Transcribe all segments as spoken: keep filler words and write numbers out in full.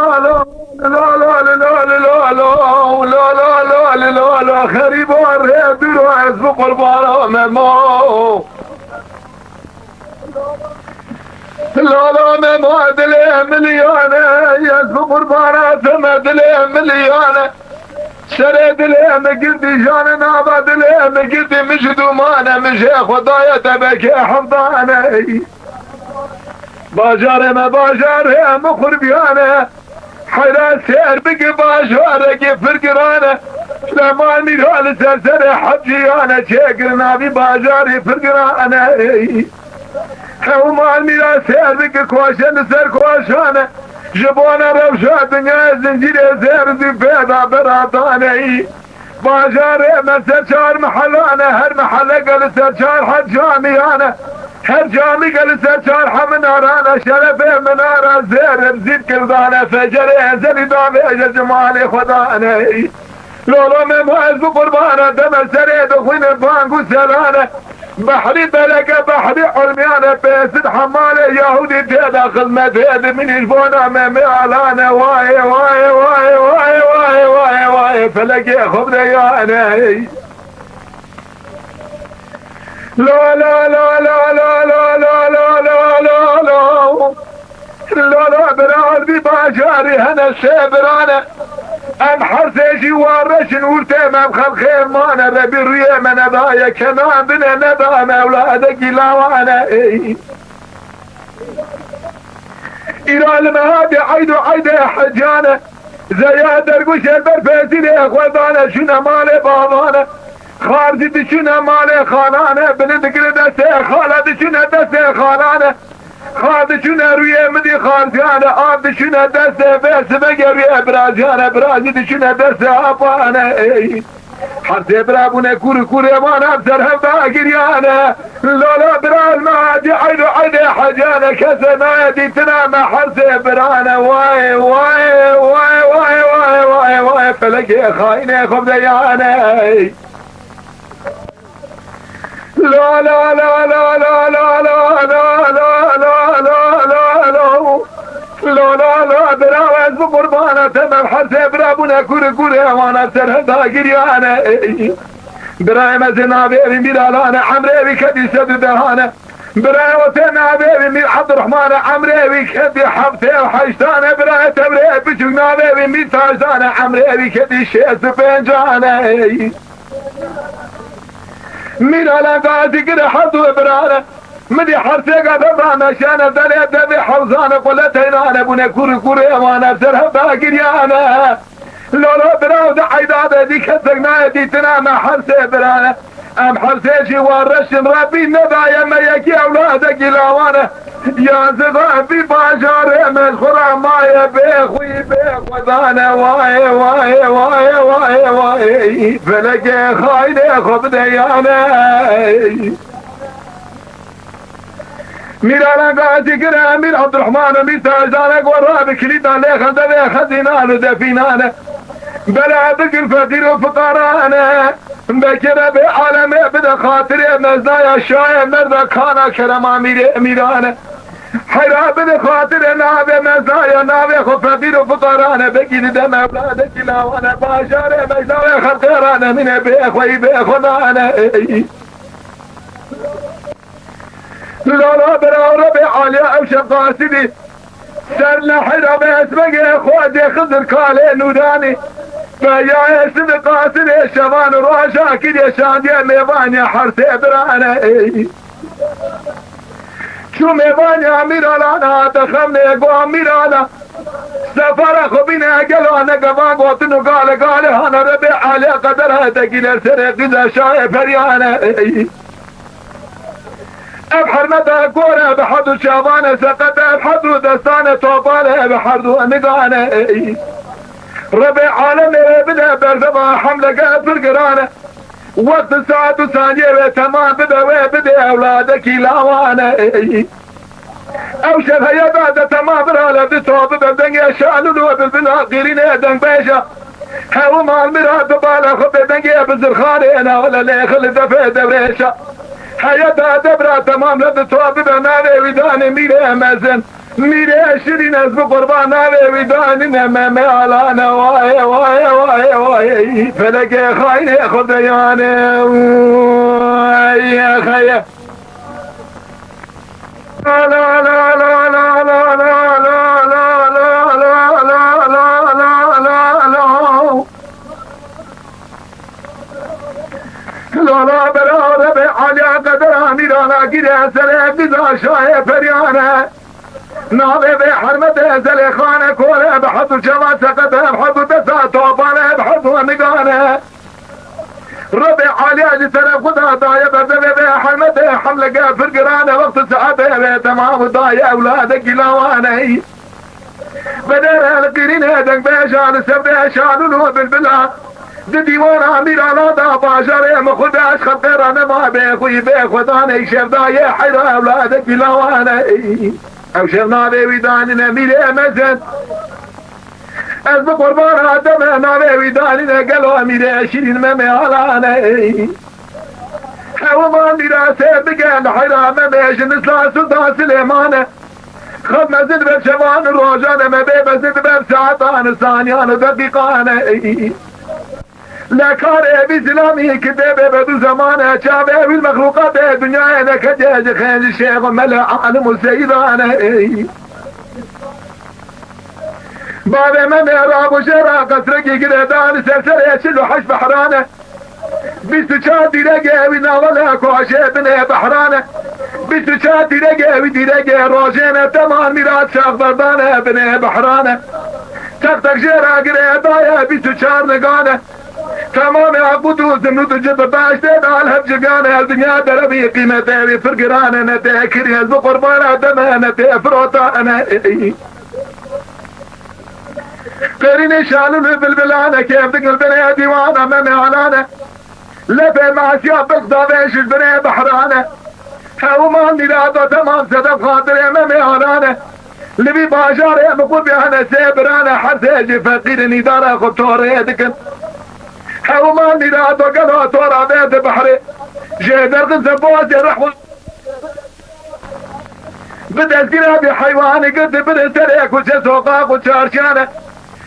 Lala, lala, lala, lala, lala, lala, lala, lala, xerîba rê dûr ez bi qurbana Memo. Lala Memo dilê miliyane, ez bi qurbana te me dilê miliyane. Serê dilê min girtî jane, nava dilê min girtî min ji dûmane, min jê xwe daye tebekê hevdane. Bajarê me bajarê min xurbiyane. Heyra sêr bike bajarekî pir girane. Lema mîra li ser serê hevciyane, çêkir navî bajarî pir girane. Hew mal mîra sêr bike koşe li ser koşane. Ji bona rewşa dinyayê zincîrê zêr zî pêda bera daneyî. Bajarê me ser çar mehelane, her meheleke li ser çar heb camiyane. Her camîke li ser çar heb minarane, şerefê minara zêr zî kirdane, fecerê ezelî davêje cimalê xwe daneyî. Lolo Memo ez bi qurbana te me serê dixwîne bang û serane. Behrî bereke, behrî ilmiyane, pêsit hemalê Yahûdî tê de xizmetê dimînî ji bona me mealane. Wayê, wayê, wayê, wayê, wayê, wayê, wayê, felekê xwe bide yane. La, la, la, la. Lala bira vî bajarî hene sê birane. Em her sê jî wa reşin û tê me em xelxê mane. Rebî rûyê me nedaye kenan dine, neda me ewladekî lawane. Ey. Îra li me hatî eyd û eydê hecane. Zeya dergûşê ber pêsîrê xwe dane, şûne malê bavane. Xar jî diçûne malê xalane, bini digire destê xala, diçûne destê xalane. Xar diçûne rûyê min dî xarziyane, av diçûne destê vê sivegê rûyê biraziyane, bira jî diçûne destê apane. Ey. Her sê bira bûne kûr û kûrê wan ev ser hev da giriyane. Lala bira li me hatî eyd û eydê hecane, kesê nayê dîtina me her sê birane. Wayê, wayê, wayê, felekê xayînê xwe bide yane. La, la, la. La, la, la, bira ez bi qurbana te me, her sê bira bûne kûr û kûrê wana ser hev da giriyane. Ey. Birayê me zê navê wî Mîralane, emrê wî kedî sed û dehane. Birayê o tê navê wî Mîr Ebdurrahmane, emrê wî kedî heftê û heştane. Birayê te birê biçûk navê wî Mîr Tajdane, emrê wî kedî şêst û pêncane. Ey. Mîralê Gazî gire her du birane. Min dî her sêka devra meşane, derê devê hewzane, qule teynane bûne, kûr û kûrê wan ev ser hev da giriyane. Lolo biraw di eyda de dî kesek nayê dîtina me her sê birane. Em her sê jî wa reşin, Rebbî nedaye me yekî ewladekî lawane. Yazî vî bajarê me ji xwe re maye bê xwî bê xwedane. Wayê, wayê, wayê, wayê, wayê. Felekê xayînê xwe bide yane. Mîr Alan Gazî gire Mîr Abdurrahman û Mîr Tajdane, ku rabe kilîta lê xelde vê xezînan û defînane. Bela bigir feqîr û fiqarane. Bekire bê alemê bide xatirê mezdaya şayê merda kana kerema mîrê mîrane. Heyra bide xatirê navê mezaya, navê xwe feqîr û fiqarane, bekî dide mevladekî lawane, bajarê mejda wê xelqê ranemîne bê xweyî bê xwe nane. Ey. Lala bira Rebê Aliya ew şev qasidî, ser nehira be esmegê xwedê Xizir kalê nûranî. Beyayê sivê qasidê şevan û roja kiriye şandiye mêvaniye her sê birane. Ey. Çû mêvaniya Mîralana, dixemnê go Mîrala. Sefara xwe bîne gelo ne gevan gotin û gale gale hane Rebê Aliya qedera tekî ler serê qîza şayê periyane. Ey. Ev hermeta gore bi herdu çavane seqete, ev herdu destane topale bi herdu nigane. Ey. Rebê alemê wê bide berdeva hemleke pir girane. Wext saet û saniyê wê temam bibe, wê bidê ewladekî lawane. Ey. Ew şev heye da de temam birale di to bibe dengê şalûl û bilbila qîrînê dengbêja. Hew mal mîra dibala xwe bê dengê bi zirxanê navle lê xil defê dewrêşa. Heye da debra temam le di to bibe navê wî danê mîrê mezin. Mîrê şirîn ez bi qurban navê wî danîne me me alane waye waye waye waye. Felekê xaynê xwe deyane. Xeye. Lala bera Rebê Aliya qedera mîrana gire serê biza şayê peryane. Navê vê hermete Zelêxane kore bi hezû çava seqete bi hezû desa topane bi hezû nigane. Rebê Aliya ji teref xwe da daye berdevê vê hermete hemleke pir girane wextê saetê vê temam û daye ewladekî lawane. Bedere li qîrînê dengbêja li ser vê şalûl û bilbila. Di dîwana mîrana da bajarê min xwe de ez xelqê re nema bê xwî bê xwedanê şevdayê heyra ewladekî lawane. Ew şev navê wî danîne mîrê mezin. Ez bi qurbana deme navê wî danîne gelo mîrê şirîn me mehalane. Hewiman mîrasê bike li heyra me bêjin isla Sultan Silêmane. Xev mezin ber şevan û rojan e me bê mezin ber saetan û saniyan û deqîqane. Le karê vî zilamî ki dê bê be du zemane, çavê wî mexlûqatê dinyayê neketiye ji xêncî şêx û mele alim û seyîdane. Bavê me mêra bû jê ra qesrekî girêdan li ser serê çil û heşt behrane. Bîst û çar dîregê wî navele koşê binê behrane. Bîst û çar dîregê wî dîregê rojêne teman mîrat şaxberdane binê behrane. Tek tek jê ra girê daye bîst û çar nigane. Temamê Aqud û Zimrûd û Cid û Beştê dal hev civiyane, ez dinya derebî qîmetê wî pir girane, ne tê kirî ez bi qurbana deme, ne tê firotane. Qêrînê şalûl û bilbilane, kêf digil binê dîwana me mehalane. Lefê masiya bilq davê ji binê behrane. Hewman mîrado temam sedef xatirê me mêhanan e. Li vî bajarê min qurbiyan e sê biran e, her sê jî feqîr in îdara xwe torê dikin. Hewman mîrado gelo tora vê di behrê. Jê derxin se bozê rehwa. Bi dezgîra vî heywanî girtî birê serê kuçe soqaq û çarşiyan e.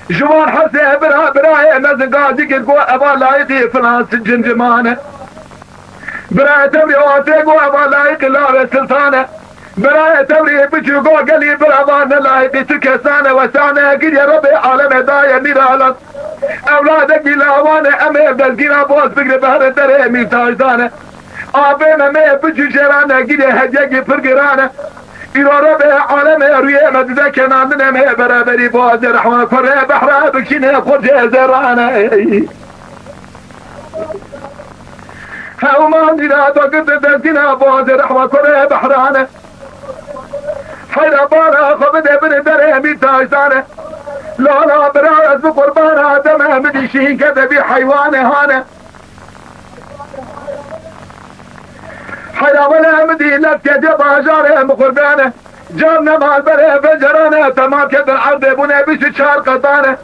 Ji wan hersê bira birayê mezin gazî kir ku eva layiqî filan cimciman e. Birayê tewrî wan tê ku eva layiqî lavê siltan e. Birayê tewrî biçû ku gelî birava ne layiqî tu kesan e. Wesane giriye Rebê alemê daye mîralan. Ewladekî lawan e, em ê dezgîra boz bigre behre derê mîrtaşdan e. Apê me me biçû jêran e, gîrê hediyekî pir giran e. Îro Rebê alemê rûyê me dide kenandinê me beraberî boğazê rehwa kurê behra bikşînê xurcê zêran e. Hewman dîra do girdi dezgîna boğazê rehwa kurê behran e. Heyra bala xwe bide binê derê mîrtaşdan e. Lala bira ez bi qurbana deme min dîşîn keve vî heywanê hane. Heyra wele min dî lef kece bajarê min qurbane. Can ne mal berê pencerane, temam kedin erdê bûne bîst û çar qetane.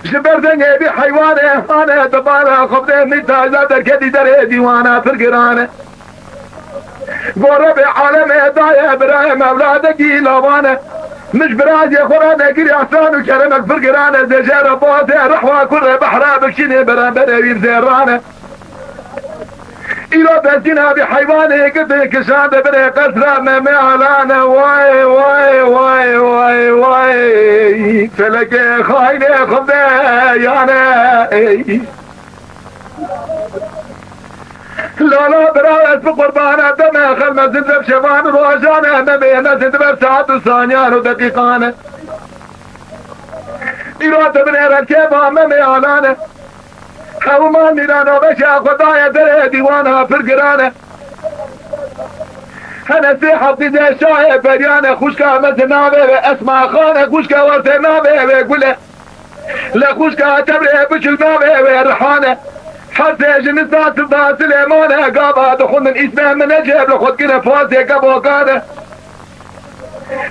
Ji ber dengê vî heywanê hane dibara xwe bide mîrtaşda derketî derê dîwana pir girane. Go Rebê alemê daye birayê mevladekî lawane. Mij birazê xwe re negirî ehsan û keremek pir girane, zêjere bazê rehwa kurê behra bikşînê beramberê wî zêrane. Îro destîna vî heywanê girtê kişande binê qesra me mealane. Way, way, way, way, way. Felekê xaynê xwe deyane. Ey. Lala bira ez bi qurbana deme xelme zindef şevan û rojane me bêne zindiber saet û saniyan û deqîqane. Îro dibinê rekêba me mealane. Hewman mîrana veşa xwe daye derê dîwana pir giran e. Hene sê heftî de şahê peryan e, xwişka mezin navê wê Esma Xan e, xwişka wertê navê wê Gul e. Li xwişka Tevrê biçûk navê wê Rihan e. Her sê ji nisa Siltan Silêman e, gava dixwendin îsmê min e, cêb li xwe dikine pozê kevokan e.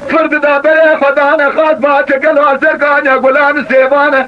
Pir dida berê xwe dane xas ba çekelo ser kanya gulan û sêvan e.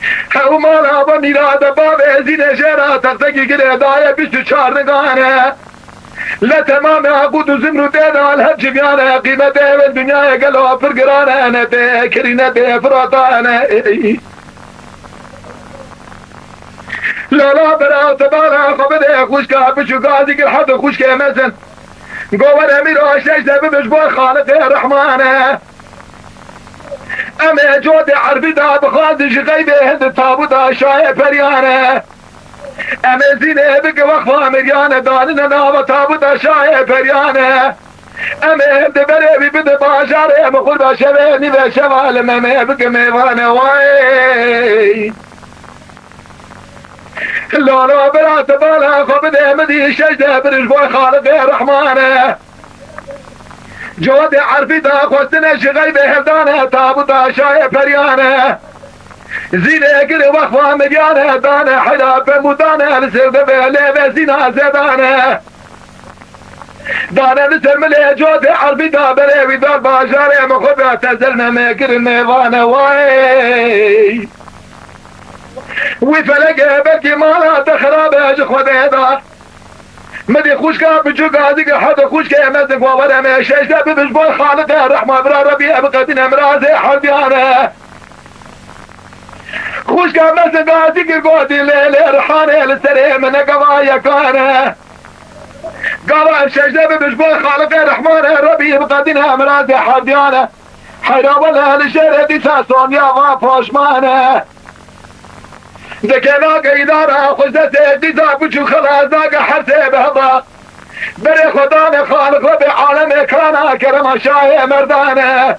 Hew mala be mîrade bavê Zînê jê re textekî girê daye bîst û çar nigane. Le temamê aqud û zimrûdê de li hev civiyane, qîmetê wê dinyayê gelo pir girane, ne tê kirî ne tê firatane. Lala bera te bala xwe bide xwişka biçûka zikir hedi xwişkê mezin. Govere mîra şeş de bibiş bo Xaliqê Rehmane. Em ê cotê erbî da bixwazin ji xeybê hindi tabûta şayê periyane. Em ê Zînê bike wexfa miryane, danine nava tabûta şayê periyane. Em ê hindi berê wî bide bajarê, em xurba şevê nîve şeva li Memê bike mêvane. Way! Lala bira te bala xwe bide min dî şeş de birij boy Xaliqê Rehmane. Cotê erfî daxwestine ji xeybê hevdane, tabûta şayê periyane. Zînê giri wexfa miryane, dane heyra pemûdane, li ser devê lêve Zîna zêdane. Dane li ser milê cotê erbî da berê wî dar bajarê min xwe be tezel me me kirin mêvane way. Wî feleke belkî mala te xirabe ji Xwedê da. Min dî xwişka biçûk azîk hedi xwişkê mezin ku were me şeşte bibiş boy Xaliqê rehma bira Rebî ev qetîne mirazê herdiyane. Xwişka mezin gazî kir gotî lê lê rihanê li serê min ne gava yekane. Gava ev şeşte bibiş boy Xaliqê Rehmane Rebî bi qedîne mirazê herdiyane. Heyra wele li şêrê dîsa sonya va poşmane. Dikê nake îdara xwişte sê dîsa biçû xelas nake her sê bi heva. Berê xwe dane Xaliq Rebê alemê kana kerema şahê merdane.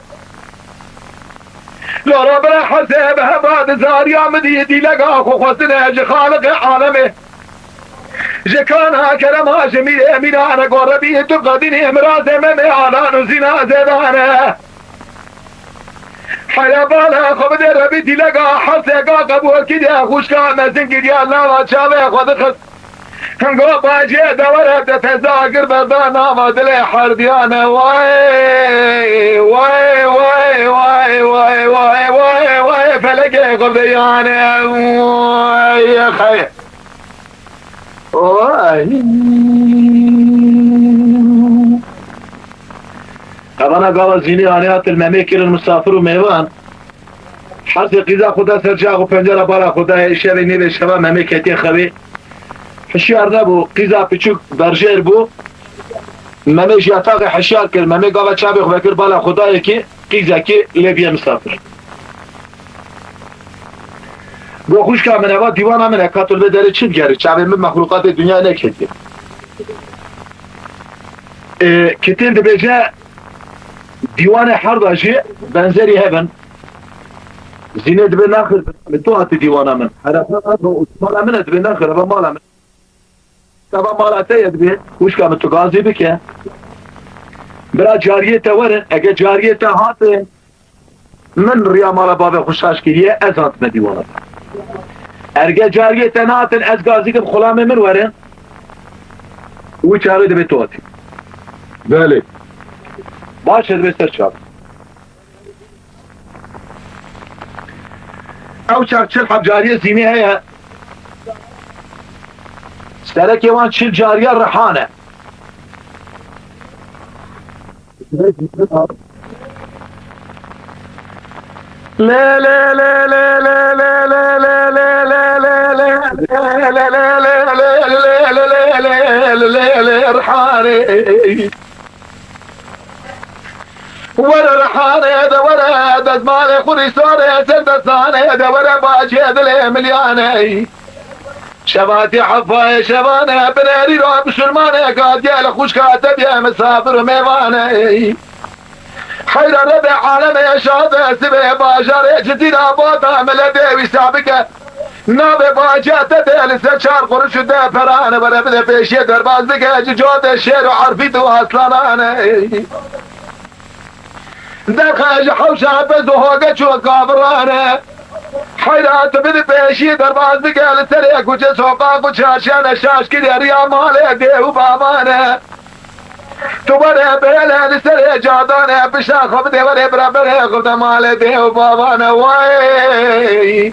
Lora bira hesê bi heva di zariya min dî dîlega xwe xwestine ji Xaliqê alemê. Ji kana kerema ji mîrê mîrane gore bî tu qedînî mirazê Memê Alan û Zîna zêdane. Heya bala xwe bide Rebî dîlega hesê ga qebûl kiriye xwişka mezin kiriye lava çavê xwe dixist. Hingo bacê de were de teza gir berda nava dilê herdiyane. Way, way, way, felekê xurdeyane. Way, xey. Way. Evana gava Zînê ane hatin Memê kirin misafir û mêvan. Hersê qîza xwe da ser çax û pencera bala xwe dayê şevê nêvê şeva Memê ketiye xewê. Hişyar nebû, qîza piçûk berjêr bû. Memê ji yataxê hişyar kir, Memê gava çavê xwe vekir bala xwe dayê kî qîzekî lê biye misafir. Go xwişka min eva dîwana min e, ka tu li vê derê çi digerî? Çavê min mexlûqatê dinyayê neketiye. Ê, kitên dibêje dîwanê herda jî benzerî hev in. Zînê dibê naxir, li tu hatî dîwana min. Herefa mala min e, dibê naxir, eva mala min. Eva mala te ye dibê, wişka min tu gazî bike. Bira cariyê te werin, ege cariyê te hatin, min riya mala bavê xwe şaş kiriye, ez hatime dîwana te. Erge cariyê te nehatin, ez gazî kim xulamê min werin. Wî çaxê dibê tu hatî. Belê. Baş e dibê ser çav. Ew çax çil heb cariyê Zînê heye. Serekê wan çil cariya Rihan e. Lê, lê, lê, Rihanê. Were Rihanê de were, dezmalê xurîsane ser destanê de were, bacê dilê milyanê. Şevatî hefayê şevane, binerî ra bisurmane, gadiye li xuşka te biye misafir û mêvane. Heyra Rebê alemê şade sibê bajarê, cizîra bata miletê wîsa bike. Navê baciya te de li ser çar quruş û deh perane, were bide pêşiyê derbaz bike, ji cotê şêr û erfît û aslanane. Derxe ji hewşa bez û hoge çû kavirane. Heyra tu bide pêşiyê derbaz bike, li serê kuçe soqaq û çarşiyane şaş kiriye riya malê dê û bavane. Tu were bêle li serê cadane, pişta xwe bidê were bira berê xwe de malê dê û bavane. Wey!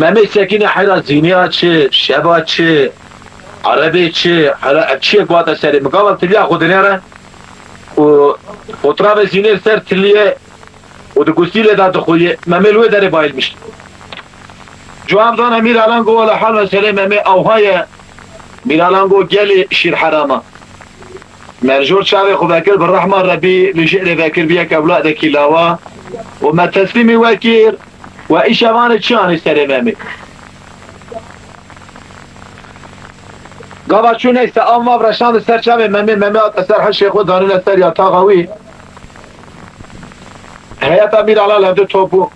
Memê sekîne heyra zîniya çi, şeba çi, erebê çi, heyra ev çiyê ku hate serê min. Gava tiliya xwe dinêre û xotravê zînê li ser tiliyê û di gustîlê de dixuye. Memê li wê derê bayilmiş. Cuan zana Mîralan go wela hal meselê Memê ewha ye. Mîralan go gelê şîr herama. Me li jor çavê xwe vekir bi rehma Rebî li jêrê vekir bi yek ewladekî lawa û me teslîmî we kir we îşevanê çi anî serê Memê. Gava çû neyse, av mav reşandin ser çavê Memê, Memê hate ser hişê xwe danîne ser yataxa wî. Heyeta Mîralan li hevdû top bû.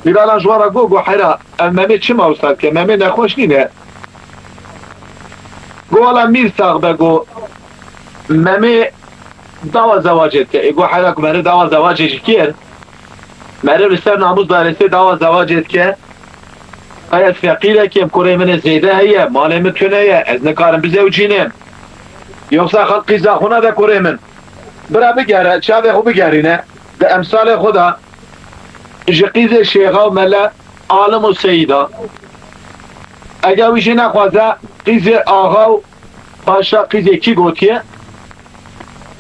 Mîralan ji wan re got, got, heyra, ev Memê çima wisa dike? Memê nexweş nîne. Got, wela mîr sax be, got, Memê dawa zewacê dike. Ê got, heyra ku meriv dawa zewacê ji kê? Meriv li ser namûs darêsê dawa zewacê dike. Qey ez feqîrekêm, kurê min ê zêde heye, malê min tune ye, ez nikarim bizewcînim. Yoksa xelk qîza xwe nade kurê min. Bira bigere, çavê xwe bigerîne, di emsalê xwe de ji qîzê şêxa û mele, alim û seyîda. Eger wî jî nexwaze, qîzê axa û paşa qîzê kî gotiye,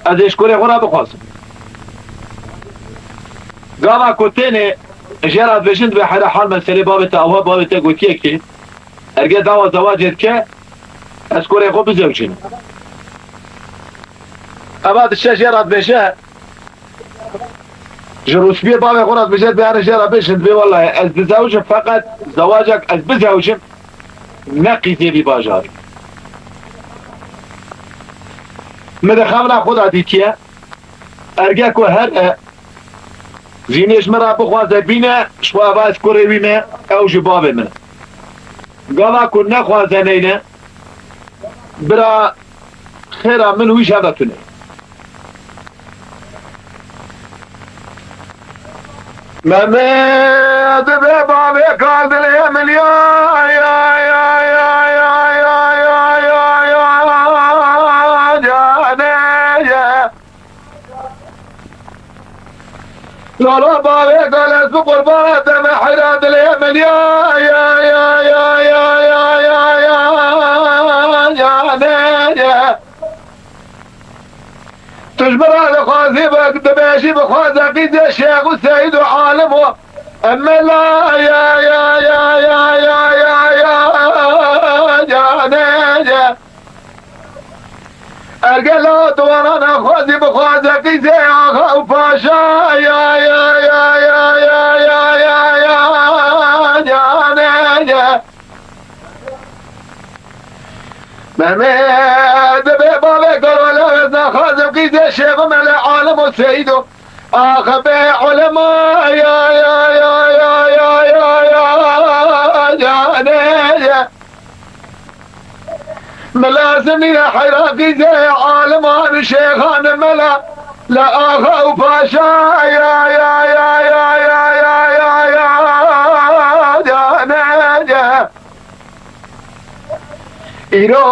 ez ê ji kurê xwe re bixwazim. Gava ku tênê jê re dibêjin, dibê heyra hal meselê bavê te awa, bavê te gotiye ki erge dawa zewacê dike, ez kurê xwe bizewcînim. Eva diçe jê re dibêje, ji rûspiyê bavê xwe re dibêje, dibê here jê re bêjin, dibê wellahî ez dizewicim, feqet zewacek ez bizewicim, ne qîzê vî bajarî. Min di xemla xwe de dîtiye, erge ku here zînê ji min re bixwaze bîne, ji xwe eva ez kurê wî me, ew ji bavê min e. Gava ku nexwaze neyne, bira xêra min wî ji hev re tune. Memê dibe bavê kar dilê min ya, ya, ya, ya, ya, ya, ya, ya, ya, ya, canê ye. Lala bavê kar ez bi qurbana te me heyra dilê min ya, ya, ya, ya, ya, ya, ya, canê ye. Tu ji min re dixwazî bi-, dibêjî bixwaze qîzê şêx û seyîd û alim û emela ya, ya, ya, canê ye. Ergela tu wana nexwazî bixwaze qîzê axa û paşa ya, ya, canê ye. Memê dibe bavê kar wela ez naxwazim qîzê şêxo mele alim û seyîd û axe bê ulema ya, ya, ya, canê ye. Min lazim nîne heyra qîzê aliman û şêxan mela le axa û paşa ya, ya, canê ye. Îro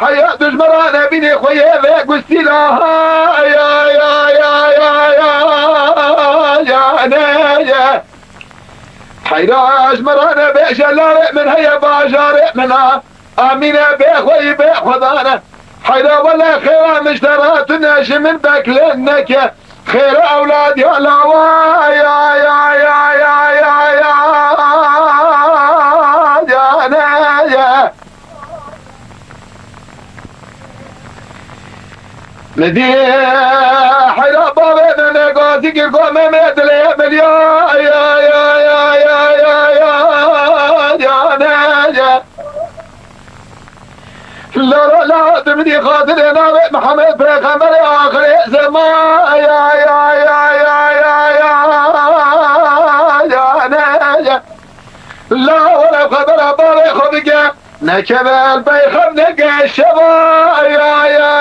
heya dujmera nebînê xwe yê vê gustîla ha ya, ya, canê ye. Heyra ji min re nebêje larê min heye bajarê min a. Amîne bê xweyî bê xwedane. Heyra wele xêra min ji te re tune ji min beklen neke. Xêra ewlad ya lawa ya, ya, canê ye. Min dî heyra bavê min gazî kir, go Memê dilê min ya, ya, canê ye. Lala la dimdî xatirê navê Mihemed Pêxemberê axirê zeman ya, ya, canê ye. La wele xebera bavê xwe bike. Nekeve el bey xev neke şeva ya, ya,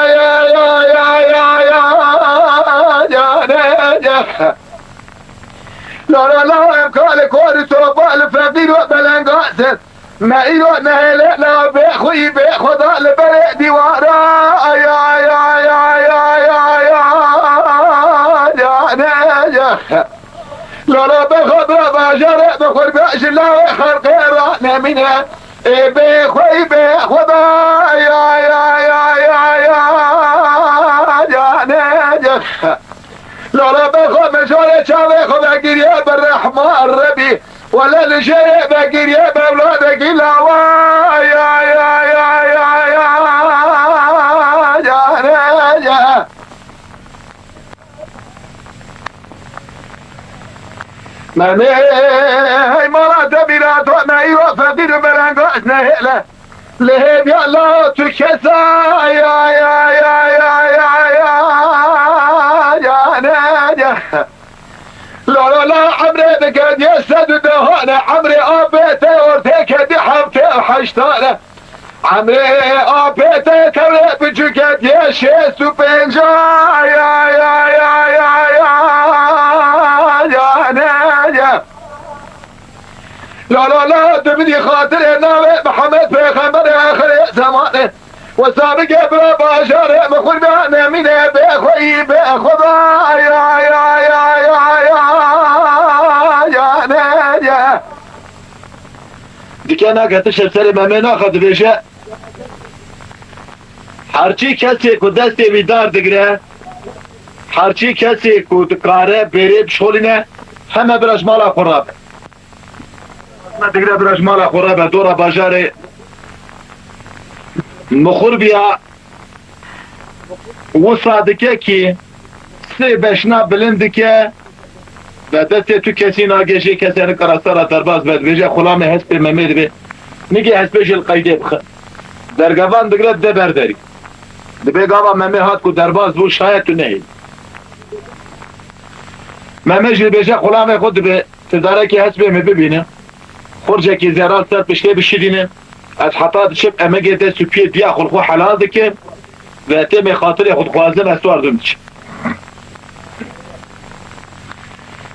canê ye. La, la, la, em kalê kor û topa li feqîr û belengasin. Me îro nehêle la bê xwî bê xweda li berê dîwara ya, ya, canê ye. Lala bexwe bira bajarê bi xwe bê ji lawê xelqê ra nemîne. Ê bê xwe, ê bê xwe da, ya, ya, ya, ya, ya, ya, ne, ya. Lala bexwe mijarê çavê xwe vegiriye bi rehma Rebî. Wele li jêrê vegiriye bi ewladekî lawa, ya, ya, ya, ya, ya, ya, ne, ya. Memê, hey mala te bîra to, me îro feqîr û belengaz nehêle. Li hêviya la tu kesa, ya, ya, ne, ya. La, la, la, emrê dike diye sed û dehane, emrê apê te ortê kedî heftê û heştane. Emrê apê te tewrê biçûke diye şêst û pênca, ya, ya, ya, ne, ya. La, la, la, tu bidî xatirê navê Mihemed Pêxemberê axirê zemanê. Wesa bike bira bajarê min xurda nemîne bê xweyî bê xweda, ya, ya, ya, ya, ya, ya, ne, ya. Dike nake tişt ser Memê naxe dibêje. Herçî kesê ku destê wî dar digire, herçî kesê ku dikare bêrê bişolîne, heme bira ji mala xwe rabe. Heme digire bira ji mala xwe rabe, dora bajarê Mixurbiya wisa dike kî sê beşna bilind dike. Ve destê tu kesî nagê jê kesê nikara sera derbas be, dibêje xulamê hespê Memê dibê. Nigê hespê jê li qeydê bixe. Dergevan digre dide ber derî. Dibê gava Memê hat ku derbas bû, şayet tu nehêlî. Memê jî dibêje xulamê xwe dibê, tu darekî hespê min bibîne. Xurcekî zêran ser piştê bişidîne. Ez heta diçim emegê dest û piyê diya xwe li xwe helal dikim. Ve têmê xatirê xwe dixwazim ez wardim diçim.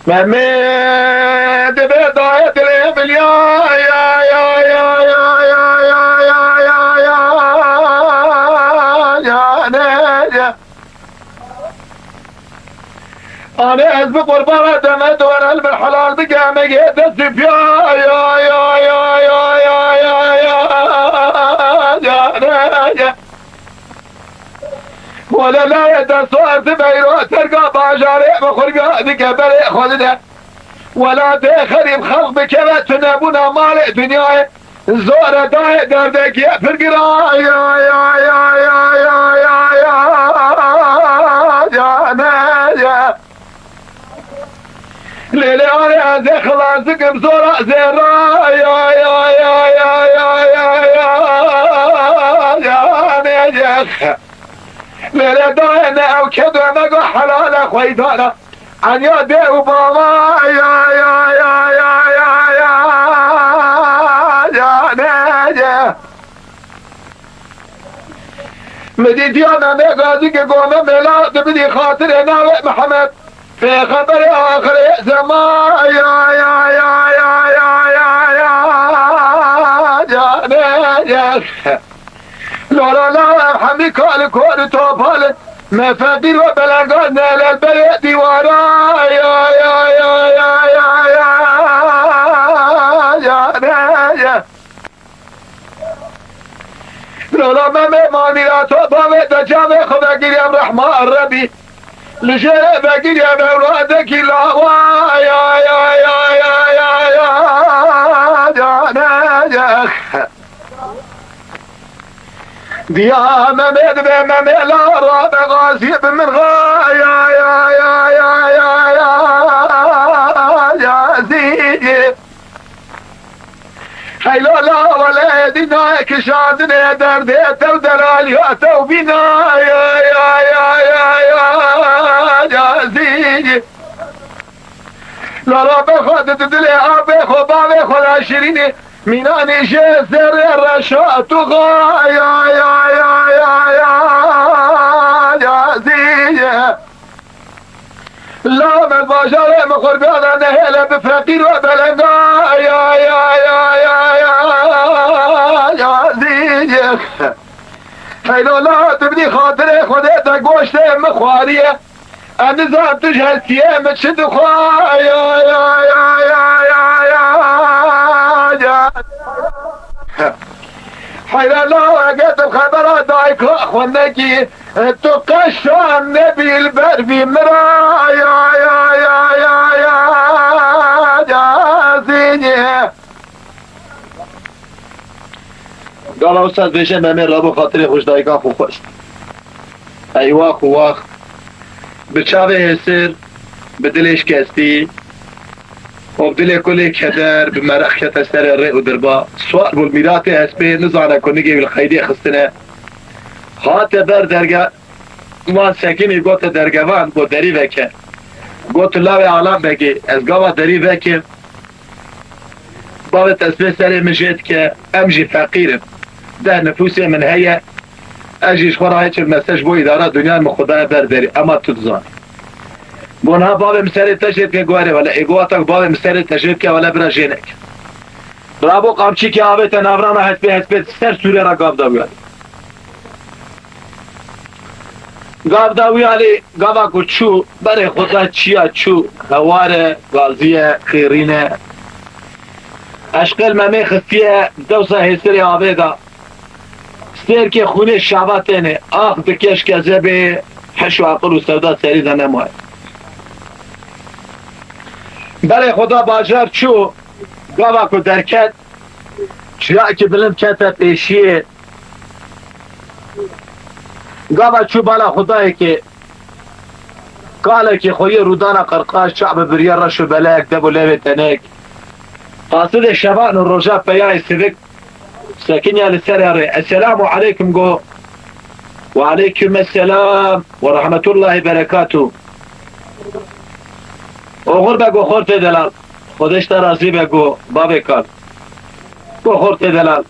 Memê dibê dayê dilê min ya, ya, ya, ne, ya. Anê ez bi qurbana deme dore li min helal bike, emegê dest û piya, ya, ya, ne, ya. Wele layê dest û erdi beyro terka bajarê bi xurga dike berê xwe dide. Welatê xerîb xelq bikeve tunebûna malê dinyayê. Zor e dayê derdekî ye pir giran ya, ya, ya, ne, ya. Lê lê anê ez ê xilas dikim zora zêra ya, ya, ne, ya. Lê lê dayê ne ew kedo me go helale xweydana. Anya dê û bava ya, ya, ne, ya. Min dîtiya Memê Gazî ki gome mela dibidî xatirê navê Mihemed. Pêxemberê axirê zeman ya, ya, ne, ya. Lora la ev hemî kal kor topal me feqîr ve belengan ne lel berê dîwara ya, ya, ne, ya. Lala Memê manîra to bavê te çavê xwe vegiriyem rehma Rebî. Li jê vegiriyem ewladekî lawa ya, ya, ya, ne, ya. Diya Memê dibe Memê la rabe gazî bi min ra ya, ya, ya, ya, ya, ya, zî. Heylo la wele dîna kişandinê derdê tew delaliya tew bîna ya, ya, ya, ya, ya, ya, zî. Lala bexwe di dilê abê xwe bavê xwe la şirînê mînanê jê zerê reşa tu xa ya, ya, ya, ya, ya, ya, zî. La me bajarê min xurbiya de nehêle bi feqîr ve belenga ya, ya, ya, ya, ya, ya, zî. Heylo la tu bidî xatirê Xwedê te goştê min xwariye. Ez nizam tu ji hestiyê min çi dixwe, ya, ya, ya. Heyra la, eger tu xebera dayika xwe nekî, tu qeşan nebî li ber vî min ra, ya, ya, ya, ya, ya, ya, zînî. Gala wisa dibêje, Memê Rabo xatirê xwe ji dayika xwe xwest. Ey wax û wax. Bi çavê hêsir, bi dilê şikestî û bi dilê kulê keder, bi meraq kete serê rê û dirba. Swar bû li mîratê hespê, nizane ku nigê wî li qeydê xistine. Hate ber derge, wan sekinî gote dergevan, got derî veke. Got lawê Alan Begê, ez gava derî vekim. Bavê te spê serê min jê dike, em jî feqîr in. Deh nifûsê min heye, ez jî ji xwe re hiç mese ji bo îdara dinyayê min xwe daye ber derî, ema tu dizanî. Got niha bavê min serê te jê dike, got erê wele, ê got wata ku bavê min serê te jê dike, wele bira jê neke. Birabo qamçîkê avête navrana hespê, hespê ser sûrê re gav da wî alî. Gav da wî alî, gava ku çû, berê xwe da çiya çû, hewar e, gazî ye, xêrîn e. Eşqê li Memê xistiye, dewsa hêsirê avê da. Stêrkê xwînê şava têne, ax dike ji kezebê, heş û aqil û sewda serî de nemaye. Berê xwe da bajar çû, gava ku derket, çiyayekî bilind kete pêşiyê. Gava çû bala Xwedayekê, kalekî xwe yê rûdana qirqaş, çav bibiriye reş û belek, dev û levê tenek. Qasidê şevan û roja peyayê sivik sekiniya li ser rê. Esselamu aleykum go. Ve aleykum esselam ve rahmetullahi berekatuh. Oxir be go xortê delal. Xwedê ji te razî be go bavê kal. Go xortê delal.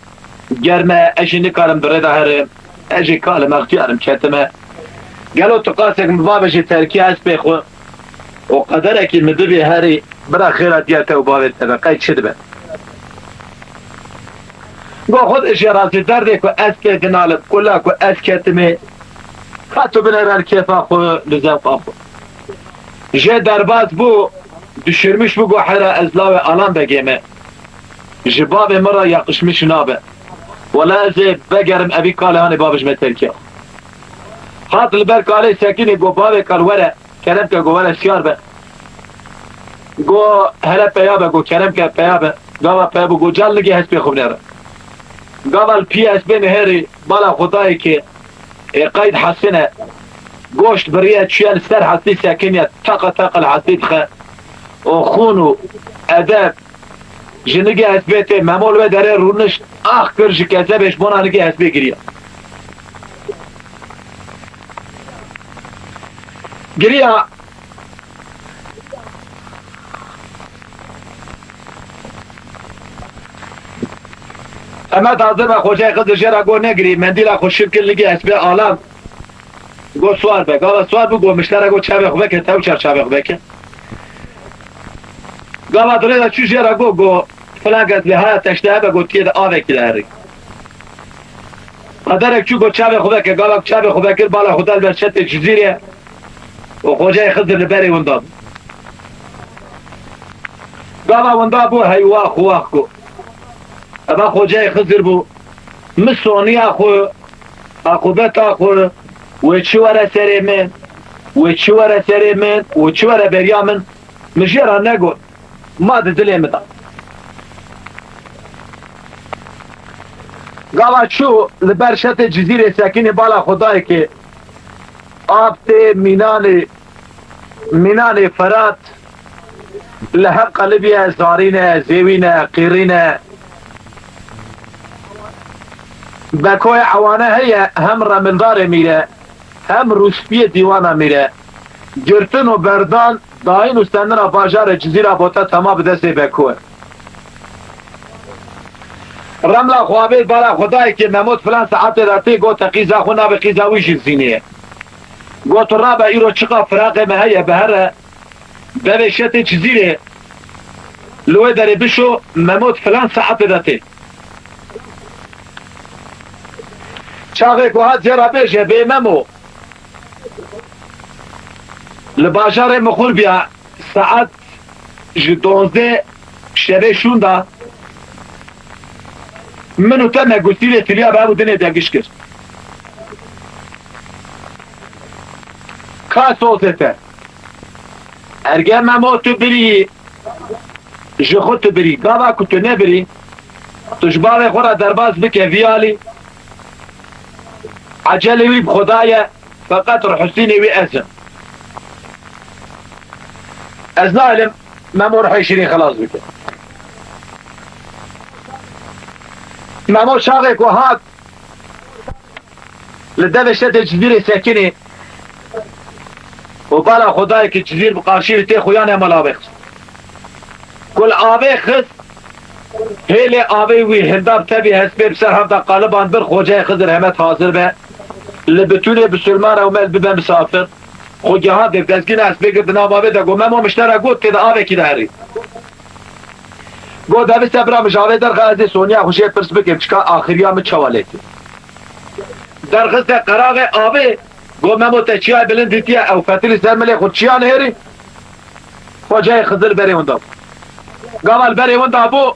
Germ e, ez jî nikarim bi rê de herim. Ez jî kal im, extiyar im, ketime. Gelo tu qasek min bavêjî terkî hespê xwe û qederekî min bibî herî, bira xêra diya te û bavê te be, qey çi dibe? Go xwe de jê razî, derdê ku ez pê dinalim, kula ku ez ketime, ka tu binêre li kêfa xwe, li zewqa xwe. Jê derbas bû, düşürmüş bû, go hera ez lawê Alan Begê me. Ji bavê min re yakışmiş nabe. Wela ez ê vegerim evî kalê hanê bavê ji me terkiya. Hat li ber kalê sekinî, go bavê kal were, kerem ke, go were siyar be. Go hele peya be, go kerem ke peya be. Gava peya bû, go cal nigê hespê xwe binêre. Gava li pî hespê nihêrî, bala Xwedayê ke ê qeyd hesine, goşt biriye çûye li ser hestî sekiniye, taqa taqa li hestî dixe û xûn û edeb ji nigê hespê tê. Memo li wê derê rûnişt, ax kir ji kezebê, ji bona nigê hespê giriya. Giriya. Emed hazir be, Xocayê Xizir jê re got negirî, mendîla xwe şil kir, nigê hespê Alan. Got swar be, gava swar bû, got miştera, got çavê xwe veke, tew çar çavê xwe veke. Gava dirê de çû jê re got, got filan kes lê haya teşte hebe, got tiyê de avekî de herî. Qederek çû, got çavê xwe veke, gava çavê xwe vekir, bala xwe da li ber çetê Cizîrê û Xocayê Xizir li berê winda bû. Gava winda bû, hey wax wax got. Eva Xocayê Xizir bû. Min soniya xwe, aqûbeta xwe, wê çi were serê min, wê çi were serê min, wê çi were beriya min, min jê re negot. Ma di dilê min de. Gava çû li ber şetê Cizîrê sekinî, bala Xwedayê ke av tê mînanê, mînanê Ferat li hev qelibiye, zarîn e, zêwîn e, qîrîn e. Bekoyê ewane heye, hem remildarê mîre, hem rûspiyê dîwana mîre. Girtin û berdan, dayîn û stendina bajarê Cizîra bote tema bi destê Beko e. Remla xwe avêt bala Xwedayê ke Memo di filan saetê de tê, gote qîza xwe nabe, qîza wî jî Zînê ye. Got rabe, îro çiqa firaqê me heye, bihere, bevê şetê Cizîrê, li wê derê bişo, Memo di filan saetê de tê. Çaxê ku hat jê re bêje, bê Memo, Li bajarê Mixurbiya saet ji donzdeh şevê şûnda min û te me gustîlê tiliya bi hev û dinê de giş kir. Ka sozê te. Erge Memo tu birî, ji xwe tu birî. Gava ku tu nebirî, tu ji bavê xwe re derbas bike vî alî. Ecelê wî bi Xweda ye, feqet rihusînê wî ez im. Ez nahilim Memo rihê şirîn xelas bike. Memo çaxê ku hat, li devê şetê Cizîrê sekinî û bala Xwedayê ki Cizîr bi qarşî li tê xuyanê mala avê xist. Ku li avê xist, hêlê avê wî hilda bi tevî hespê bi ser hev de qaliban bir, Xoceyê Xizir hemet hazir be. Li bitûnê bisilman ew mel bibe misafir. Xwe gehandê bi dezgîna hespê girtin av avê de got, Memo miştera got tê de avekî de herî. Got, devise bira min ji avê derxe ez ê Sonya xwe jê pirs bikim, çika axiriya min çawa lê kir. Derxiste qeraxê avê, got, Memo te çiyayê bilind dîtiye, ew fetilî ser milê xwe çiya nihêrî? Xoceyê Xizir berê winda bû. Gava li berê winda bû,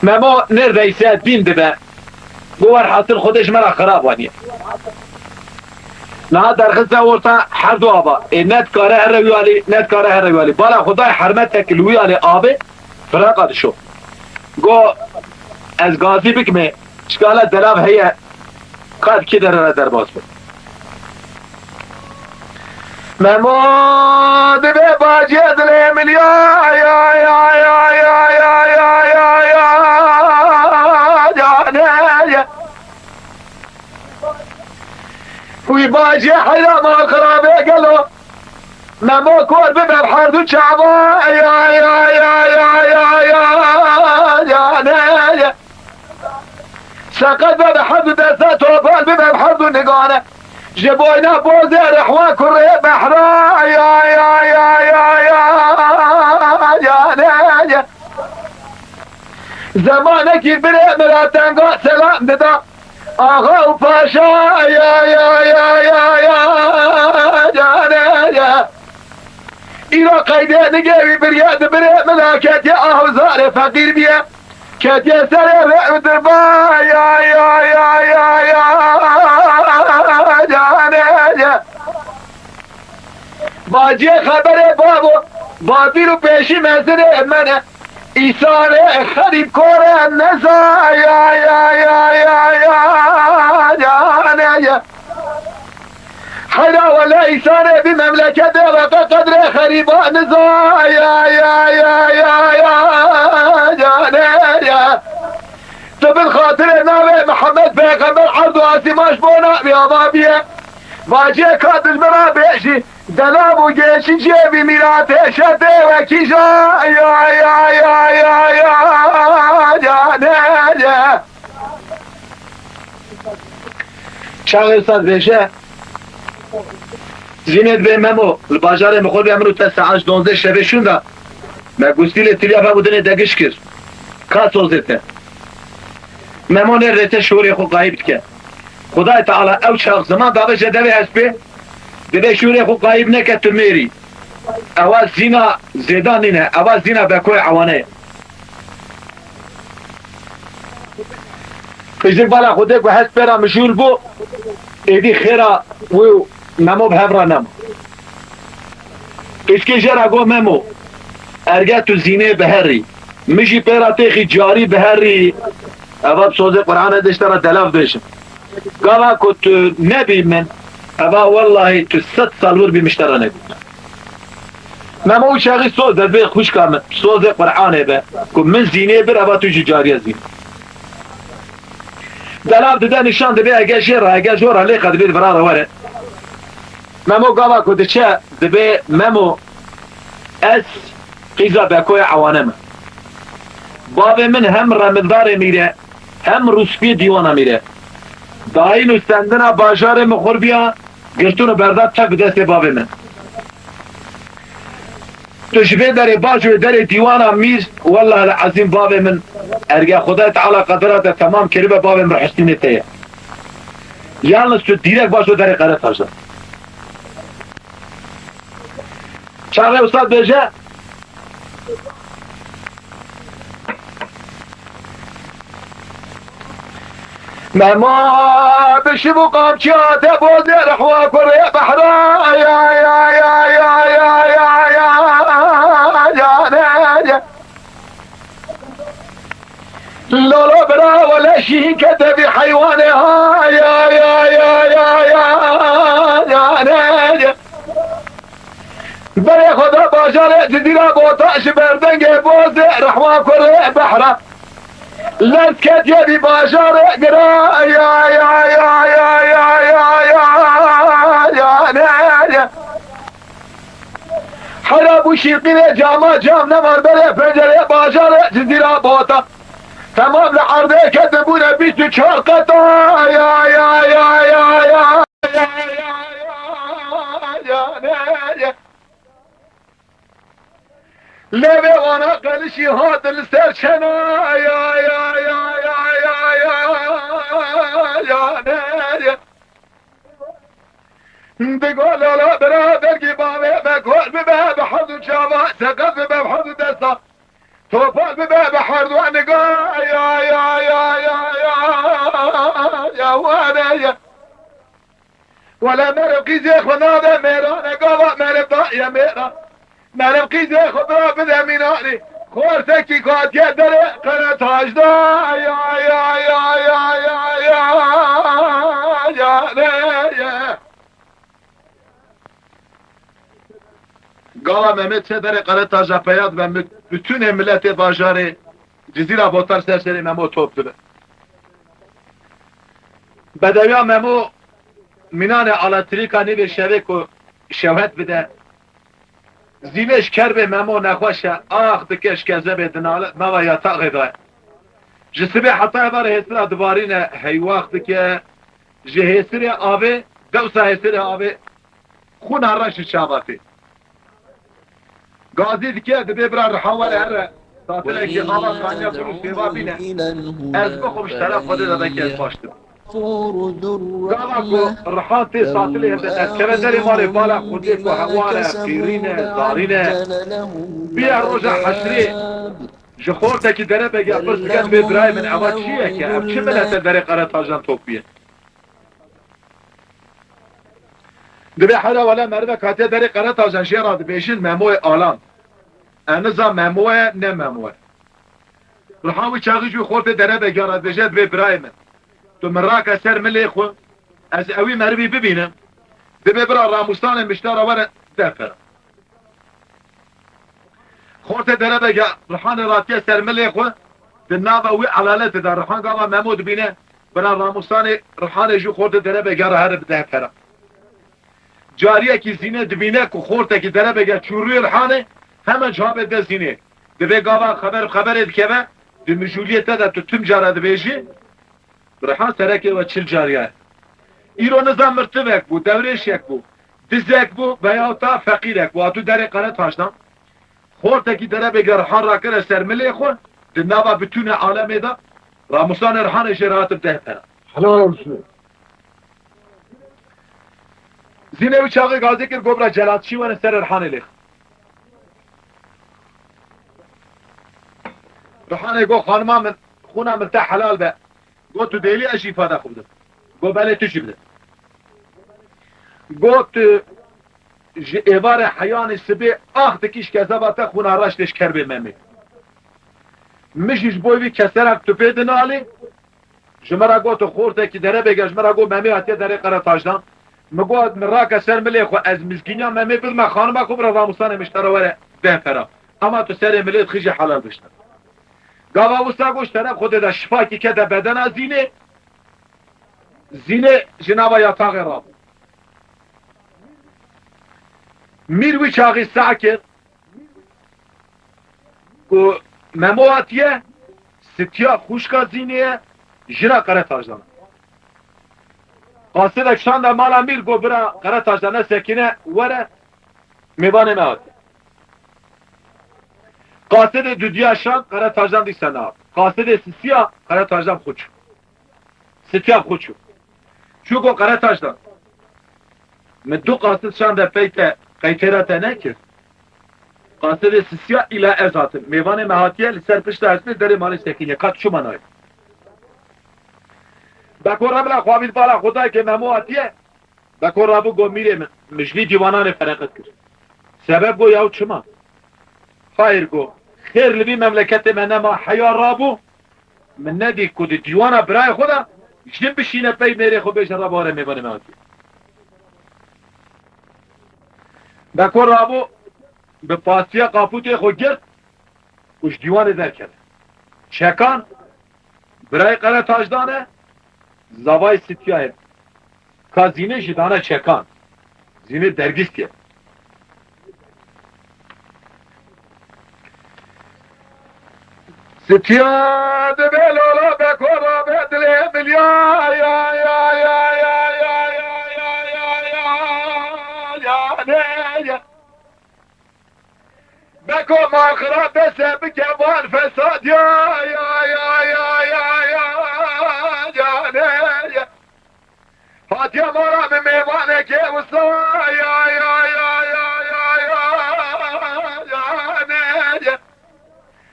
Memo nêrdeyse dîn dibe. Got, werhasil Xwedê ji me re xirab aniye. Niha derxiste orta her du ava. Ê ne dikare here wî alî, ne dikare here wî alî. Bala Xwedayê hermetek li wî alî avê, firaqa dişo. Got, ez gazî bikimê, çikala delav heye, ka di kê derê re derbas be. Memo dibe bacê dilê min ya, ya, ya, canê ye. Wî bacê heyra mal xirabê gelo. Memo kor bibe bi her du çava, ya, ya, canê ye. Seqet be bi her du deste topal bibe bi her du nigane. Ji boyna bozê rehwa kurê behra ya ya ya ya ya ya ne ye. Zemanekî birê min ra tenga selam dida. Axa û paşa ya ya ya ya ya ya ne ye. Îro qeydê nigê wî biriye di birê min ra ketiye ah û zarê feqîr biye. Ketiye serê rê û dirba ya ya ya ya ya canê ye. Baciyê xeberê babo, batîl û pêşî mezinê mene. Îsarê xerîb kore neza ya ya ya ya canê ye. Heyra wele îsanê bî memleketê ve te qedrê xerîba niza ya ya ya ya ya canê ye. Tu bin xatirê navê Mihemed Pêxember erd û asîman ji bo navê ava biye. Vaciyê ka dijmira bêjî, delav û gêşî ciyê vî mîratê şetê wekî ja ya ya ya ya ya canê ye. Çaxê wisa dibêje, Zînê dibê Memo, li bajarê Mixurbiya min û te saet ji donzdeh şevê şûnda, me gustîlê tiliya hev û dinê de giş kir. Ka sozê te. Memo nêrdeyse şûrê xwe qayîb dike. Xwedayê Teala ew çax ziman dabe ji devê hespê, dibê şûrê xwe qayîb neke tu mêrî. Ewa zîna zêdan nîne, ewa zîna bekoyê ewane ye. Piştî bala Xwedê ku hespê re mijûl bû, êdî xêra wî û Memo bi hev re nema. Pişkê jê re got, Memo, erge tu zînê biherî, min jî pê re têxî carî biherî, eva bi sozê Qur'anê de ji te re delav bêjim. Gava ku tu nebî min, eva wellahî tu sed sal wir bî min ji te re nebî. Memo û çaxî soz de dibê xwişka min, sozê Qur'anê be, ku min zînê bir, eva tu jî cariye zîn. Delav dide nîşan dibê, ege jê re, ege jor re lê qe dibê di vira re were. Memo gava ku diçe dibê, Memo, ez qîza bekoya ewane me. Bavê min hem remildarê mîre, hem rûspiyê dîwana mîre. Dayîn û stendina bajarê Mixurbiya girtin û berda tev bi destê bavê min. Tu ji vê derê baş û derê dîwana mîr, wellahil ezîm bavê min, erge Xwedayê Teala qedera te temam kiribe, bavê min rihistînê te ye. Yalnız tu dîrek baş û derê qere taşe. Çaxê wisa dibêje. Mema bişim û qamçiya te bozê rehwa kurê behra ya ya ya ya ya ya ya ya ne ya. Lolo bira wele şîn kete vî heywanê ha ya ya ya ya ya ya ne ya. Berê xwe da bajarê Cizîra Bota ji ber dengê bozê rehwa kurê behra. Lez ketiye vî bajarê gira ya ya ya ya ya ya ya ya ne ya. Hera bû şîrqînê cama cam neman berê pencerê bajarê Cizîra Bota. Temam li erdê ketin bûne bîst û çar qeta ya ya ya ya ya ya ya ya ya ya ya. Lê vê wana qelişî hatin li ser çena ya ya ya ya ya ya ya ya ne ya. Digo lala bira dergî bavê me kor bibe bi herd û çava, seqet bibe bi herd û desta. Topal bibe bi herd û aniga ya ya ya ya ya ya were ya. Wele meriv qîzê xwe nade mêrane, gava meriv daye mêran. Meriv qîzê xwe bira bide mînanî. Xortekî katiye derê qere tac da ya ya ya ya ya ya ya ne ye. Gava Memê çe derê qere taca peya dibe, mi-, bütünê miletê bajarê Cizîra Botar ser serê Memo top dibe. Bedewiya Memo mînanê eletrîka nîvê şevê ku şewhet bide. Zînê ji kerbê Memo nexweş e, ax dike ji kezebê dinale, nava yataxê de ye. Ji sibê heta êvarê hêsira dibarîne, heywax dike, ji hêsirê avê, dewsa hêsirê avê, xûna reş ji çava tê. Gazî dike, dibê bira Rihan were here. Tatilekî ava kaniya ku rûspêva bîne. Ez bixwim ji teref Xwedê de belkî ez baş dibim. Gava ku Rihan tê tatilê hevde derkeve derê malê, bala Xwedê ku hewar e, qîrîn e, zarîn e. Bîya roja heşrê ji xortekî derebege pirs dike, dibê birayê min, eva çi ye ke? Ev çi milete derê Qeretajan top bûye? Dibê hera wele merivek hatiye derê Qeretajan jê re dibêjin Memoyê Alan. Ez nizam Memo ye, ne Memo ye. Rihan wî çaxî jî xortê derebege re dibêje, dibê birayê min, tu min rake ser milê xwe, ez ewî merivî bibînim. Dibê bira Ramûsanê Miştara were deh pera. Xortê derebege Rihanê ratiye ser milê xwe, di nava wî elaletê de Rihan gava Memo dibîne, bira Ramûsanê Rihanê jî xortê derebege re here bi deh pera. Cariyekî Zînê dibîne ku xortekî derebege çû rûyê Rihanê, hemen çavê de Zînê. Dibê gava xeber bi xeberê dikeve, di mijûliyê te de tu tim cara dibêjî, Rihan serekê we çil cariya ye. Îro niza mirtivek bû, dewrêşek bû, dizek bû veya ta feqîrek bû, hatû derê Qeretaşdan. Xortekî derebege Rihan rakire ser milê xwe, di nava bitûnê alemê de, Ramûsanê Rihanê jê re hatib deh pera. Helal olsun. Zînê wî çaxê gazê kir, got bira celatçî wene ser Rihanê lêx. Rihanê got, xanima min, xûna min te helal be. Got, tu dêlî, ez jî îfada xwe bidim. Got, belê, tu jî bide. Got, tu ji êvarê heyanê sibê ax dikî ji kezeba te, xûna reş tê ji kerbê Memê. Min jî ji bo vî keserak tu pê dinalî, ji min re got, tu xortekî derebege, ji min re got, Memê hatiye derê Qeretaşdan. Min got, min rake ser milê xwe, ez mizgîniya Memê bidime xanima xwe, bira Ramûsanê Miştara were deh pera. Ema tu serê milê dixî jî helal bişte. Gava wisa got, ji teref Xwedê de şifakî kete bedena Zînê. Zînê ji nava yataxê rabû. Mîr wî çaxî seh kir ku Memo hatiye, sitiya xwişka Zînê ye, jina Qeretaşdan. Qasidek şande mala mîr, got, bira Qeretaşdan, ne sekine, were, mêvanê me hatiye. Qasidê dudiya şand, Qeretaşdan dîsa nehat. Qasidê sisiya, Qeretaşdan xwe çû. Sitiya xwe çû. Çû got, Qeretaşdan, min du qasid şande pey te, qeytêra te nekir. Qasidê Sisiya îla ez hatim. Mêvanê me hatiye, li ser pişta hespê derê malê sekiniye. Ka tu çima nayê? Beko re bila xwe avît bala xwe dayikê Memo hatiye. Beko rabû go mîrê min, min ji vî dîwananê fereqet kir. Sebeb go yaw çima? Xayr go, xêr li vî memleketê me nema, heya rabû. Min nedî ku di dîwana birayê xwe de jin bişîne pey mêrê xwe bêje, rabû were mêvanê me hatiye. Beko rabû, bi pastiya qapûtê xwe girt û ji dîwanê derkeve. Çekan, birayê Qeretajdan e, zavayê Sitiyayê. Ka Zînê jî dane Çekan. Zînê dergîstiye. Sitiya dibe lola Beko rabe dilê min ya, ya, ya, ya, ya, ya, ne, ya. Beko maxira dese bike van fesad ya, ya, ya, ne, ya. Hatiye mala min mêvanekê wisa ya, ya, ya, ne, ya.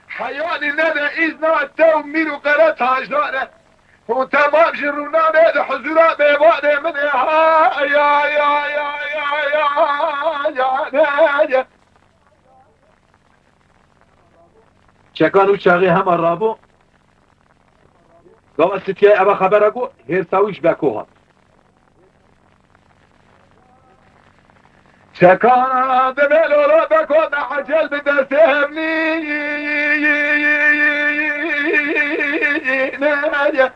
Heyanî nede îzna te û mîr û Qeretajdan e. Hûn temam ji rûnanê di huzûra mêvanê min ê ha, ya, ya, ne, ya. Çekan û çaxê hema rabû. Gava Sitiyayê eva xebera ku hêrsa wî ji Beko hat. Çekan dibe lola Beko me ecel bi destê hevnî ne.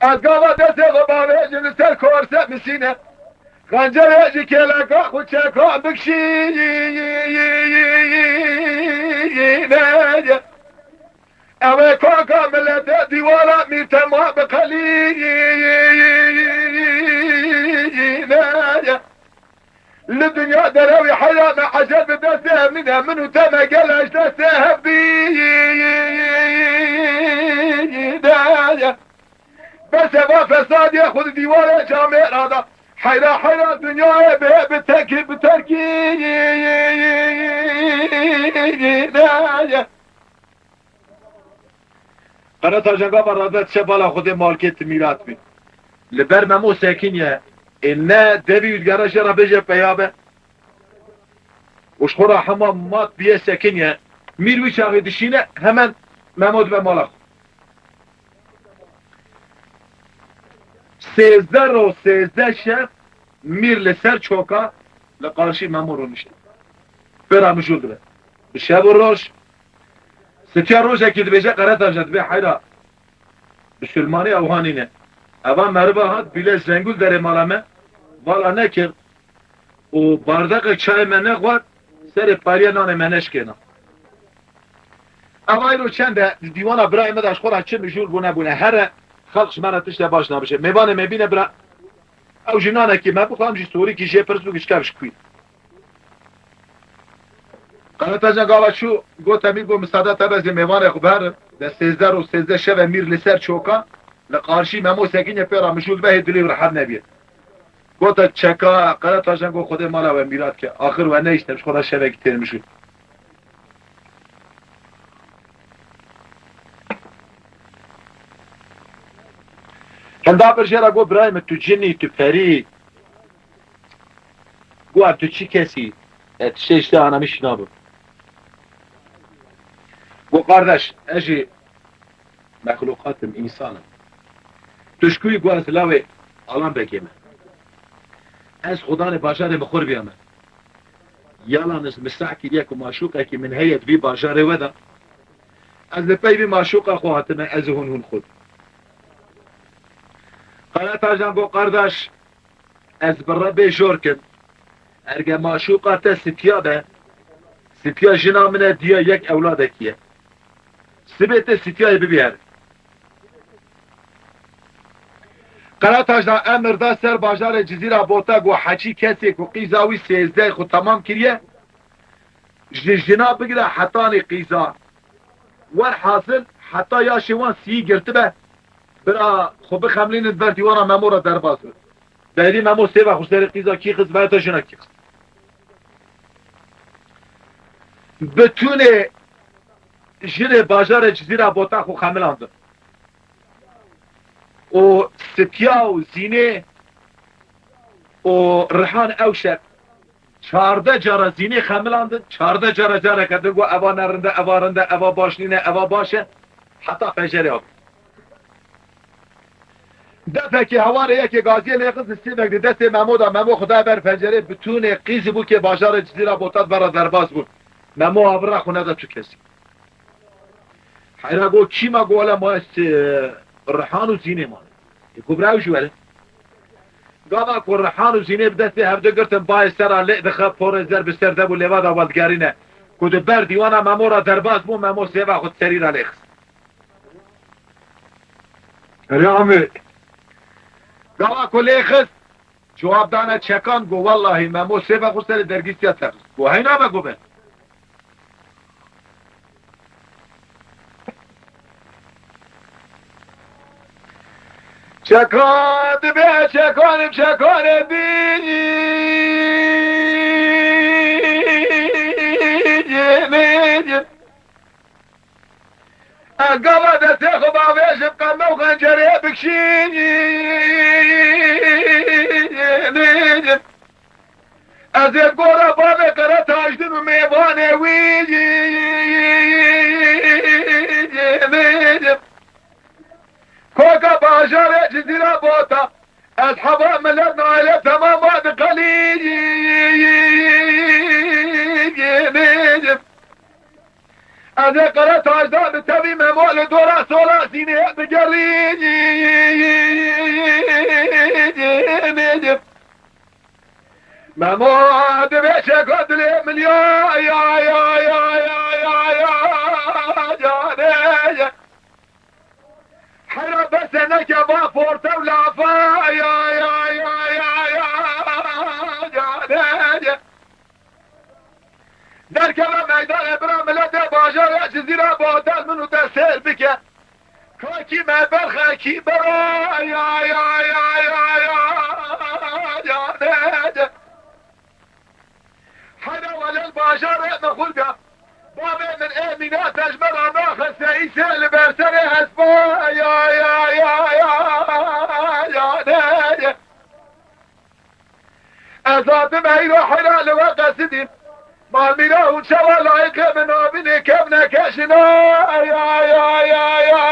Ez gava destê xwe bavêjim li ser korse misîne. Xencerê ji kêleka xwe Çekan bikşîne. Ew ê kaka milete dîwara mîr tema biqelîne. Li dinya derewî heyra me ecel bi destê hev nîne, min û te me gele ji destê hev dîne. Bes eva fesadiyê xwe di dîwarê camêra da. Heyra heyra dinyayê bê bi tekî bi terkî ne. Qeretajan gava rade diçe bala Xwedê malkê ti mîrat bî. Li ber Memo sekiniye, ê ne devî û digere jê re bêje peya be. Û ji xwe re hema mat bîye sekiniye. Mîr wî çaxê dişîne, hemen Memo dibe mala xwe. Sêzdeh roj, sêzdeh şev, Mîr li ser çoka li qarşî Memo rûnişt. Pê re mijûl dibe. Bi şev û roj, Sitiya rojekî dibêje, Qeretajan dibê heyra. Bisilmanî ew hanîne. Eva meriva hat bîle zengûl derê mala me, vala nekir û bardeqek çayê me nexwar, serê pariya nanê me neşkêna. Ev ayro çend e, di dîwana birayê me de ji xwe re çi mijûl bûne bûne. Here xelq ji me re tişte baş nabişe. Mêvanê me bîne bira, ew jî nanekî me bixwe, em jî sorîkî jê pirs bû, gişke bişkûyî. Qeretajan gava çû, got, Emîr got, misade te bezê mêvanê xwe biherim. De sêzdeh roj sêzdeh şeve Mîr li ser çoka, li qarşî Memo sekiniye, pê re mijûl be, hê dilê wî rehet nebiye. Gote çeka, Qeretajan got, Xwedê mala we mîrat ke. Axir we nehişte, ji xwe re şevekî têr mijûl. Hinda bir jê re got, birayê min, tu cin î, tu perî. Got, ev tu çi kesî? E, tiştê ji te anamîş nabim. Got, qardeş, ez jî mexluqat im, însan im. Tu ji ku yî? Got, ez lawê Alanbegê me. Ez xudanê bajarê Mixurbiya me. Yalan ez misah kiriye ku maşûqekî min heye di vî bajarê we de. Ez li pey vî maşûqa xwe hatime, ez û hûn, hûn xwe. Qeretajan got, qardeş, ez bi Rebê jor kim. Erge maşûqa te Sitiya be, Sitiya jina min e, diya yek ewladekî ye. Sibê te Sitiyayê bibî her. Qeretajan emir da ser bajarê Cizîra Bota, got, heçî kesê ku qîza wî sêzdeh xwe temam kiriye, ji jina bigire hetanî qîza. Werhasil heta yaşê wan sî girtibe, bira xwe bixemlînin, ber dîwana Memo re derbas bin. Derî Memo sêva xwe serê qîza kî xist, vayeta jina kî xist. Bitûnê jinê bajarê Cizîra Bota xwe xemilandin. Û Sitya û Zînê û Rihan ew şev çardeh cara Zînê xemilandin, çardeh cara careke din got, "Eva ne rind e, eva rind e, eva baş nîne, eva baş e." Heta fecerê hat. Defekê hewarê yekê gaziyê lê xist, sêvek di destê Memo de. Memo xwe daye ber pencerê, bitûnê qîzî bû ke bajarê Cizîra Botat vera derbas bûn. Memo avira xwe neda tu kesî. Heyra got, "Kî ma?" Got, "Wele ma ez, e, Rihan û Zînê mane." Ê, got, "Bira ew jî were." Gava ku Rihan û Zînê bi destê hevdu girtin, bayê sera lê dixe, porê zer bi ser de bû, lêva da weldigerîne. Ku di ber dîwana Memo ra derbas bû, Memo sêva xwe di serî ra lê xist. Erê Amê. Gava ku lê xist, cewab dane çekan, got, "Wellahî Memo sêva xwe serê dergîstiya te xist." Got, "Heyna be," got, "be." Çeka dibe çekanim çekanê dî. Ez gava destê xwe bavêjim, qeme û xencerê bikişînim. Ez ê gora bavê Qere Tajdin û mêvanê wî. Koka bajarê Cizîra Bota, ez heva milet naile temama diqelînim. Ez ê Qere Tajda bi tevî Memo li dora sola Zînê bigerînim. Memo dibê çeka dilê min ya, ya, ya, canê. Hera bese neke va porte û lafa, ya, ya, canê. Derkeve meydanê bira miletê bajarê Cizîra Botat min û te sêr bike. Kakî me berxekî bera, ya, ya, ya, ya, ya, ya, ne, ne. Heyra welel bajarê me xul be. Bavê min ê mîna te ji me re naxe seyîsê li ber serê hespa, ya, ya, ya, ya, ya, ne, ne. Ez hatim heyra heyra li we qesidîm. Malmîra hûn çawa layîqê min nabînê kevneke jina. Ya, ya, ya, ya, ya,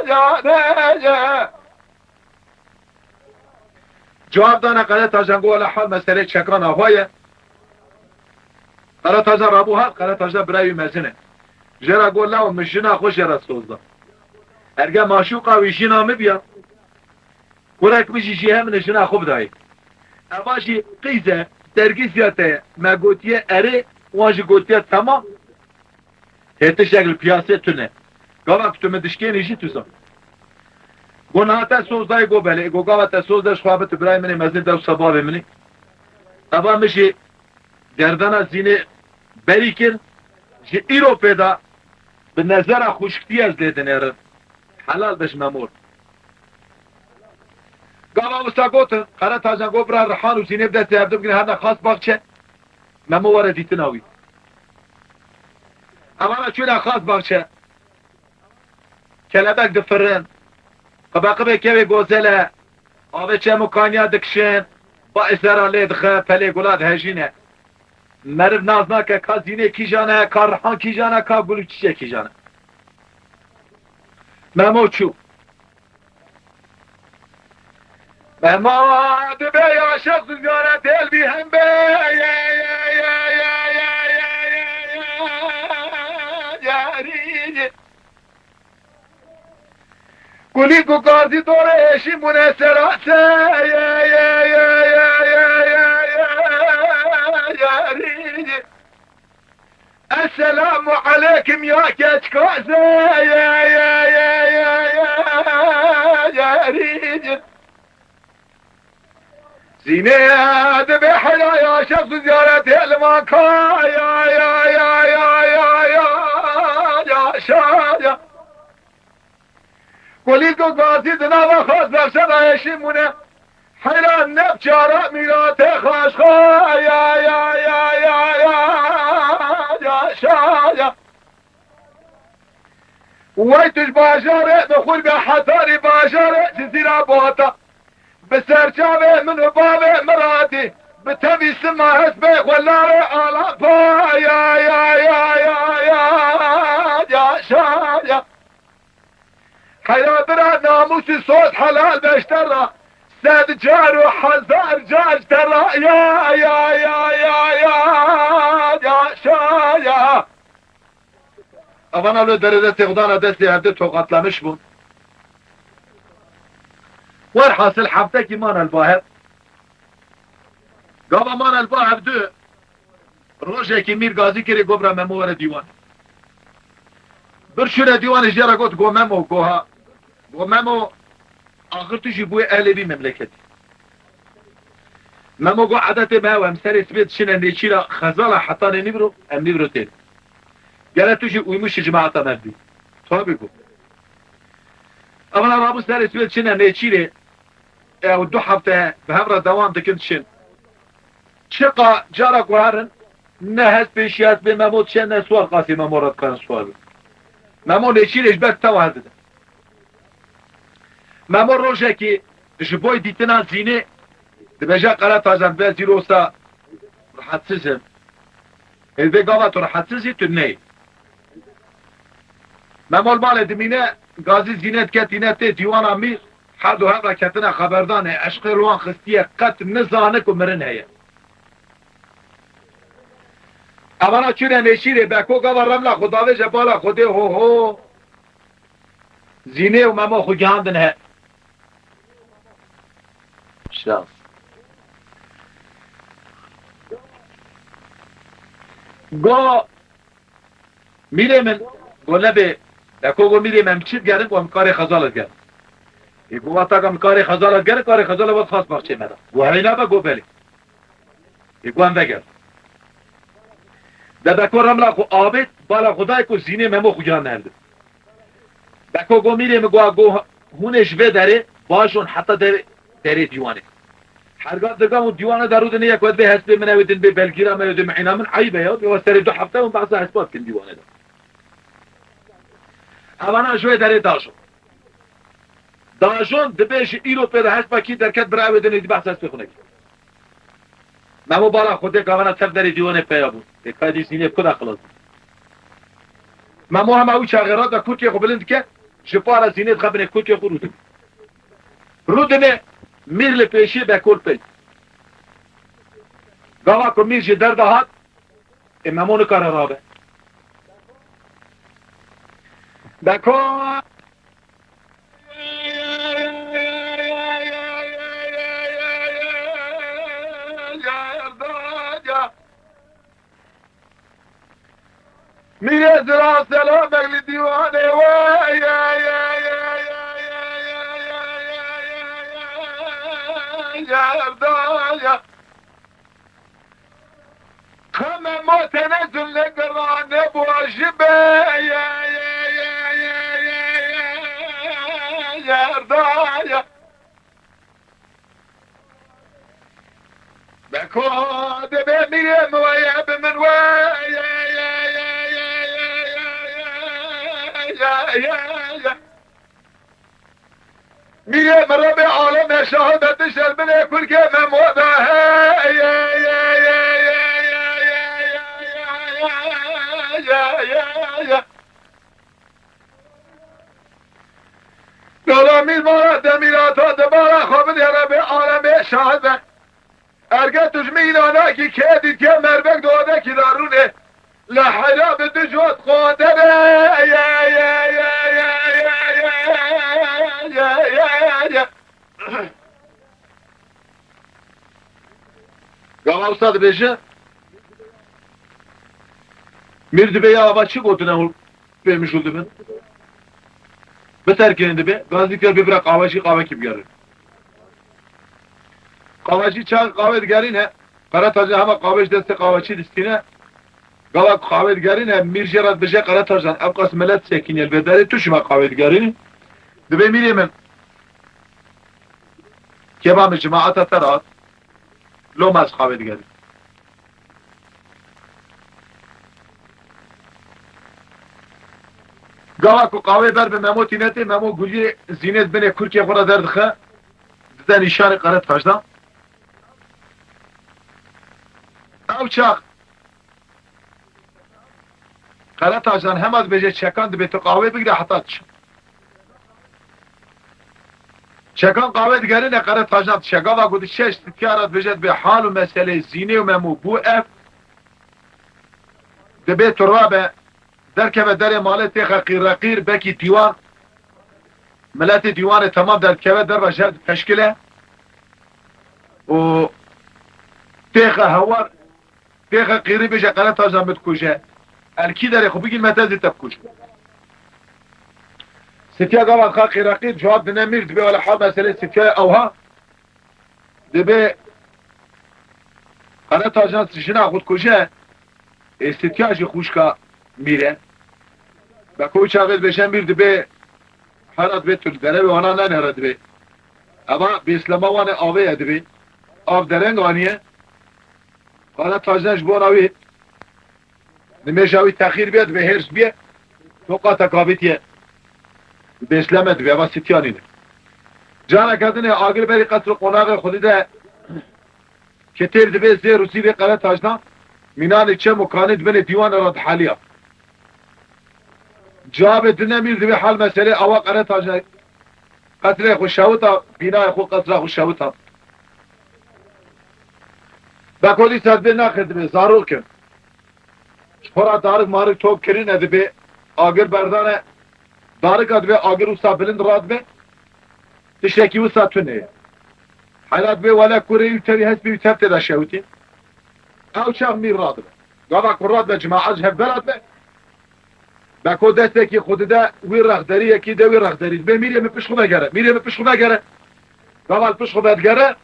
ya, ne, ne. Cewab dane Qeretajan, got, "Wele hal meselê çekan awa ye." Qeretajan rabû hat, Qeretajan birayê wî mezin e. Jê re got, "Lawo, min jina xwe jê re soz da. Erge maşûqa wî jina min biya, kurek min jî jê hemin e jina xwe bidayê." Eva jî qîz e, dergîziya te ye. Me gotiye erê, wan jî gotiye temam. Hê tiştek li piyasê tune. Gava ku tu min dişkênî jî tu zan. Go niha te soz dayê? Go belê. Go gava te soz de ji xwe bi tu birayê min ê mezin, dewsa bavê min î. Eva min jî gerdana Zînê berî kir. Ji îro pê de bi nezera xuşkitî ez lê dinêrim. Helal be ji me mor. Gava wisa gotin, Qeretajan got, "Bira Rihan û Zînê bi destê hevdu bigrin, herne Xas Baxçe. Memo were dîtina wî." Evana çûne Xas Baxçe. Kelebek difirin. Qibeqibê kevê gozele. Avê çem û kaniya dikişin. Ba sera lê dixe, pelê gula dihejîne. Meriv nas nake ka Zînê kîjan e, ka Rihan kîjan e, ka Gul û Çiçek kîjan e. Memo çû. Memo dibe ya şexs û ziyaret el bî hem be. Kulî ku gazî dore eşî mune serase. Esselamu aleykum ya keçkaze. Zînê dibe helaya şexs û ziyaretê li van ka. Ya, ya, ya, ya, ya, ya, ya, şa, ya. Kulî ku gazî di nava Xas Baxçe de eşî mûne. Heyran ne bi çara mîratê xaşxa. Ya, ya, ya, ya, ya. Wey tu ji bajarê, bi xurbe Hetarî bajarê, Cizîra Bota. Bi ser çavê min û bavê Miradî, bi tevî sima hespê xwe lavê Alapa, ya, ya, ya, ya, ya, ya, şa, ya. Heyra bira namûsî soz helal beşte ra, sed car û hezar car te ra, ya, ya, ya, ya, ya, ya, şa, ya. Evana li derê destê xwe dana destê hevdû toqatlamiş bûn. Werhasil heftekî mane li ba hev. Gava mane li ba hevdû, rojekî Mîr Gazî kirê got bira Memo were dîwan. Bir şûre dîwanê jê re got, go Memo, go ha. Go Memo, axir tu jî bûyê ehlê vî memleketî. Memo got, edetê me ew, em serê sibê diçine nêçîra xezala hetanê nîvro, em nîvro tên. Gere tu jî uymuşî cemaeta me bî. Tabî got. Evana rabû serê sibê diçine nêçîrê, ew du hefte bi hev re dewam dikin diçin. Çiqa cara ku herin, ne hespê şiyas bê Memo diçe, ne swar qasî Memo re dikarin swar bin. Memo nêçîrê ji ber tewa hevdide. Memo rojekî ji boy dîtina Zînê dibêje, Qeretajan, be zîrosa rahatsiz im. Ê vê gava tu rahatsiz î, tu neyê. Memo li malê dimîne, Gazî Zînê diketîne tê dîwana Mîr, her du hev re ketine xeberdanê, eşqê li wan xistiye, qet nizane ku mirin heye. Evana çûne nêçîrê, Beko gava remla xwe davêje bala Xwedê, ho ho. Zînê û Memo xwe gihandin he. Şans. Go, mîrê min, go nebê, Beko go mîrê min, em çi digerin, go em karê xezala digerin. Ê go wata ka em karê xezala digerin, karê xezala vat xas baxçê me de. Go heyna be, go belê. Ê go em vegerin. De Beko remla xwe avêt, bala xwe dayê ku Zînê Memo xwe gihandin hevdû. Beko go mîrê min, go, go hûn ê ji vê derê bajon heta derê, derê dîwanê. Herga dirga hûn dîwanê de rûdinê, yek we dibê hespê min, ew ê din bê belgîra me, ew ê din mîna min, eyb e ya, wê serê du hefte hûn behsa hespa dikin dîwanê de. Evana ji wê derê dajon. Dajon dibê ji îro pê de hespa kî derket bira ew ê din êdî behsa hespê xwe nekî. Memo bala Xwedê gavana tev derê dîwanê peya bû. Ê ka dî Zînê bi ku de xilas bû? Memo hema wî çaxê re de kurtiyê xwe bilind dike, ji para Zînê dixe binê kurtiyê xwe rûdinê. Rûdinê Mîr li pêşiyê, Beko li pey. Gava ku Mîr ji derve hat, ê Memo nikare rabe. Beko Mîrê zira selamek li dîwanê we ye, ye, ye, ye, ye, Erda ye. Xeme ma tenezul ne girane bu ajibe ye, ye, ye, ye, ye, ye, Erda ye. Beko dibê mîrê min weye bi min we ye, ye, ye. Mîrê min Rebê alemê şahid e, tu şer binê kurkê Memo de he ye, ye, ye. Dola mîr mala demîra ta di bala xwe bidê Rebê alemê şahid e. Erge tu ji min înanekî kê dîtiye merbek di odekî de rûnê. Li heyra bi du jot xwe dere ye, ye, ye. Gava wisa dibêje, mîr dibê ya ava çi gotine hûn pê mijûl dibin? Biterkînin dibê, gazî kir bê bira qaveçî, qavekî bigerin. Qaveçî çax qavê digerîne, Qeretacan hema qavê ji destê qaveçî distîne. Gava ku qavê digerîne, mîr jê re dibêje, Qeretacan, ev qas milet sekîniye li vê derê, tu çima qavê digerînî? Dibê mîrê min, kêfa min cemaeta te re hat, loma ez qavê digerînim. Gava ku qawê ber bi Memo tîne tê, Memo guliyê Zînê di binê kurkê xwe re derdixe, dide nîşanê Qere Tacdan. Ew çax Qere Tacdan hema dibêje çekan dibê tu qawê bigire heta diçin. Çekan qawê digerîne, Qere Tacdan diçe. Gava ku diçe ji Sitya re dibêje dibê hal û meseleyê Zînê û Memo bû ev. Dibê tu rabe, derkeve derê malê têxe qîreqîr, bekî dîwan. Miletê dîwanê temam derdikeve derve jer dipeşkile. Û têxe hewar, têxe qîrî bêje Qere Tacdan min dikuje. El kî derê xwe bigîn me te zî te bikujim. Sitya gava dixa qîreqîr cewab dine mîr dibê wele hal meselê Sitya ewha. Dibê Qere Tacdan jina xwe dikuje, ê Sitya jî xwişka mîr e. Beko çaxê dibêje mîr dibê hera dibê tu li derevê wana nenere dibê. Eva bêslema wan ê avê ye dibê. Av dereng aniye. Qere Tacdan ji bona wî nimêja wî texîr bê, dibê hêrs bê. Toqa te kavîtiye. Bêsleme dibê, eva Sitya nîne. Careke dinê agir berî qesr û qonaxê xwedî de Ketêr dibê zêr û zîvê Qere Tacdan, mînanê çem û kanê di binê dîwanê re diheliya. Cewabê dine mîr dibê hal meselê awa Qere Tacdan qesrê xwe şewita, bînayê xwe qesra xwe şewita. Beko dîsa dibê naxir dibê zarok in. Ji xwe re darik marik top kirine dibê agir berdane. Darika dibê agir wisa bilind radibe. Tiştekî wisa tune ye. Hela dibê wele kurê wî tevî hespê wî tev tê de şewitî. Ew çax mîr radibe. Gava ku radibe cemaet ji hev ve radibe. Beko destekî xwe dide wî rexderî, yekî de wî rexderî. Dibê mîrê min pişt xwe vegere. Mîrê min pişt xwe vegere. Gava li pişt xwe vedigere.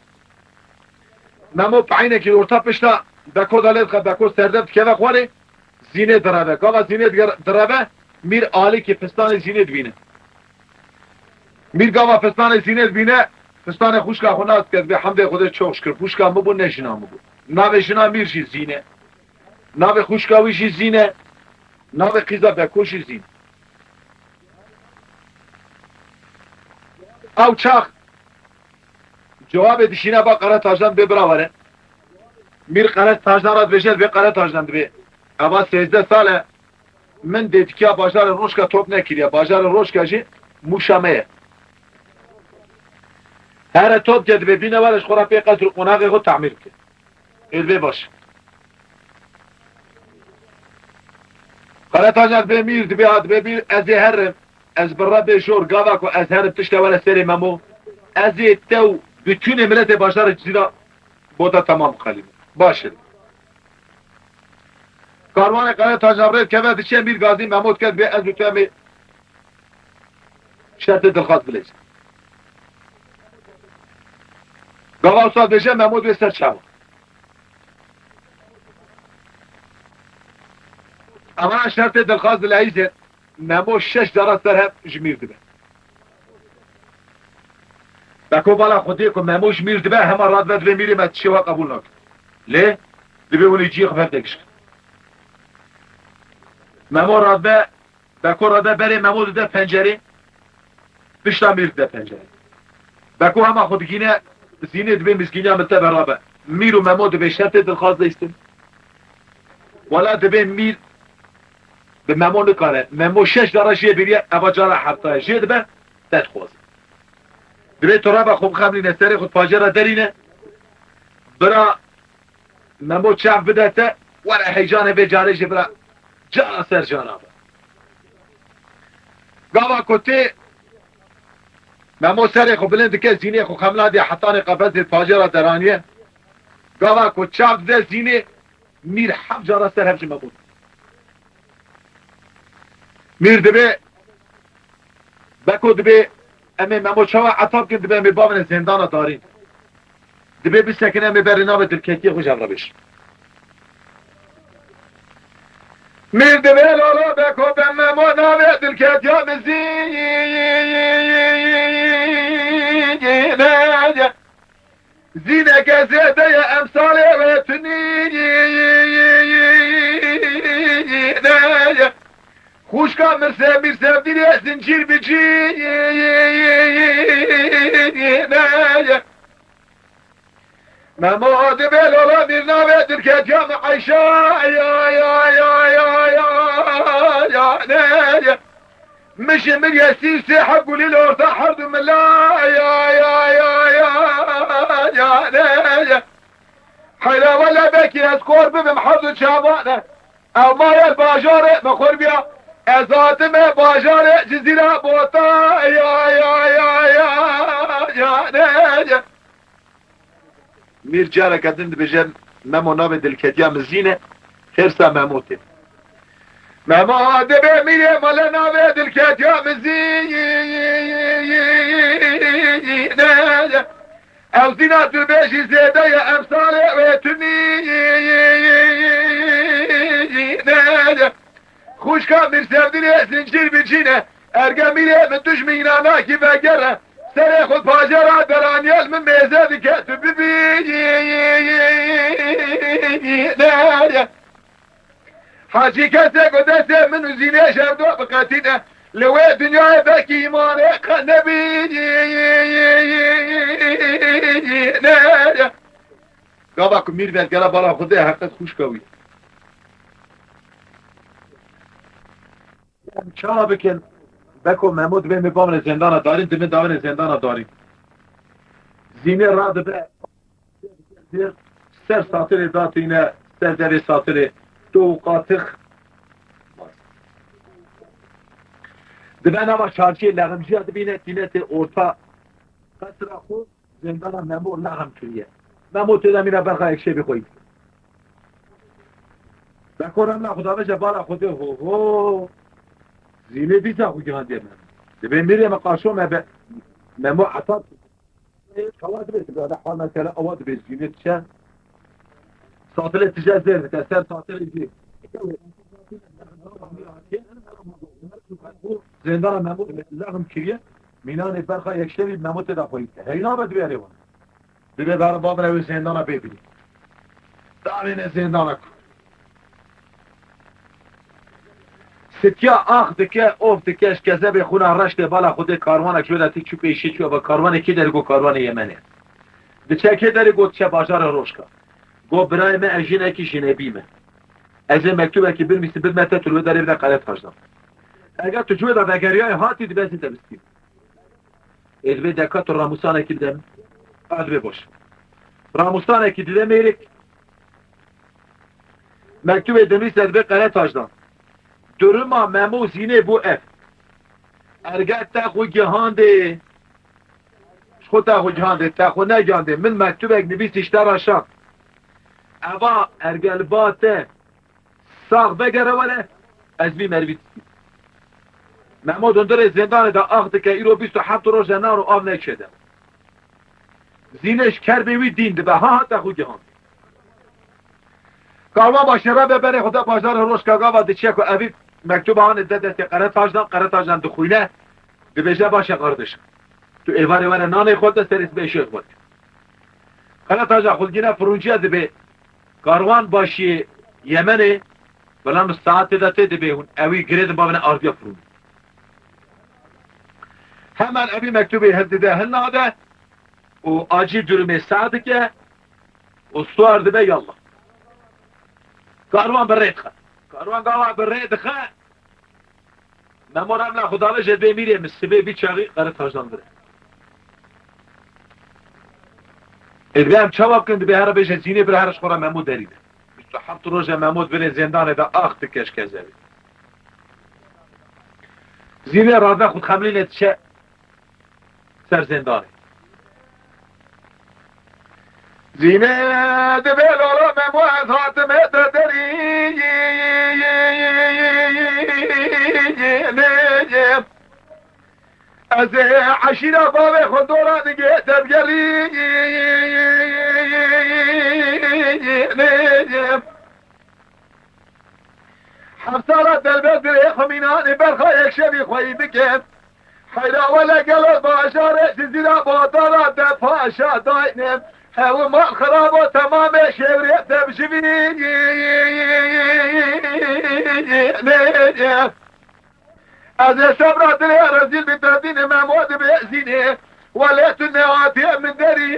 Memo peynekî li orta pişta Beko de lê dixe, Beko serdem dikeve xwarê, Zînê direve. Gava Zînê diger-, direve, mîr alîkî pistanê Zînê dibîne. Mîr gava pistanê Zînê dibîne, pistanê xwişka xwe nas dike, dibê hemdê Xwedê çok şikir, xwişka min bû, ne jina min bû. Navê jina mîr jî Zîne. Navê xwişka wî jî Zîne. Navê qîza Beko jî Zîne. Ew çax Cewabê dişîne ba Qere Tacdan dibê bira were. Mîr Qere Tacdan re dibêje, dibê Qere Tacdan dibê. Eva sêzdeh sal e min dêtikiya bajarê Roşka top nekiriye. Bajarê Roşka jî Mûşa me ye. Here top ke dibê bîne were ji xwe re pê qesr û qonaxê xwe tamîr bike. Ê dibê baş. Qere Tacdan dibê mîr, dibê ha, dibê mîr, ez ê herim. Ez bi Rebê jor gava ku ez herim tişte were serê Memo. Ez ê te û bütünê miletê bajarê Cizîra bota temam biqelînim. Baş e. Karwanê Qere Tacdan rê dikeve diçe mîr gazî Memo dike dibê ez û tu em ê şertê dilxwaz bilêzin. Gava wisa dibêje Memo dibê ser çawa. Eva şertê dilxwaz dileyîzin. Memo şeş cara ser hev ji mîr dibe. Beko bala Xwedê ku Memo ji mîr dibe, hema radibe dibê mîrê me tişê we qebûl nake. Lê dibê hûn ê cihê xwe bi hev de gişkin. Memo radibe, Beko radibe berê Memo dide pencerê, pişta mîr dide pencerê. Beko hema xwe digîne Zînê dibê mizgîniya min te berabe. Mîr û Memo dibê şertê dilxwaz de îstin. Wela dibê mîr bi Memo nikare. Memo şeş cara jê biriye, eva cara hefta ye. Jê dibe, te dixwaze. Dibê tu reba xwe bixemlîne, serê xwe pacê re derîne. Bira Memo çav bide te, were heyecanê vê carê jî bira cara ser cara be. Gava ku tê Memo serê xwe bilind dike, Zînê xwe xemlandiye hetanê qefesê pacê re deraniye. Gava ku çav dide Zînê, mîr heft cara ser hev ji Memo. Mîr dibê, Beko dibê, em ê Memo çawa eta bikin, dibê em ê bavêne zêndana darîn. Dibê bisekin, em ê berê navê dilketiyê xwe ji hev re bêjin. Mîr dibê lala Beko be Memo navê dilketiya min Zîne ye. Zîneke zêde ye emsalê wê tunî ye. Xwişk Ka mirse, mirse, vîrê zincîr bicî. Memo dibe lola mîr navê dilketiya mi Eyşa. Ya, ya, ya, ya, ya, ya, ne, ya. Min ji min ye sî sê heb gulî li orta her du mila. Ya, ya, ya, ya, ya, ne, ya. Heyra wele belkî ez kor bibim her du çavane. Ew ma yer bajarê me xurbiya. Ez hatime bajarê Cizîra Bota. Ya, ya, ya, ya, ya, ne, ya. Mîr careke din dibêje, Memo navê dilketiya min Zîn e, xêrsa Memo tê. Memo dibe mîrê mele navê dilketiya min Zîn e. Ew Zîna tu bêjî zêde ye, emsalê wê tu nîne. Xwişka Mîr Sevdînê zincîr bicîne. Erge mîrê min tu ji mînanakî vegere. Serê xwe pajera deraniye li min mêze dike tu bibî. Hacî kesê ku destê min û Zînê ji hev du biqetîne, li wê dinyayê belkî îmanê qe nebî. Gava ku mîr vegere bala Xwedê heqet xwişka wî. Em çawa bikin? Beko Memo dibê min bavine zêndana darîn, dibê davine zêndana darîn. Zînê radibe, ser satilê datîne, ser devê satilê, to û qatix. Dibe nava çarşiyê leximciya dibîne, tîne tê orta qesra xwe. Zêndana Memo lexm kiriye. Memo tê de mîna berxa yekşevî xwe yî. Bekor emla Xuda veje bala Xwedê ho ho. Zînê dîsa xwe gihandiye Memo. Dibê mîrê me qaşo me be. Memo etab. Kawa dibê, dibê, hal mesela awa dibê Zînê diçe. Satilê tije zêr dike, ser satilê jî. Zêndana Memo lexm kiriye. Mînanê berxa yekşevî Memo tê de xweyî dike. Heyna be dibê erê wan. Dibê ber bavine wê zêndana bê bînî. Davêne zêndana ku. Sitiya ax dike, of dike, ji kezebê xwina reş tê bala Xwedê karwanek ji wê de tê çû pêşî çû eva karwanê kê derê got karwanê Yemenê. Diçe kê derê got diçe bajarê Rojka. Got birayê me ez jinekî jinebî me. Ez ê mektubekî binivîsim bidime te tu li wê derê bide Qeretacdan. Eger tu ji wê de vegeriyayê hatî dibe ez ê te bistînim. Ê dibê deka tu ramûsanekî bide min. A dibê baş. Ramûsanekî dide mêrik. Mektubê dinivîse dibê Qeretacdan. Duruma Memo Zînê bû ev. Erge te xwe gihandê. Ji xwe te xwe gihandê, te xwe negihandê. Min mektubek nivîsî ji te re şand. Eva erge li ba te sax vegere were, ez bî merivî distînim. Memo di hundirê zêndanê de ax dike, îro bîst û heft roj e nan û av neçêde. Zînê ji kerbê wî dîn dibe, ha ha te xwe gihandê. Karwan başê re be berê xwe de bajarê Rojka gava diçe ku evî mektuba hanê de destê Qeretacdan, Qeretacdan dixwîne, dibêje baş e qardeşim. Tu êvarê were nanê xwe de serê sibê şêx xwe de. Qeretaca xulgîne firûnciya dibê karwan başiyê Yemenê, belam saetê de tê dibê hûn ewî girê dibavine ardiya firûnê. Hemen evî mektubê hildide hilnade û acî durumê seh dike û suar dibe yallah. Karwan bi rê dixe. Karwan gava bi rê dixe. Memo re emla Xuda ve jê dibê mîrê min sibê vî çaxî Qeretacdan dire. Ê dibê em çawa bikin, dibê here bêje Zînê bire here ji xwe re Memo derî de. Bîst û heft roje Memo di binê zêndanê de ax dike ji kezebê. Zînê rade xwe dixemilîne diçe ser zêndanê. Zînê dibê lolo Memo ez hatime te derî. Ez ê eşîra bavê xwe dora digê te bigerî. Heft sala delbet birê xwe mînanê berxa yekşevî xweyî bike. Heyra wele gelo bajarê Cizîra Botana de paşa dayne. Hew mal xirabo temamê şewrê te bijivî. Ez ê sebra dilê rezîl bî, te dînê Memo dibe zînê. Welê tu nehatî min derî.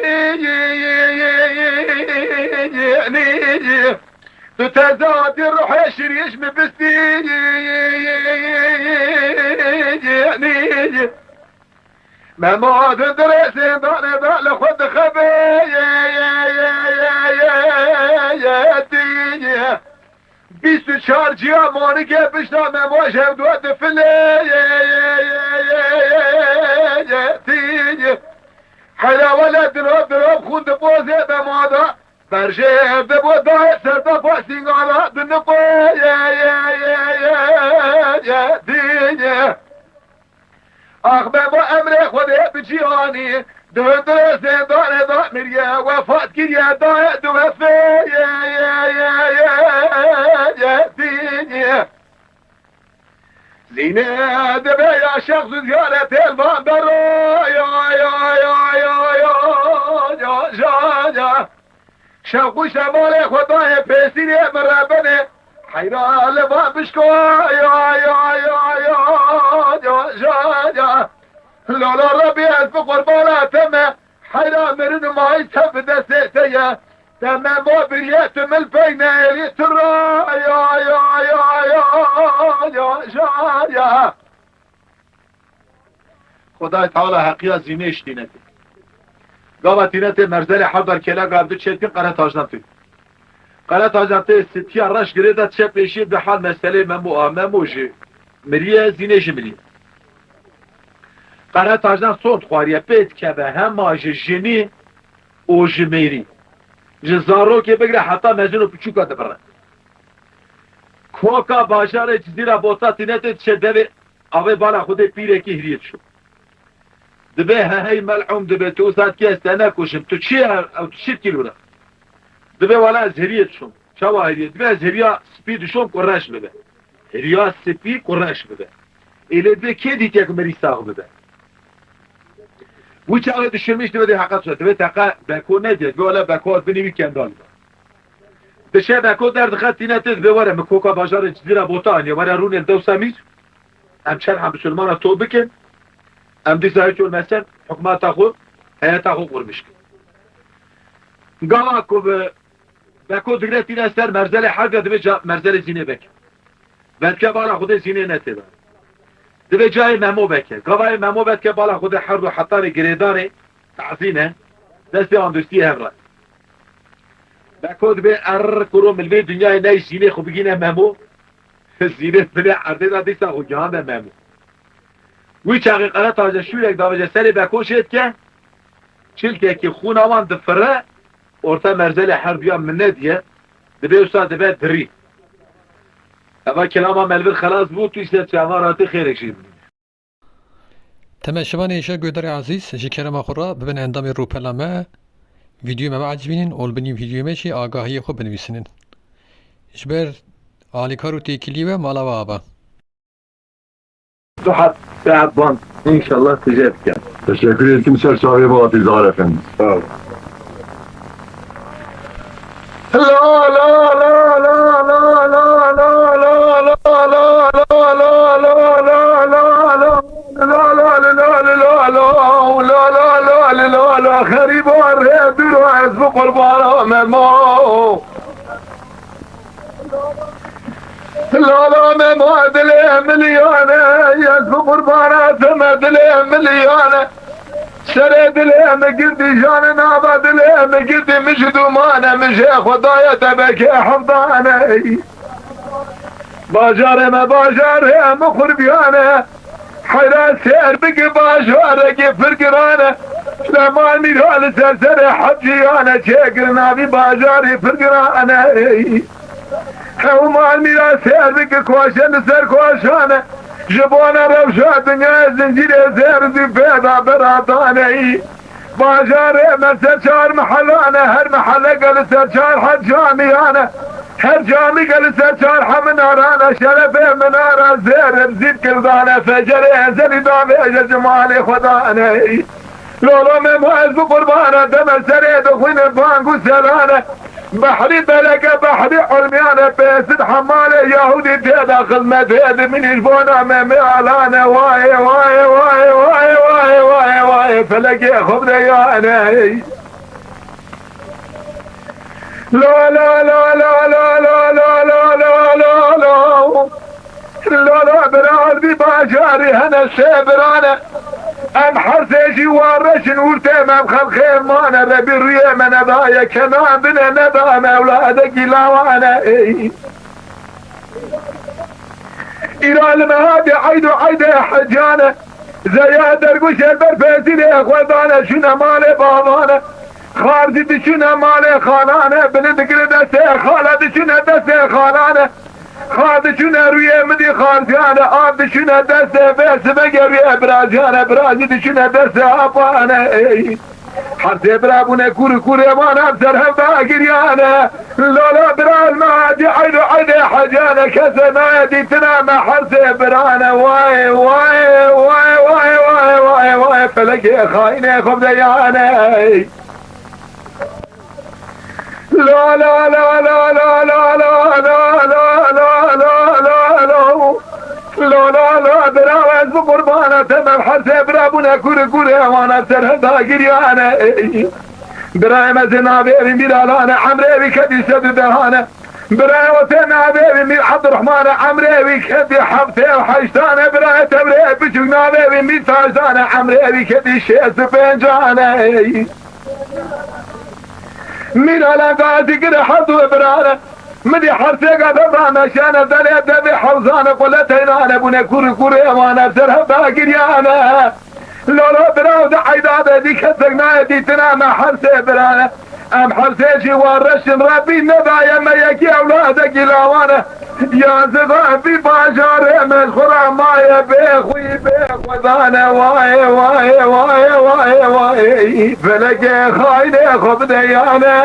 Tu teze hatî ruhê şirîş mi bistî. Memo, tu dirê zêndanê de li xwe dixebitî. Bîst û çar ciya monikê pişta Memo ji hev duwe difilitî. Heyra wele dirov dirov xûn dipozê Memo de. Berjê ev dibo dayê ser de pasîngana diniqoyetî. Ax Memo, emrê Xwedê bi cîhanî, di hundirê zêndanê de miriye, wefat kiriye, daye di wefêyetî. Zînê dibe ya şex zû ziyaretê li van bero, ya, ya, ya. Şex û şemalê xwe dayê pêsîrê min re binê. Heyra li van bişko, ya, ya, ya, ya, ya, ya, ya. Lala Rebî, ez bi qurbana te me. Heyra mirin û mayî te bi destê te ye. Te Memo biriye, tu min pey neyêlî tu ra, ya, ya, ya, ya, ya, ya, ya. Xwedayê Teala heqiya Zînê ji tînetê. Gava tînetê merzelê hevdar kêleka ev du çêdikin, Qere Tajan tê. Qere Tajan tê, sipiya reş girê de çe pêşî di hal meselê Memo a. Memo jî miriye, Zînê jî miriye. Qere Tajan sond xwariye, pê dikeve hema ji jinî û ji mêrî. Ji zarokê bigire heta mezin û piçûka dibire. Koka bajarê Cizîra Bota tînetê diçe devê avê bala Xwedê pîrekî hiriyê dişo. Dibê he hey mel'ûn, dibê tu wisa dikî ez te nekuşim. Tu çi ye? Ew tu çi dikî li wira? Dibê wela ez hiriyê dişom. Çawa hiriyê? Dibê ez hiriya spî dişom ku reş bibe. Hiriya spî ku reş bibe. Ê lê dibê kê dîtiye ku mirî sax bibe? Wî çaxê dişirmiş dibê dê heqet şe. Dibê teqe Beko nediye. Dibê wela Beko binî wî kendal be. Dişe Beko derdixe tînetê, dibê were min koka bajarê Cizîra Bota aniye. Were rûnê li dewsa mîr. Em çerha misilmana to bikin, em dîsa hiç olmesen hikûmeta xwe, heyeta xwe qurmiş kin. Gava ku bi Beko digre tîne ser merzelê herb ya, dibê ca merzelê Zînê veke. Vedke bala Xwedê Zînê ne tê de. Dibê cayê Memo veke. Gavayê Memo vedke bala Xwedê herd û hetanê girêdanê tazîne destê andustiyê hev re. Beko dibê er kuro min vê dinyayê ney Zînê xwe bigîne Memo. Zînê binê erdê de dîsa xwe gihande Memo. Wî çaxê Qere Taja şûrek davêje serê Beko jê dike, çilkekî xûna wan difire, orta merzelê herduya min nediye, dibê wisa dibe dirî. Eva kilama me li vir xelas bû, tu îşte çavan ratî xêrek jê bimîne. Temeşevanê hêja guhdarê ezîz, ji kerema xwe re bibin endamê rûpela me, vîdyoyê me biecibînin û li binî vîdyoyê me jî agahiyê xwe binivîsînin. Ji ber alîkar û têkiliyê we mala we ava. Du heb, sê heb ban, înşallah tije bikin. Teşekkür ederim. Ser çavê bu Atîzar Efendi. Sağ ol. Xerîba rê dûr ez bi qurbana Memo. Lala Memo dilê miliyane, ez bi qurbana te me dilê miliyane. Serê dilê min girtî jane, nava dilê min girtî, min ji dûmane, min jê xwe daye te bekê hevdane. Bajarê me bajarê min qurbiyane, heyra sêr bike bajarekê pir girane. Lê mal mîra li ser serê heciyane, çêkir navî bajarê pir girane. Hew mal mîra sêr bike koşe li ser koşane. Ji bona rewşa dinyayê zincîrê zêr zî pêda beratane. Bajarê me ser çar mehelane, her meheleke li ser çar hed camiyane. Her camîke li ser çar heminarane, şerefê minara zêr zî kirdane. Fecerê ezelî davêje ji malê xwe dane. Lolo Memo ez bi qurbana te me serê dixwîne bang û serane. Behrî beleke behrî ilmiyane, pêsir hemalê Yahûdî tê de xizmetê dimînîş bona me mealane. Wayê, wayê, wayê, wayê, wayê, wayê, wayê, wayê, felekê xwe bide yane. La, la, la, la. Lala, bira, li vî bajarî hene sê birane. Em her sê jî wareş in, ûrtê me em xelqê mane. Rebî rûyê me nedaye, kenan bine neda me ewladekî lawane. Ey. Îra li me hatî eyd û eydê hecane. Zeya dergûşê ber pêsîrê xwe dane, çûne malê bavane. Xar jî diçûne malê xalane, bini digire destê xala, diçûne destê xalane. Xar diçûne rûyê min dî xarziyane, av diçûne destê vê sibegê rûyê biraziyane, bira jî diçûne destê apane. Ey. Her sê bira bûne kûr û kûrê wan ev ser hev da giriyane. Lala bira li me hatî eyd û eydê hecane, kesê nayê dîtina me her sê birane. Wayê, wayê, wayê, felekê xayinê xwe bide yane. La, la, la. La, la, la, bira ez bi qurbana te me her sê bira bûne kûr û kûrê wana ser hev da giriyane. Ey. Birayê me zê navê wî Mîralan e, emrê wî kedî sed û dehan e. Birayê we tê navê wî Mîr Ebdurrehman e, emrê wî kedî heftê û heştan e. Birayê te birê biçûk navê wî Mîr Taşdan e, emrê wî kedî şêst û pêncan e. Mîralan gazî gire her du biran e. Min dî her sê gazî ra meşane, delê devê hewzan e, qule teyran e, bûne kûr û kûrê wan e, ser hev da giriyane. Lolo biraw di eyda de dî kesek nayê dîtina me her sê birane. Em her sê jî wareş in, Rebbî nedaye me yekî ewladekî lawane. Ya ziva vî bajarê me xwe ra maye bê xwî bê xwedane. Wayê, wayê, wayê, wayê, wayê. Felekê xaynê xwe bide yane.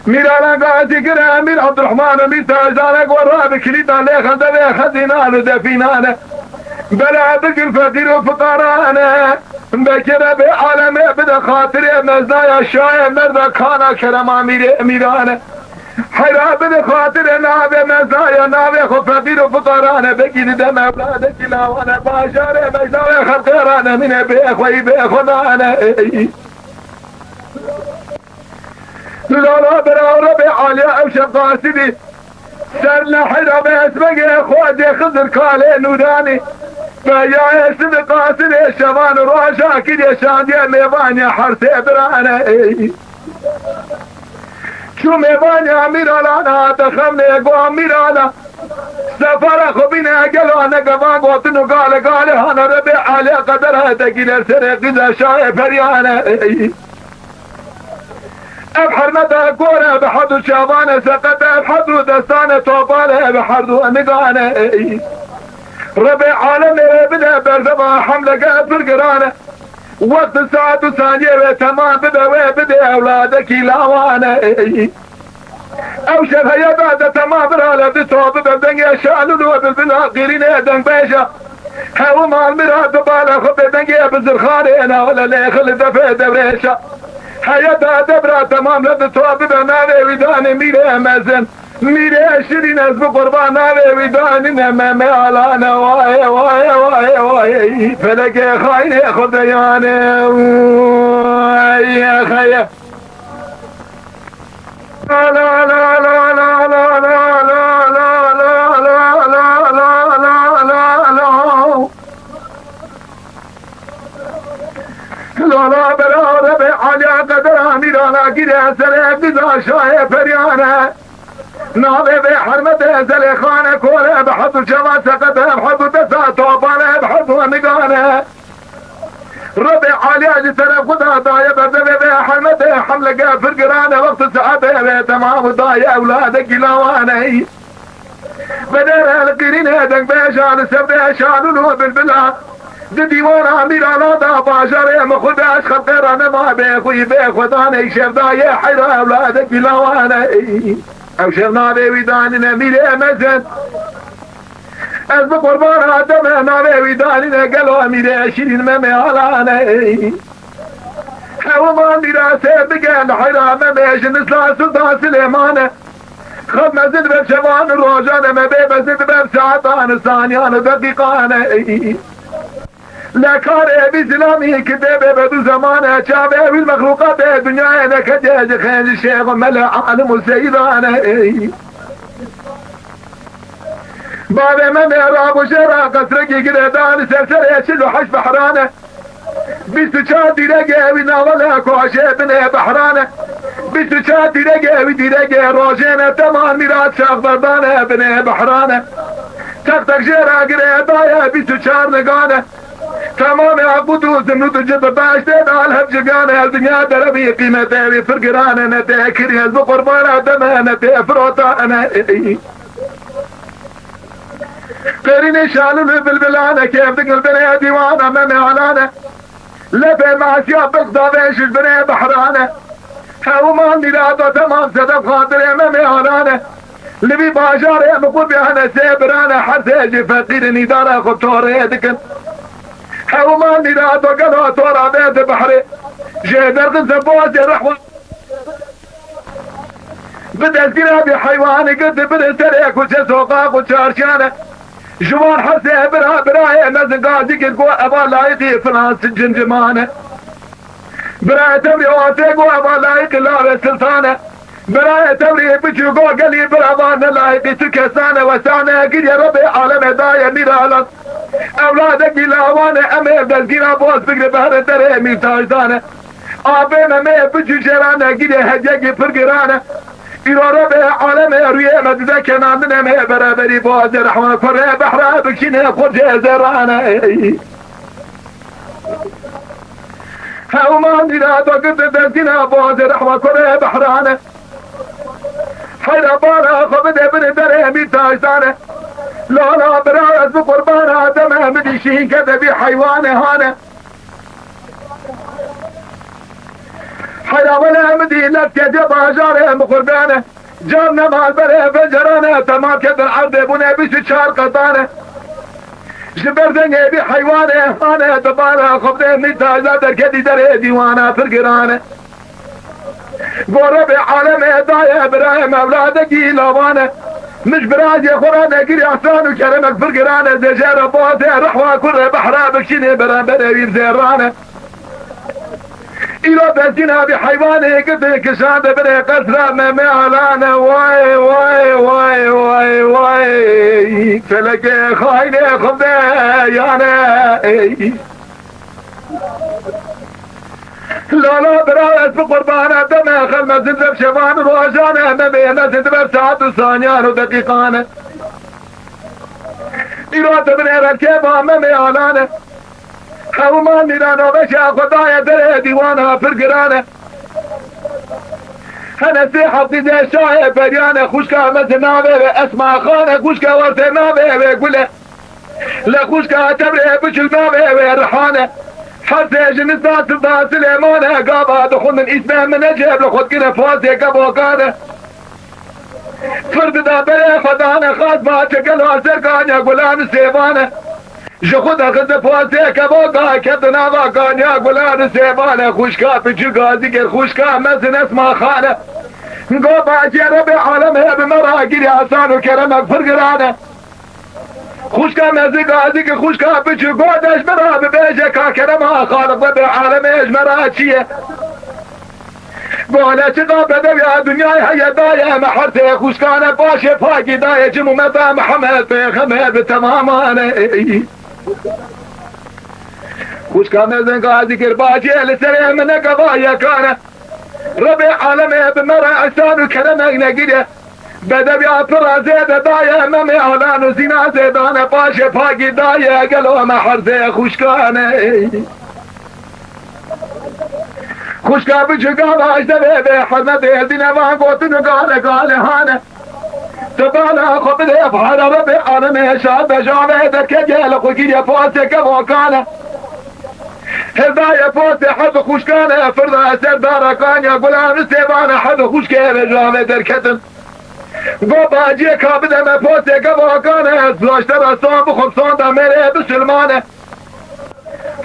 Mîr Alan Gazî gire Mîr Abdurrahman û Mîr Tajdane go rabe kilîtan lê xendevê xezînan û defînane. Bela bigir feqîr û fiqarane. Bekire bê alemê bide xatirê meznaya şayê merda kana kerema mîrê mîrane. Heyra bide xatirê navê meznaya navê xwe feqîr û fiqarane. Bekî dide mevladekî lawane bajarê mejda wê xelqê ra nemîne bê xweyî bê xwe nane. Ey. Lala bira Rebê Alî ew şev qasidî. Ser nehra be esmegê Xwedê Xizir kalê Nûranî. Be ya esmi qasidê şevan û roja kiriye şandiye mêvaniye her sê birane. Ey. Çû mêvaniya Mîralana dexemnê go Mîrala. Sefara xwe bîne gelo ne gevan gotin û gale gale hane Rebê Alî qedera te gîle serê qîza şahê periyane. Ey. Ev hermeta gore bi herd û çavane seqet e, ev herd û destane topale, ev herd û nigane. Ey. Rebê alemê wê bide berdeva hemleke pir girane. Wext saet û saniyê wê temam bibe, wê bide ewladekî lawane. Ey. Ew şev heye da de temam birale, di to bibe dengê şalûl û bilbila qîrînê dengbêja. Hew mal mira dibale xwe bê dengê bizirxanê navle lê xil defê dewrêşa. Heye da debra temam le di to bibe navê wî danê mîrê mezin. Mîrê şirîn ez bi qurban navê wî danîne me me alane. Wayê, wayê, wayê, wayê. Felekê xaynê xwe deyane. Wayê, xeye. Lala bera Rebê Alî qedera mîrana gire serê biza şahê periyane. Navê vê hermete Zelêxane kore bi herd û çava seqete bi herd û desa topale bi herd û nigane. Rebê Alî ji teref xwe da daye berdevê vê hermete hemleke pir girane wextê saetê vê temam û daye ewladekî lawane. Bedere li qîrînê dengbêja li sevdê şalûl û bilbila. Di dîwana Mîrana da bajarê min xwe de ez xelqê re nema bê xwî bê xwedanê şevdayê heyra ewladekî lawane. Ew şev navê wî danîne mîrê mezin. Ez bi qurbana te me navê wî danîne gelo mîrê şirîn me me alane. Ew man mîrasê bigel heyra me bêjin isla Sultan Silêmane. Xev mezin ber şevan û rojan e, me bê mezin ber saetan û saniyan û deqîqan e. Le karê vî zilamî ki dê bê be du zeman e, çavê wî mexlûqatê dinyayê neketiye ji xêncî şêx û mele alim û seyidan e. Bavê me mêra bû jê ra qesrekî girê da li ser serê çil û heşt behran e. Bîst û çar dîregê wî navale koşê binê behran e. Bîst û çar dîregê wî dîregê rojê ne, teman mîrat şaxberdan e binê behran e. Teq teq jê ra girê daye bîst û çar nigan e. Temamê Aqud û Zimrûd û Cid û Beştê dal hev cigan e, dinya derebî qîmetê wî pir giran e, ne tê kirî ez bi qurbana deme, ne tê firotane. Qêrînê şalûl û bilbilane, kêf digil binê dîwana me mealane. Lepê masiya bilq davê ji binê behrane. Hewman mîrada temam sedef xatirê me mealane. Li vî bajarê min qurbiyane sê birane, her sê jî feqîrin îdara xwe torê dikin. Hewman mîrada gelo tora vê di behrê. Jê derxin se boğazê rehwa. Bi dezgîra vî heywanî girti biri serê kuçe soqaq û çarşiyane. Ji wan hersê bira birayê mezin gazî kir ku eva layîqî filan cimcimane. Birayê tewrê wan tê ku eva layîqî lavê siltane. Birayê tewrê biçû ku gelî bira van ne layîqî tu kesane, wesane kiriye Rebê alemê daye mîralan. Ewladekî lawane em ê dezgîra boz bigre behre derê mîrtajdane. Apê me me bi cûcêran e, gîrê hediyekî pir giran e. Îro Rebê alemê rûyê me dide kenandine me beraberî boğazê rehma kurê behra bikşînê xurcê zerran e. Hewman dîra to girdi destîna boğazê rehma kurê behran e. Heyra bara xwe bide binê derê mîr tajdar e. Lala bira ez bi qurbana deme min dî şîn kete vî heywanê hane. Heyra wele min dî lef kete bajarê min qurbane. Can ne malberê pencerane, temam ketin erdê bûne bîst û çar qetane. Ji ber dengê vî heywanê hane dibara xwe bide min tajda derketî derê dîwana pir girane. Go Rebê alemê daye birayê mewladekî lavane. Min ji birazê xwe re negirî ehsan û keremek pir girane, zêjera boğazê rehwa kurê behra bikşînê beramberê wî zêrane. Îro destîna vî heywanê girtin kişande binê qesra me mealane. Way, way, way, way, way. Felekê xaynê xwe bide yane. Ey. Lala bira ez bi qurbana deme xelme zindem şevan û rojane me bêne zindime saet û saniyan û deqîqane. Îro te binê rekê ba me mealane. Hewman mîrano veşa xwe daye derê dîwana pir giran e. Hene sê heftî de şahê peryan e, xwişka me di navê wê Esma Xan e, xwişka werte navê wê Gul e. Le xwişka Tevrê biçûk navê wê Rihan e. Her sê ji nisa Siltan Silêman e, gava dixwendin îsmê min Neceb li xwe dikine pasê kevokan e. Fir dida berê xwe dane xas ba çekelo ser kanya gulan û sêvan e. Ji xwe de xizir pasê kevoka ketin ava kanya gulan û sêvan e. Xwişka piçûka zikir xwişka mezin Esma Xan e. Go bacê Rebê alem hebe me ra girî asan û keremek pir giran e. Xwişka mezin gazî ki xwişka piçû go de ji me ra bibêje ka kerema Xaliq Rebê alemê ji me ra çi ye? Gole çiqa bedewiya dinyayê heye daye me her sê xwişkane paşê pakî daye cim û meta Mihemed Pêxember bi temaman e. Xwişka mezin gazî kir bacê li serê min nekeva yekane. Rebê alemê bi me re ehsan û keremek negire. Bedewiya pira zêde daye me mêalan û zîna zêdane paşê pakî daye gelo me herzê xwişkane. Xwişka biçûka vaj devê vê hernetê dîne van gotin û gale gale hane. Te bala xwe bidê fara Rebê alemê şa bejavê derketiye li xwe kiriye pasê kevokane. Hêdaye pasê hez û xwişkane firda ser dara kanya gulan û sêvane hez û xwişkê bejavê derketin. Go baciyê ka bide me posê kevakane, ez raşte ra son bixwim sonda mêrê bisilmane.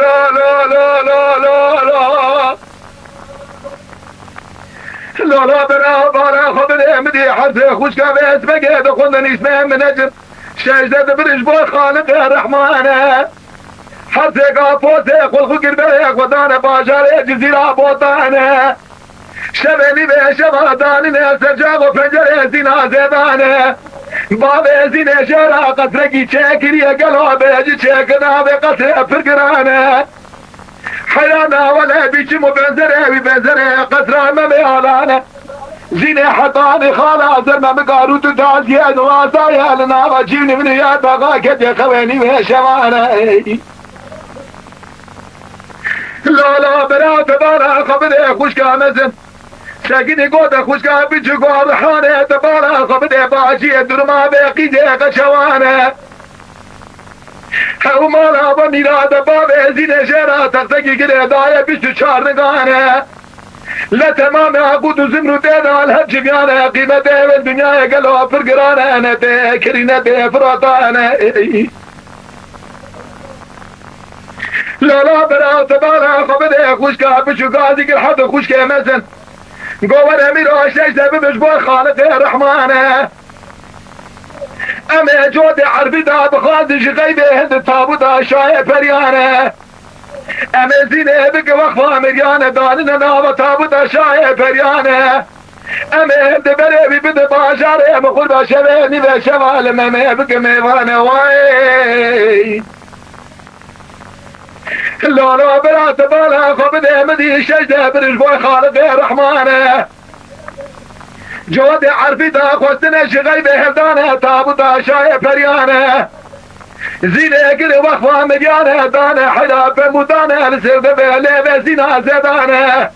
la la la la la la la. Lala bera bara xwe bidê min dî herdê xwişka vê esmegê dixwendin îsmê min necim. Şejde dibir ji bo Xaliqê Rehmane. Herdêka potê xulxu girberê xwe dane bajarê Cizîra Botane. Şevê nîvê şeva danine ser cax û pencerê zîna zêdane. Bavê zînê jêra qesrekî çêkiriye gelo bêjî çêkirina vê qesrê pir girane. Heyran awele biçim û benzerê wî benzerê qesra Memê Alane. Zînê hetanî xala zer Memê Garû tu daziye nuwasaye li nava cîvnî min ya daxa ketiye xewê nîvê şevane. Lala bera te bala xwe bidê xwişka mezin. Sekinî gote xwişka biçûk û Rihanê te bala xwe bidê baciyê durma vê qîzê qeçewane. Hew mala ve mîra de bavê zînê jêra textekî girê daye bîst û çar nigane. Le temamê aqud û zimrû tê de li hev civiyane, qîmetê wê dinyayê gelo pir girane, ne tê kirî ne tê firatane. Lala bera te bala xwe bidê xwişka biçûka zîkir hedi xwişkê mezin. Govere mîro şejde bibiş bo Xaliqê Rehmane. Em ê cotê erbî da bixwazin ji xeybê hind tabûta şayê periyane. Em ê zînê bike wexfa miryane danine nava tabûta şayê periyane. Em ê hind berê wî bide bajarê min xurba şevê nîve şeva li Memê bike mêvane way. Lala bira te bala xwe bide min dî şejde birij boy Xaliqê Rehmane. Cotê erfî daxwestine ji xeybê hevdane tabûta şayê periyane. Zînê gir wexfa miryane dane heyra pemûdane li ser devê lêvê zîna zedane.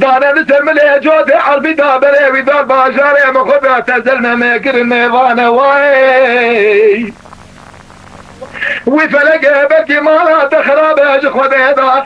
Dane li ser milê cotê erbî da berê wî dar bajarê min xwe be te zelme me kirin mêvane way. Wî feleke belkî mala te xerabe ji Xwedê da.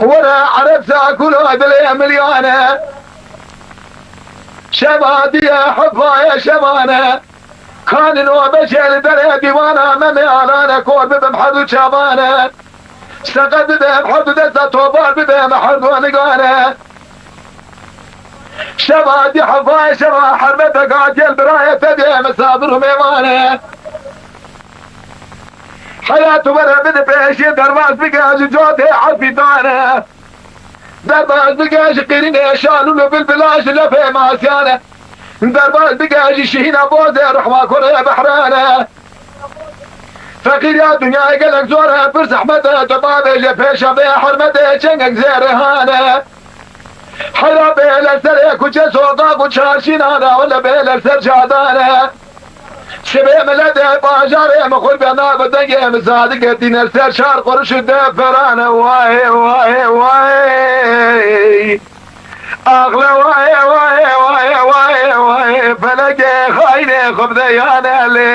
Were Ereb zakûlo dilê milyan e. Şeva diye hefayê şevan e. Kanî nobe jê li derê dîwana Memê Alan e, kor bibim herdu çavan e. Seqet bibim herdu desta tobar bibim herdu nigan e. Şeva di hefayê şeva herbeteka gel birayê te dê misafir û mêvan e. Heyat were bide pêşî derbas bike ji cotê efîdan e. Derbas bike ji qîrînê şalûl û bilbila ji lefê masiyan e. Derbas bike ji şihîna bozê rehma kurê behran e. Feqîriya dinyayê gelek zor e, pir zehmet e, tu bavêje pêşa vê hermetê çengek zêrê hane. Heyra bê li serê kuçe soqaq û çarşînan e, wele bê li ser cadane. Sibê miletê bajarê min xwe bê nav dengê min zadike tîne ser şar quruş û deferane. Wayê, wayê, wayê. Axle wayê, wayê, wayê, wayê, wayê. Felekê xaynê xwe bide yane lê.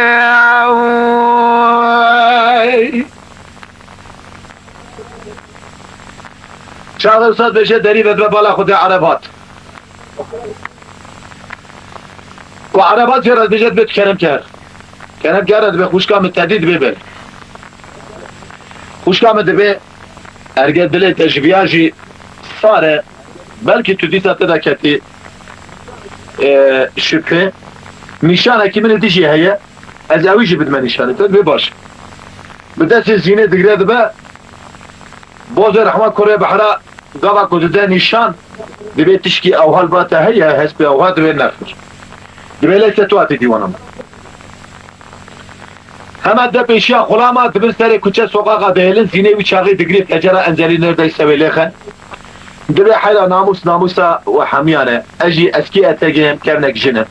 Çaxir saz bêje derî vedve bala Xwedê Ereb hat. Ku Ereb hat jê re dibêje dibê tu kerem ker. Kerem ker re dibê xwişka min tedî dibê ber. Xwişka min dibê erge dilê te ji viya jî sar e. Belkî tu dîsa te de ketî, e, şibhe. Nîşanekî min li dijî heye. Ez ewî jî bidime nîşanê te. Dibê baş. Bi destê zînê digre dibe. Bozê rehma kurê behra gava ku dide nîşan, dibê tişkî ewha li ba te heye, hespê ewha dibê nexir. Dibê leyse tu hatî dîwana min. Hema de pêşiya xulama dibin serê kuçe soqaqa dihêlin, zînê wî çaxî digirê pecera enzelî nerdey sewê lêxen. Dibê heyra namûs namûsa we hemiyan e. Ez jî eskî etegê em kevnek jin im.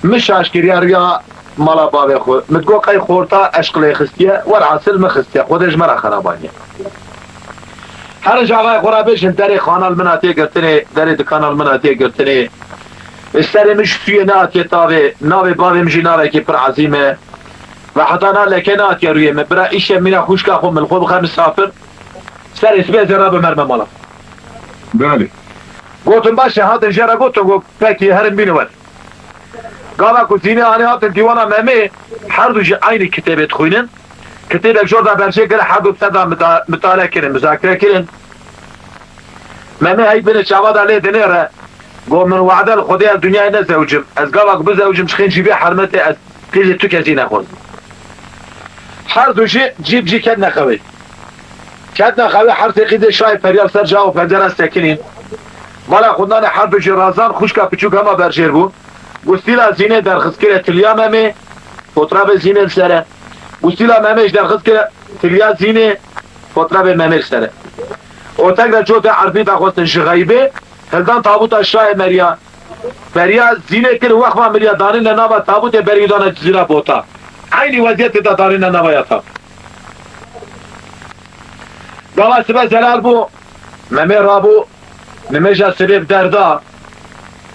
Min şaş kiriya riya mala bavê xwe. Min digot qey xorta eşq lê xistiye, werhasil min xistiye. Xwedê ji me re xerabaniye. Her ji axayê xwe re bêjin, derê xanal min hatiye girtinê, derê dikanal min hatiye girtinê. Serê min ji sûyê nehatiye tavê, navê bavê min jî navekî pir ezîm e. Ve heta na leke nehatiye rûyê min. Bira îşev mîna xwişka xwe min li xwe bixe misafir. Serê sibê zêra bi merme mala. Belê. Gotin baş e, hatin jê re gotin, got pekî herin bînin wer. Gava ku zînê anî hatin dîwana Memê, her du jî eynî kitêbê dixwînin. Kitêbek jor de berjê kir, her du ser de mita-, mitale kirin, muzakere kirin. Memê hey binê çava de lê dinêre, got, min wade li Xwedê ez dinyayê nezewicim. Ez gava ku bizewicim, ji xêncî vê hermetê ez qîzê tu kesî nexwazim. Her du jî cî bi cî ketine xewê. Ketine xewê, her sê qîzê şayê ferya li ser cax û pencera sekinîn. Mala xwindanê her du jî razan, xwişka piçûk hema berjêr bû. Gustîla zînê derxist kire tiliya Memê, fotrabê zînê li ser e. Gustîla Memê jî derxist kire tiliya zînê, fotrabê Memê li ser e. Otek de cotê erbî daxwestin ji xeybê, hildan tabuta şayê meriya. Beriya zînê kir, wexma miriya danîne nava tabûtê berî dane cizîra bota. Eynî weziyetê de danîne nava yata. Gava sibe zelal bû, Memê rabû, nimêja sibê bi derda.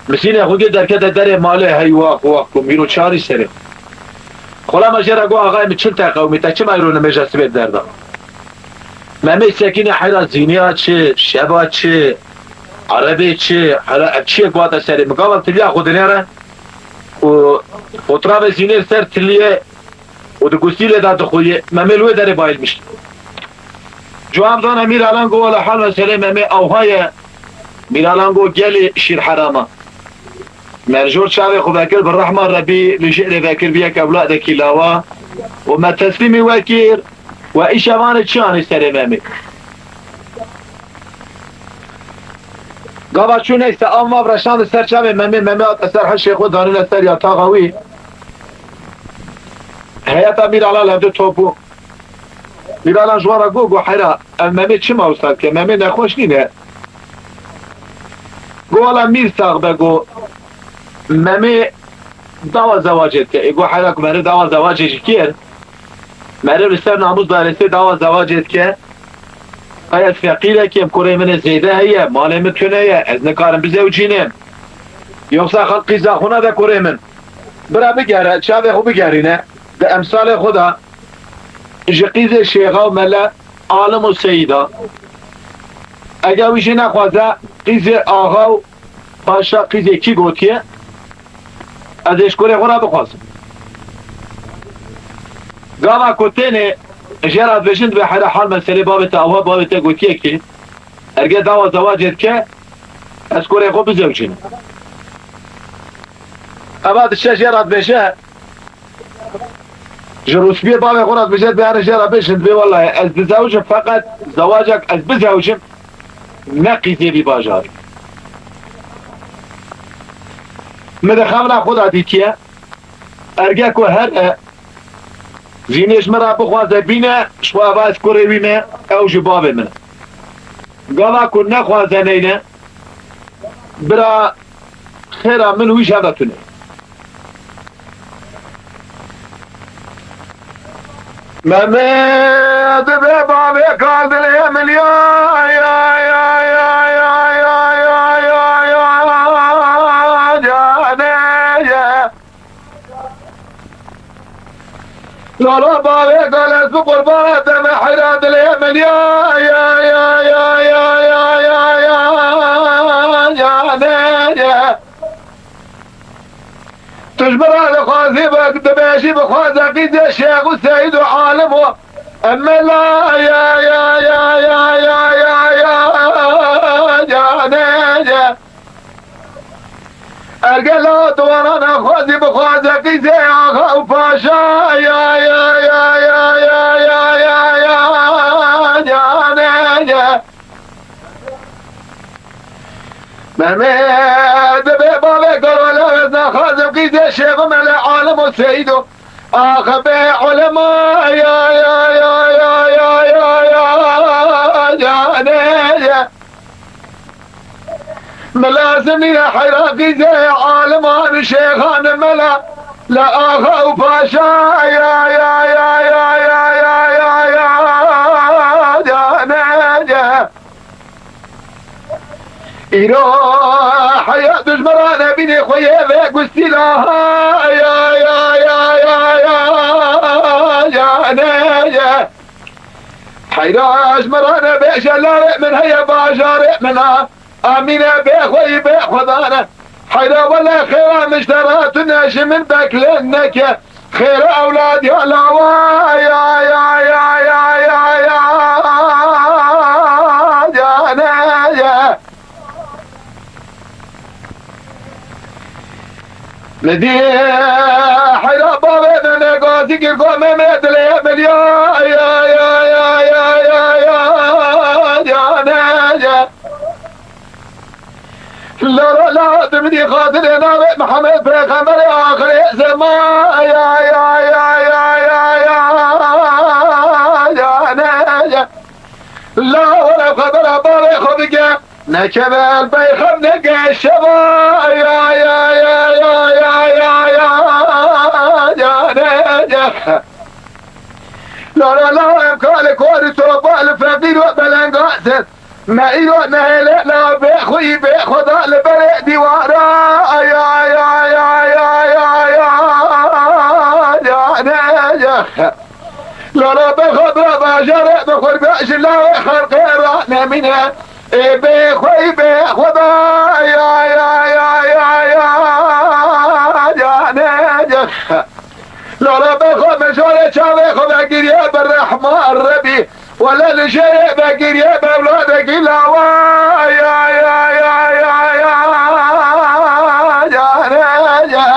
Misînê xwe gir derkete derê malê, hey wax wax ku mîro çarî serê. Xulama jê re got, axayê min çil te qewimî, te çima îro nimêja sibê bi derda? Memê sekîne heyra zîniya çi, şeva çi, erebê çi, heyra ev çiyek bate serê min. Gava tiliya xwe dinêre û, û travê zînê li ser tiliyê û di gustîlê de dixuye. Memê li wê derê bayilmiş. Cuam zana Mîralan got, wela hal meselê Memê ewha ye. Mîralan got, gelê şîr herama. Me li jor çavê xwe vekir, bi rehma Rebî li jêrê vekir bi yek ewladekî lawa û me teslîmî we kir. We îşevanê çi anî serê Memê? Gava çû neyse, av mav reşandî ser çavê Memê, Memê hate ser hişê xwe, danîne ser yataxa wî. Heyeta Mîralan li hevdû top bû. Mîralan ji wan re got, got, heyra, ev Memê çima wisa dike? Memê nexweş nîne. Got, wela mîr sax be, got, Memê dawa zewacê dike. Ê got, heyra ku meriv dawa zewacê ji kê? Meriv li ser namûs darêsê dawa zewacê dike. Qey ez feqîrekî, kurê min ê zêde heye, malê min tune ye, ez nikarim bizewicînim. Yoksa xelk qîza xwe nade kurê min. Bira bigere, çavê xwe bigerîne. Di emsalê xwe de ji qîzê şêxa û mele, alim û seyîda. Eger wî jî nexwaze, qîzê axa û paşa qîzê kî gotiye, ez ê ji kurê xwe re bixwazim. Gava ku têne jê re dibêjin, dibê heyra hal meselê bavê te awa, bavê te gotiye ki erge dawa zewacê dike, ez kurê xwe bizewicînim. Eva diçe jê re dibêje, ji rûspiyê bavê xwe re dibêje, dibê here jê re bêjin, dibê wellahî ez dizewicim, feqet zewacek ez bizewicim, ne qîzê vî bajarî. Min di xemla xwe de dîtiye, erge ku here zînê ji min re bixwaze bîne, ji xwe eva ez kurê wî me, ew ji bavê min e. Gava ku nexwaze neyne, bira xêra min wî ji hev re tune. Memê dibê bavê kal dilê min ya, ya, ya, canê ye. Lala bavê kal ez bi qurbana te me heyra dilê min ya, ya, ya, canê ye. Tu ji min re dixwazî bi, dibêjî bixwaze qîzê şêx û seyîd û alim û emela ya, ya, canê ye. Ergela tu wana nexwazî bixwaze qîzê axa û paşa ya, ya, canê ye. Memê dibê bavê Karola ez naxwazim qîzê şêxim ele alim û seyîd û axe bê ulema ya, ya, canê ye. Min lazim nîne heyra qîzê aliman û şêxan mela le axa û paşa ya, ya, canê ye. Îro heya tu ji min re nebînî xwe yê vê gustîla ha ya, ya, canê ye. Heyra ji min re nebêje lalê min heye bajarê min a. Amîne bê xweyî bê xwedane. Heyra wele xêra min ji te re tune ji min beklen neke. Xêra ewlad ya lawa ya, ya, canê ye. Li dî heyra bavê min gazî kir ku Memê dilê min ya, ya, ya, canê ye. Lala la tu min dî xatirê navê Mihemed Pêxemberê axirê zeman ya, ya, canê ye. La were xebera bavê xwe bike. Nekeve el bey xem neke şeva ya, ya, canê ye. La, la, la, em kalê korî topal feqîr û belengazin. Me îro nehêle la bê xwî bê xweda li berê dîwara ya, ya, canê ye. La, la, bê xwe bira bajarê bi xwe bê ji lawê xelqê re nemîne. Ê bê xweyî bê xweda ya, ya, canê ye. Lala bê xwe mijarê çavê xwe vegiriye bi rehma Rebî. Wele li jêrê vegiriye bi ewladekî lawa ya, ya, canê ye.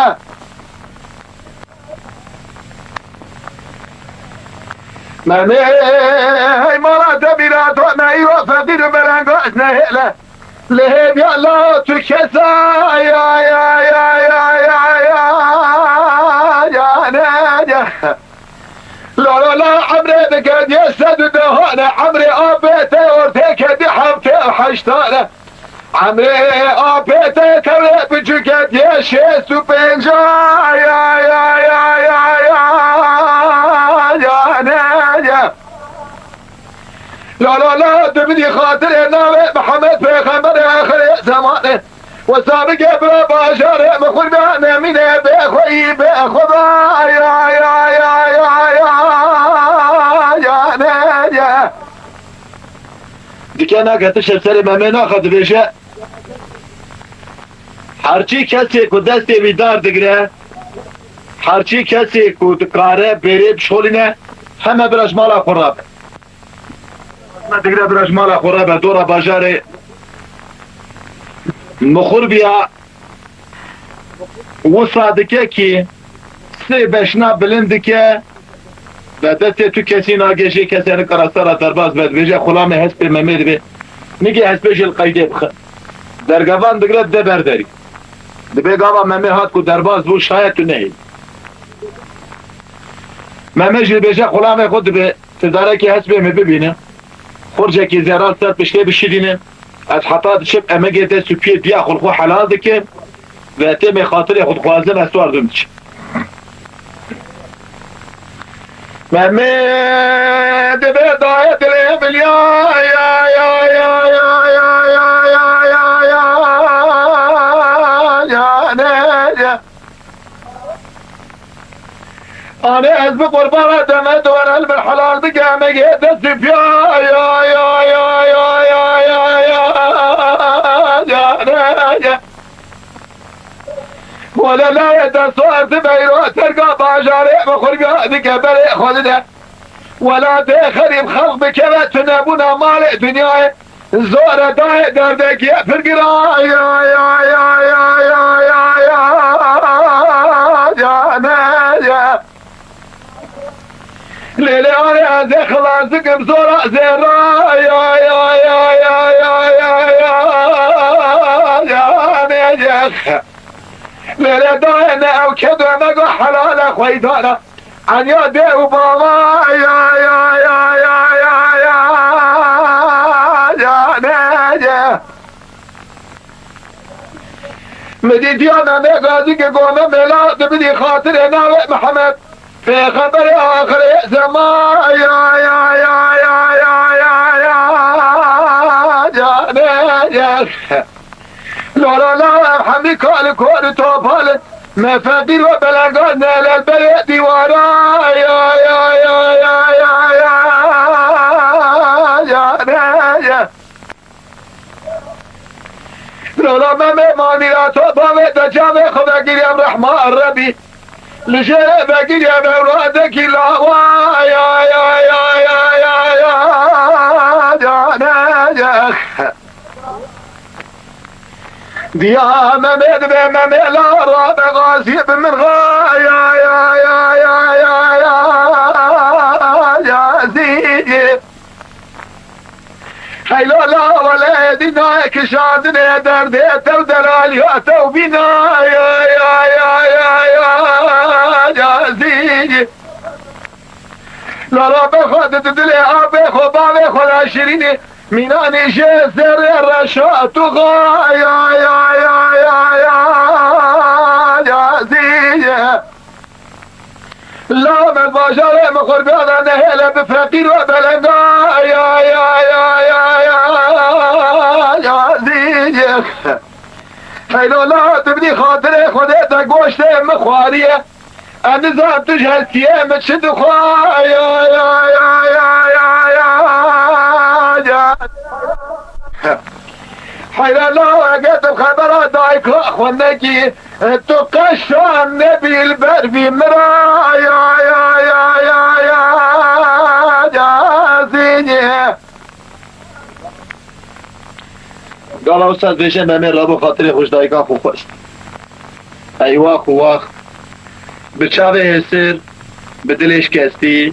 Memê hey mala te bîra to me îro feqîr û belengaz nehêle. Li hêviya la tu kesa ya, ya, canê ye. La, la, la, emrê dikediye sed û dehane, emrê apê te ortê kedî heftê û heştane. Emrê apê te tewrê biçûketiye şêst û pênca ya, ya, canê ye. La, la, la, tu min dî xatirê navê Mihemed Pêxemberê axirê zemanê. Wesa bike bira bajarê min xurbe nemîne bê xweyî bê xweda ya, ya, canê ye. Dike nake tişt serê Memê naxe, dibêje, herçî kesê ku destê wî dar digire, herçî kesê ku dikare bêrê bişolîne, heme bira ji mala xwe rabe. Digre bira ji mala xwe rabe, dora bajarê Mixurbiya. Wisa dike kî sê beşna bilind dike, ve destê tu kesî nagê, jê kesê nikare sera derbas be, dibêje xulamê hespê Memê dibe. Nigê hespê jî li qeydê bixe. Dergevan digre dide ber derî. Dibê gava Memê hat ku derbas bû, şayet tu nehêlî. Memê jî dibêje xulamê xwe, dibe, tu darekî hespê min bibîne. Xurcekî zêran ser piştê bişidîne. Ez heta diçim emegê dest û piyê diya xwe li xwe helal dikim. Ve têmê xatirê xwe dixwazim, ez wardum diçim. Memê dibe dayê dilê min ya, ya, ya, ne, ya. Anê ez bi qurbana deme dore li min helal bike, emegê dest û piya, ya, ya, ne, ya. Wele layê dest û ez beyro terka bajarê bi xurbiya dike berê xwe dide. Welatê xerîb xelq bikeve tunebûna malê dinyayê. Zor e dayê derdekî pir giran ya, ya, ya, ne, ya. Lê lê anê ez ê xilas dikim zora zêra ya, ya, ne, ya. Lê lê dayê ne ew kedo me go helale xweydana. Enya dê û bava ya, ya, ne, ye. Min dîtiya Memê Gazî ki gome mela dibidî xatirê navê Mihemed Pêxemberê axirê zeman ya, ya, ne, ye. Lala la ev hemî kal kor topal. Me feqîr ve belengan nelel berê dîwara ya, ya, ne, ye. Lala Memê manîra to bavê de çavê xwe vegiriyem rehma Rebî. Li jê vegiriyem ewradekî lawa ya, ya, ne, ye. Diya Memê dibe Memê la rabe gazî bi min ra ya, ya, ya, ya, ya, ya, zî. Heylo la wele dîna kişandinê derdê tev delaliya tev bîna ya, ya, ya, ya, ya, ya, zî. La rabe xwe di dilê abê xwe bavê xwe la şirînê. Mînanê jê zerrê reşa tu xaya, ya, ya, ya, ya, ya, zîye. La me bajarê min xurbiya de nehêle bi feqîr ve belenga, ya, ya, ya, ya, ya, ya, zîye. Heylo la tu bidî xatirê Xwedê te goştê min xwariye. Em nizan tu ji hestiyê min çi dixwe, ya, ya, ya. Heyra la eger tu xebera dayika xwe nekî, tu qeşan nebî li ber vî min ra, ya, ya, ya, ya, ya, ya, zînî. Gala wisa dibêje Memê rabû xatirê xwe ji dayika xwe xwest. Eywax û wax. Bi çavê hêsir, bi dilê şikestî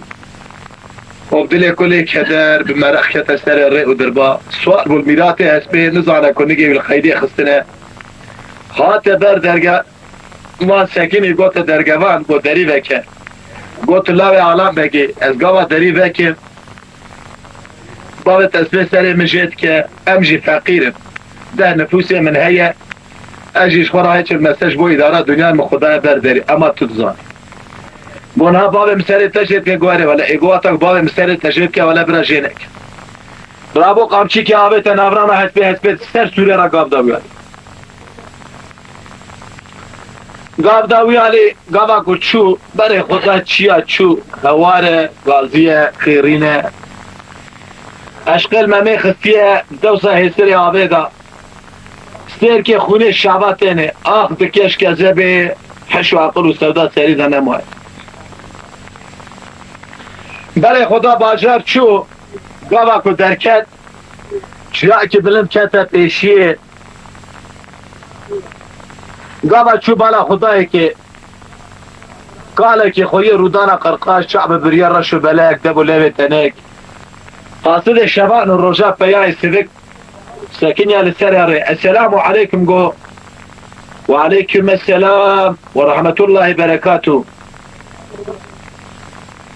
û bi dilê kulê keder, bi meraq kete serê rê û dirba. Siwar bû li mîratê hespê, nizane ku nigê wî li qeydê xistine. Hate ber derge, wan sekinî gote dergevan, got derî veke. Got tu lawê alan vekê, ez gava derî vekim. Bavê te ez vê serê min jê dike, em jî feqîr in. Deh nifûsê min heye, ez jî ji xwe re hiç mese ji bo îdara dinyayê min xwe daye ber derî, ema tu dizanî. Bo niha bavê min serê te jê dike, guherê wele, ê guhata ku bavê min serê te jê dike, wele bira jê neke. Birabo qamçîkê avête navrana hespê, hespê ser sûrê re gav da wî alî. Gav da wî alî, gava ku çû, berê xwe da çiya çû, hewar e, gazî ye, xêrîn e. Eşqel Memê xistiye dewsa hêsirê avê de. Sêrkê xûnê şava têne. Ax dike ji kezebê, hiş û aqil û sewda serî de nemaye. Berê xwe da bajar çû, gava ku derket, çiyayekî bilind kete pêşiyê. Gava çû bala Xwedayekê, kalekî xwe yê rûdana qirqaş, çav biriye reş û belek, dev û levê tenik. Qasidê şevan û roja peyayê sivik sekiniya li ser rê. Esselamu aleykum go. Ve aleykum esselam ve rahmetullahi berekatuh.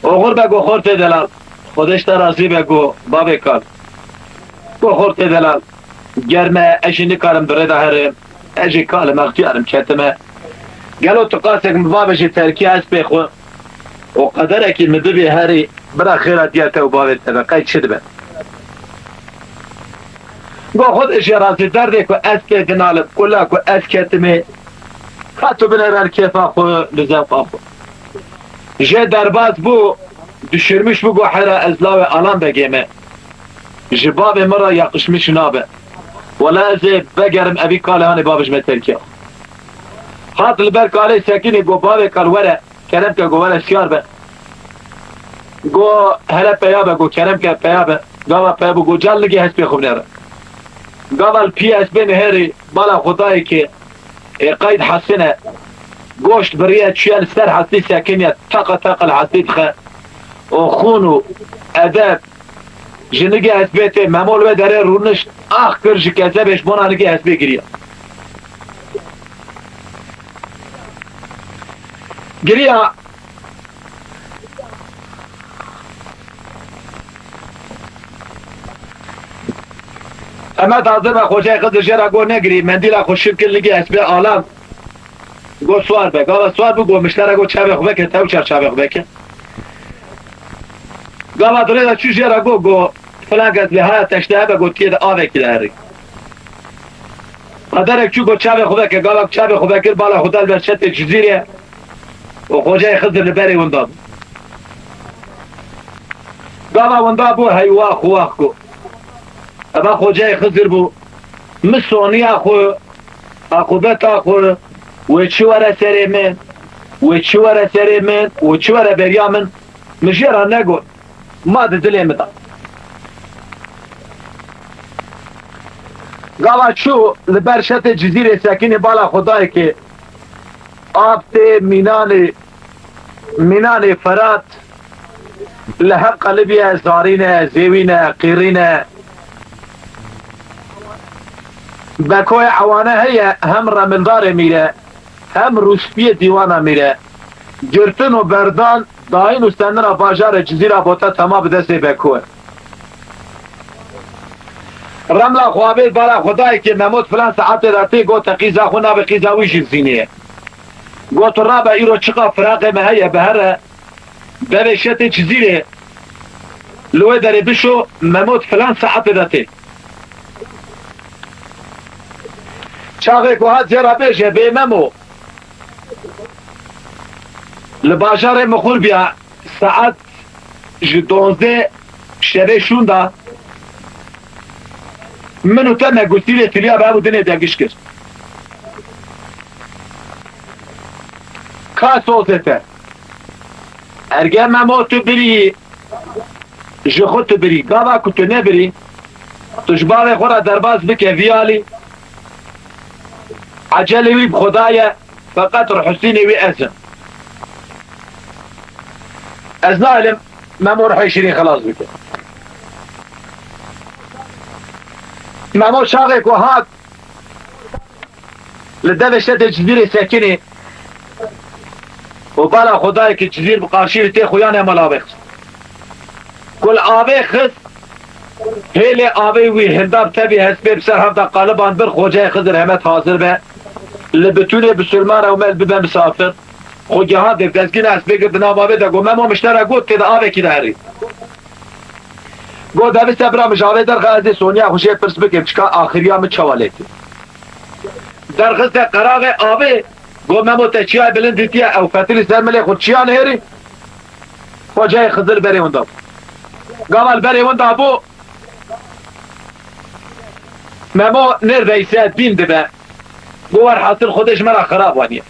Oxir be go xortê delal. Xwedê ji te razî be go bavê kal. Go xortê delal. Germ e, ez jî nikarim di rê de herim. Ez jî kalim, extiyar im, ketime. Gelo tu qasek min bavêjî terkî hespê xwe û qederekî min bibî herî, bira xêra diya te û bavê te be, qey çi dibe? Go xwe ji razî derdê ku ez pê dinalim, kula ku ez ketimê, ka tu binêre li kêfa xwe, li zewqa xwe. Jê derbas bû, düşürmüş bû, go hera ez lawê Alan Begê me. Ji bavê min re yakışmış nabe. Wela ez ê vegerim evî kalê hanê bavêj me terkiya. Hat li ber kalê sekinê go bavê kal were, kerem ke go were siyar be. Go hele peya be, go kerem ke peya be. Gava peya bû go cal nigê hespê xwe binêre. Gava li pî hespê nihêrî bala Xwedayê ke ê qeyd hesine. Goşt biriye çûye li ser hestî sekiniye, taqa taqa li hestî dixe. Û xûn û edeb ji nigê hespê tê. Memo li wê derê rûnişt, ax kir ji kezebê ji bona nigê hespê giriya. Giriya. Emed hazir be, Xocayê Xizir jê re got negirî, mendîla xwe şil kir nigê hespê Alan. Got swar be, gava swar bû, got miştera got çavê xwe veke, tew çar çavê xwe veke. Gava dirê de çû jê re got, got filan kes lê haya teşte hebe, got tiyê de avekî de herî. Qederek çû got çavê xwe veke, gava çavê xwe vekir bala xwe da li ber şetê Cizîrê û Xocayê Xizir li berê winda bû. Gava winda bû heywa xuwax got. Eva Xocayê Xizir bû. Min soniya xwe, aqûbeta xwe, wê çi were serê min, wê çi were serê min, wê çi were beriya min, min jê re negot. Ma di dilê min de. Gava çû li ber şetê Cizîrê sekinî bala Xwedayekê, av tê mînanê, mînanê Ferat li her qelibî ye, zarî ne, zêwî ne, qîrî ne. Bekoyê ewane heye, hem remildarê mîre, hem rûspiyê dîwana mîre. Girtin û berdan, dayîn û senina bajarê Cizîra bote tema bi destê Beko ye. Remla xwe avêt bala Xwedayekê, Memot filan saetê de tê, got te qîza xwe nabe, qîza wî jî zînê ye. Got tu rabe, îro çiqa firaqê me heye, bi here, bevê şetê Cizîrê, li wê derê bişo, Memot filan saetê de tê. Çaxê ku hat jê re bêje, bê Memo, li bajarê Mixurbiya saet ji dozdeh şevê şûnda min û te me gustîlê tiliya bi hev û dinê degiş kir. Ka sozê te. Erge Memo tu birî, ji xwe tu birî. Gava ku tu nebirî, tu ji bavê xwe re derbas bike vî alî. Ecelê wî bi Xweda ye, feqet rihusînê wî ez im. Ez nahilim Memo rihê şirîn xelas bike. Memo çaxê ku hat, li devê şetê Cizîrê sekinî û bala Xwedayekê Cizîr bi qarşî li tê xuyanê mala avê xist. Ku li avê xist, hêlê avê wî hinda bi tevî hespê bi ser hev de qaliban bir, Xocayê Xizir hemet hazir be. Li bitûnê bisilman ew mel bibe misafir. Xwe gehandê dezgîna hespê gir di nav avê de got, Memo miştera got tê de avekî de herî. Got, deviste bira min ji avê derxe, ez ê soniya xwe jê pirs bikim, çika axiriya min çawa lê tê. Derxiste qeraxê avê, got, Memo te çiyayê bilind dîtiye, ew fetilî ser milê xwe çiya nihêrî? Xocayê Xizir berê winda bû. Gava li berê winda bû, Memo neredeyse bîn dibe. Go werhasil Xwedê ji me re xirab aniye.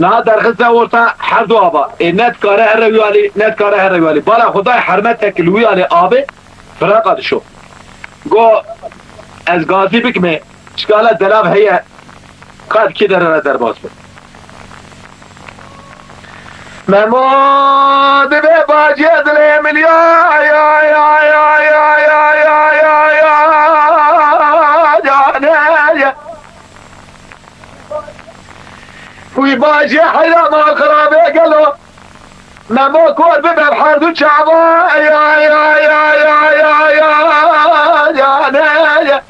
Niha derxiste orta her du ava. Ê ne dikare here wî alî, ne dikare here wî alî. Bala Xwedayê hermetek li wî alî avê, firaqa dişo. Go ez gazî bikimê, çikala delav heye, ka di kê derê re derbas be. Memo dibe bacê dilê min ya, ya, ya. Wî bacê heyra mal xirabe gelo. Memo kor bibe bi her du çava, ya, ya, ya.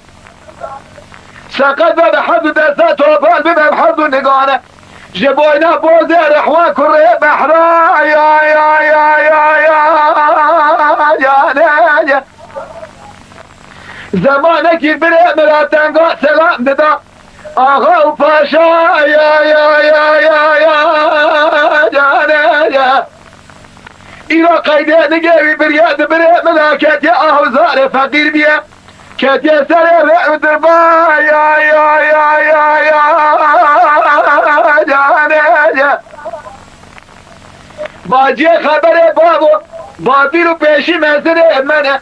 Seqet be bi her du desta, topal bibe bi her du nigane. Ji boyna bozê rehwa kurê behra, ya, ya, ya, ya, ya, ya, ne, ya. Zemanekî birê min ra tenga selam dida. Axa û paşa, ya, ya, ya, ya, ya, ya, ne, ya. Îro qeydê nigê wî biriye di birê min ra ketiye, ah û zarê feqîr biye. Ketiye serê rê û dirba, ya, ya, ya, ya, ya, ya, ne, ya. Baciyê xeberê babo, babîr û pêşî mezinê mene.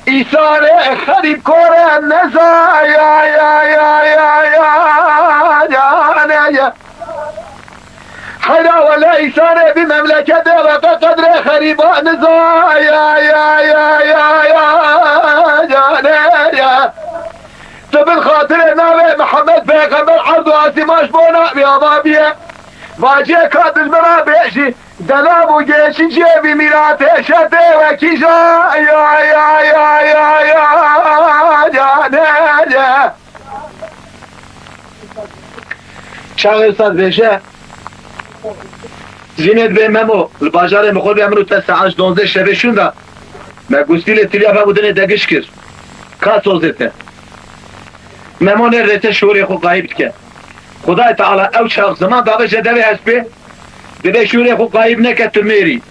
Îsarê xerîb kore neza, ya, ya, ya, ya, ya, ya, ne, ya. Heyra wele îsarê bî memleketê re te qedrê xerîba niza, ya, ya, ya, ya, ya, ya, ne, ya. Tu bin xatirê navê Mihemed Pêxember erd û asîman ji bona wî ava biye. Vacê ka dijmira bêjî, delav û gêşî cêvî mîratê şetê wekî ja, ya, ya, ya, ya, ya, ya, ne, ya. Çaxê Ustad bêje, Zînê dibê Memo, li bajarê Mixurbiya min û te saet ji donzdeh şevê şûnda, me gustîlê tilya vebû dinê degiş kir. Ka sozê te. Memo nêrê te şûrê xwe qayîb dike. Xwedayê Teala ew çax ziman dabe je devê hespê, dibê şûrê xwe qayîb neke tu mêrî.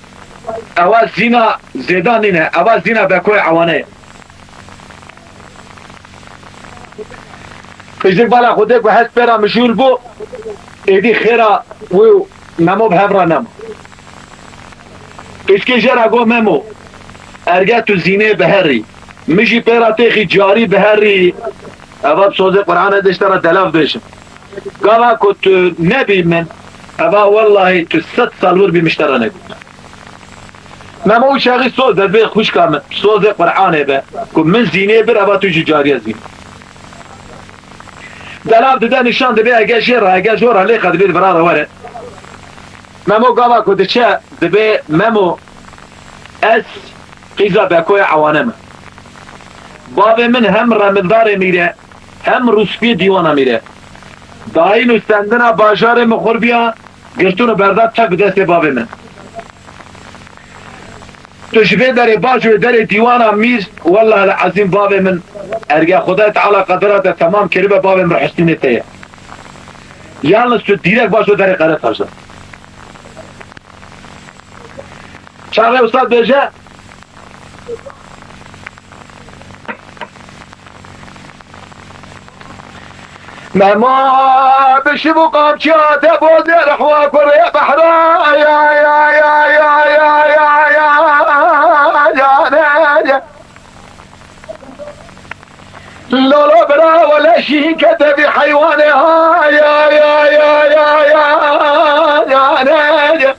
Ewa zîna zêdan nîne, ewa zîna Bekoyê Ewane ye. Piştî bala Xwedê ku hespê re mijûl bû, êdî xêra wî û Memo bi hev re nema. Pişkê jê re got, Memo, erge tu zînê biherî, min jî pê re têxî carî biherî, eva bi sozê Qur'anê dê ji te re delav bêjim. Gava ku tu nebî min, eva wellahî tu sed sal wir bî min ji te re negot. Memo û çaxî soz de dibê xwişka min, sozê Qur'anê be, ku min zînê bir eva tu jî cariye zîn. Delav dide nîşan dibê ege jê re, ege jor re lê qe dibê di vira re were. Memo gava ku diçe dibê Memo ez qîza Bekoya Ewane me. Bavê min hem remildarê mîre, hem rûspiyê dîwana mîre. Dayîn û stendina bajarê Mixurbiya girtin û berda tev bi destê bavê min. Tu ji vê derê baş û derê dîwana mîr, wellahil ezîm bavê min, erge Xwedayê Teala qedera te temam kiribe, bavê min husnînê te ye. Yalnız tu dîrek baş û derê Qeretaş de. Çaxê Ustad bêje, Mema bi şiv û qamçiya te bozê rehwa kurê behra, ya, ya, ya, ne, ya. Lolo bira wele şîn kete vî heywanê ha, ya, ya, ya, ya, ya, ya, ne, ya.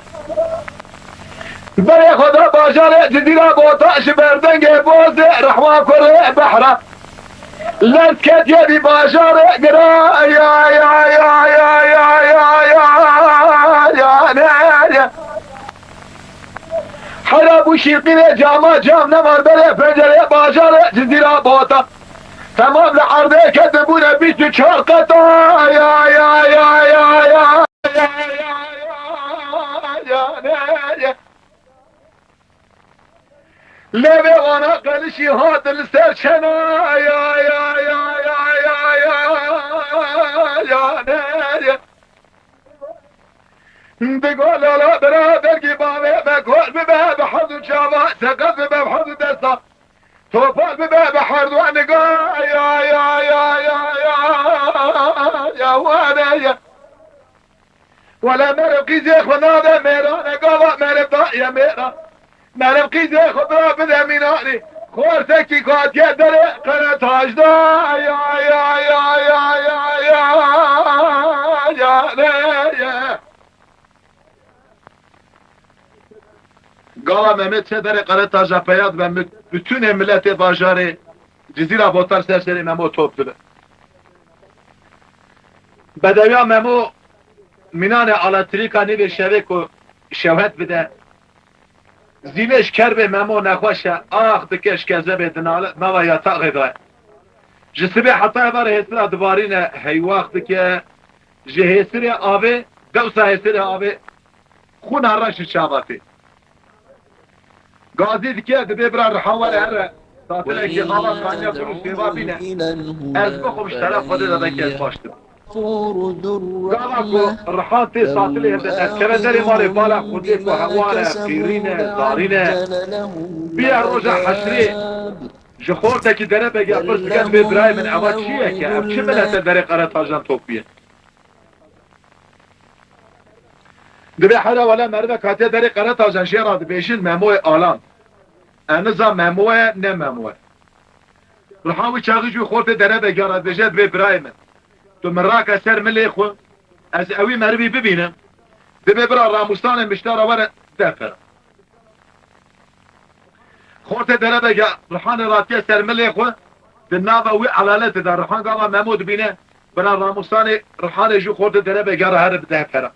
Berê xwe da bajarê Cizîra Bota ji ber dengê bozê rehwa kurê behra. Lez ketiye vî bajarê gira, ya, ya, ne, ya. Hera bû şîrqînê cama cam nemar berê pencerê bajarê Cizîra Bota. Temam li erdê ketibûne bîst û çar qeta, ya, ya, ya, ne, ya. Lê vê wana qelişî hat li ser çena, ya, ya, ne, ya. Digo lala bira dergî bavê me kor bibe, bi hezû çava seqet bibe, bi hezû desta topal bibe, bi her du niga, ya. Wele meriv qîzê xwe nade mêran, e gava meriv daye mêran. Meriv qîzê xwe bira bide mînanî. Xortekî katiye derê qere tac da. Ya, ya, ya, ya, ya, ya, ya, ne, ye. Gava Mehmet çe derê qere taca peya dibe, mü-, bütünê miletê bajarê Cizîra Botar ser serê Memo top dibe. Bedewiya Memo mînanê eletrîka nîvê şevê ku şewhet bide. Zînê ji kerbê Memo nexweş e, ax dike ji kezebê dinale, nava yataxê de ye. Ji sibê heta êvarê hêsira dibarîne, heywax dike. Ji hêsirê avê, dewsa hêsirê avê, xûna reş ji çava tê. Gazî dike, dibê bira Riha were here. Satilekî ava kaniya ku rûşêva bîne. Ez bixwim ji teref Xwedê de belkî ez baş dibim. Gava ku Riha tê satilê hevde derkeve derê malê bala Xwedê ku hewar e, qîrîn e, zarîn e. Biya roja heşrê ji xortekî derebege pirs dike, dibê birayê min, eva çi ye ke? Ev çi milet e derê Qeretajan topiye? Dibê hera wele merivek hatiye derê Qeretajan jê re dibêjin Memoyê Alan. E niza Memo ye, ne Memo ye. Riha wî çaxî ji wî xortê derebege re dibêje, dibê birayê min, tu min rake ser milê xwe, ez ewî merivî bibînim. Dibê bira Ramûsanê miştara were deh pera. Xortê derebege Rihanê ratiye ser milê xwe, di nava wî elaletê de Rihan gava Memo dibîne, bira Ramûsanê Rihanê ji xortê derebege re here bi deh pera.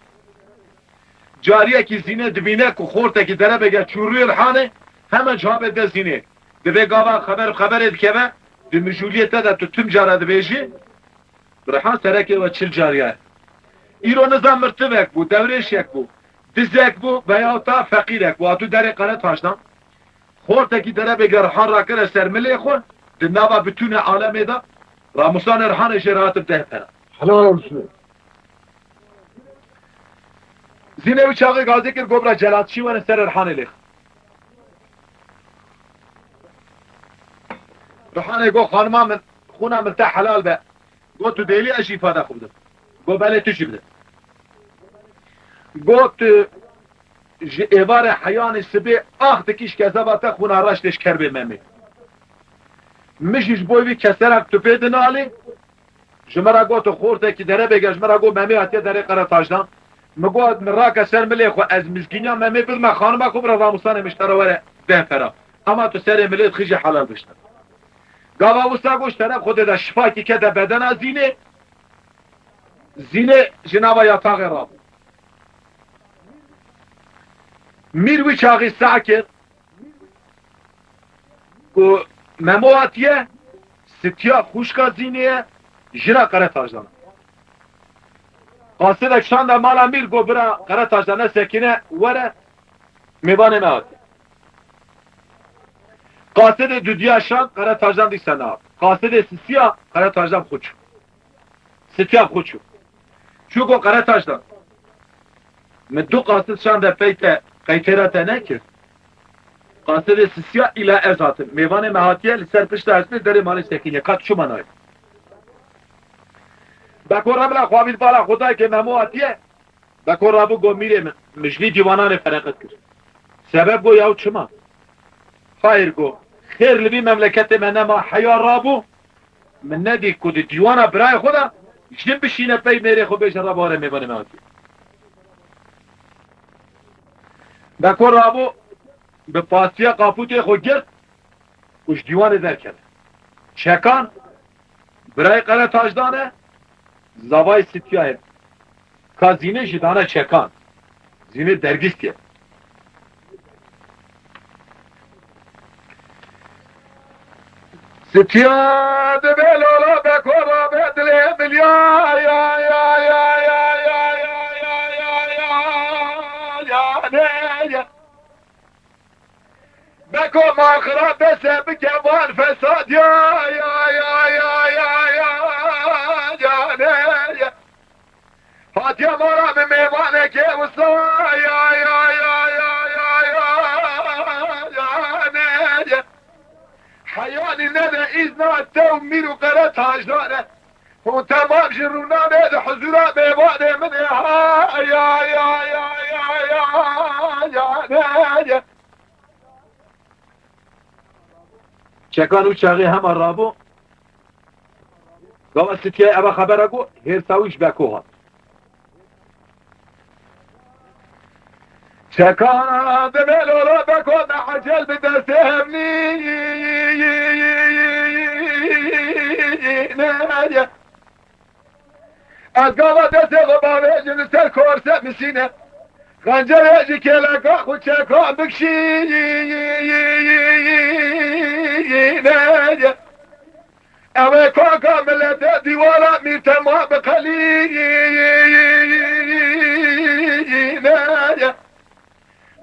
Cariyekî Zîne dibîne ku xortekî derebege çû rûyê Rihanê, hemen çavê de Zînê. Dibê gava xeber bi xeberê dikeve, di mijûliyê te de tu tim cara dibêjî, Rihan serekê we çil cariya ye. Îro niza mirtivek bû, dewrêşek bû, dizek bû veya ta feqîrek bû, hatû derê Qeretaşdan. Xortekî derebege Rihan rakire ser milê xwe, di nava bitûnê alemê de, Ramûsanê Rihanê jê re hatib deh pera. Helal olsun. Zînê wî çaxê gazî kir, got bira celatçî werin serê Rihanê lêxin. Rihanê got, xanima min, xûna min te helal be. Got, tu dêlî ez jî îfada xwe bidim. Got, belê tu jî bide. Got, tu ji êvarê heyanî sibê ax dikî ji kezeba te xûna reş tê ji kerbê Memê. Min jî ji bo vî keserak tu pê dinalî, ji me re got, tu xortekî derebege, ji me re got, Memê hatiye derê Qeretaşdan. Min got, min rake ser milê xwe, ez mizgîniya Memê bidime xanima xwe, bira Ramûsanê miştara were deh pera. Ama tu serê milê dixî jî helal bişte. Gava wisa got, ji teref Xwedê de şifakî kete bedena Zînê. Zînê ji nava yataxê rabû. Mîr wî çaxî seh kir ku Memo hatiye, Sitiya xwişka Zînê ye, jina Qeretaşdan. Qasidek şande mala mîr, got, bira Qeretaşdan, ne sekine, were, mêvanê me hatiye. Qasidê dudiya şand, Qeretaşdan dîsa nehat. Qasidê sisiya, Qeretaşdan xwe çû. Sitiya xwe çû. Çû got, Qeretaşdan, min du qasid şande pey te, qeytêra te nekir. Qasidê sisiya îla ez hatim. Mêvanê me hatiye, li ser pişta hespê derê malê sekiniye. Ka tu çima nayê? Beko re bila xwe avît bala xwe dayikê Memo hatiye. Beko rabû got, mîrê min, min ji vî dîwananê fereqet kir. Sebeb got, yaw çima? Xayr got, xêr li vî memleketê me nema, heya rabû, min nedî ku di dîwana birayê xwe de jin bişîne pey mêrê xwe bêje, reba were mêvanê me hatiye. Beko rabû, bi pastiya qapûtê xwe girt û ji dîwanê derkeve. Çekan, birayê Qeretaşdan e, zavayê Sitiyayê. Ka Zînê jî dane çekan. Zînê dergîstiye. Sitiya dibe lala, Beko rabe dilê milya, ya, ya, ya, ne, ya. Beko maxira dese bike van fesad ya, ya, ya, ne, ya. Hatiye mala min mêvanekê wisa, ya, ya, ne, ya. Heyanî nede îzna te û mîr û Qeretaşdan e. Hûn temam ji rûnanê di huzûra mêvanê min ê ha, ya, ya, ya, ya, ya, ya, ne, ya. Çekan û çaxê hema rabû. Gava sitiyayê eva xebera ku hêrsa wî ji Beko hat. Çeka demê lola Beko me ecel bi destê hevnî. Ez gava destê xwe bavêjim li ser korse misîne. Xencerê ji kêleka xwe çeka bikşîne. Ew ê kaka milete dîwara mîr tema biqelîne.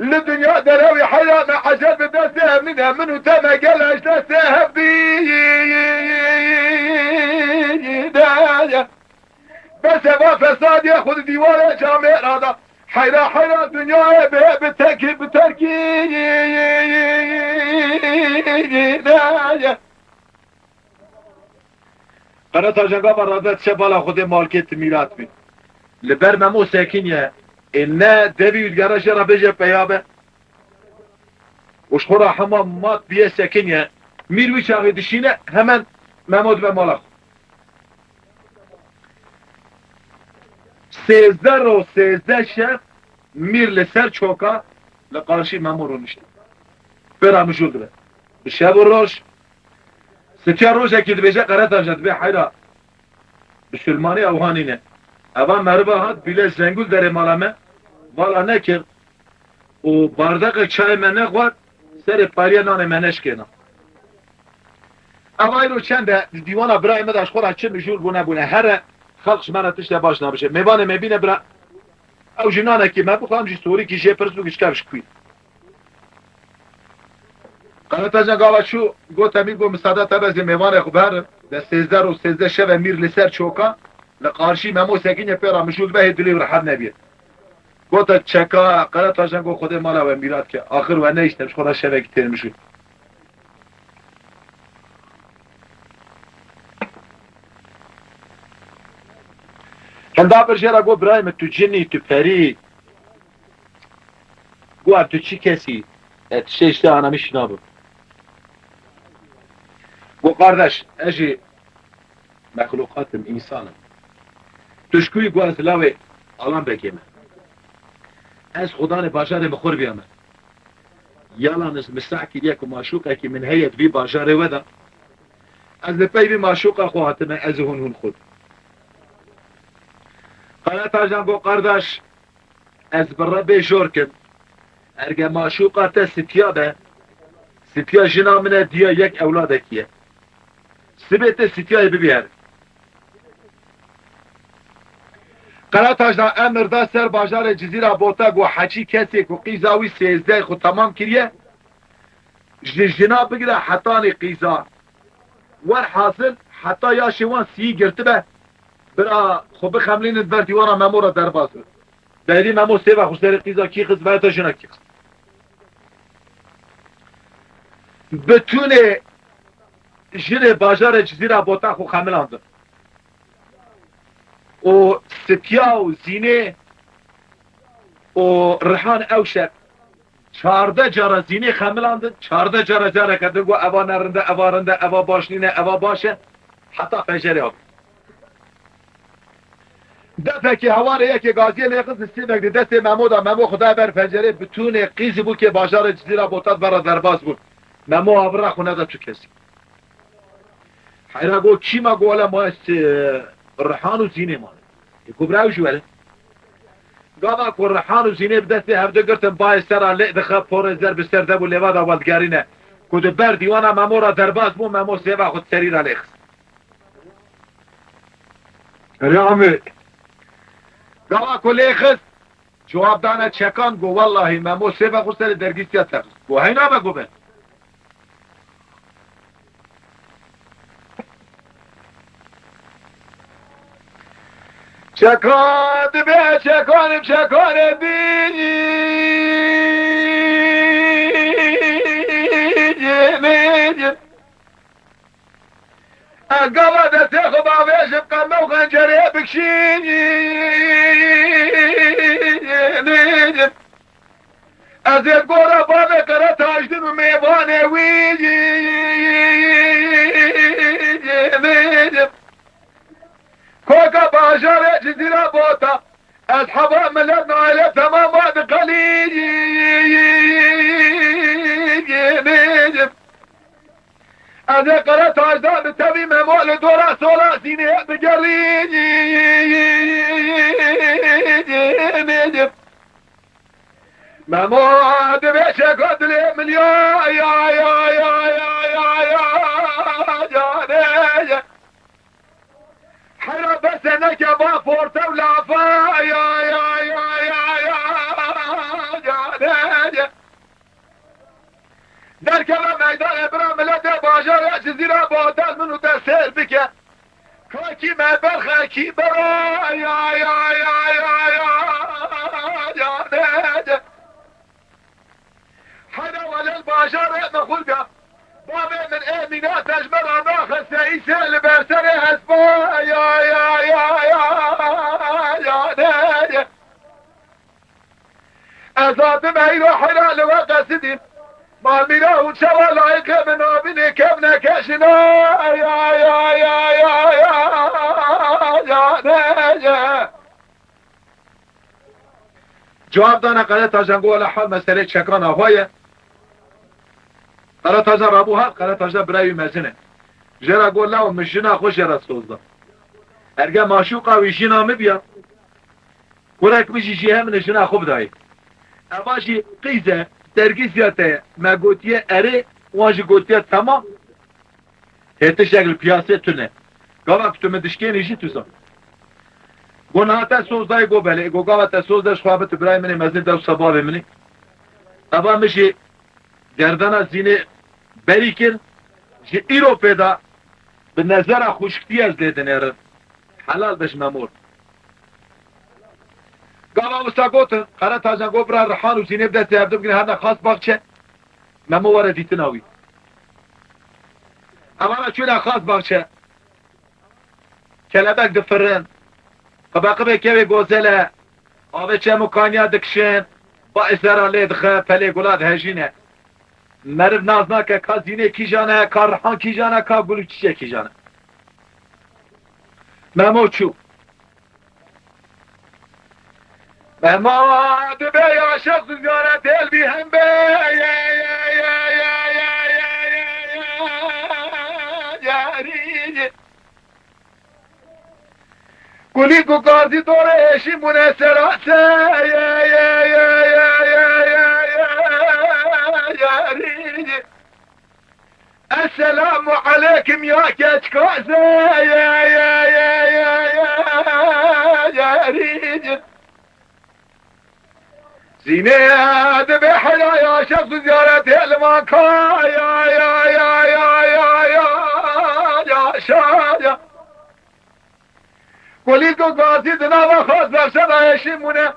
Li dinya derewî heyra me ecel bi destê hev nîne, min û te me gele ji destê hev dîne. Bes eva fesadiyê xwe di dîwarê camêra da. Heyra heyra dinyayê bê bi tekî bi terkî ne ye. Qeretajan gava rade diçe bala Xwedê malkê ti mîrat bî. Li ber Memo sekiniye, ê ne devî û digere jê re bêje peya be. Û ji xwe re hema mat bûye sekiniye. Mîr wî çaxê dişîne, hemen Memo dibe mala xwe. Sêzdeh roj, sêzdeh şev Mîr li ser çoka li qarşî Memo rûnişt. Pê re mijûl dibe. Bi şev û roj, sitiya rojekî dibêje Qeretajan, dibê heyra. Bisilmanî ew hanîne. Eva meriva hat bîle zengûl derê mala me, vala nekir û bardeqek çayê me nexwar, serê pariya nanê me neşkêna. Ev ayro çend e, di dîwana birayê me de ji xwe re çi mijûl bûne bûne. Here xelq ji me re tişte baş nabişe. Mêvanê me bîne bira, ew jî nanekî me bixwe, em jî sorîkî jê pirs bû, gişkev ji kû ye. Qeretajan gava çû, gote mîr, got, misade te be, ez ê mêvanê xwe biherim. De sêzdeh roj, sêzdeh şev e mîr li ser çoka, li qarşî Memo sekiniye, pê re mijûl dibe, hê dilê wî rehet nebiye. Gote çeka, Qeretajan got, Xwedê mala we mîrat ke. Axir we nehişte, ji xwe re şevekî têr mijûl. Hinda bir jê re got, birayê min, tu cin î, tu perî. Got, ev tu çi kesî? E, tiştê ji te ana min şîna bû. Got, qardeş, ez jî mexluqat im, însan im. Tu ji ku yî? Got, ez lawê Alan Begê me. Ez xudanê bajarê min xwe biyame. Yalan ez misah kiriye ku maşûqekî min heye di vî bajarê we de. Ez li pey vî maşûqa xwe hatime, ez û hûn, hûn xwe. Qeretajan got, qardeş, ez bi Rebê jor kim. Erge maşûqa te sitiya be, sitiya jina min e, diya yek ewladekî ye. Sibê te sitiyayê bibî herin. Qeretajan emir da ser bajarê Cizîra Bota, got, heçî kesê ku qîza wî sêzdeh xwe temam kiriye, ji jina bigire hetanî qîza. Werhasil heta yaşê wan sîyî girtibe, bira xwe bixemlînin, ber dîwana Memo re derbas bin. Berî Memo sêva xwe serê qîza kî xist, vayeta jina kî xist. Bitûnê jinê bajarê Cizîra Bota xwe xemilandin. Û Sitiya û Zînê û Rihan ew şev çardeh cara Zînê xemilandin, çardeh cara careke din got, eva ne rind e, eva rind e, eva baş nîne, eva baş e, heta fecerê hat. Defekê hewarê yekê gaziyê lê xist, sêvek di destê Memo de, Memo xwe daye ber pencerê, bitûnê qîzî bûkê bajarê Cizîra Botat vera derbas bûn. Memo avira xwe neda tu kesî. Heyra got, kî ma? Got, wele ma ez, e, Rihan û Zînê mane. Ê, ku bira ew jî were. Gava ku Rihan û Zînê bi destê hevdu girtin, bayê ser re lê dixe, porê zer bi ser de bû, lêva de weldigerîne. Ku di ber dîwana Memo re derbas bû, Memo sêva xwe di serî re lê xist. Erê Amê. Gava ku lê xist, cewab dane çekan, got, wellahî Memo sêva xwe serê dergîstiya te xist. Got, heyna me, got, be. Çeka dibe çekanim çekanê bînim. Ez gava destê xwe bavêjim, qeme û xencerê bikşînim. Ez ê gora bavê Qere Tajdin û mêvanê wî. Koka bajarê Cizîra Bota, ez heva milet naile temam va diqelînim. Ez ê Qere Tajda bi tevî Memo li dora sola Zînê bigerînim. Memo, divê çeka dilê min ya, ya, ya. Hera bese neke va forte û lafa, ya, ya, ya. Derkeve meydanê bira miletê bajarê Cizîra Batel min û te sêr bike. Ka kî me berxe, kî bera, ya, ya, ya. Heyra welel bajarê me xurga. Bavê min ê mîna te ji me re naxe seyîsê li ber serê hespa, ya, ya, ya, ya, ya, ne, ya. Ez hatim heyra heyra li we qesidîm. Malmîra hûn çawa layîqê min nabînê kevneke jina, ya, ya, ya, ya, ya, ya, ne, ya. Cewab dane Qere Tajan, got, "Wele hal meselê çekana xwe ye." Qere Tajan rabû hat, Qere Tajan birayê wî mezin e. Jê re got, "Lawo, min jina xwe jê re soz da. Erge maşûqa wî jina min biya, kurek min jî jê hemin e jina xwe bidayê." Eva jî qîz e, dergîziya te ye. Me gotiye erê, wan jî gotiye temam. Hê tiştek li piyasê tune. Gava ku tu min dişkênî jî tu zan. Go niha te soz dayê, go belê. Go gava te soz de ji xwe bi tu birayê min ê mezin, dewsa bavê min î. Eva min jî gerdana Zînê berî kir. Ji îro pê de bi nezera xwişktiye ez lê dinêrim. Helal be ji me mor. Gava wisa gotin, Qere Tajan got, "Bira Rihan û Zînê bi destê hevdu bigrin, herne xas baxçe." Memo were dîtina wî. Evana çûne xas baxçe. Kelebek difirin. Qibeqibê kevê gozele. Avê çem û kaniya dikişin. Ba esera lê dixe, pelê gula dihejîne. Meriv nas nake ka Zînê kîjan e, ka Rihan kîjan e, ka Gul û Çiçek kîjan e. Memo çû. Mema dibe yaşa ziyaret el bir hem be. Gulî ku gazî dore eşî mune serase. Esselamu aleykum ya keçkaze, ya, ya, ya, ya, ya, ya, rî. Zînê dibe hela ya şexs û ziyaretê li van ka, ya, ya, ya, ya, ya, ya, ya, şa, ya. Kulîl ku gazî di nava xas bexşe de eşî mûne.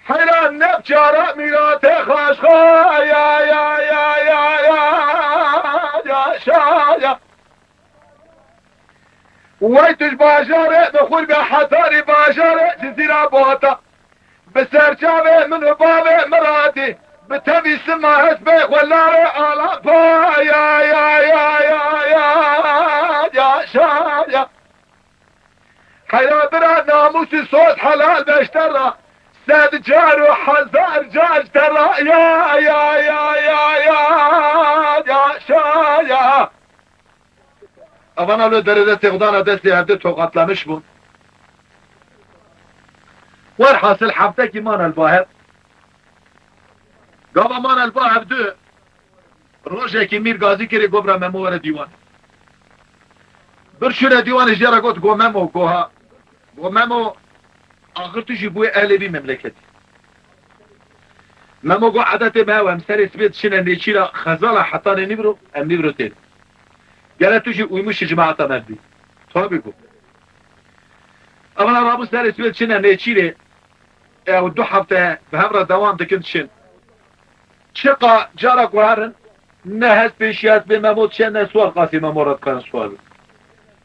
Heyran ne biçara mîratê xaşxa, ya, ya, ya, ya, ya, ya, şa, ya. Wey tu ji bajarê bi xurbe hetarî bajarê Cizîra Bota. Bi serçavê min û bavê Miratî, bi tevî sima hespê xwe larê Alapa, ya, ya, ya, ya, ya, ya, şa, ya. Heyra bira namûsî soz helal beşte ra, sed car û hezar car te ra, ya, ya, ya, ya, ya, ya, şa, ya. Evana li derê destê xwe dana destê hevdû tokatlamiş bûn. Werhasil heftekî mane li ba hev. Gava mane li ba hevdû, rojekî Mîr Gazî kirê, got bira Memo were dîwan. Bir şûre dîwanê jê re got, go Memo, go ha. Go Memo, axir tu jî bûyê ehlê vî memleketî. Memo got, edetê me ew, em serê sibê diçine nêçîra xezala hetanê nîvro, em nîvro tên. Gere tu jî uymuşî cemaeta me bî. Tabî got. Evana rabû serê sibê diçine nêçîrê, ew du hefte bi hev re dewam dikin diçin. Çiqa cara ku herin, ne hespê şî hespê Memo diçe, ne siwar qasî Memo re dikarin siwar bin.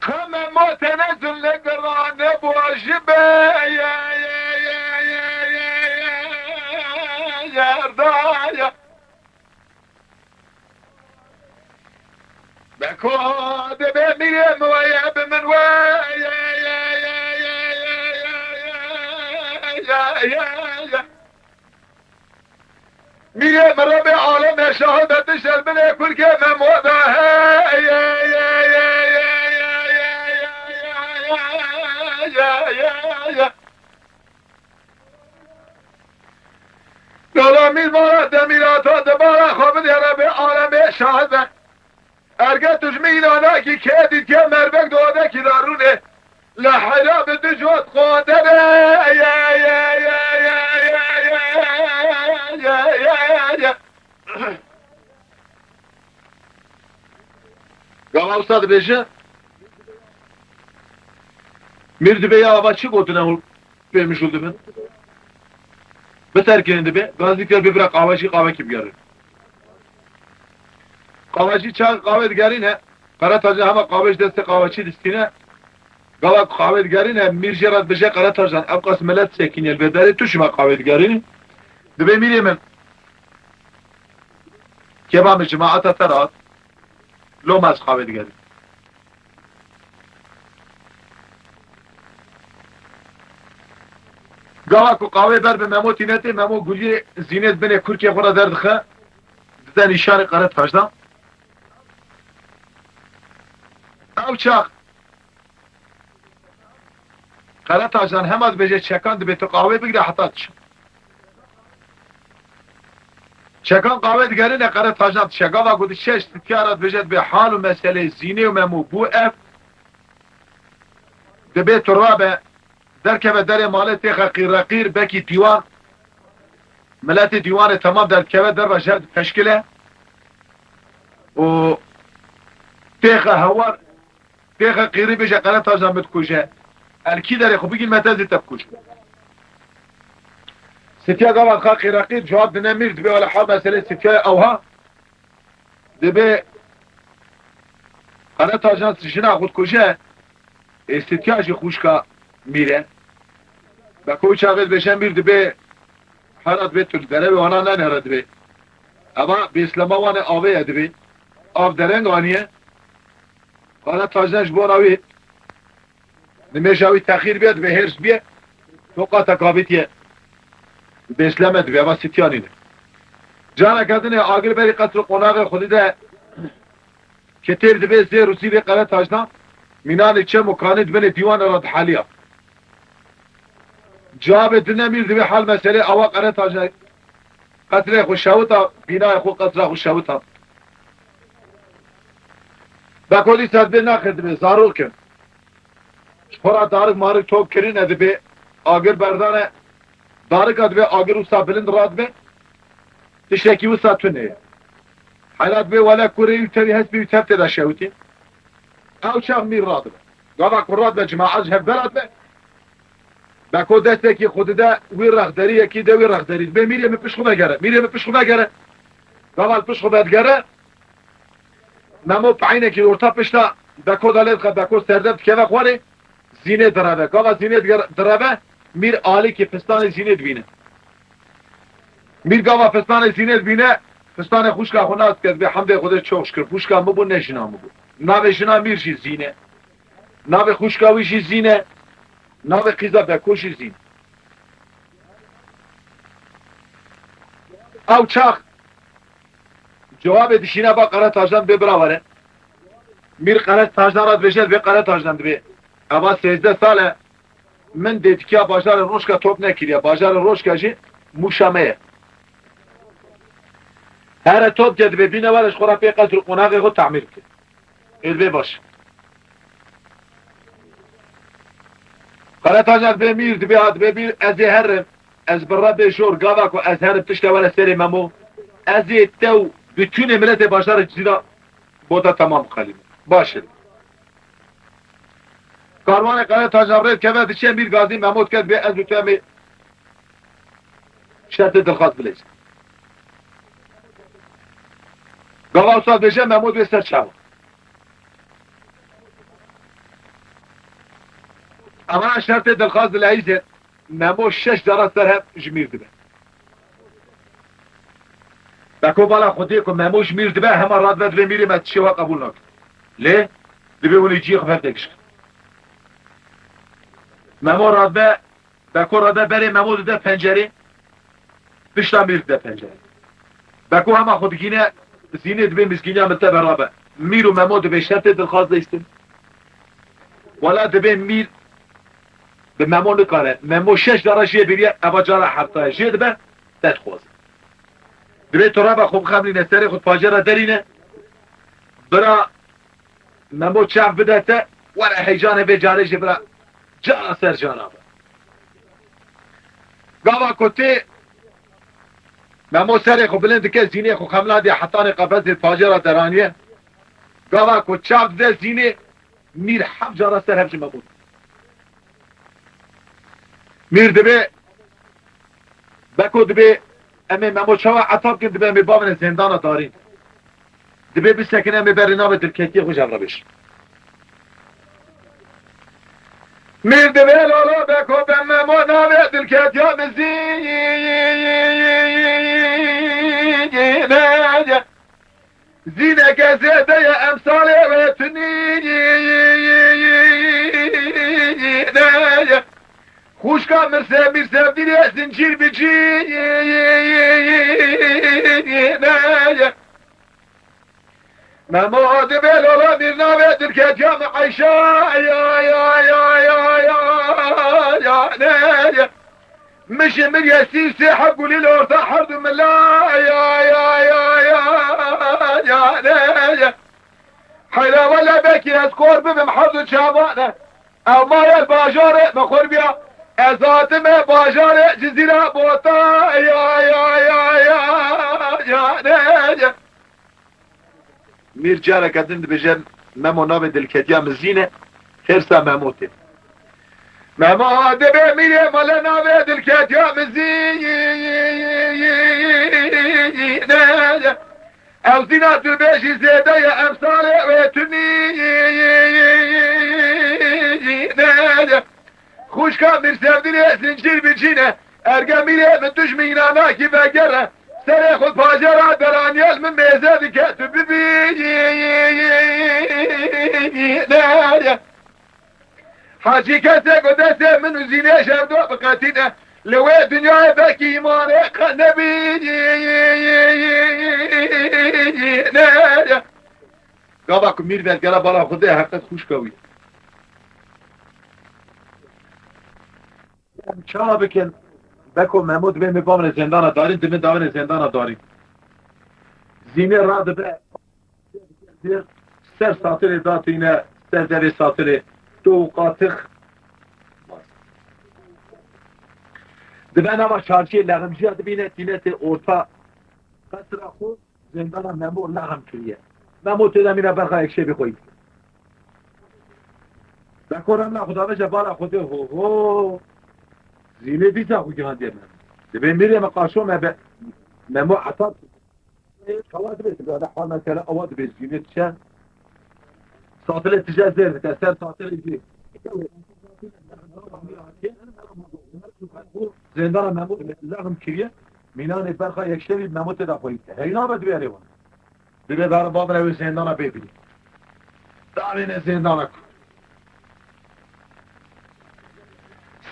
Xeme motene zunle gerane boji be, ya, ya, ya, ya, ya, ya, ya, ya, ya, ya, ya. Beko de be mire mi weye bi min we, ya, ya, ya, ya, ya, ya, ya, ya, ya, ya. Mîrê min Rebê alemê şahid e, tu şerbinê kulkê Memo de, hey, hey, hey, hey. Gala mîr mara demîra ta dibara xwe bidê Rebê alemê şahid e. Erge tu ji min înanakî kê dîtiye merbek dodekî darûnê. Li hera bi tu jot qodere. Ya, ya, ya, ya, ya, ya, ya, ya, ya, ya, ya, ya. Gava usta dibêje. Mîr dibê ya ava çi gotine hûn? Pê mijûl dibin. Biterkinin dibê. Gazî kir bibira qavecî qavekî bigerin. Qavecî çax qave digerîne. Qeretacan hema qavec destê qavecî distîne. Gava ku qave digerîne, mîr jê re dibêje Qeretacan, ev qas milet sekîne li vê derê, tu çima qave digerînî? Dibê mîrê min. Kêba min cemaeta te re hat. Loma ez qave digerînim. Gava ku qawê ber bi Memo tîne tê, Memo guliyê zînê di binê kurkê xwe re derdixe, dide nîşanê Qeretajan. Ew çax Qeretajan hema dibêje çekan dibê tu qawê bigire heta diçe. Çekan qawê digerîne Qeretajan diçe. Gava ku diçe ji sitya re dibêje dibê hal û meseleyê Zînê û Memo bû ev. Dibê tu rabe derkeve derê malê têxe qîreqîr, bekî dîwan. Miletê dîwanê temam derdikeve derve jer dipeşkile. Û têxe hewar. Têxe qîrî bêje Qeretajan min dikuje. El kî derê xwe bigîn me te zî te bikujin. Sitya gava dixa qîreqîr cewab dine mîr dibê wele hal meselê sitya ewha. Dibê Qeretajan jina xwe dikuje. Ê sitya jî xwişka mîr e. Beko çaxê dibêje mîr dibê hera dibê tu li derevê wana nenere dibê. Eva bêslema wan e avê ye dibê. Av dereng aniye. Qeretajan ji bona wî nimêja wî texîr bûye, dibê hêrs bûye. Toqa tekabîtiye. Bêsleme dibe, eva sitiyanî ne. Careke dinê agir berî qesr û qonaxê xwedî de, ketêr dibe zêr û zîrê Qeretajna, mînanê çem û kanê di binê dîwanê re diheliya. Cavê dine mîr dibe hal meselê awa Qeretajna qesrê xwe şewita, bînayê xwe qesra xwe şewita. Beko dîsa dibe naxir dibe, zarok in. Ji xwe re darik marik top kirine dibe, agir berdane, darika dibe agir wisa bilind radibe, tiştekî wisa tune ye. Hela dibe wele kurê wî tevî hespê wî tev tê de şewitî. Ew çax mîr radibe. Gava ku radibe cemaet ji hev bela dibe. Beko destekî xwe dide wî rexderî, yekî de wî rexderî. Dibe mîrê min pişt xwe vegere, mîrê min pişt xwe vegere. Gava li pişt xwe vedigere. Memo peynekî li orta pişta Beko de lê dixe, Beko serdeb dikeve xwarê, Zînê direve. Gava Zînê diger-, direve, Mîr alîkî pistanê Zînê dibîne. Mîr gava pistanê Zînê dibîne, pistanê xwişka xwe nas dike, dibê hemdê Xwedê çok şikir, xwişka min bû, ne jina min bû. Navê jina Mîr jî Zîne. Navê xwişka wî jî Zîne. Navê qîza Beko jî Zîne. Ew çax Cewabê dişîne ba Qeretajdan dibê bira were. Mîr Qeretajdan re dibêje, dibê Qeretajdan dibê. Eva sêzdeh sal e min dêtikiya bajarê Rojka top nekiriye. Bajarê Rojka jî Mûşa me ye. Here top ke dibê bîne were ji xwe re pê qesr û qonaxê xwe tamîr bike. Ê dibê baş. Qeretaja dibê mîr, dibê ha, dibê mîr, ez ê herim. Ez bi re bê jor, gava ku ez herim tişte were serê Memo. Ez ê te û bütünê miletê bajarê Cizîra bota temam xelîme. Baş e. Karwanê Qeretaja rê dikeve diçe, mîr gazî Memo dike, dibê ez û tu em ê şertê dilxwaz bileyzin. Gava wisa dibêje, Memo dibê ser çawa. Ama şertê dilxwaz dileyîze, Memo şeş cara ser hev ji mîr dibe. Beko bala Xwedê ku Memo ji mîr dibe, hema radibe dibê mîrê me tişê we qebûl nake. Lê dibê hûn ê ciyê xwe hev de gişkin. Memo radibe, Beko radibe berê Memo dide pencerê. Pişta mîr dide pencerê. Beko hema xwe digîne, Zînê dibê mizgîniya min te berabe. Mîr û Memo dibê şertê dilxwaz de îstin. Wela dibê mîr bi Memo nikare. Memo şeş cara jê bêriye, eva cara hefta ye. Jê dibe, te dixwaze. Dibê tu reba xwe bixemlîne, serê xwe di pacê re derîne. Bira Memo çav bide te, were heyecanê vê carê jî bira cara ser cara be. Gava ku tê Memo serê xwe bilind dike, Zînê xwe xemlandiye hetanê qefezê pacê re deraniye. Gava ku çav dide Zînê, mîr heft cara ser hev ji Memo. Mîr dibê, Beko dibê, em ê Memo çawa eta bikin, dibê em ê bavêne zêndana darîn. Dibê bisekine, em ê berê navê dilketiyê xwe ji hev re bêjin. Mîr dibê lala Beko, be Memo navê dilketiya min Zîne ye. Zîneke zêde ye, emsalê wê tunîne ye. Xwişka Mirse, Mîr Sevdîrê zincîr bi cîne ye. Memo dibê lola mîr navê dilketiya min Eyşa ya, ya, ya, ya, ya, ya, ne ye. Min ji min ye sî sê heb gulî li orta herdu mila ya, ya, ya, ya, ya, ne ye. Heyra wele belkî ez kor bibim herdu çavane. Ew maye bajarê min xurbiya. Ez hatime bajarê Cizîra bota ya, ya, ya, ya, ya, ne ye. Mîr careke din dibêje, Memo navê dilketiya min Zîne, xêrsa Memo tê. Memo dibê mîrê mele navê dilketiya min Zîne. Ew Zîna tu bêjî zêde ye, emsalê wê tunîne ye. Xwişka Mîr Sevdîrê zincîr bi cîne, erge mîrê min tu ji mînanakî vegere, serê xwe pajê re deraniye, li min mêze dike tu bibî ne ye. Hacî kesê ku destê min û Zînê ji hevdu biqetîne, li wê dinyayê belkî îmanê qe nebîne. Gava ku mîr vegera bala Xwedê heqet xwişka wî. Em çawa bikin? Beko Memo dibê min bavine zêndana darîn, dibê davine zêndana darîn. Zînê radibe. Ser satilê datîne, ser devê satilê. Dû qatix. Dibe nava çarşiyê leximciya dibîne, tîne tê orta qesra xwe, zêndana Memo lexim kiriye. Memo tê de mîna berxa yekşevî xwe yî. Beko remla Xudaveje bala Xwedê ho ho. Zînê dîsa xwe gihandiye Memo. Dibê mîrê me qaşo me be. Memo heta Çawa dibe, dibe, hal mesela awa dibe, Zînê diçe. Satilê tije zêr dike, ser satilê jî. Zêndana Memo lexim kiriye, mînanê berxa yekşevî Memo tê de xweyî. Heyna be dibe erê wan. Dibe ber bavine wê zêndana bê bînî. Davêne zêndana ku.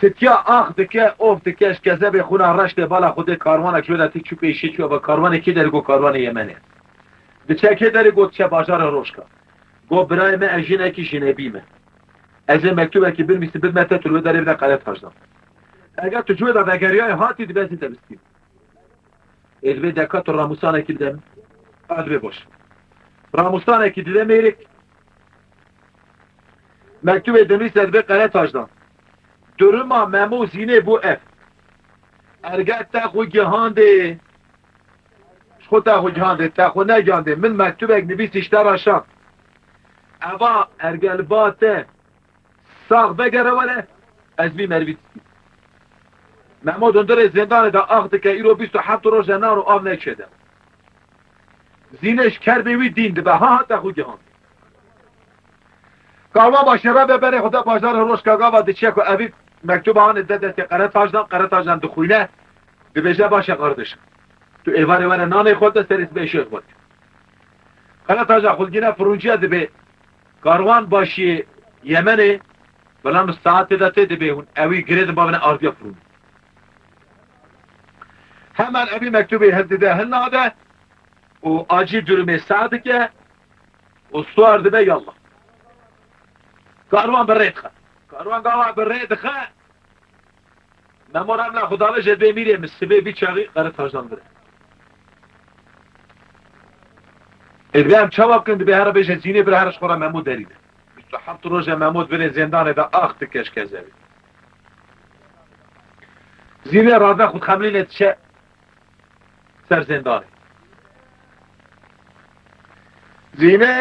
Sitiya ax dike, of dike, ji kezebê xwina reştê bala Xwedê karwanek ji wê de tê çû pêşî çû, eva karwanê kê derê got karwanê Yemenê. Diçe kê derê got diçe bajarê Rojka. Got birayê me ez jinekî jinebî me. Ez ê mektubekî binivîsim bidime te tu li wê derê bide Qeretacdan. Eger tu ji wê de vegeriyayê hatî dibe ez ê te bistînim. Ê divê deka tu ramûsanekî bide min. A divê baş. Ramûsanekî dide mêrik. Mektubê dinivîse dibê Qeretacdan. Duruma Memo Zînê bû ev. Erge te xwe gihandê. Ji xwe te xwe gihandê, te xwe negihandê. Min mektubek nivîsî ji te re şand. Eva erge li ba te sax vegere were, ez vî merivî distînim. Memo di hundirê zêndanê de ax dike, îro bîst û heft roj e nan û av neçêde. Zînê ji kerbê wî dîn dibe, ha ha te xwe gihandî. Karwan başê re be berê xwe de bajarê Rojka gava diçe ku evî mektuba hanê de destê Qeretacdan, Qeretacdan dixwîne, dibêje baş e qardiş. Tu êvarê were nanê xwe de serê sibê şêx xwe. Qeretaca xwe digîne firûnciya dibê karwan başiyê Yemenê, belam saetê de tê dibê hûn ewî girê dibavine ardiya firûnê. Hemen evî mektubê hildide hilnade û acî durumê seh dike û suar dibe yallah. Karwan bi rê dixe. Karwan gava bi rê dixe. Memo remla Xudaveje dibê mîrê min sibê vî çaxî Qeretacdan bire. Ê dibê em çawa bikin, dibê here bêje Zînê bire here ji xwe re Memo derî de. Bîst û heft roj e Memo di binê zêndanê de ax dike ji kezebê. Zînê rade xwe dixemilîne diçe ser zêndanê. Zînê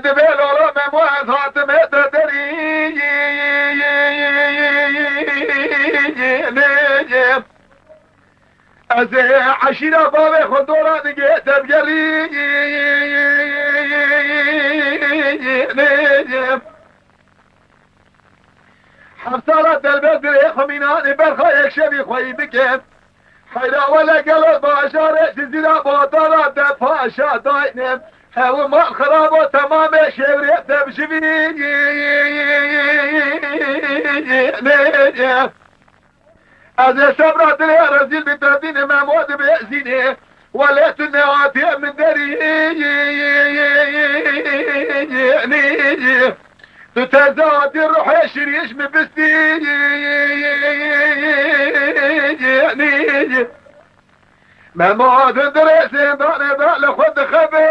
dibê lala Memo ez hatime te derî. Ez ê eşîra bavê xwe dora digê te bigerî. Heft sala delbet birê xwe mînanê berxa yekşevî xweyî bike. Heyra wele gelo bajarê Cizîra Batara de paşa dayne. Hew mal xirabo temamê şewrê de bijivî. Ez ê sebra dilê rezîl bi derdînê Memo dibê Zînê. Wele tu nehatî min derî. Tu teze hatî ruhê şirîş min bistî. Memo di dirê zêndanê de li xwe dixebê.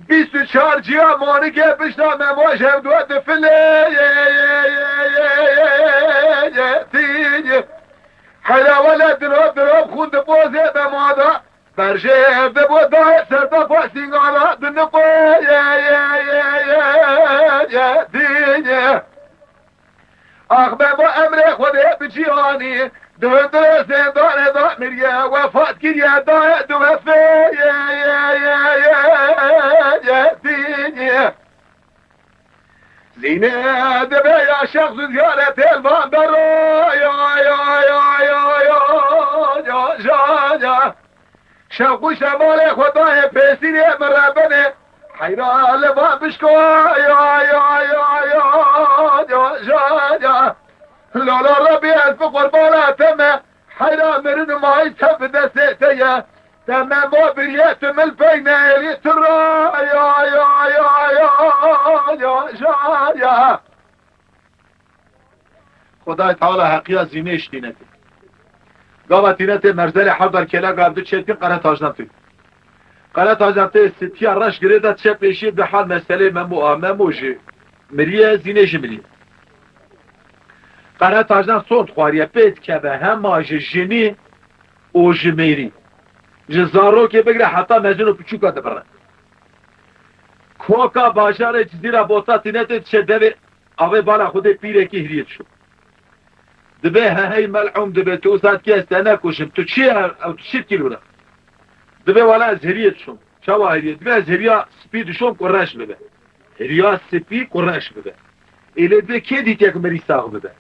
Bîst û çar ciya monikê pişta Memo ji hevdû difile. Heyra wele dirov dirov xûn dipozê Memo de. Berjê dibo dayê ser de pasîngana diniqo. Ax Memo emrê Xwedê bi cîhanî, di hundirê zêndanê de miriye, wefat kiriye, dayê di wefê. Zînê dibe ya şex zuzgare têlvan bero. Şex û şemalê xwe dayê pêsîrê min re binê. Heyra li van bişko, ya, ya, ya, ya, ya, ya, ya. Lola Rebî ez bi qurbana te me. Heyra mirin mayî te bi destê te ye. Te me bo biriye tu mil pey ne êlî tu ra, ya, ya, ya, ya, ya, ya, ya. Xwedayê Teala heqiya zînê ji tînetê. Gava tînetê merzelê hevdar kela gav du çêtin qere tajdan tê. Qere tajdan tê sitiya reş girê de çe pêşî di hal meselê Memo a. Memo ji miriye, zînê ji miriye. Qere tajdan sond xwariye pê dikeve hema ji jinî û ji mêrî. Ji zarokê bigire heta mezin û piçûka dibire. Koka bajarê Cizîra Bota tînetê diçe devê avê bala xwedê pîrekî hiriyê dişo. Dibê he hey mel'ûn dibê tu uzat kes te nekuşim. Tu çi ye? Ew tu çi kîlû re? Dibê wala ez hiriyê dişom. Çawa hiriyê? Dibê ez hiriya spî dişom ku reş bibe. Hiriya spî ku reş bibe. Ê lê dibê kê dîtiye ku mirî sax bibe?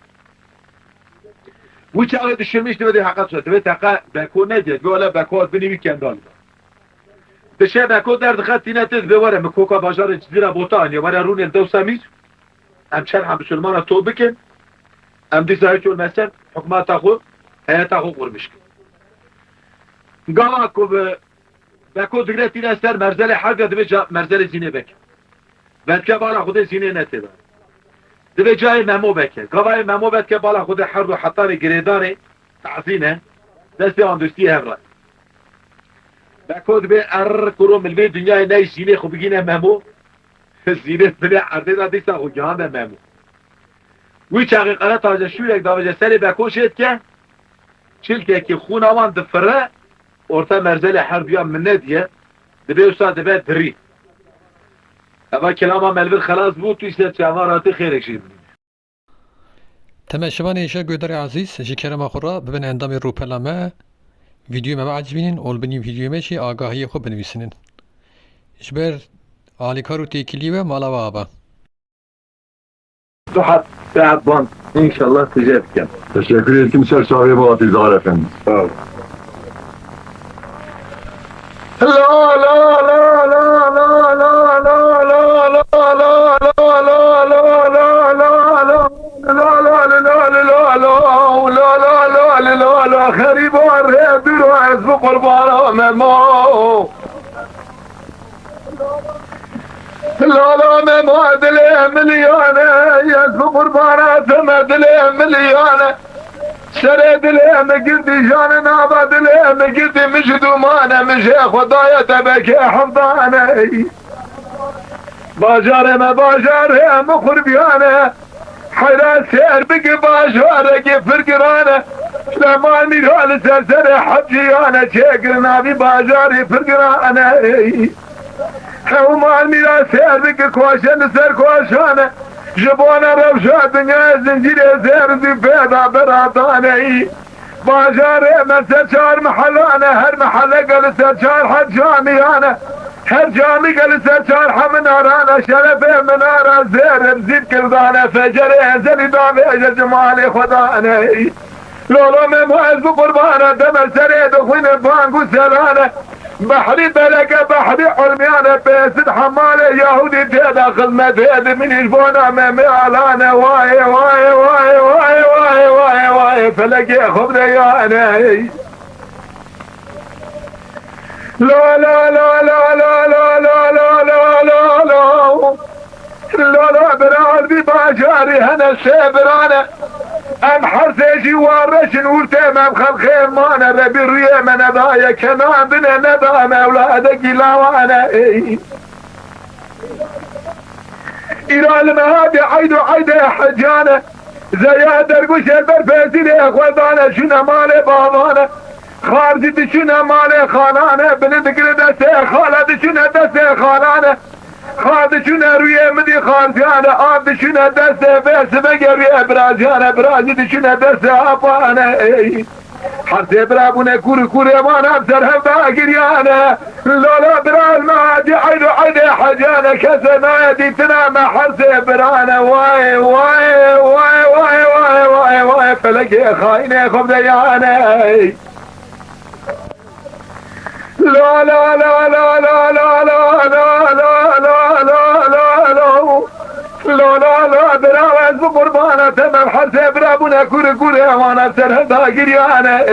Wî çaxê dişirmiş dibê dê heqa dişe. Dibê teqa beko nediye. Dibê wala beko binî wî kendal be. Dişe beko derdixe tînetê dibê were min koka bajarê Cizîra Bota aniye were rûnê li dewsa mîr. Em çerha misilmana to bikin. Em dîsa hiç olmesen hikmata xwe, heyeta xwe qurmiş kin. Gava ku bi beko digre tîne ser merzelê hevdiya dibê ca merzelê zînê beke. Vedke bala xwedê zînê netê de. Dibê cayê Memo veke. Gavayê Memo vedke bala xwedê her du hetanê girêdanê tazîne destê andustiyê hev re. Beko dibê er kuro min vê dinyayê ney zînê xwe bigîne Memo. Zînê binê erdê de dîsa xwe gihande Memo. Wî çaxê qere tace şûrek davêje serê Beko jê dike. Çilkekî xûna wan difire, orta merzelê her duya min nediye, dibê wisa dibe dirî. Eva kilama me li vir xelas bû, tu îşte çavan ratî xêrek jê bimîne. Temeşevanê hêja guhdarê ezîz, ji kerema xwe re bibin endamê rûpela me, vîdyoyê me biecibînin û li binî vîdyoyê me jî agahiyê xwe binivîsînin. Ji ber alîkar û têkiliyê we mala we ava. Du hat, sê hat ban. İnşallah size yapacağım. Teşekkür ederim. Ser çavê bo hatî Zahar Efendi. Sağ ol. La la la la xerîba rê dûr ez bi qurbana me ma. Lala me ma dilê miliyane, ez bi qurbana te me dilê miliyane. Serê dilê mi girdî jane, nava dilê mi girdî, mi ji dûmane, mi jê xwe daye te bekê hevdane. Bajarê me bajarê mi xurbiyane. Heyra sêr bike bajarekê pir giran e. Süleyman Mîra li ser serê heciyan e, çêkirin navî bajarê pir giran e. Hewman Mîra sêr bike koşe li ser koşan e. Ji bona rewşa dinyayê zincîrê zêr zî pêda beratan e. Bajarê me ser çar mehelan e, her meheleke li ser çar heb camiyane. Her camî gel ser çar heminaran e, şerefê minara zêr zîb kirdane, fecerê ezelî davêje ji malê xwe dane. Lolo me ma ez bi qurbana deme serê dixwîne bang û serane. Behrî beleke behrî ulmiyane, pêsid hemalê Yahûdî têda xizmetê diminîş bona me mealane. Waye, waye, waye, waye, waye, waye, waye, felekê xwe bideyane. La la la la la la la la la la la. La la bira, erdî bajarî hene sê birane. Em her sê jî wareşin ûrtê me, em xelxê mane, Rebî rûyê me nedaye, kenandine neda me ewladekî lawane. Ey. Îra li me hatî eyd û eydê hecane. Zeya dergûşê ber pêzîrê xwe dane, çûne malê bavane. Xarzî diçûne malê xalane, bini digire destê xala, diçûne destê xalane. Xal diçûne rûyê midî xarziyane, av diçûne destê vê sibegê rûyê biraziyane, birazî diçûne destê apane. Ey. Her sê bira bûne kûr û kûrê wan ev ser hev da giriyane. Lala bira me hatî eyd û eydê hecane, kesê nayê dîtina me her sê birane. Wayê, wayê, wayê, wayê, wayê, wayê, felekê xayinê xwe bideyane. La la la la la la la la la la la. Bira ez bi qurbana te me hersê bira bûne kurê kurê wana ser hevda giriyane.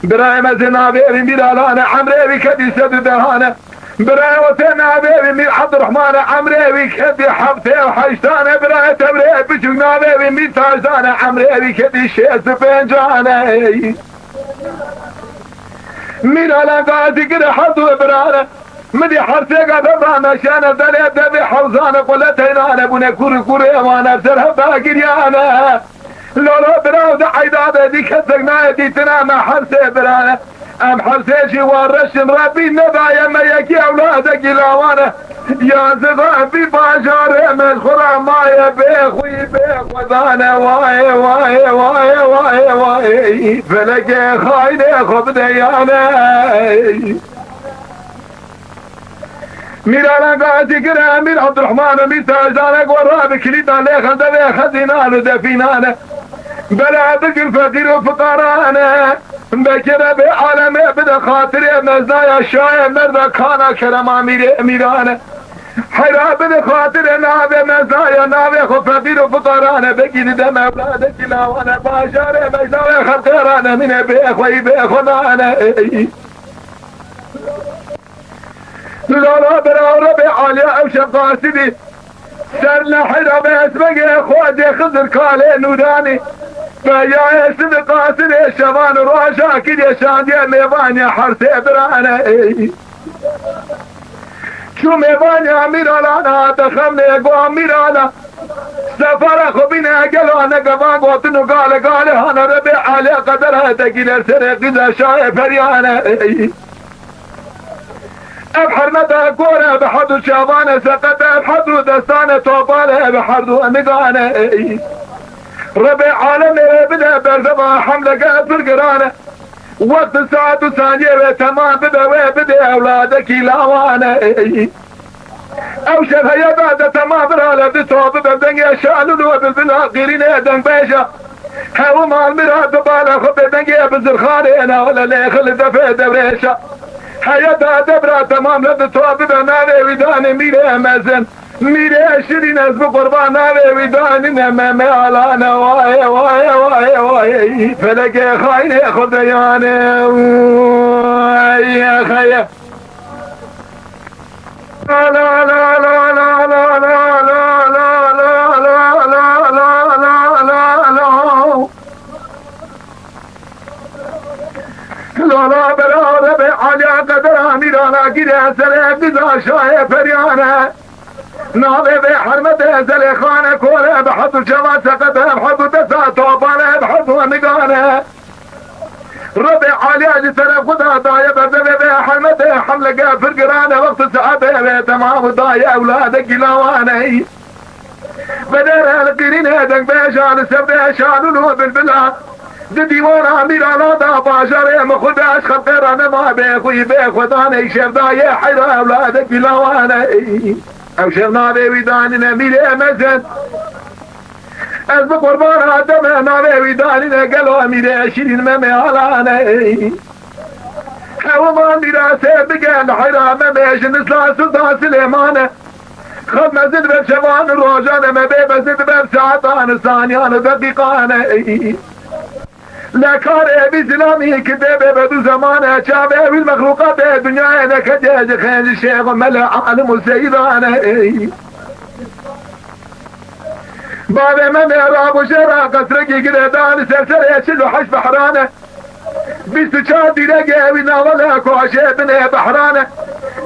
Birayê me zê navê wî Mîralan e, emrê wî kedî sed û dehan e. Birayê Husên navê wî Mîr Ebdurrehman e, emrê wî kedî heftê û heştan e. Birayê Tewrê biçûk navê wî Mîr Taşdan e, emrê wî kedî şêst û pêncan e. Mîralan Gazî gire her du biran e. Min dî hersêka devran meşane, delê devê hewzane, qule teyrane bûne, kurî kurê wane, ser hevda giriyane. Lolo biraw de eyda de dî kesek nayê dîtina me hersê birane. Em hersê jî wa reşin, Rebbî nedaye me yekî ewladekî lawane. Ya zivan vî bajarê me xura maye bê xwî bê xwedane, waye, waye, waye, waye, waye. Felekê xaynê xwe bide yane. Mîralan Gazî gire Mîr Ebdurrehman û Mîr Taşdanek we rabi kilîta lê xendevê xezînan û defînan e. Bela bigir feqîr û fiqaran e. Bekire bê alemê bide xatirê meznaya şayê merda kana kerema mîrê mîran e. Heyra bide xatirê navê meznaya navê xwe feqîr û fiqaran e. Begî dide mevladekî lawan e. Bajarê mecnavê xelqê ranenîne bê xweyî bê xwe nane. Lala bira Rebê Aliya ew şev qasidî. Ser nehira be esmegê Xwedê Xizir kalê nûranî. Be ya esmi qasidê şevan û roja kiriye şandiye mêvaniye hersê birane. Ey. Çû mêvaniya Mîralana dexemnê go Mîrala. Sefara xwe bîne gelo ne gevan gotin û gale gale hana Rebê Aliya qedera te gîler serê qîza şayê periyane. Ey. Ev hermeta gore bi herdu çavane seqete, ev herdu destane topale bi herdu nigane. Ey. Rebê alemê wê bide berdeva hemleke pir girane. Wext saet û saniye wê temam bibe, wê bide ewladekî lawane. Ey. Ew şev heyeta de temam birale di to bibe dengê şalûl û bilbila qîrînê dengbêja. Hewiman mira dibala xwe bê dengê bi zirxanê nale lê xil defê dewrêşa. Heyeta debra temam le di to bibe navê wî danê mîrê mezin. Mîrê şirîn ez bi qurban navê wî danîne me me alane waye waye waye waye. Felekê xaynê xwe deyane. Ey xeye. Lala bera Rebê Aliya qedera mîrana gire serê biza şayê periyane. Navê vê hermetê Zelêxane kore bi hedu çava seqete bi hedu desa topane bi hedu nigane. Rebê Aliya ji teref xwe de daye berdevê vê hermetê hemleke pir girane wextê saetê wê temam û daye ewladekî lawane. Bedere li qîrînê dengbêja li sevdê şalûl û bilbila. Di dîwana mîrana da bajarê min xwe de ez xelqê re nema bê xwî bê xwedanê şevdayê heyra ewladekî lawane. Ew şev navê wî danîne mîrê mezin. Ez bi qurbana te me navê wî danîne gelo mîrê şîrîn me me halane. Hewiman mîrasê bige li heyra me me ji nisla Sultan Silêmane. Xev mezin be şevan û rojan e me bê mezin be saetan û saniyan û deqîqan e. Le karê vî zilamî ki dê bê be du zeman e, çavê wî mexlûqatê dinyayê neketiye ji xêncî şêx û mele alim û seydan e. Bavê me me rabû jê ra qesrekî girê da li ser serê çil û heşt behran e. Bîst û çar dîregê wî navale koşê binê behran e.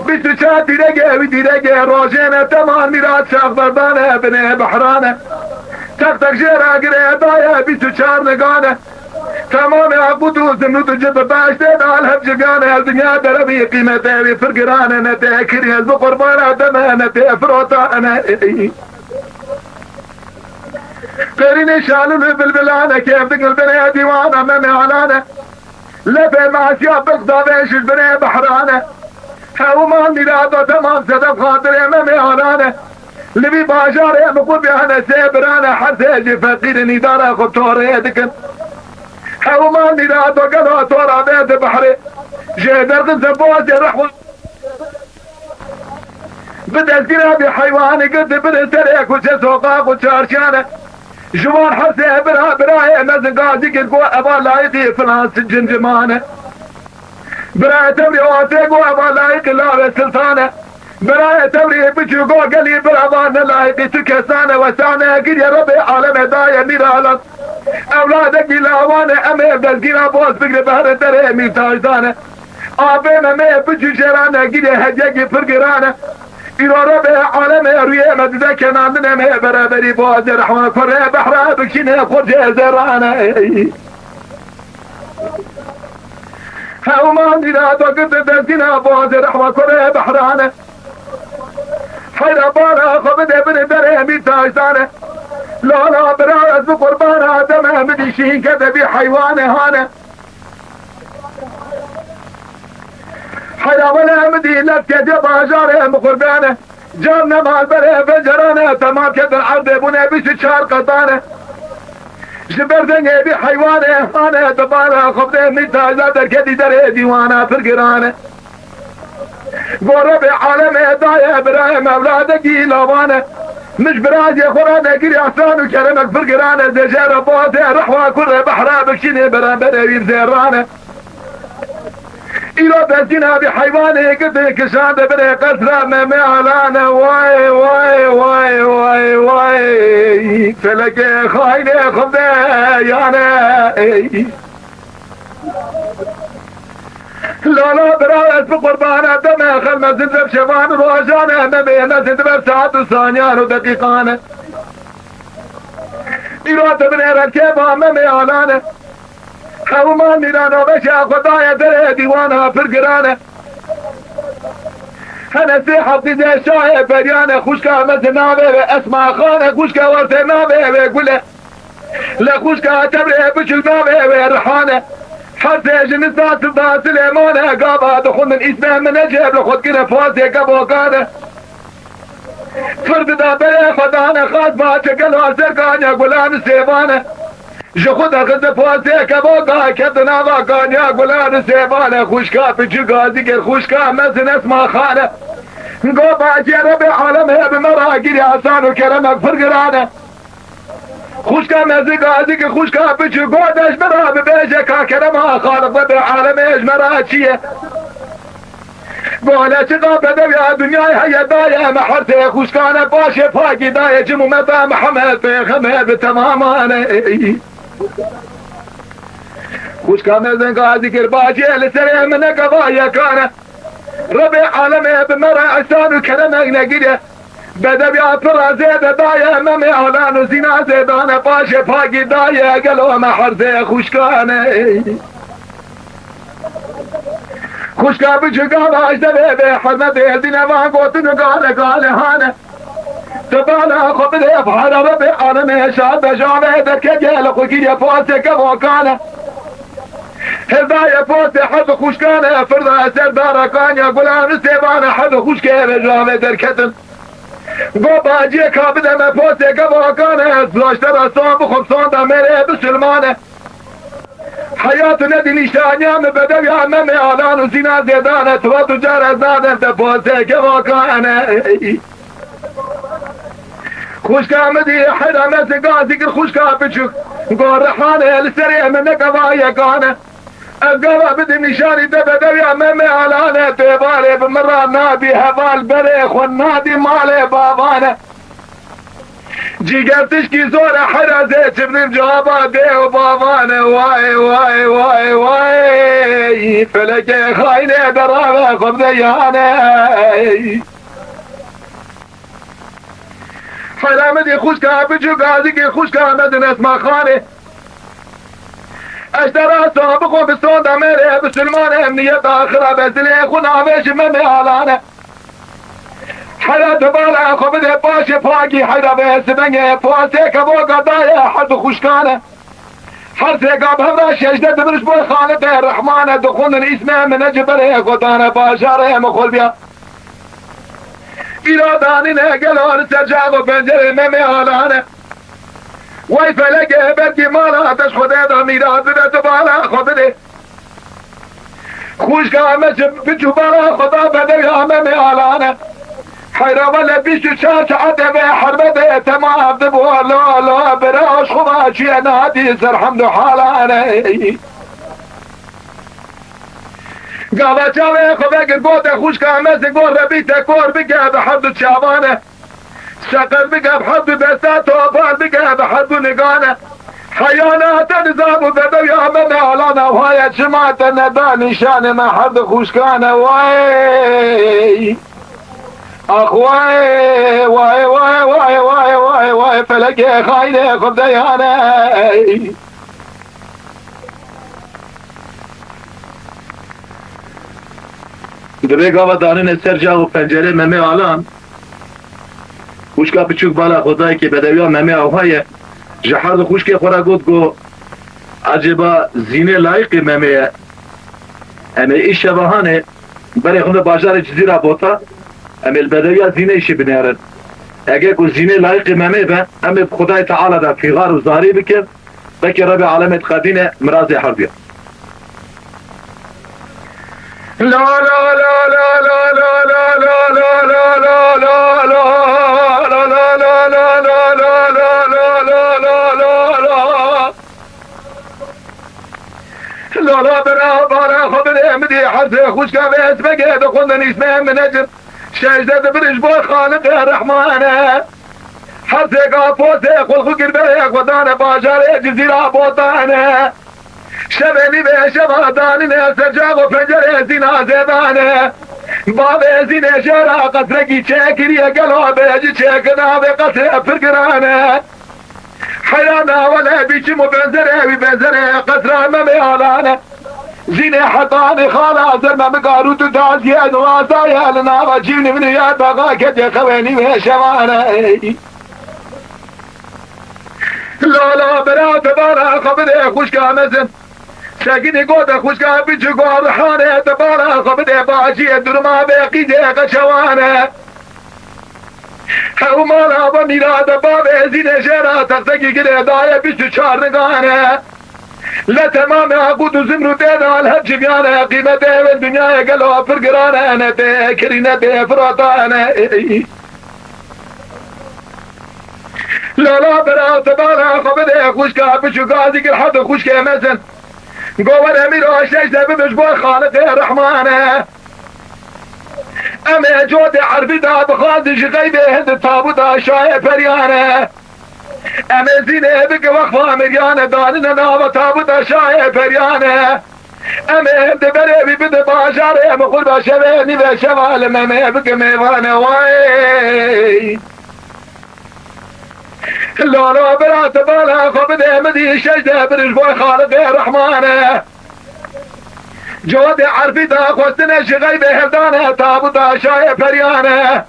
Bîst û çar dîregê wî dîregê rojê ne temam mîrat şaxberdan e binê behran e. Tek tek jê ra girê daye bîst û çar nigan e. Tamamê aqut û zimrût û cib bi beştê dal hev cigan e. Dinya derebî qîmetê wî pir giran e. Ne tê kirî ez bi qurbana te me ne tê firotane. Qêrînê şalûl û bilbilane kêf digil binê dîwana me mealane. Lepê masiya bilq davê ji binê behrane. Hewman mîrado temam sedef xatirê me mealane. Li vî bajarê min qurbiyane sê birane her sê jî feqîrin îdara xwe torê dikin. Hewman mîrado gelo tora vê di behrê. Jê derxin se bozê rehwa. Bi destgîra vî heywanê girtî birin serê kuçe soqaq û çarşiyane. Ji wan hersê bira birayê mezin gazî kir, got, eva layiqî filan cimcimane. Birayê tewrê Atê got, eva layiqî lawê siltane. Birayê tewrê biçû got, gelî bira van ne layiqî tu kesane. Wesane kiriye Rebê alemê daye mîra lan. Ewladekî lawane, em ê destgîra boz bigre behre derê mîr tajdane. Apê me me biçû jêrane, girê hediyekî pir girane. Îro Rebê alemê rûyê me dide kenandine me beraberî boze rehma kurê behra bikşîne xurcê zerane. Hewman dîra do girdi destgîna boze rehma kurê behrane. Heyra bala xwe bide bini derê mîr tajdane. Lala bira ez bi qurbana deme min dî şîn kete vî heywanê hane. Heyra wele min dî lef kete bajarê min qurbane. Can nemal berê pencerane, temam ketin erdê bûne bîst û çar qetane. Ji ber dengê vî heywanê hane dibara xwe bide mîr tajda derketî derê dîwana pir girane. Go Rebê alemê daye birayê mevladekî lavane. Min ji birazê xwe re negirî ehsan û keremek pir girane. Zêjere boze rehwa kurê behra bikşînê beramberê wî zêrane. Îro destîna vî heywanê girtin kişande binê qesra Memê Alane. Way, way, way, way, way. Felekê xaynê xwe bide yane. Ey. Lala bira ez bi qurbana deme xelme zindem şevan û rojane, me bêne zindem saet û saniyan û deqîqane. Îro dibine rekeba Memê Alane. Hewman mîrana veşa xwe daye derê dîwana pir girane. Hene sê heftî şahê beriyane, xuşka mezin navê wê Esma Xane, xuşka werte navê wê Gule. Le xuşka tevrê biçûk navê wê Rihane. Her sê ji nisa silda Silêmane, gava dixwendin îsmê min ecêb li xwe dikine pasê kevokane. Fir dida berê xwe dane xas baçe gelo ser kanya gulan sêvane. Ji xwe de xizir posê kevoka ketin ava kanya gulan sêvane. Xuşka piçûk gazî kir xuşka mezin Esma Xane. Go bacê Rebê alemê bi me ra girî asan û keremek pir girane. Xuşka mezin gazî kir xuşka piçûk go de ji me ra bibêje ka kerema Xaliq Rebê alemê ji me ra çi ye. Gole çiqa bedewiya dinyayê heye daye me hersê xuşkane paşê pakî daye cim û me da Mihemed Pêxember bi temamane. Xuşka mezin gazî kir bacê li serê min nekeva yekane. Rebê alemê bi me re ehsan û keremek negire. Bedewiya pira zêde daye Memê Alan û zîna zêdane paşê pakî daye gelo me herzê xuşkane. Xuşka biçûka baş devê bê hurmetê dîne van gotin û gale gale hane. Tu bala xwe bidê fara Rebê alemê şad be javê derketiye li xwe giriye posê kevokane. Hevdayê posê herd xuşkane firda ser dara kanya gulan û sêvane herd xuşkê re javê derketin. Go baciyê ka bide me posê kevokane, ez laşte re son bixwim sonda mêrê bisilmane. Heyat û nedî nîşaniya min bedewiya Memê Alan û zîna zêdane, tiwet û car ez nadem te posê kevokane. Xuşka min dî heyra me zî gazî kir xuşka biçûk. Go rihane li serê min nekeva yekane. Ez gava bidim nîşanî te bedewiya Memê Alane, tê balê bi min ra nadî heval berê xwe nadî malê bavane. Cîger tişkî zor e hera zê çibnim caba dê û bavane. Way, way, way, way. Felekê xaynê derave xwe bide yane. Hera min dî xuşka biçûk gazîkê xuşka me din Esma Xanê. Ez te rasta bixwe bi sonda mêrê bisilman em niyeta xirabe zilê xwe navê ji Memê Alane. Hera tu bala xwe bide paşê pakî hera be sibengê pasê kevoka daye her du xuşkane. Her sêka bi hev re şeşte dibiriş bo Xaliqê Rehmane dixwendin îsmê min e ji berê xwe dane bajarê min xwe biya. Îro danîne gelo li ser çav û pencerê Memê Alane. Wey felekê belkî mala te ji Xwedê de mîras bide tu bala xwe bidê. Xwişka me ji biçû bala xwe da bedewiya Memê Alane. Heyra wele bîst û çar saete vê herbe de temam dibû, lo, lo, bira, ji xwe ve çûye nadî ser hemd û halane. Gava çavê xwe vekir, gote xwişka mezin, got Rebî te kor bike bi herdu çavane. Seqer bike bi herdu desta, topal bike bi herdu nigane. Heyana te nizam û bedewiya me, me alana waye, çima te neda nîşanê me herdu xwişkane, way! Ax way, way, way, felekê xaynê xwedeyane. Di vê gava danine ser cax û pencerê Memê Alan, wişka piçûk bala xwe dayikê bedewiya Memê Awha ye, ji herd xwişkê xwe re got, got, ecêba zînê layiqê Memê ye? Em ê îşeva hanê berê xwe bajarê Cizîra Bota, em ê li bedewiya zînê îşî binêrin. Ege ku zînê layiqê Memê be, em ê bi Xwedayê Teala de fîxar û zarî bikin, belkî Rebê alemê diqedîne mirazê herduya. Lala bira, bala xwe bidê min dî, herzê xwişka vê esmegê dixwendin îsmê min necim. Şejde dibiriş bo Xaliqê Rehmane. Herzêka posê xulxu girberê xwe dane bajarê Cizîra Botane. Şevê nîvê şeva danine ser cax û pencerê zîna zêdane. Bavê zînê jêra qesrekî çêkiriye, gelo bêjî çêkirina vê qesrê pir girane. Heyran da wele bîçim û benzerê wî benzerê qesra Memê Alane. Zînê hetanî xala zer Memê Garû tu daziye nuwazaye li nava cîvnî min ya daxa ketiye xewênî wê şevane. Lala bira te bala xwe bidê xwişka mezin. Sekinî gote xwişka biçûk û Rihanê te bala xwe bidê baciyê durma vê qîzê qeçewane. Hew mala be mîra de bavê zînê jêra textekî girê daye bîst û çar nigane. Le temamê aqud û zimrûdê de li hev civiyane, qîmetê wê dinyayê gelo pir girane, ne tê kirî ne tê firatane. Lala bira te bala xwe bidê xwişka biçûka zîkir hedi xwişkê mezin. Govere mîro şeş de bibiş bo Xaliqê Rehmane. Em ê cotê erbî da bixwazin ji xeybê hindi tabûta şayê periyane. Em ê zînê bike wexfa miryane, danine nava tabûta şayê periyane. Em ê di berê wî bide bajarê, em xurba şevê nîve şeva li Memê bike mêvane, way! Lala bira te bala xwe bide min dî, şeş de biriş boy Xaliqê Rehmane. Cotê erfî daxwestine ji xeybê hevdane, tabûta şayê periyane.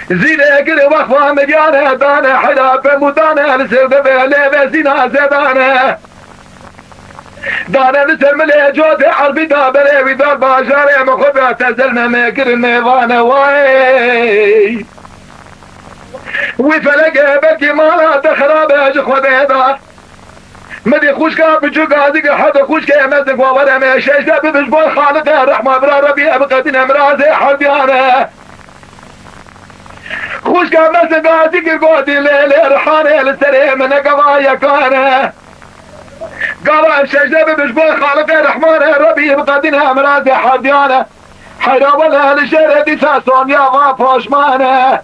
Zînê giri wexfa miryane, dane heyra pemûdane, li ser devê lêve zîna zêdane. Dane li ser milê cotê erbî da berê wî dar bajarê min xwe be tezel Memê giri mêvane, way! Wî felekê belkî mala te xerabe ji Xwedê da. Min dî xwişka biçûk azî ge hede xwişkê mezin ku were me şeşte bibiş boy Xaliqê Rehma bira Rebî ev qedîne mirazê herdiyane. Xwişka mezin gazî gir gotî lê lê rihanê li serê min ne gava yekane. Gava ev şeşte bibiş boy Xaliqê Rehmane Rebî ev qedîne mirazê herdiyane. Heyra wele li jêrê dîsa sonya va poşmane.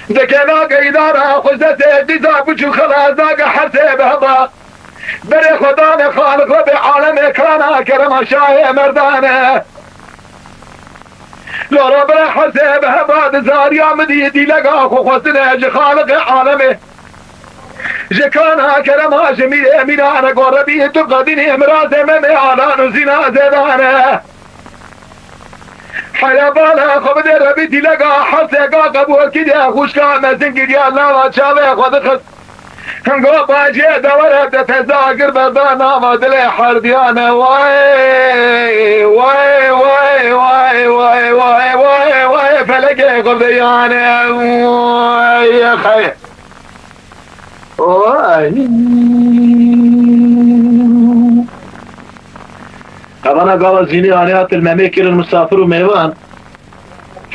Dikena geydara xwe destê dîsa biçû xelas dage hersê bi heva. Berê xwe dane Xaliq Rebê alemê kana kerema şayê merdane. Lora bira hersê bi heva di zariya min dî dîlega xwe xwestine ji Xaliqê alemê. Ji kana kerema ji mîrê mîrane go Rebî tu qedînî mirazê Memê Alan û zîna zêdane. Heya bala xwe bide Rebî dîlega hersêka qebûlkî de xwişka mezin giriya lava çavê xwe dixist. Hingo bacê dewere de teza gir berda nava dilê herdiyane. Way, way, way, way, way, way, way, way, felekê xwe deyane. Way, xey. Oy. Evana gava zînî anî hatin Memê kirin misafir û mêvan.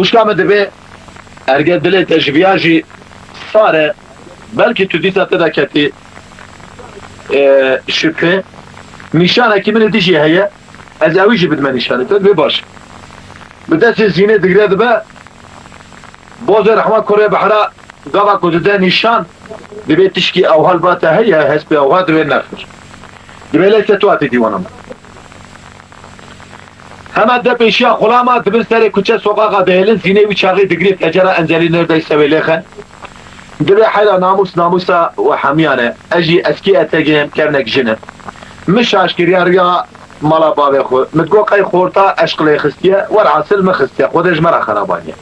Xwişka min dibê, erge dilê te ji viya jî sar e, belkî tu dîsa te de ketî, e, şibhe. Nîşanekî min ê dijî heye, ez ewî jî bidime nîşanê te, dibê baş. Bi destê Zînê digire dibe, bozê rehma kurê behra, gava ku dide nîşan, dibê tişkî ewha li ba te heye, hespê ewha dibê nexir. Dibê leyse tu hatî dîwana min. Hema de pêşiya xulama dibin serê kuçe soqaqa dihêlin, Zînê wî çaxî digirî pecera enzelî nerdeyse wê lêxe. Dibê heyra namûs namûsa we hemiyan e. Ez jî eskî etegê em kevnek jin im. Min şaş kiriya riya mala bavê xwe. Min digot qey xorta eşq lê xistiye, werhasil min xistiye. Xwedê ji me re xerabaniye.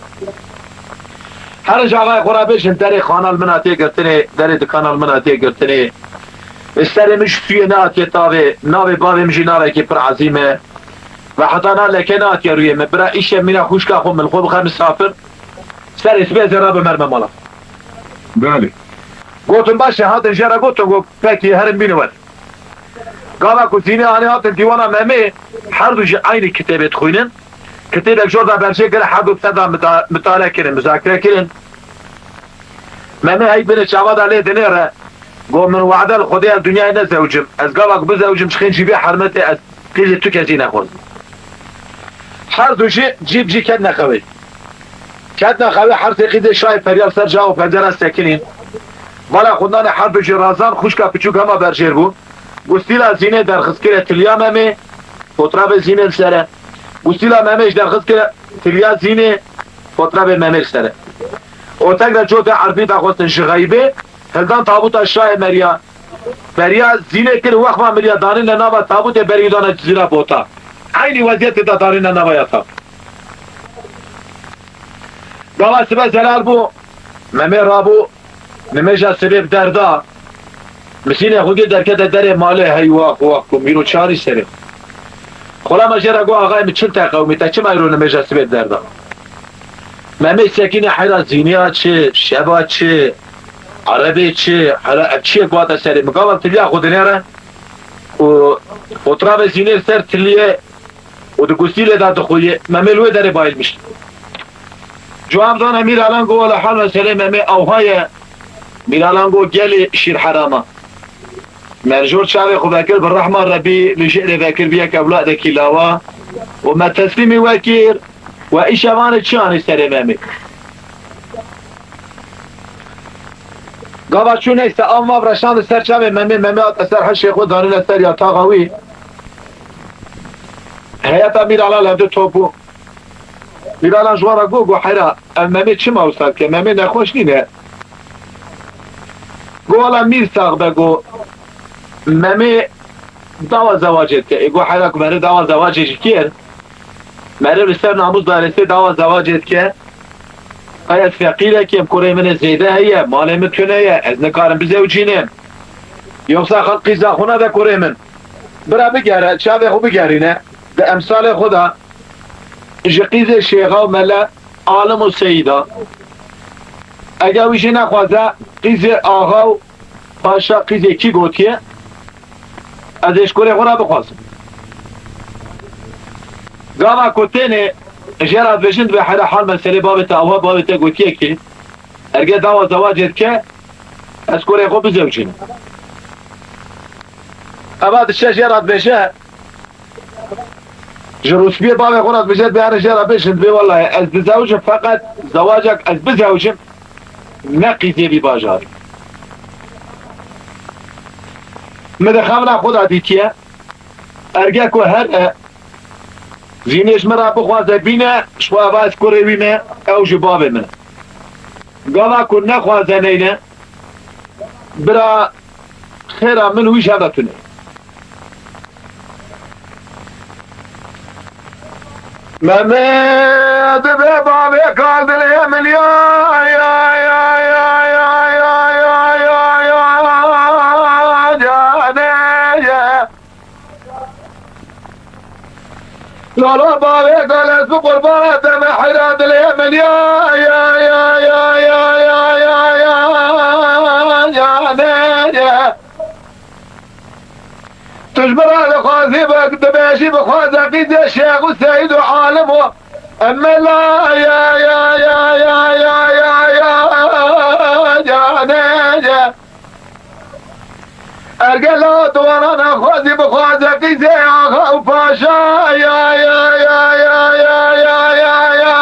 Her ji axayê xwe re bêjin derê xana li min hatê girtinê, derê dikana li min hatê girtinê. Serê min ji sûyê nehatiye tavê, navê bavê min jî navekî pir ezîm e. Ve heta na leke nehatiye rûyê min. Bira îşe mîna xwişka xwe min xwe bixe misafir. Serê sibê ez ê rabe merme mala. Belê. Gotin baş e, hatin jê re gotin, got pekî herin bînin we. Gava ku Zînê anî hatin dîwana Memê, her du jî eynî kitêbê dixwînin. Kitêbek jor da berjê kir, her du ser da mita-, mitale kirin, muzakere kirin. Memê hey binê çava da lê dinêre, got, min wade li Xwedê ez dinyayê nezewicim. Ez gava ku bizewicim, ji xêncî bê hermetê ez qîzê tu kesî nexwazim. Her du jî cî bi cî ketine xewê. Ketine xewê, her sê qîzê şayê feryar ser ca û pencera sekinîn. Bala xwendane her du jî razan, xwişka piçûk hema berjêr bû. Gustîla Zînê derxistkirê tiliya Memê, fotrafê Zînê li ser e. Gustîla Memê jî derxistkirê tiliya Zînê, fotrafê Memê li ser e. Û tek de cotê erbî daxwestin ji xeybê, hildan tabûta şayê meriya. Beriya Zînê kir, wexma miriya danîne nava tabûtê, berî dane Cizîra Bota. Eynî weziyetê de danîne nava ya tabût. Gava sibe zelal bû, Memê rabû, nimêja sibê bi derda. Misînê xwe gir derkete derê malê, hey wax wax ku mîro çarî serê. Xulama jê re got, axayê min çil te qewimî, te çima îro nimêja sibê bi derda? Memê sekinî heyra Zîniya çi, şeva çi, erebê çi, hela ev çiyê ku hate serê min. Gava tiliya xwe dinêre û fotrafê Zînê li ser tiliyê û di gustîlê de dixuye, Memê li wê derê bayilmiş. Cuan zane Mîralan got, wela hal meselê Memê ewha ye. Mîralan got, gelê şîr herama. Merjor çavê xwe vekir, bi rehma Rebî li jêrê vekir bi yek ewladekî lawa û me teslîmî we kir. We îşevanê çi anî serê Memê? Gava çû neyse, av mav reşandî ser çavê Memê, Memê hate ser hişê xwe, danîne ser yataxa wî. Heyeta Mîralan li hevdû top bû. Mîralan ji wan re got, got, heyra, ev Memê çima wisa dike? Memê nexweş nîne. Got, wela mîr sax be, got, Memê dawa zewacê dike. Ê got, heyra, ku meriv dawa zewacê jî kir, meriv li ser namûs daresê dawa zewacê dike. Qey ez feqîrekî, em kurê min ê zêde heye, malê min tune ye, ez nikarim bizewicînim. Yoksa xelk qîza xwe nade kurê min. Bira bigere, çavê xwe bigerîne. Di emsalê xwe de ji qîzê şêxa û mele, alim û seyîda. Eger wî jî nexwaze, qîzê axa û paşa, qîzê kî gotiye, ez ê ji kurê xwe re bixwazim. Gava ku tênê jê re dibêjin, dibê heyra hal meselê bavê te awa, bavê te gotiye ki erge dawa zewacê dike, ez kurê xwe bizewicînim. Eva diçe jê re dibêje, ji rûspiyê bavê xwe re dibêje, dibê here jê re bêjin, dibê welaye ez dizewicim, feqet zewacek ez bizewicim, ne qîzê vî bajarî. Min di xemla xwe de dîtiye, erge ku here Zînê ji min re bixwaze bîne, ji xwe eva ez kurê wî me, ew ji bavê min e. Gava ku nexwaze neyne, bira xêra min wî ji hev re tune. Memê dibe bavê kal dilê min ya, ya, ya, canê ye. Lala bavê kal ez bi qurbana te me heyra dilê min ya, ya, ya, canê ye. Tu ji min re dixwazî, bi-, dibêjî bixwaze qîzê şêx û seyîd û alim û Emela ya ya ya ya ya ya ya ya ne ya. Ergela duwarana xwezî bixwaze qîzê axa û paşa ya ya ya ya ya ya ya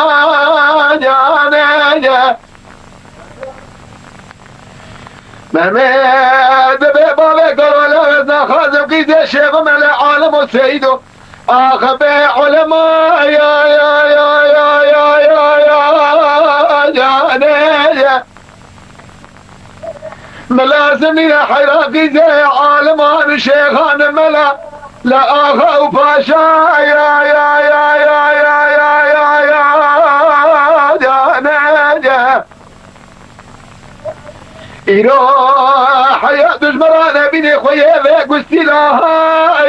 ya ne ya. Mehmet bê bavê Karolewez naxwazim qîzê şêxim ele alim û seyîdo. Axe bê ulema ya ya ya ya ya ya ya ya ne ya. Min lazim nîne heyra qîzê aliman û şêxan mela. La axa û paşa ya ya ya ya ya ya ya ya ya ne ya. Îro heya dujmera nebînê xwe yê vê gustîla ha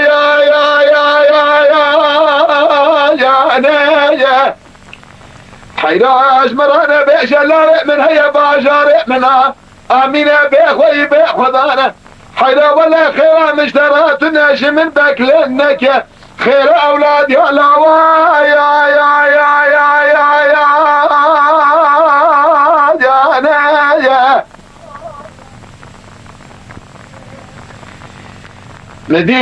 ya ya ya ya ya ya ne ye. Heyra ji me re nebêje lalê min heye bajarê min a. Amîne bê xweyî bê xwedane. Heyra wele xêra min ji te re tune ji min bekle neke. Xêra ewlad ya lawa ya ya ya ya ya ya ya ne ye. Min dî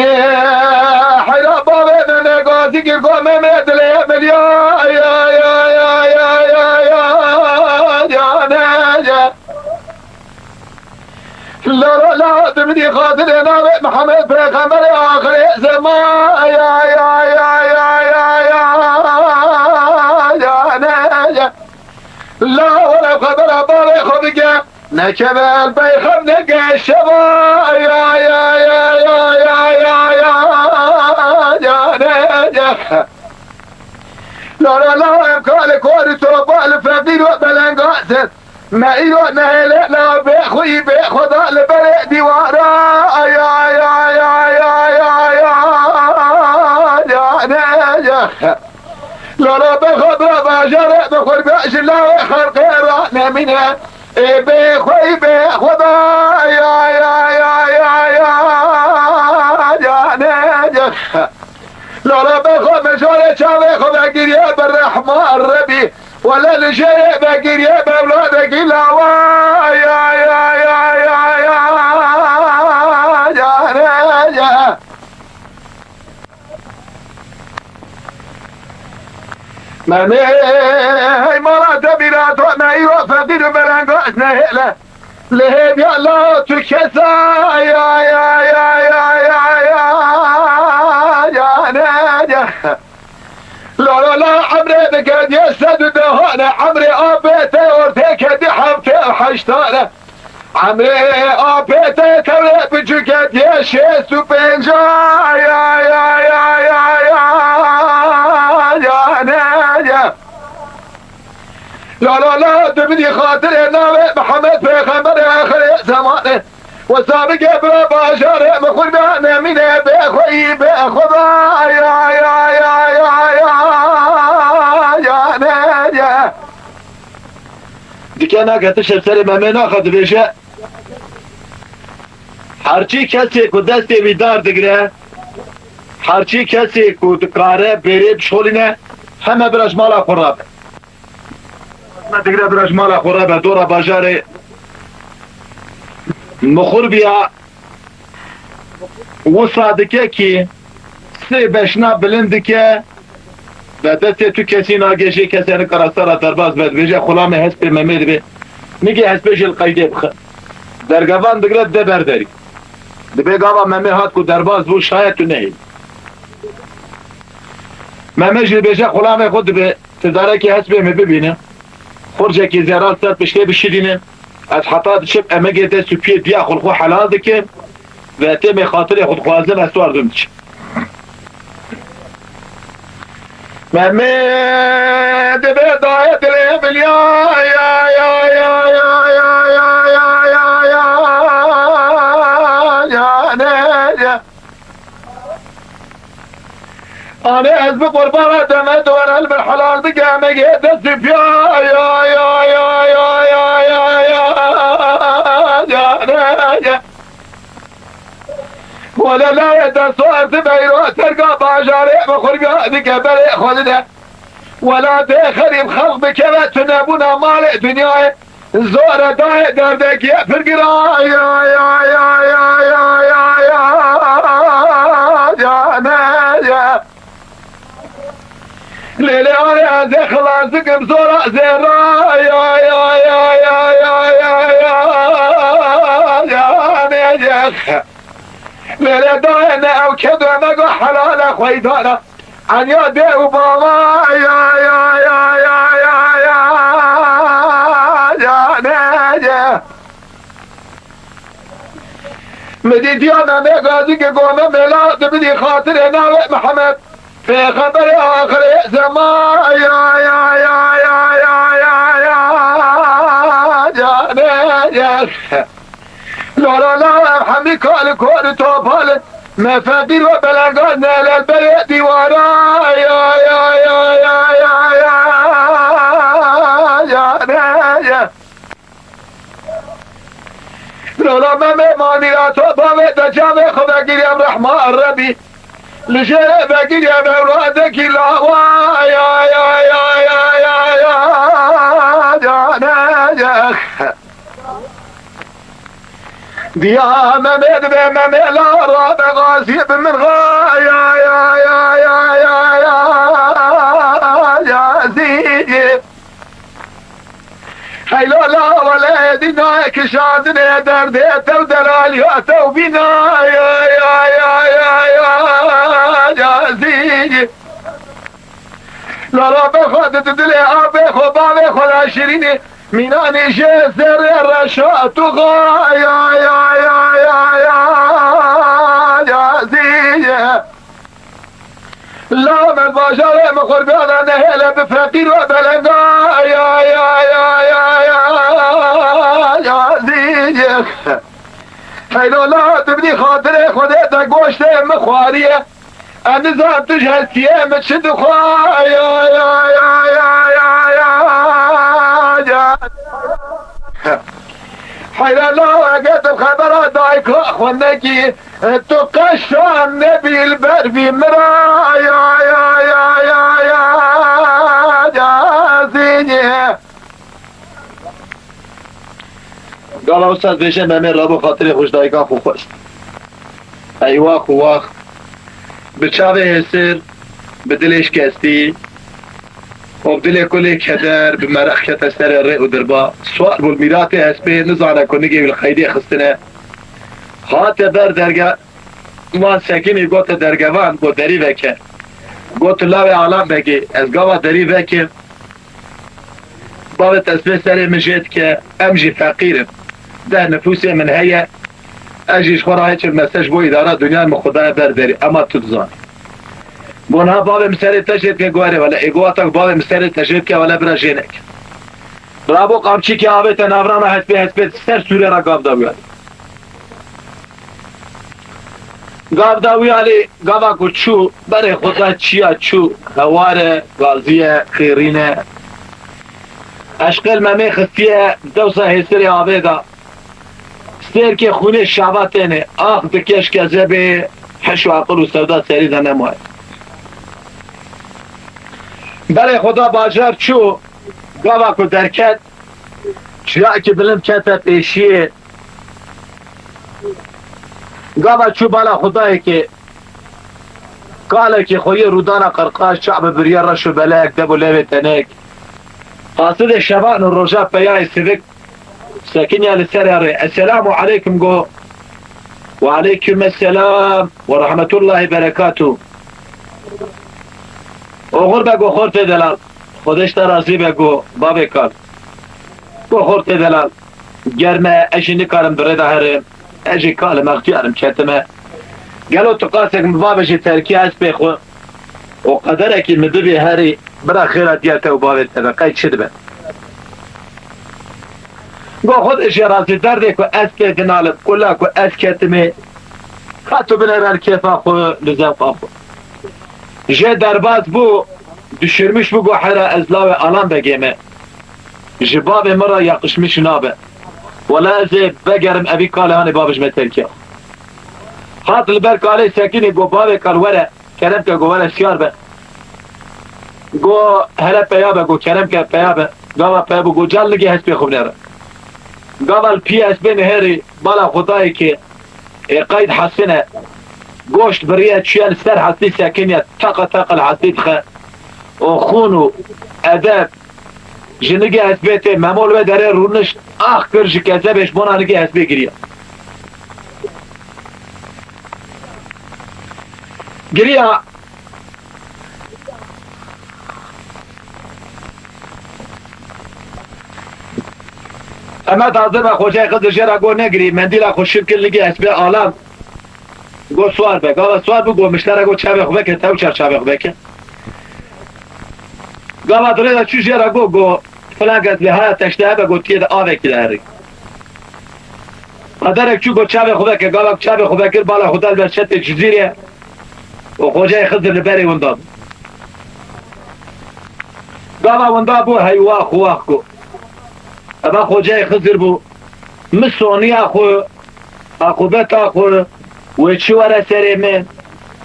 heyra bavê min gazî kir go Mehmet dilê min ya ya ya ya ya ya ya ya ne ye. Lora la dimdî xatirê navê Mihemed Pêxemberê axirê zeman ya ya ya ya ya ya ya ne ye. La were xebera bavê xwe bike. Nekeve el peyxem neke şeva ya ya ya ya ya ya ya ya ne ya. La la la em kalê korî topa li feqîr û belengazin. Me îro nehêle la bê xwî bê xweda li berê dîwara ya ya ya ya ya ya ya ne ya. La la berxa bira bajarê bi xurbe ji lawê xelqê ra nemîne. Ê bê xweyî bê xweda ya ya ya ya ya ya ne ya. Lala be xwe mejalê çavê xwe vegiriye bi rehma Rebî. Wele li jêrê vegiriye bi ewladekî lawa ya ya ya ya ya ya ne ya. Memê hey mala te bîra to me îro feqîr û belengaş nehêle. Li hêviya la tu kesa ya ya ya ya ya ya ya ne ya. La la la emrê dikediye sed û dehane emrê apê te ortê kedî heftê û heştane. Emrê apê te tewrê biçûketiye şêst û pênca ya ya ya ya ya ya ne ya. La la la tu bidî xatirê navê Mihemed Pêxemberê axirê zemanê. Wesa bike bira bajarê min xurbe nemîne bê xweyî bê xweda ya ya ya ya ya ya ne ya. Dike nake tişt serê Memê naxe dibêje. Herçî kesê ku destê wî dar digire, herçî kesê ku dikare bêrê bişolîne, heme bira ji mala xwe rabe. Me digire bira ji mala xwe rabe, dora bajarê Mixurbiya wisa dike kî sê beşna bilind dike, Ve destê tu kesî nagê jê kesê nikare sera derbas be, dibêje xulamê hespê Memê dibe. Nigê hespê jê li qeydê bixe. Dergevan digire dide ber derî. Dibê gava Memê hat ku derbas bû, şayet tu nehêlî. Memê jî dibêje xulamê xwe dibe, ti darekî hespê min bibîne. Xurcekî zêra li ser piştê bişidîne. Ez heta diçim emegê dest û piyê diya xwe li xwe helal dikim ve têmê xatirê xwe dixwazim ez wardum diçim. Memê dibê dayê dilê min ya ya ya ya ya ya ya ya ya ya ya ne ya. Anê ez bi qurbana deme duwere li min helal bike emegê destî piya ya ya ya ya ya ya ya ya ne ya. Wele layê dest û ez dibeyro terga bajarê bi xurbiya dike berê xwe dide. Welatê xerîb xelq bikeve tunebûna malê dinyayê. Zor e dayê derdekî pir giran. Ya, ya, ya, ya, ya, ya, ya, ya, ne, ya. Lê lê arê ez ê xilas dikim zora zêra. Ya, ya, ya, ya, ya, ya, ya, ya, ne, ya. Lê lê dayê ne ew kedo me go helale xweydana. Enya dê û bava, ya, ya, ya, ya, ya, ya, ya, ne, ye. Min dîtiya Memê Gazî ki go Memê la dibidî xatirê navê Mihemed, pêxemberê axirê zeman, ya, ya, ya, ya, ya, ya, ya, ya, ne, ye. Lora la ev hemî kal kor topal, me feqîr ve belengan ne lel berê dîwara. Ya, ya, ya, ya, ya, ya, ya, ne, ye. Lora Memê manîra to bavê de cavê xwe vegirî em rehma Rebî. Li jêrê vegirî em ewradekî lawa. Ya, ya, ya, ya, ya, ya, ya, ne, ye. Diya Memê dibe Memê la rabe gazî bi min ra. Ya, ya, ya, ya, ya, ya, ya, zî. Heylo la wele dîna kişandinê derdê tev delaliya tev bîna. Ya, ya, ya, ya, ya, ya, zî. La rabe xwe di dilê abê xwe bavê xwe la şirînê. Mînanê jê zerrê reşa tu xaya, ya, ya, ya, ya, ya, zîye. La me bajarê min qurbana nehêle bi feqîr ve belenga, ya, ya, ya, ya, ya, ya, zîye. Heylo la tu bidî xatirê Xwedê te goştê min xwariye. Em nizan tu ji hestiyê min çi dixwe, ya, ya, ya. Heyra law, eger tu xebera dayika xwe nekî, tu qeşan nebî li ber vî min ra, ya, ya, ya, ya, ya, ya, zînî. Gava wisa dibêje, Memê rabû xatirê xwe ji dayika xwe xwest. Ey wax û wax. Bi çavê hêsir, bi dilê şikestî û bi dilê kulê keder, bi meraq kete serê rê û dirba. Siwar bû li mîratê hespê, nizane ku nigê wî li qeydê xistine. Hate ber derge, wan sekinî gote dergevan, got derî veke. Got lawê Alan Begê, ez gava derî vekim. Bavê te sibê serê min jê dike, em jî feqîr in. Deh nifûsê min heye, ez jî ji xwe re hiç mese ji bo îdara dinyayê min xwe daye ber derî, ema tu dizanî. Got niha bavê min serê te jê dike, got erê wele, ê got wata ku bavê min serê te jê dike, wele bira jê neke. Rabû qamçîkê avête navrana hespê, hespê ser sûrê re gav da wî alî. Gav da wî alî, gava ku çû, berê xwe da çiya çû, hewar e, gazî ye, xêrîn e. Eşqê li Memê xistiye, dewsa hêsirê avê da. Sêrkê xwînê şava têne, ax dike ji kezebê, heş û aqil û sewda serî de nemaye. Berê xwe da bajar çû, gava ku derket, çiyakî bilind kete pêşiyê. Gava çû bala Xwedayekê, kalekî xweyî rûdana qirqaş, çav bi biriye reş û belek, dev û levê tenek. Qasidê şevan û roja peyayê sivik sekiniya li serê rê. Esselamu aleykum go. Ve aleykum esselam ve rahmetullahi berekatuh. Oxir be go xortê delal. Xwedê ji te razî be go bavê kal. Go xortê delal. Germ e, ez jî nikarim bi rê de herim. Ez jî kal im, extiyar im, ketime. Gelo tu qasek min bavêjî terkî hespê xwe û qederekî min bibî herî, bira xêra diya te û bavê te be, qey çi dibe? Go Xwedê jê razî, derdê ku ez tê dinalim, kula ku ez ketime, ka tu binêre li kêfa xwe, li zewqa xwe. Jê derbas bû, düşürmüş bû, go hera ez lawê Alan Begê me. Ji bavê min re yakışmış nabe. Wela ez ê vegerim evî kalê hanê bavê ji me terkiya. Hat li ber kalê sekinî go bavê kal were, kerem ke go were siyar be. Go hele peya be, go kerem ke peya be. Gava peya be, go cal nigê hespê xwe binêre. Gava li pî hespê nihêrî, bala xwe dayê ke ê qeyd hesine, goşt biriye çûye li ser hestî sekiniye, teqa teqa li hestî dixe. Û xûn û edeb ji nigê hespê tê. Memo li wê derê rûnişt, ax kir ji kezebê, ji bona nigê hespê giriya. Giriya. Hemed hazir be, xocayê Xizir jê re got, negirî, mendîla xwe şil kir, ligê hespê alan. Got, swar be. Gava swar bû, got, miştera, got, çavê xwe veke, tew çar çavê xwe veke. Gava dirê de çû jê re got, got, filan kes lê haya teşte hebe, got, tiyê de avekî de herî. Qederek çû, got, çavê xwe veke. Gava çavê xwe vekir, bala xwe da li ber şetê Cizîrê û xocayê Xizir li berê winda bû. Gava winda bû, heywa xwe wax got. Eva xocayê Xizir bû. Min soniya xwe, aqûbeta xwe, wê çi were serê min,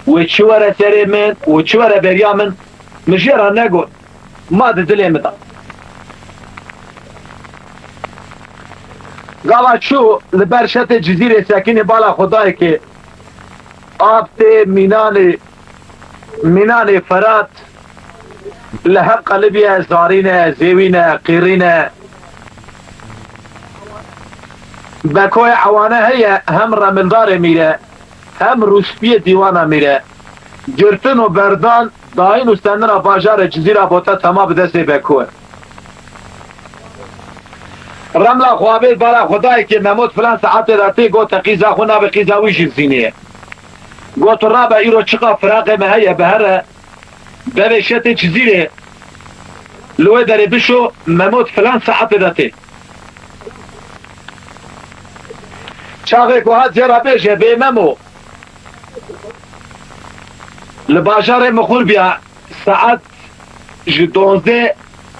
wê çi were serê min, wê çi were beriya min, min jê re negot. Ma di dilê min de. Gava çû li ber şetê Cizîrê sekinî, bala xwe dayê ke av tê mînanê, mînanê Ferat li her qelibî ye, zarîn e, zêwîn e, qîrîn e. Bekoyê ewane heye, hem remildarê mîre, hem rûspiyê dîwana mîre. Girtin û berdan, dayîn û senina bajarê Cizîra Bote tema bi destê Beko e. Remla xwe avêt bala xwe dayê ke Memo di filan saetê de tê, got, te qîza xwe nabe, qîza wî jî zînê ye. Got, rabe, îro çiqa firaqê me heye, bi here, devê şetê Cizîrê li wê derê bişo, Memo di filan saetê de tê. Çaxê ku hat jê re bêje, bê Memo, li bajarê Mixurbiya saet ji dozdeh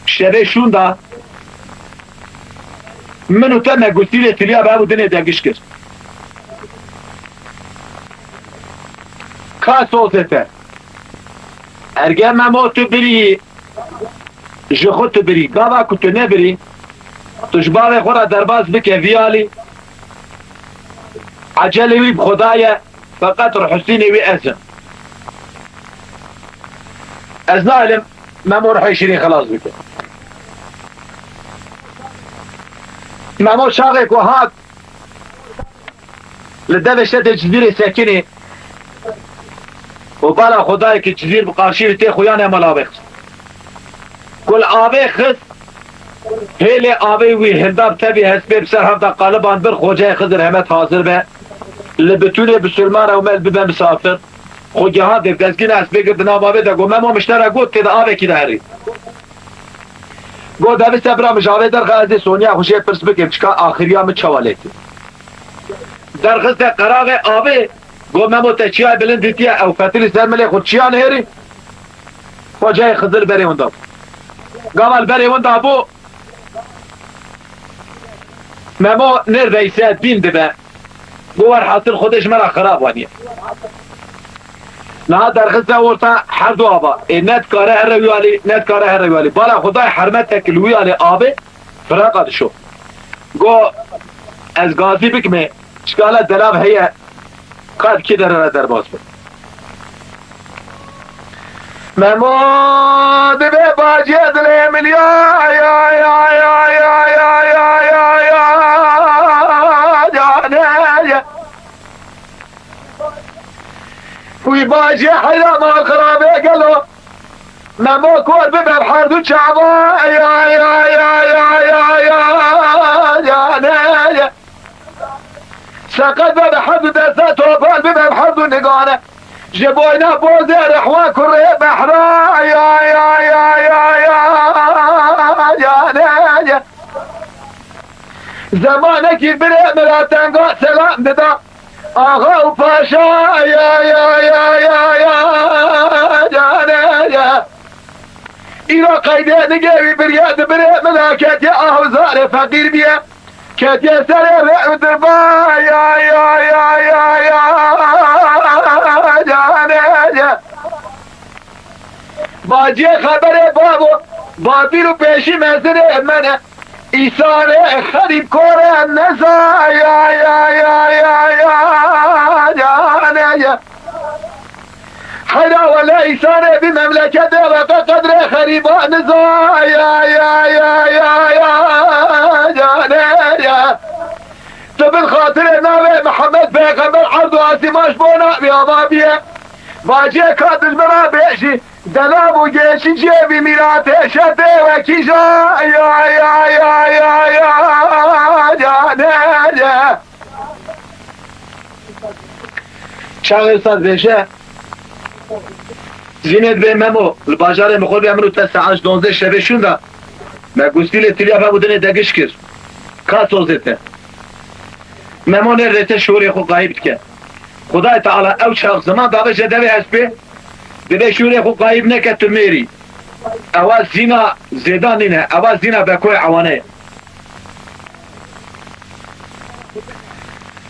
şevê şûnda min û te me gustîlê tiliya bi hev û dinê de giş kir. Ka sozê te. Erge Memo tu birî, ji xwe tu birî. Gava ku tu nebirî, tu ji bavê xwe re derbas bike vî alî. Ecelê wî bi Xweda ye, feqet ruhusînê wî ez im. Ez nahilim Memo ruhê şirîn xelas bike. Memo çaxê ku hat, li devê şetê Cizîrê sekinî û bala xwe dayê ke Cizîr bi qarşî wî tê, xuyanê mala avê xist. Ku li avê xist, hêlê avê wî hinda bi tevî hespê bi ser hev de qaliban bir, xocayê Xizir Hemed hazir be. Li bitûnê bisilman ew mel bibe misafir. Xwe giha dê, dezgîna hespê girt di nav avê de, got, Memo, miştera got, tê de avekî de herî. Got, devise bira min ji avê derxe, ez ê soniya xwe jê pirs bikim, çika axiriya min çawa lê tê. Derxiste qeraxê avê, got, Memo, te çiyayê bilind dîtiye, ew fetilî ser milê xwe çiya nihêrî? Xocayê Xizir berê winda bû. Gava li berê winda bû, Memo nêrdeyse dîn dibe. Got, werhasil Xwedê ji me re xirab aniye. Niha derxiste orta her du ava. Ê ne dikare here wî alî, ne dikare here wî alî. Bala Xwedayê hermetek li wî alî avê firaqa dişo. Got, ez gazî bikime, çikala delav heye, ka di kê dere re derbas be. Memo dibe bacê dilê min ya, ya, ya, ya, canê ye. Wî bacê heyra mal xirabê gelo. Memo kor bibe bi her du çava, ya, ya, ya, canê ye. Seqet be bi her du deste, topal bibe bi her du nigane. Ji boyna bozê rehwa kurê behra, ya, ya, ya, ya, ya, canê ye. Zemanekî birê min re tenga selam dida. Axa û paşa, ya, ya, ya, ya, ya, canê ye. Îro qeydê nigê wî biriye di birê min re ketiye, ah û zarê feqîr biye. Ketiye serê rê û dirba, ya, ya, ya, ya, ya, canê ye. Baciyê xeberê babo, Babil û pêşî mezinê me ne. Îsanê xerîb kore neza ya, ya, ya, ya, ya, ya, ne ya. Heyra wele îsanê bî memleketê ve qe qedrê xerîba niza ya, ya, ya, ya, ya, ya, ne ya. Tu bin xatirê navê Mihemed Pêxember erd û asîman ji bo navê ava biye. Baciyê ka dijmina bêjî, delav û gêşî ciyê vî mîratê şetê wekî ja ya, ya, ya, ya, ya, ya, ne, ya. Çaxê wisa dibêje, Zînê dibê Memo, li bajarê Mixurbiya min û te saet dozdeh şevê şûnda, me gustîlê tiliya vebûdinê degiş kir. Ka sozê te. Memo nêrê te şûrê xwe qayîb dike. Xwedayê Teala ew çax ziman dabe je devê hespê, dibê şûrê xwe qayîb neke tu mêrî. Ewa zîna zêdan nîne, ewa zîna bekoyê ewane ye.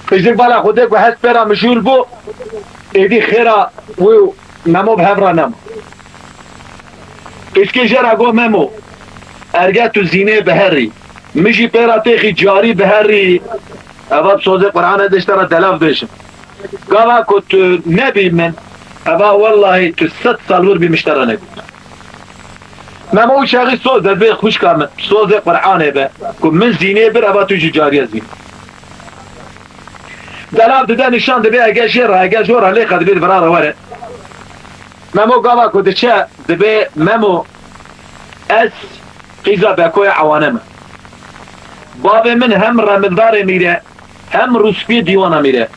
Qîzik bala Xwedê ku hespê ra mijûl bû, êdî xêra wî û Memo bi hev ra nema. Qîzkê jê ra got, Memo, erge tu zînê biherî, min jî pê ra têxî carî biherî, eva bi sozê Qur'anê de ji te ra delav bêjim. Gava ku tu nebî min, eva wellahî tu sed sal wir bî min ji te ra negot. Memo û çaxî soz de dibê xwişka min, sozê Qur'anê be, ku min zînê bir, eva tu jî cariye zîn. Delav dide nîşan dibê ege jê re, ege jor re lê qe dibê di vira re were. Memo gava ku diçe dibê, Memo, ez qîza bekoya ewane me. Bavê min hem remildarê mîr e, hem rûspiyê dîwana mîr e.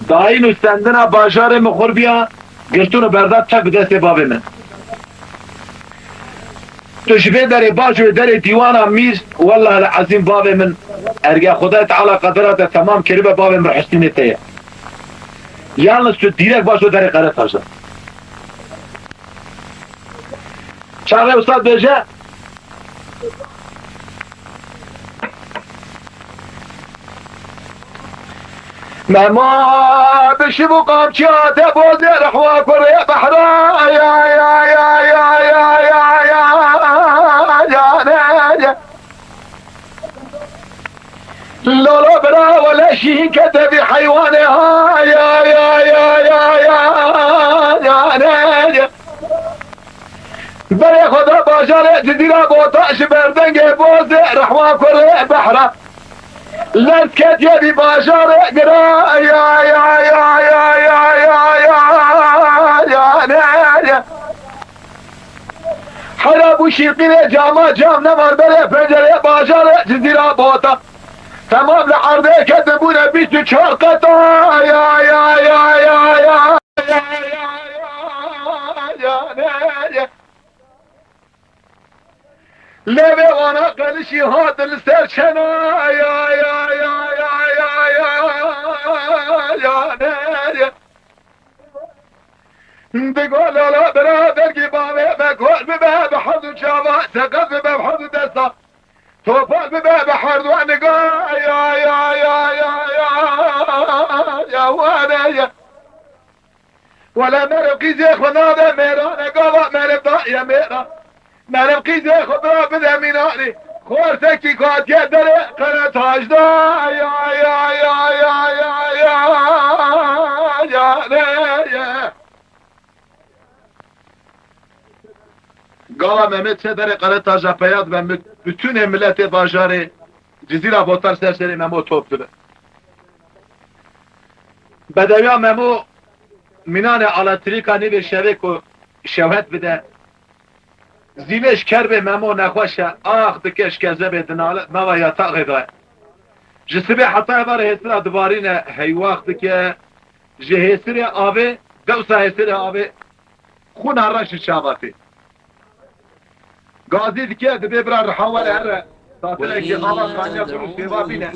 Dayîn û stendina bajarê Mixurbiya girtin û berda tev bi destê bavê min. Tu ji vê derê baş û derê dîwana mîr, wellahil ezîm bavê min, erge Xwedayê Teala qedera te temam kiribe, bavê min Husnînê te ye. Yalnız tu dîrek baş û derê Qeretaş de. Çaxê wisa dibêje, Mema bi şiv û qamçiya te bozê rihwa kurê behra ya, ya, ya, ne, ya. Lala bira wele şîn kete vî heywanê ha ya, ya, ya, ne, ya. Berê xwe da bajarê Cizîra Bota ji berdengê bozê rihwa kurê behra. Lez ketiye vî bajarê gira ya, ya, ne, ya. Hera bû şîqînê cama cam nevar berê pencerê bajarê Cizîra Bota. Temam li erdê ketin bûne bîst û çar qeta ya, ya, ya, ne, ya. Lê vê wana qelişî hat li ser çena ya, ya, ne, ya. Digo lala bira dergî bavê me kor bibe bi herd û çava, seqet bibe bi herd û desta. Topal bibe bi herd û niga ya, ya, ya, ya, ya, ya, wane ya. Wele meriv qîzê xwe nade mêrane, gava meriv daye mêra. Meriv qîzê xwe bira bide mînanî. Xortekî katiye derê Qeretaş da ya, ya, ya, ne, ya. Gava Mehmet çe derê Qeretaja peya dibe, mut-, bütünê miletê bajarê Cizîra Botar ser serê Memo top dibe. Bedewiya Memo mînanê elektrik a nîvê şevê ku şewhet bide. Zînê ji kerbê Memo nexweş e, ax dike ji kezebê dinale, nava yataxê de ye. Ji sibê heta êvarê hêsira dibarîne, heywax dike, ji hêsirê avê, dewsa hêsirê avê, xûna reş ji çava tê. Gazî dike, dibê bira riha were here. Satilekî ava kaniya tu û sêva bîne.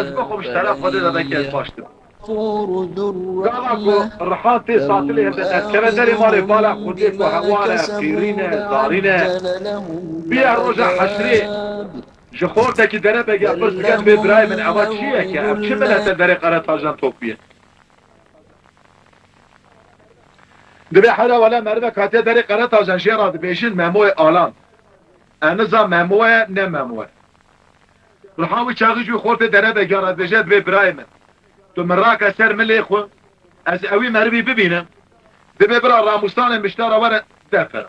Ez bixwim ji teref Xwedê de veke ez baş dibim. Gava ku rihan tê satilê hevde derkeve derê malê bala Xwedê ku hewar e, qîrîn e, zarîn e. Bîye roja heşrê ji xortekî dere bege pirs bike, dibê birayê min eva çi ye ke? Ev çi milete derê Qeretajan top bîye? Divê hera wele merivek hatiye derê Qeretajan jê re dibêjin Memoyê Alan. Em niza Memo ye, ne Memo ye. Rihan wî çaxî jî xortê derebegê re dibêje, dibê birayê min, tu min rake ser milê xwe, ez ewî merivî bibînim, dibê bira Ramûsanê Mişta re were deh pera.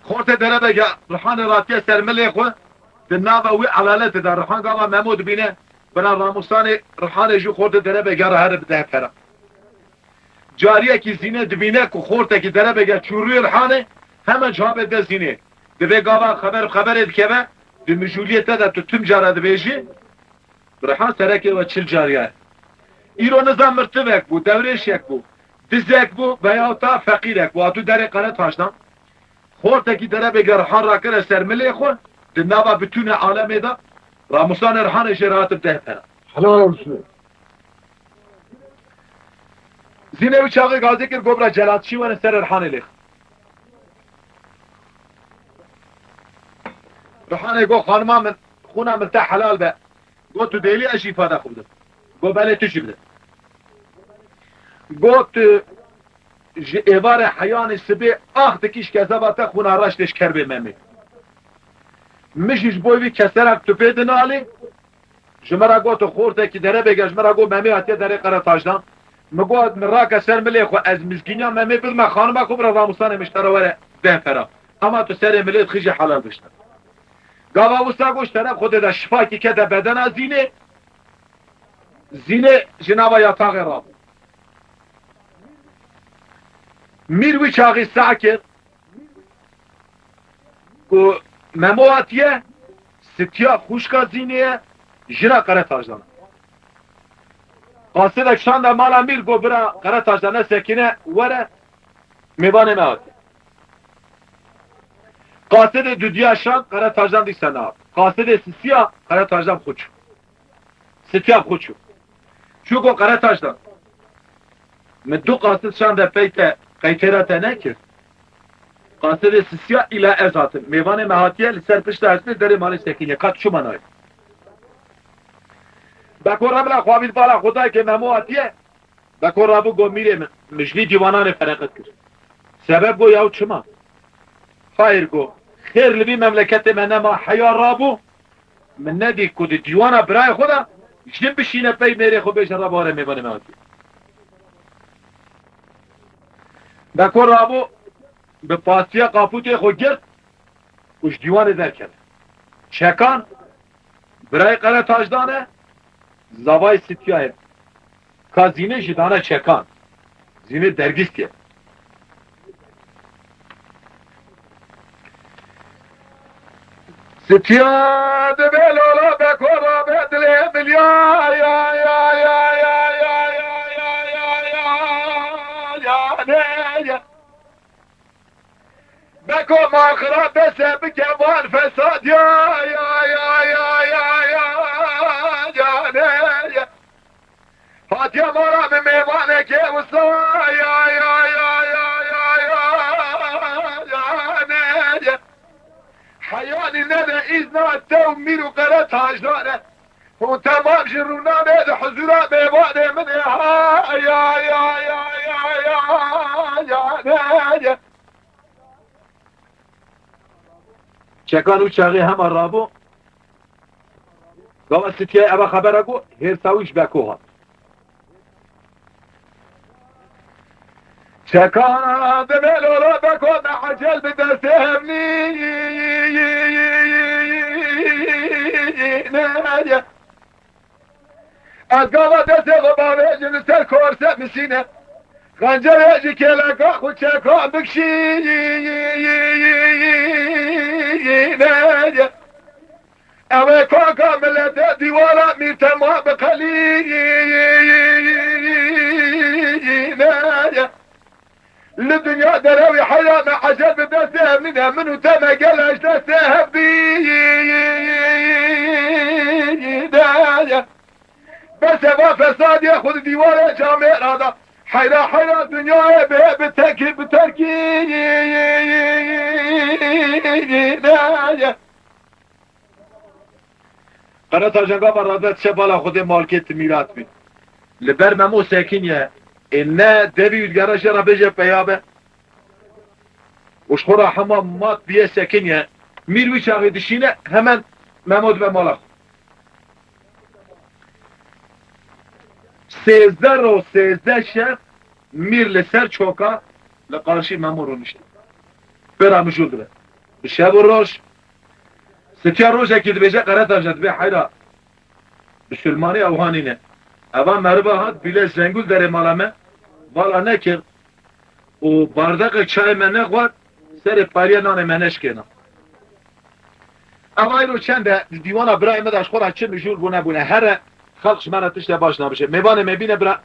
Xortê derebegê Rihanê ratiye ser milê xwe, di nava wî elaletê de Rihan gava Memo dibîne, bira Ramûsanê Rihanê jî xortê derebegê re here bi deh pera. Cariyekî Zîne dibîne ku xortekî derebegê çû rûyê Rihanê, hemen çavê de Zînê. Divê gava xeber bi xeberê dikeve, di mijûliyê te de tu tim cara dibêjî, Rihan serekê we çil cariya ye. Îro niza mirtivek bû, dewrêşek bû, dizek bû veya ta feqîrek bû, hatû derê Qeretaşdan. Xortekî derebegê Rihan rakire ser milê xwe, di nava bitûnê alemê de, Ramûsanê Rihanê jê re hatib deh pera. Helal olsun. Zînê wî çaxê gazê kir, got bira celatçî wene ser Rihanê lêx. Rihanê got, xanima min, xûna min te helal be. Got, tu dêlî ez jî îfada xwe bidim. Got, belê tu jî bide. Got, tu ji êvarê heyanî sibê ax dikî ji kezeba te xûna reş tê ji kerbê Memê. Min jî ji bo vî keserak tu pê dinalî, ji min re got, xortekî derebegê ji min re got, Memê hatiye derê Qeretaşdan. Min got, min rake ser milê xwe, ez mizgîniya Memê bidime xanima xwe bira Ramûsanê Mişta re were deh pera. Ama tu serê milê dixî jê helal bişte. Gava wisa got, ji teref xwe tê de şifakî kete bedena Zînê. Zînê ji nava yataxê rabû. Mîr wî çaxî seh kir ku Memo hatiye, Sitiya xwişka Zînê ye, jina Qeretaşdan e. Qasidek şande mala mîr, got, bira Qeretaşdan, ne Sekîne were, mêvanê me hatiye. Qasidê dudiya şand, Qeretaşdan dîsa nehat. Qasidê sisiya, Qeretaşdan xwe çû. Sitiya xwe çû. Çû got, Qeretaşdan, min du qasid şande pey te, qey têra te nekir. Qasidê sisiya îla ez hatim. Mêvanê me hatiye, li ser pişta ez tê derê malê Sekînê. Qat çûma nayê. Beko re bila xwe avît bala xwe dayikê Memo hatiye. Beko rabû got, mîrê min, min ji vî dîwananê fereqet kir. Sebeb got, yaw çima? Xayr got, xêr li vî memleketê me nema, heya rabû. Min nedî ku di dîwana birayê xwe de jin bişîne pey mêrê xwe bêje, re bare mêvanê me hatiye. Beko rabû, bi pastiya qapûtê xwe girt û ji dîwanê derkeve. Çekan, birayê Qeretaşdan e, zavayê Sitiyayê. Ka Zînê jî dane Çekan. Zînê dergîstiye. Sitiya dibe lola, Beko rabe dilê milya, ya, ya, ya, ne, ya. Beko maxira dese bike van fesad, ya, ya, ne, ya. Hatiye mala min mêvanekê wisa, ya, ya, ne, ya. Heyanî nede îzna te û mîr û Qeretaşdan e. Hûn temam ji rûnanê di huzûra mêvanê min ê ha, ya, ya, ne, ya. Çekan û çaxê hema rabû. Gava Sitiyayê eva xebera got, hêrsa wî ji Beko hat. Çekan dibe lola, Beko me ecel bi destê hevnî ne ye. Ez gava destê xwe bavêjim li ser korse misîne. Xencerê ji kêleka xwe Çekan bikşîne. Ew ê kaka milete dîwara mîr tema biqelîne. Li dinya derewî heyra me ecel bi destê hev nîne, min û te me gele ji destê hev dîne. Bes e va fesadiyê xwe di dîwarê camêra da. Heyra heyra dinyayê bê bi tekî bi terkî ne ye. Qeretajan gava rave diçe bala Xwedê malkê ti mîrat bî. Li ber Memo Sekînê Ê ne devî û digere jê re bêje peya be. Û ji xwe re hema mat biye sekiniye. Mîr wî çaxê dişîne hemen Memo dibe mala xwe. Sêzdeh roj, sêzdeh şev Mîr li ser çoka li qarşî Memo rûnişt. Pê re mijûl dibe. Bi şev û roj, sitiya rojekî dibêje, Qeretajan dibê heyra. Bisilmanî ew hanî ne. Eva meriva hat bîle zengûl derê mala me, bala nekir û bardaqek çayê me nexwar, serê pariya nanê me neşkêna. Ev ayro çend e, di dîwana birayê me de ji xwe re çi mijûl bûne bûne. Here xelq ji me re tişte baş nabişe. Mêvanê me bîne bira,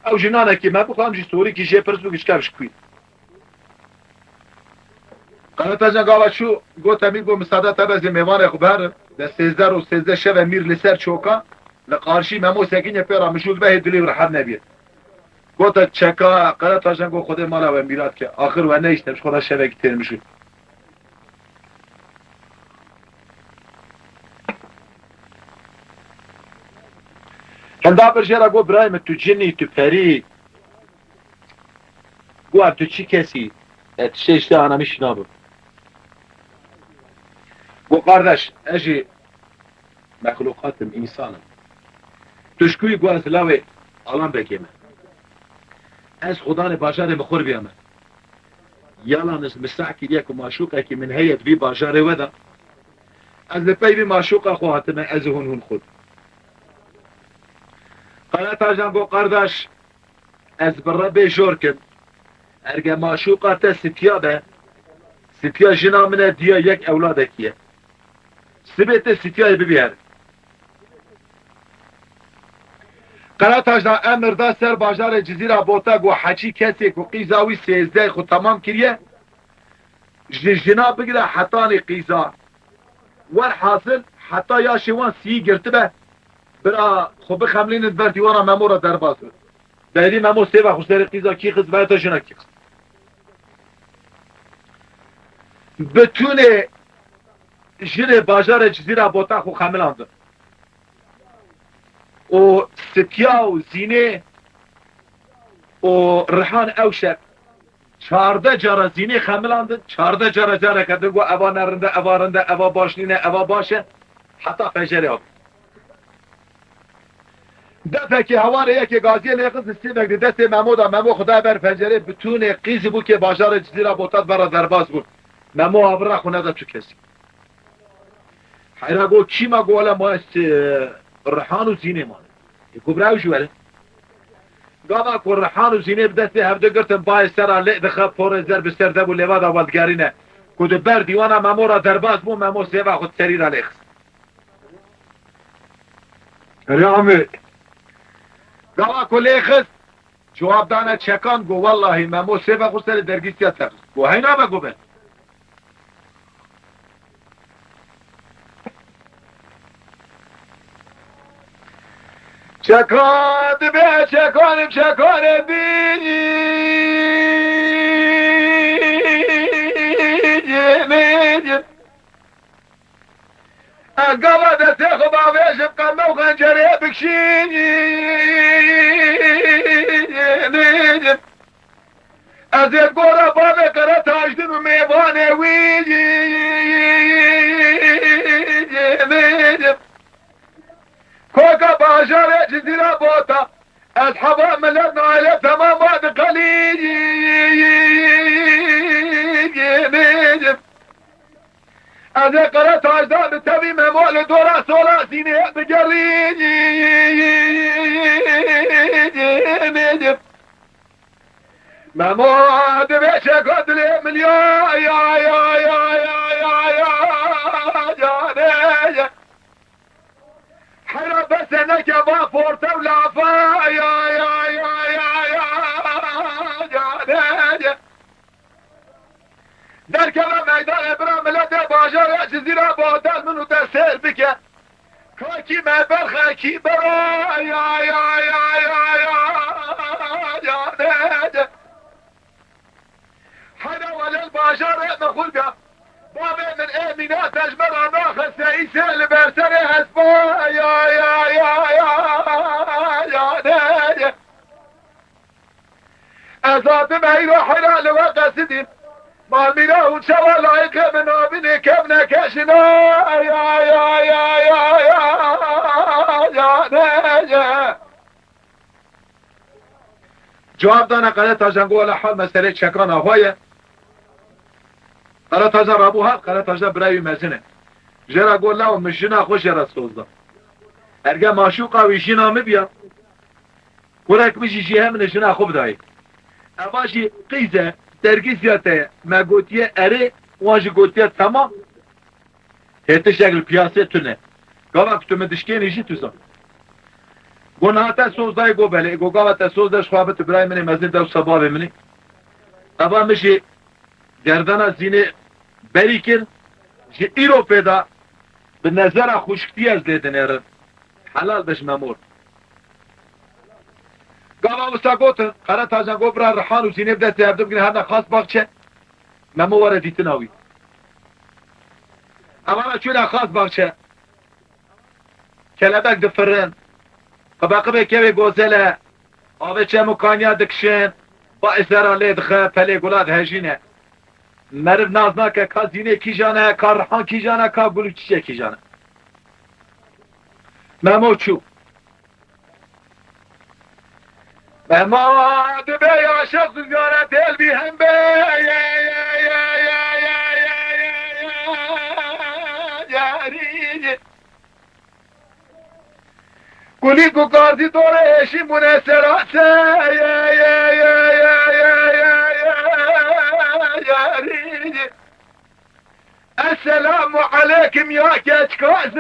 ew jî nanekî me bixwe, em jî sorîkî jê pirs bikin ji kev ji kû ye. Qeretajan gava çû, got, Emîr, got, misade te be, ez ê mêvanê xwe biherim. De sêzdeh roj, sêzdeh şev e Mîr li ser çoka, li qarşî Memo sekiniye, pê re mijûl dibe, hê dilê wî rehet nebiye. Gote çeka, Qeretajan got, Xwedê mala we mîrat ke. Axir we nehişte, ji xwe re şevekî têr mijûl. Hinda bir jê re got, Birayê min, tu cin î, tu perî. Got, Ev tu çi kesî? E, tiştê ji te anamiş nabim. Got, Qardeş, ez jî mexluqat im, însan im. Tu ji ku yî? Got, Ez lawê Alan Begê me. Ez xudanê bajarê min xwe biyame. Yalan ez misah kiriye ku maşûqekî min heye di vî bajarê we de. Ez li pey vî maşûqa xwe hatime, ez û hûn, hûn xwe. Qeretajan got, Qardeş, ez bi Rebê jor kim. Erge maşûqa te sitiya be, sitiya jina min e, diya yek ewladekî ye. Sibê te sitiyayê bibî her. Qeretajan emir da ser bajarê Cizîra Bota, got, Heçî kesê ku qîza wî sêzdeh xwe temam kiriye, ji jina bigire hetanî qîza. Werhasil heta yaşê wan sîyî girtibe, bira xwe bixemlînin ber dîwana Memo re derbas bin. Berî Memo sêva xwe serê qîza kî xist, vayeta jina kî xist. Bitûnê jinê bajarê Cizîra Bota xwe xemilandin. Û Sitiya û Zînê û Rihan ew şev çardeh cara Zînê xemilandin, çardeh cara careke din got, Eva ne rind e, eva rind e, eva baş nîne, eva baş e. Heta pencerê hat. Defekê hewarê yekê gaziyê lê xist, sêvek di destê Memo de, Memo xwe daye ber pencerê, bitûnê qîzî bû kê bajarê Cizîra Bota di ber re derbas bûn. Memo avira xwe neda tu kesî. Heyra got, Kî ma? Got, Wele ma ez, e, Rihan û Zînê mane. Ê, got, Bira ew jî were. Gava ku Rihan û Zînê bi destê hevdu girtin, bayê ser re lê dixe, porê zer bi ser de bû, lêva de weldigerîne. Ku di ber dîwana Memo re derbas bû, Memo sêva xwe di serî re lê xist. Erê Amê. Gava ku lê xist, cewab dane çekan, got, Wellahî Memo sêva xwe serê dergîstiya te xist. Got, Heyna me, got, Be. Çekan dibe çekan, çekanê din. Ez gava destê xwe bavêjim, qeme û xencerê bikişînim. Ez ê gora bavê Qere Tajdin û mêvanê wî. Koka bajarê Cizîra Bota, ez heva milet naile temam va diqelînim. Ez ê Qere Tajda bi tevî Memo li dora sola Zînê bigerînim. Memo, divê çeka dilê min ya, ya, ya, canê. Hera bese neke va porte û lafa, ya, ya, canê. Derkeve meydanê bira, miletê bajarê Cizîra Botan min û te sêr bike. Kakî me berxekî bira, ya, ya, ya, ya, ya, ya, de, de. Hene welel bajarê me xurbe. Bavê min ê mîna tejmera naxiste îsê li ber serê hespa, ya, ya, ya, ya, ya, de, de. Zatim eyro heyra li we qesidîn. Malmîra û çawa layîqê min nabînê kevne keşina. Ya, ya, ya, ya, ya, ya, ne, ya. Cewab dane Qeretajan, got, "Wele hal meselê çekan ava ye." Qeretajan rabû hat, Qeretajan birayê wî mezin e. Jê re got, "Law, min jina xwe jê re soz da. Erge maşûqa wî jina min biya, kurek min jî jê hemin e jina xwe bidayê." Eva jî qîz e, dergîziya te ye. Me gotiye erê, wan jî gotiye temam. Hê tiştek li piyasê tune. Gava ku tu min dişkênî jî tu zan. Go niha te soz dayê, go belê. Go gava te soz de ji xwe bi tu birayê min ê mezin, dewsa bavê min ê. Eva min jî gerdana Zînê berî kir. Ji îro pê de bi nezera xwişktiye ez lê dinêrim. Helal be ji Memor. Gava wisa gotin, Qeretajan got, "Bira Rihan û Zînê bi destê hevdu bigrin, herne Xas Baxçe, Memo were dîtina wî." Evana çûne Xas Baxçe. Kelebek difirin. Qibeqibê kevê gozele. Avê çem û kaniya dikişin. Ba esera lê dixe, pelê gula dihejîne. Meriv nas nake ka Zînê kîjan e, ka Rihan kîjan e, ka gul û çiçek kîjan e. Memo çû. Memo dibe yaşa ziyaret elbî hem be. Kulî ku kardî dore eşî mune serase. Esselamu aleykum ya keçkaze.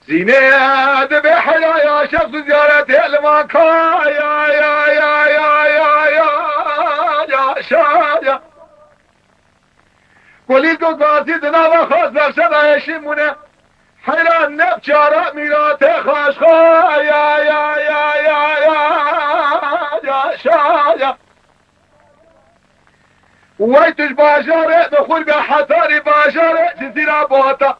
Zînê dibe heya yaşa ziyaret elman ka. Ya, ya, ya, ya, ya, ya, yaşa ya. Kulî ku gazî di nava Xas Baxçe de eşî mûne. Heyran ne biçara mîratê xaşxa. Ya, ya, ya, ya, ya, yaşa ya. Wey tu ji bajarê bi xwir be hetarî bajarê Cizîra Bata.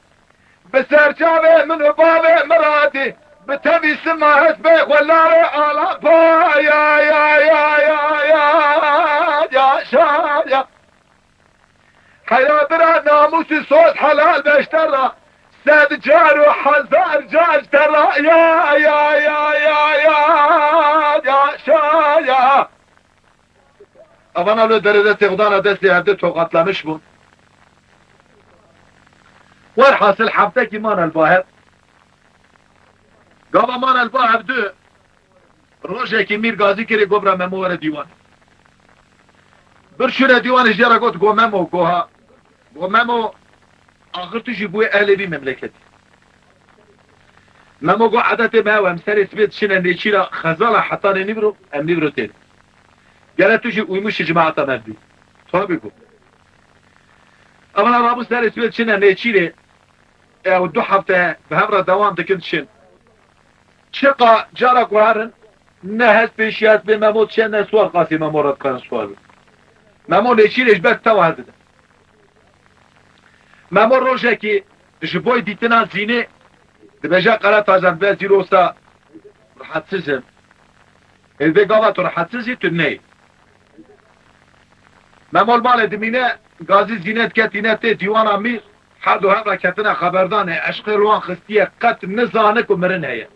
Bi ser çavê min û bavê Miratî. Bi tevî sima hespê xwe larê Alapa. Ya, ya, ya, ya, ya, yaşa ya. Heya bira namûsî soz helal be ji te re. Sed car û hezar car ji te re. Ya, ya, ya, ya, ya, yaşa ya. Evana li derê destê xwe dana destê hevdê toqatlamiş bûn. Werhasil heftekî mane li ba hev. Gava mane li ba hevdu. Rojekî mîr gazî kirê, go bira Memo were dîwan. Bir şûne dîwanê jê re got, go Memo, go ha. Go Memo, axir tu jî bûyê ehlê vî memleketî. Memo go, edetê me ew, em serê sibê diçine nêçîra xezala hetanê nîvro, em nîvro tên. Gere tu jî uymuşî cemaeta me bî. Tabî go. Evana rabû serê sibê diçine nêçîrê, ew du hefte bi hev re dewam dikin diçin. Çiqa cara ku herin, ne hespê şî hespê Memo diçe, ne swar qasî Memo re dikarin swar bin. Memo nêçîrê ji ber tewa herdidin. Memo rojekî ji boy dîtina Zînê dibêje, Qeretajan, be zîrosa rehetsiz im. Ê vê gava tu rehetsiz î, tu neyê. Memo li malê dimîne, gazî Zînê dike tîne tê dîwana mîr, her du hev re ketine xeberdanê, eşqê li wan xistiye, qet nizane ku mirin heye.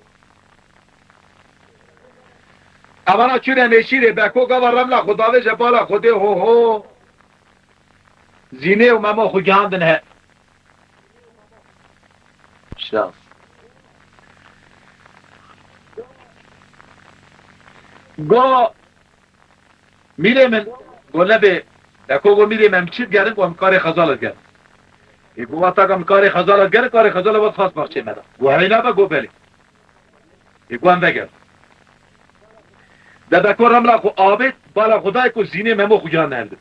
Evana çûne nêçîrê, Beko gava remla xwe davêje bala Xwedê, ho ho. Zînê û Memo xwe gihandin he. Şans. Go, mîrê min, go nebê, Beko go mîrê min, em çi digerin, go em karê xezal digerin. Ê go wata ka em karê xezal digerin, karê xezal vat Xas Baxçê me de. Go heyna be, go belê. Ê go em vegerin. De Beko remla xwe avêt, bala xwe dayê ku Zînê Memo xwe gihandin hevdin.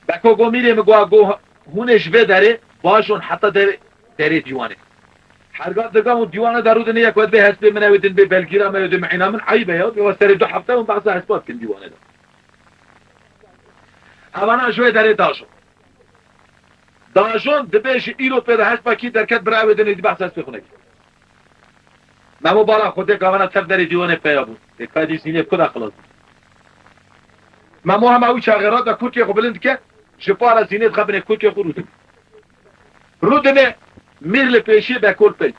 Beko go mîrê min, go, go hûn ê ji vê derê bajon heta derê, derê dîwanê. Herga dirga hûn dîwana de rûdinê, yek wet bê hespê min, ew ê din bê belgîra me, ew ê din mîna min, eyb e ya, bê we serê du hefte hûn behsa hespa dikin dîwanê de. Evana ji wê derê dajon. Dajon dibê ji îro pê de hespa kî derket bira ew ê din êdî behsa hespê xwe nekî. Memo bala Xwedê gavana ser derê dîwanê peya bû. Ê ka dî Zînê bi ku de xilas bû? Memo hema wî çaxê re de kurkê xwe bilind dike, ji para Zînê dixe binê kurkê xwe rû dibê. Rû dibê, Mîr li pêşî, Beko li pey.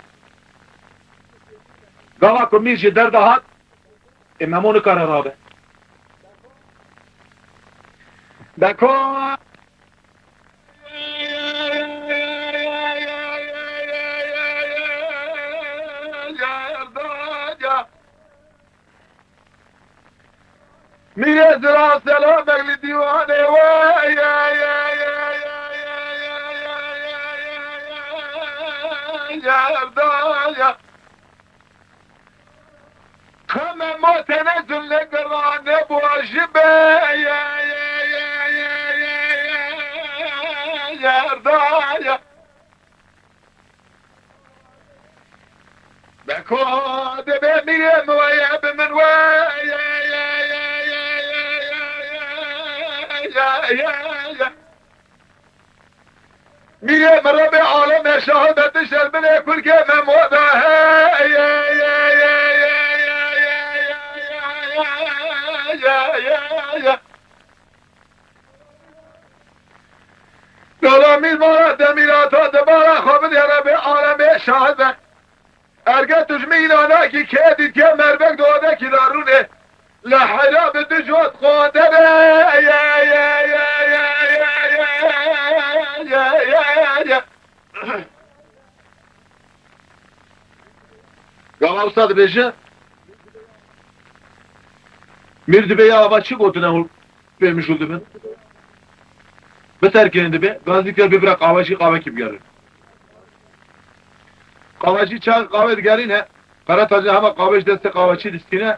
Gava ku Mîr ji derve hat, ê Memo nikare rabe. Beko! Mîrê Zira selamek li dîwanê we. Heme motene zimle giranê buajî be. Beko, dibê Mîrê min weye bi min we. Mîrê min Rebê alem e şahid e, tu şer binê kurkê Memo de. Gala Mîr mala demîrata di bala xwe bidê Rebê alemê şahid e. Erge tu ji min înanakî kê dîtiye merbek di odekî de rûnê. Li heyra bi du jot xwendere. Gava wisa dibêje, Mîr dibê ya ava çi gotine hûn pê mijûl dibin? Biterkinin dibê, gazî kir bibire qawecî, qawekî bigerin. Qawecî çax qawe digerîne, Qeretajan hema qawe ji destê qaweçî distîne.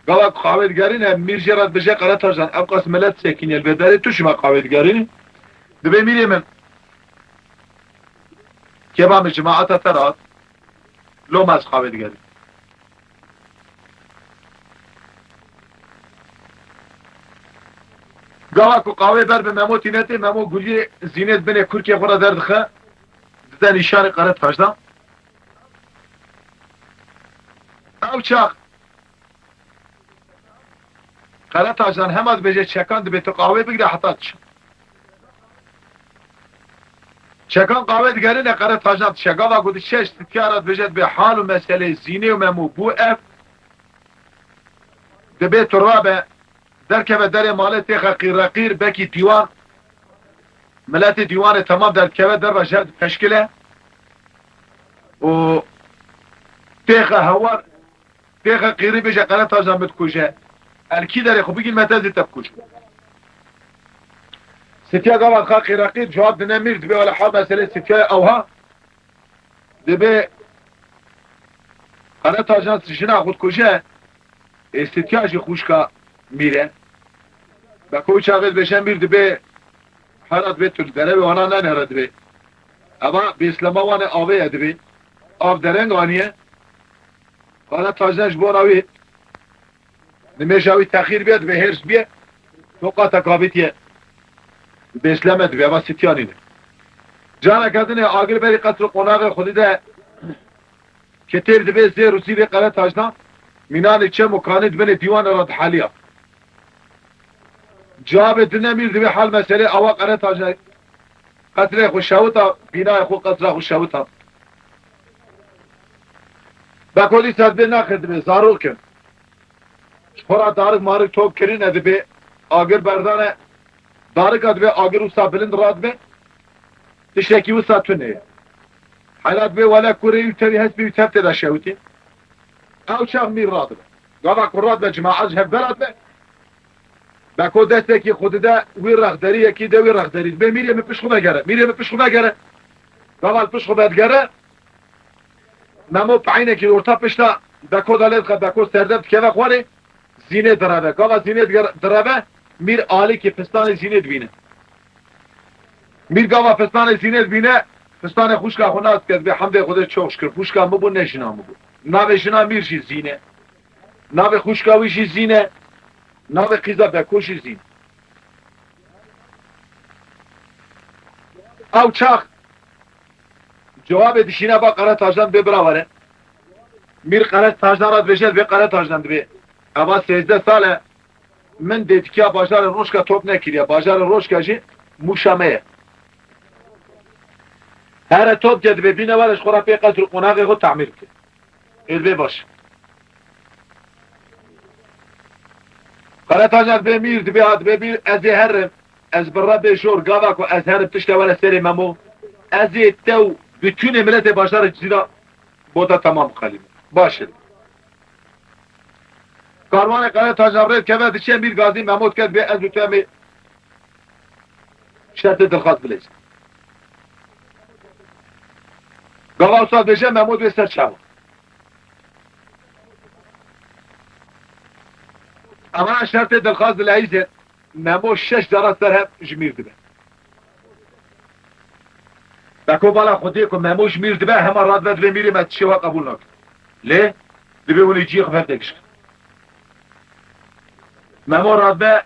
Gava ku qawe digerîne, Mîr jê re dibêje Qeretajan, ev qas milet sekîniye li vê derê, tu çima qawe digerînî? Dibê Mîrê min, kêba min cemaeta te re hat, loma ez qawe digerînim. Gava ku qawê ber bi Memo tîne tê, Memo guliyê Zînê di binê kurkê xwe re derdixe, dide nîşanê Qeretajan. Ew çax Qeretajan hema dibêje çekan dibê tu qawê bigire heta diçin. Çekan qawê digerîne Qeretajan diçe. Gava ku diçe ji Sitya re dibêje dibê hal û meseleyê Zînê û Memo bû ev. Dibê tu rabe, derkeve derê malê têxe qîreqîr, bekî dîwan. Miletê dîwanê temam derdikeve derve jer dipeşkile. Û têxe hewar, têxe qîrî bêje Qeretajan min dikuje. El kî derê xwe bigîn me te zî te bikujim. Sitya gava dixa qîreqîr cewab dine Mîr dibê wele hal meselê Sitya ewha. Dibê Qeretajan jina xwe dikuje, ê Sitya jî xwişka Mîr e. Beko çaxê dibêje Mîr dibê hera dibê tu li derevê wana nenere dibê. Eva bêslema wan e avê ye dibê. Av dereng aniye. Qeretajan ji bona wî Nimêja wî texîr bîye, dibê hêrs bîye, toqateka vî tiye bêsleme dibê, eva Sityanî ne. Careke dinê agir berî qesr û qonaxê xwedî de, ketêr dibê zêr û zîrê Qeretajan, mînanê çem û kanî di binê dîwanê re diheliya. Cavê dine Mîr dibê hal meselê awa Qeretajan qesrê xwe şewita, bînayê xwe qesra xwe şewita. Beko dîsa dibê nexir dibê, zarok in. Ji xwe re darik marik top kirine dibê, agir berdane, darika dibê agir wisa bilind radibe, tiştekî wisa tune ye. Hela dibê wele kurê wî tevî hespê wî tev tê de şewitî. Ew çax Mîr radibe. Gava ku radibe cemaet ji hev ve radibe. Beko destekî xwe dide wî rexderî, yekî de wî rexderî. Dibê Mîrê min pişt xwe vegere, Mîrê min pişt xwe vegere. Gava li pişt xwe vedigere. Memo peynekî li orta pişta Beko de lê dixe, Beko serdeb dikeve xwarê, Zînê direve. Gava Zînê diger-, direve, Mîr alîkî pistanê Zînê dibîne. Mîr gava pistanê Zînê dibîne, pistanê xwişka xwe nas dike, dibê hemdê Xwedê çok şikir, xwişka min bû, ne jina min bû. Navê jina Mîr jî Zîn e. Navê xwişka wî jî Zîn e. Navê qîza Beko jî Zîn. Ew çax cewabê dişîne ba Qeretajan bê bira were. Mîr Qere Tajan re dibêje, dibê Qere Tajan dibê. Eva sêzdeh sal e min dêtikiya bajarê Rojka top nekiriye. Bajarê Rojka jî Mûşa me ye. Here top ke dibê bîne were ji xwe re pê qesr û qonaxê xwe tamîr bike. Ê dibê baş. Qere Tajan dibê mîr, dibê ha, dibê mîr, ez ê herim. Ez bi Rebê jor gava ku ez herim tişte were serê Memo. Ez ê te û bütünê miletê bajarê Cizîra bota tamam bixelînim. Baş e. Karwanê Qere Tajan rê dikeve diçe, mîr gazî Memo dike dibê ez û tu em ê şertê dilxwaz bilêzin. Gava wisa dibêje Memo dibê ser çawa. Ema şertê dilxwaz dileyîzê Memo şeş cara ser hev ji mîr dibe. Beko bala Xwedê ku Memo ji mîr dibe, hema radibe dibê mîrê me tişê we qebûl nake. Lê dibê hûn ê ciyê xwe hev de giş kin. Memo radibe,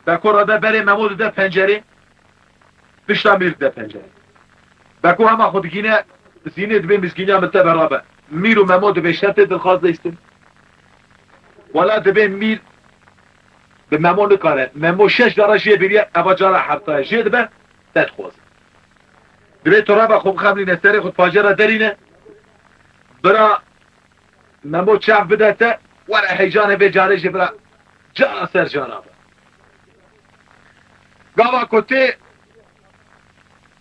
Beko radibe berê Memo dide pencerê, pişta mîr dide pencerê. Beko hema xwe digîne, Zînê dibê mizgîniya min te berabe. Mîr û Memo dibê şertê dilxwaz de îstin. Wela dibê mîr bi Memo nikare. Memo şeş cara jê biriye, eva cara hefta ye. Jê dibe, te dixwaze. Dibê tu reba xwe bixemlîne, serê xwe pajê re derîne. Bira Memo çav bide te, were heyecanê vê carê jî bira cara ser cara be. Gava ku tê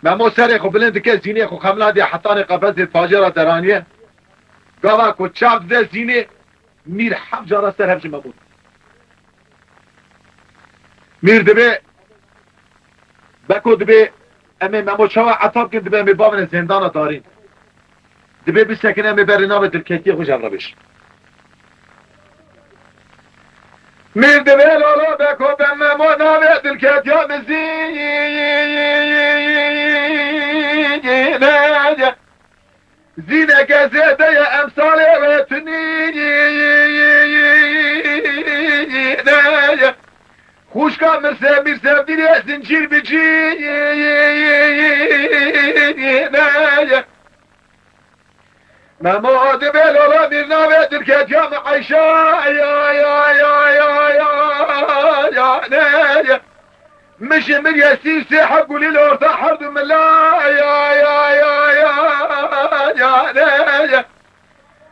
Memo serê xwe bilind dike, Zînê xwe xemla diye hetanê qefezê pajê re deraniye. Gava ku çav dide Zînê, mîr heft cara ser hev ji Memo. Mîr dibê, Beko dibê, em ê Memo çawa etap kin, dibê em ê bavine zêndana darîn. Dibê bisekin, em ê berê navê dilketiyê xwe ji hev re bêjin. Mîr dibê lala Beko be Memo navê dilketiya min Zîne ye. Zîneke zêde ye emsalê wê tunîne ye. Xwişka min se-, mîr Sevdîrê zincîr bi cîne ye. Memo dibê lala mîr navê dilketiya min Eyşa ya, ya, ya, ne ye. Min ji min ye sî sê heb gulî li orta her du mila ya, ya, ya, ya, ya, ne ye.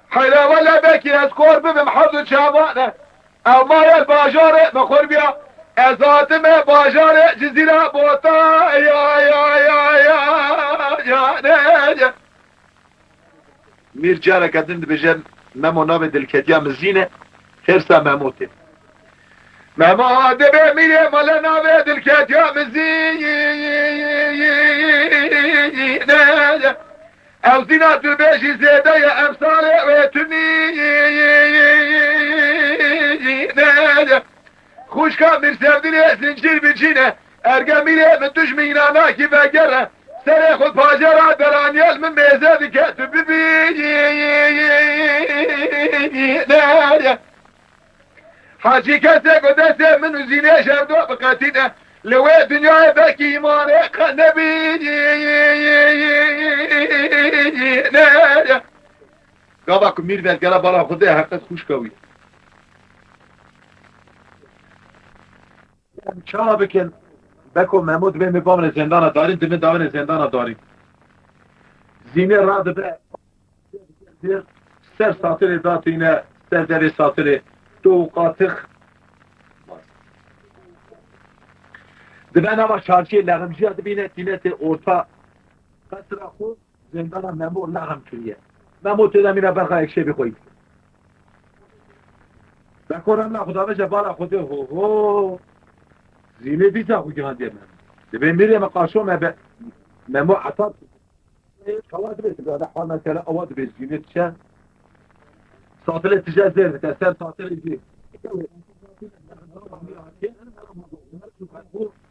Heyra wele belkî ez kor bibim her du çavane. Ew maye li bajarê min xur biya. Ez hatime bajarê Cizîra bota ya, ya, ya, ya, ya, ne ye. Mîr careke din dibêje, Memo navê dilketiya min Zîn e, hêrsa Memo tê. Memo dibê mîrê mele navê dilketiya min Zîn e. Ew Zîna tu bêjî zêde ye, emsalê wê tunî ne ye. Xwişka Mîr Sevdînê zincîr bi cîne. Erge mîrê min tu ji mînanakî vegere. Serê xwe pajê re deraniye li min mêze dike tu bibî ne ye. Hecî kesê ku destê min û Zînê ji hev du biqetîne, li wê dinyayê belkî îmanê qe nebî ne ye. Gava ku mîr vegere bala Xwedê heqet xwişka wî. Em çawa bikin? Beko Memo dibê me bavine zêndana darîn, dibê davine zêndana darîn. Zînê radibe ser satirê datîne, ser devê satirê to û qatix. Dibe nava çarşiyê leximciya dibîne tîne tê orta qesra xwe. Zêndana Memo lexm kiriye. Memo tê de mîna berxa yekşevî xwe yî. Beko remla xwe daveje bala Xwedê ho ho. Zînê dîsa xwe gihandiye Memo. Dibê mîrê me qaşo me be Memo etab. Kawa dibê tu gade hal mesela awa dibê Zînê diçe. Satilê tije zêr dike, ser satilê jî.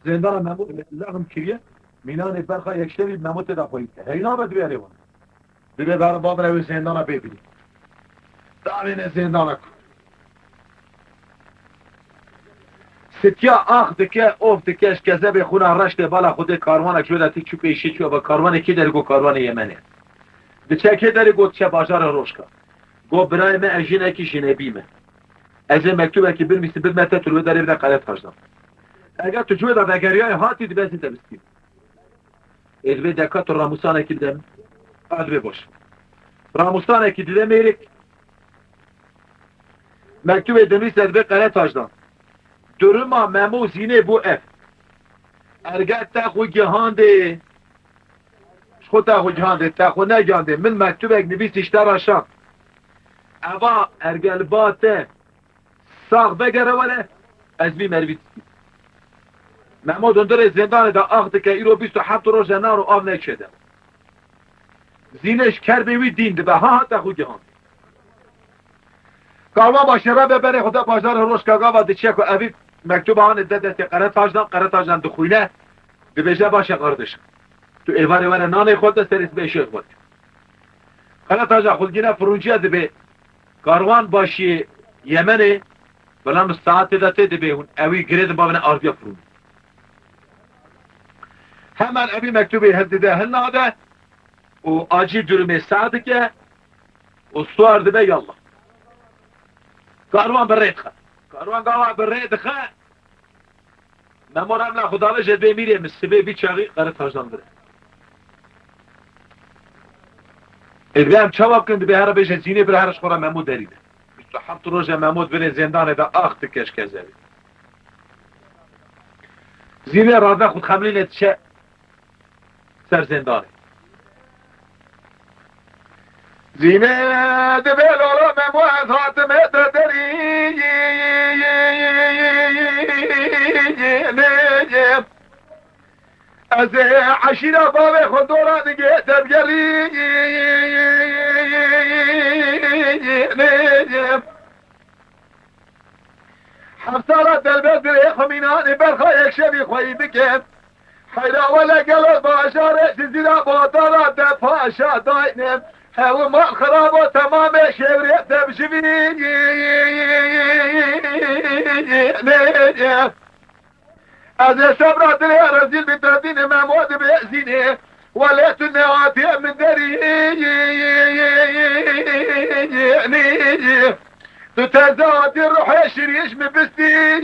Zêndana Memo lexm kiriye. Mînanê berxa yekşevî Memo tê de xweyî. Heyna be dibê erê wan. Dibê ber babine wê zêndana bê bînî. Davêne zêndana ku. Sitiya ax dike, of dike, ji kezebê xwina reş tê bala Xwedê karwanek ji wê de tê çû pêşî çû, eva karwanê kê derê got karwanê Yemenê. Diçe kê derê got diçe bajarê Rojka. Got, birayê me, ez jinekî jinebî me. Ez ê mektûbekî binivîsim, bidime te, tu li wê derê bide Qeretacdan. Eger tu ji wê de vegeriyayê hatî, dibe ez ê te bistînim. Ê, dibê deka tu ramûsanekî bide min. A, dibê baş. Ramûsanekî dide mêrik. Mektûbê dinivîse, dibê Qeretacdan. Duruma Memo Zînê bû ev. Erge te xwe gihandê. Ji xwe te xwe gihandê, te xwe negihandê. Min mektûbek nivîsî ji te re şand. Eva erge li ba te sax vegere were, ez bî merivî distînim. Memo di hundirê zêndanê de ax dike, îro bîst û heft roj e, naro av neçe de. Zînê ji kerbê wî dîn dibe, ha ha te xwe gihandê. Karwan başê re be berê xwe de bajarê Rojka Gava diçe ku evî mektuba hanê de destê Qeretacdan, Qeretacdan dixwîne, dibêje, baş e qardiş. Tu êvarê were nanê xwe de serê sibê şêx xwe. Qeretaca xwe digîne fironciya dibê. Karwan başê Yemenê, belam saetê de tê dibê hûn. Ewî girê din bavine ardiya firûn. Hemen evî mektubê hildide hilnade û acîl durumê seh dike û suar dibe yallah. Karwan bi rê dixe. Karwan gava bi rê dixe. Memo Remla xwe davêje dibê mîrê min sibê vî çaxî Qeretacdan bire. Ê dibê em çawa bikin, dibê here bêje Zînê bire here ji xwe re Memo derî de. Bîst û heft roje Memo di binê zêndanê de ax dike ji kezebê. Zînê rade xwe dixemilîne diçe ser zêndanê. Zînê dibê lolo Memo ez hatime te derî. Ez ê eşîra bavê xwe dora digê te digerî. Heft sala delbet dirê xwe mînanê berxa yek şevî xweyî dike. Heyra wele gelo bajarê Cizîra botara te paşa dayne. Hew mal xirabo temamê şewrê te bijivî. Ez ê sebra dilê rezîl bi te dînim, Memo dibê Zînê. Welê tu nehatî min derî. Tu teze hatî ruhê şirîş mi bistî.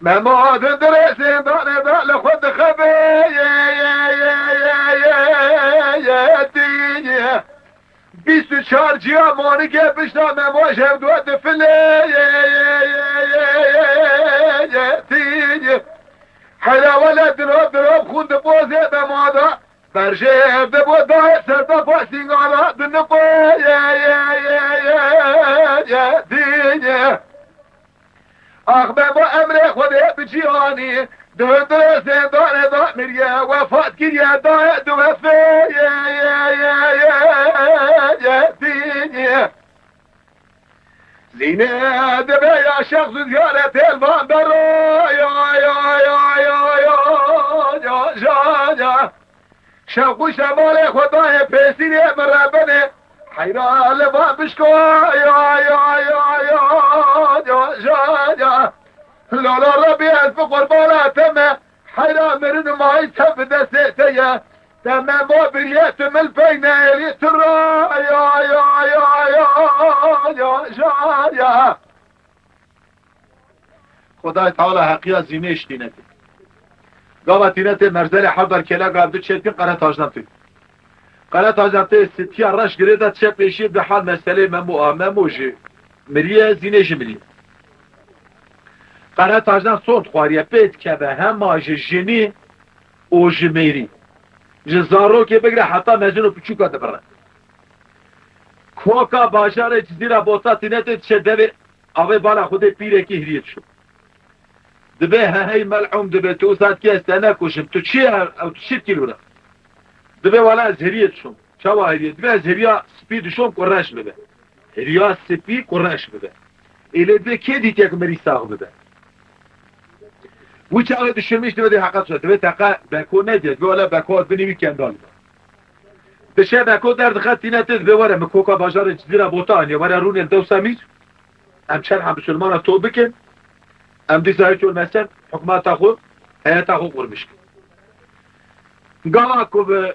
Memo di dirê zêndanê de li xwe dixebê. Bîst û çar ciya manike pişta Memo ji hevdû difile. Heyra wele diro diro xûn dipozê Memo da. Berjê dibo dayê ser defa sîngara diniqo. Ax Memo emrê Xwedê bi cîhanî, di hundirê zêndanê de miriye, wefat kiriye, dayê di wefê. Zînê dibe ya şexs û ziyaretê li van bero. Ya, ya, ya, ya, ya, ya, ya, ya. Şewq û şemalê Xwedayê pêsîrê min re binê. Heyra li van bişko. Ya, ya, ya, ya, ya, ya, ya. Lala Rebî ez bi qurbana te me. Heyra mirin û mayî te bi destê te ye. Te Memo biriye tu min pey neyêrî tu ra. Ya, ya, ya, ya, ya, ya, ya. Xwedayê Teala heqiya Zînê ji tînetê. Gava tînetê merzelê Hevdar Kêlek re diçe tîn Qeretacdan tê. Qeretacdan tê sitiya reş girê de çe pêşî di hal meselê Memo a. Memo jî miriye, Zînê jî miriye. Qeretacdan sond xwariye pê dikeve hema ji jinî û ji mêrî. Ji zarokê bigire heta mezin û piçûka dibire. Koka bajarê Cizîra Bota tînetê diçe devê avê bala Xwedê pîrekî hiriyê dişo. Dibê he hey mel'ûm dibê tu wisa dikî ez te nekuşim. Tu çi ye ew tu çi dikî li wira? Dibê wala ez hiriyê dişom. Çawa hiriyê? Dibê ez hiriya spî dişom ku reş bibe. Hiriya spî ku reş bibe. Ê lê dibê kê dîtiye ku mirî sax bibe? Wî çaxê dişirmiş dibê dê heqet şe. Dibê teqe Beko nediye. Dibê wala Beko ez binî wî kendal be. Dişe Beko derdixe tîne tê dibê were min koka bajarê Cizîra Bota aniye. Were rûnê li Dewsa Mîr. Em çerha misilmana to bikin. Em dîsa hiç olmesen hukmata xwe, heyeta xwe qurmiş kin. Gava ku bi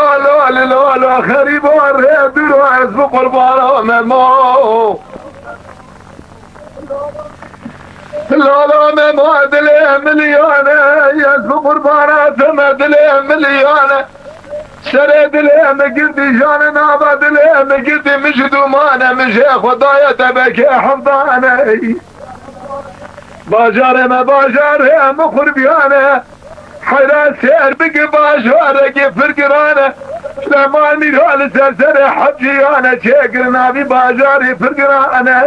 la la li la la xerîba rê dûr ez bi qurbana Memo. La la Memo dilê miliyane, ez bi qurbana te me dilê miliyane. Serê dilê min girtî jane nava dilê min girtî min ji dûmane min jê xwe daye te bekê hevdane. Bajarê me bajarê min xurbiyane. Heyra sêr bike bajarekî pir girane. Lema mîra li ser serê heciyane çêkirina vî bajarî pir girane.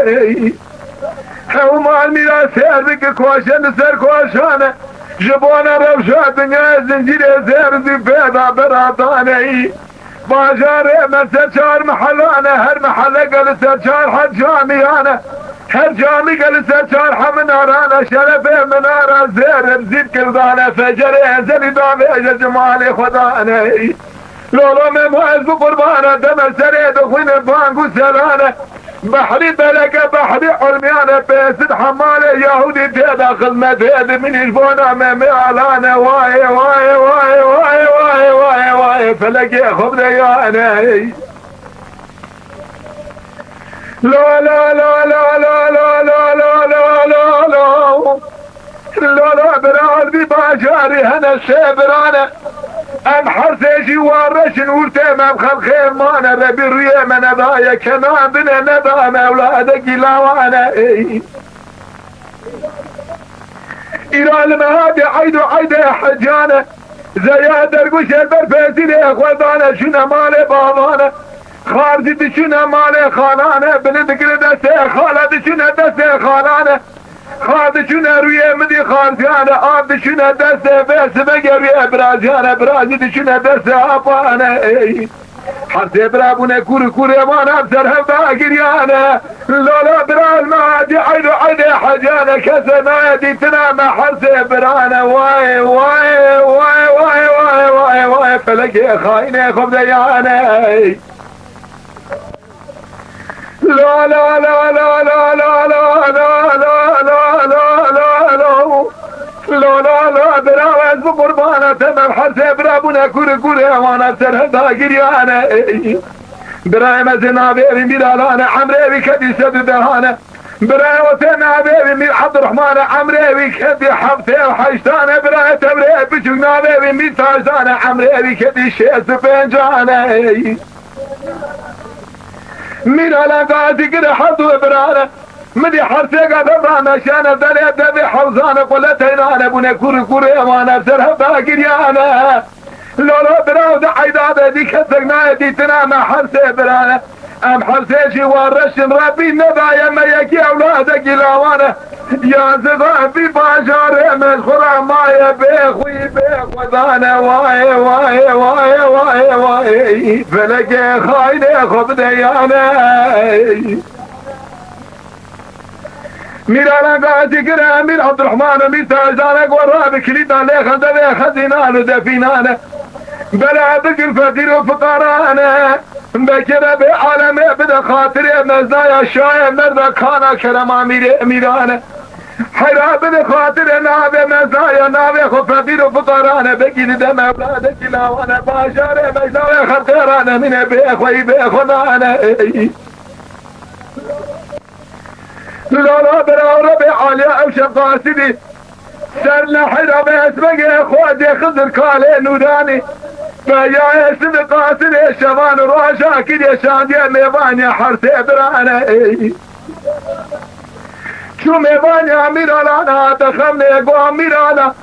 Hew mal mîra sêr bike koşe li ser koşane. Ji bona rewşa dinyayê zincîrê zêr zî pêda bera daneyî. Bajarê me ser çar mehelane, her meheleke li ser çar heb camiyane. Her camîke li ser çar heb minarane, şerefê minara zêr zîb kirdane, fecerê ezelî davêje ji malê xwe daneyî. Lolo Memo ez bi qurbana te me serê dixwîne bang û serane. Behrî bereke, behrî ilmiyane, pêsit hemalê Yahûdî tê de xizmetê dimînî ji bona me mealane. Wayê, wayê, wayê, wayê, wayê, wayê, wayê, felekê xwe bideyane. La, la, la. Lolo bira li vî bajarî hene sê birane. Em her sê jî wa reşin ûrtê me bi xelxê mane. Rebî rûyê me nedaye kenandine, neda me ewladekî lawane. Ey. Îro li me hatî eyd û eydê hecane. Zeya dergûşê ber pêsîrê xwe dane, çûne malê bavane. Xar jî diçûne malê xalane, binî digire destê xale, diçûne destê xalane. Xar diçûne rûyê min dî xarjiyane, av diçûne destê vê sibegê rûyê biraziyane, bira jî diçûne destê apane. Ey. Her sê bira bûne kûr û kûrê wan ev ser hev da giriyane. Lolo bira li me hatî eyd û eydê heciyane, kesê nayê dîtina me her sê birane. Wayê, wayê, wayê, felekê xayinê xwe bideyane. La, la, la. La, la, la, bira ez bi qurbana te me her sê bira bûne kûr û kûrê wana ser hev da giriyane. Birayê me zê navê wî Mîralane, emrê wî kedî sed û dehane. Birayê o tê navê wî Mîr Ebdurrahmane, emrê wî kedî heftê û heştane. Birayê tewrê biçûk navê wî Mîr Tajdane, emrê wî kedî şêst û pêncane. Mîr Alan Gazî gire her du birane. Min dî her sêga devra meşane, derê devê hewzane, qule teynane bûne, kûr û kûrê wan ev ser hev da giriyane. Lolo biraw di eyda de dî kesek nayê dîtina me her sê birane. Em her sê jî wa reşin, Rebbî nedaye me yekî ewladekî lawane. Ya ziva vî bajarê me ji xwe re maye bê xwî bê xwedane. Wayê, wayê, wayê, wayê, wayê. Felekê xaynê xwe bideyane. Mîr Alan Gazî gire Mîr Ebdurrahman û Mîr Tajdane, ku ra bi kilîtan lê xelde vê xezînan û defînane. Bela bigir feqîr û fiqarane. Bekire bê alemê bide xatirê mezdaya şayê merda kana kerema mîrê mîrane. Heyra bide xatirê navê mezdaya navê xwe feqîr û fiqarane. Bekî dide mewladekî lawane bajarê mecdawê xelqê rane mîne bê xweyî bê xwe dane. Ey. Lala bira Rebê Aliya ew şev qasîdî. Ser nehra be esmegê xwedê Xizir kalê Nûranî. Be ya esmî qasîdê şevan roja kiriye şandiye mêvanê hersê birane ey. Çû mêvanê Amîralana de xemnê go Amîrala.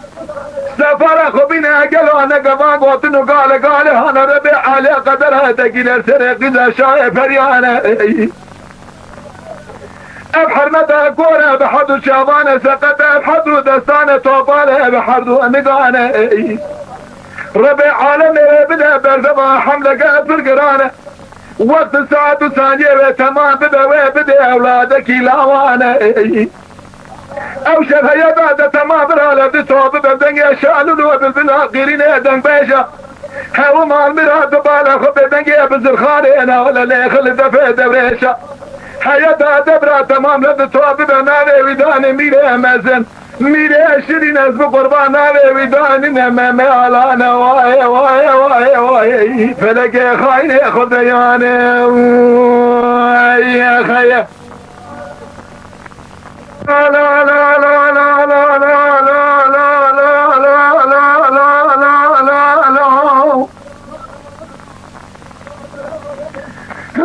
Sefara xwe bîne gelo ne gevan gotin û gale gale hane Rebê Aliya qedera te gîler serê qîza şahê periyane ey. Ev hermete kore bi herdu çavane seqete, ev herdu destane topale bi herdu nigane ey. Rebê alemê bide berdeva hemlege pir girane. Wext saet û saniye wê temam bibe wê bidê ewladekî lawane ey. Ew şev heye da de temam bira le di to bibe dengê şalûl û bilbila qîrînê dengbêja. Hewiman mira di bala xwe bê dengê bi zirxanê navle lê xil defê dewrêşa. Heye da de bira temam le di to bibe navê wî danê mîrê mezin. Mîrê şirîn ez bi qurban navê wî danîne Meme Alane waye waye waye waye. Felekê xaynê xwe deyane. Xeye.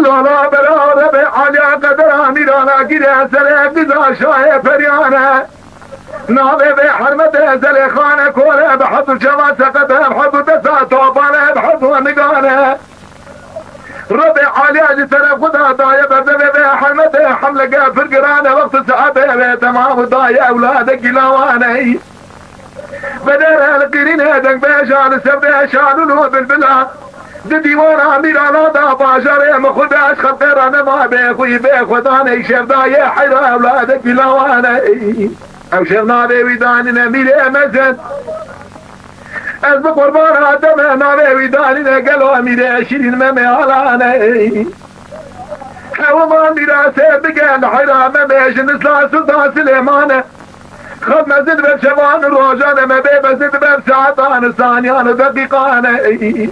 Lala bera Rebê Aliya qedera mîrana gire serê qîza şahê periyane. Navê vê hermete Zelêxane kore bi hedu çava seqete bi hedu desa topane bi hedu nigane. Rebê Aliya ji serê xwe da daye berdevê vê hermete hemlege pir girane wextê saetê wê temam û daye ewladekî lawane. Bedere li qîrînê dengbêja li sevdê şalûl û bilbila. Di dîwana mîrana da bajarê min xwe de ez xelqê re nema bê xwî bê xwedanê şevdayê heyra ewladekî lawane. Ew şev navê wî danîne mîrê mezin. Ez bi qurbana deme navê wî danîne gelo mîrê şirîn Meme Alane. Hewiman mîrasê bige li heyra Meme ji nisla Sultan Silêmane. Xev mezin ber şevan û rojan e me bê mezin ber saetan û saniyan û deqîqan e.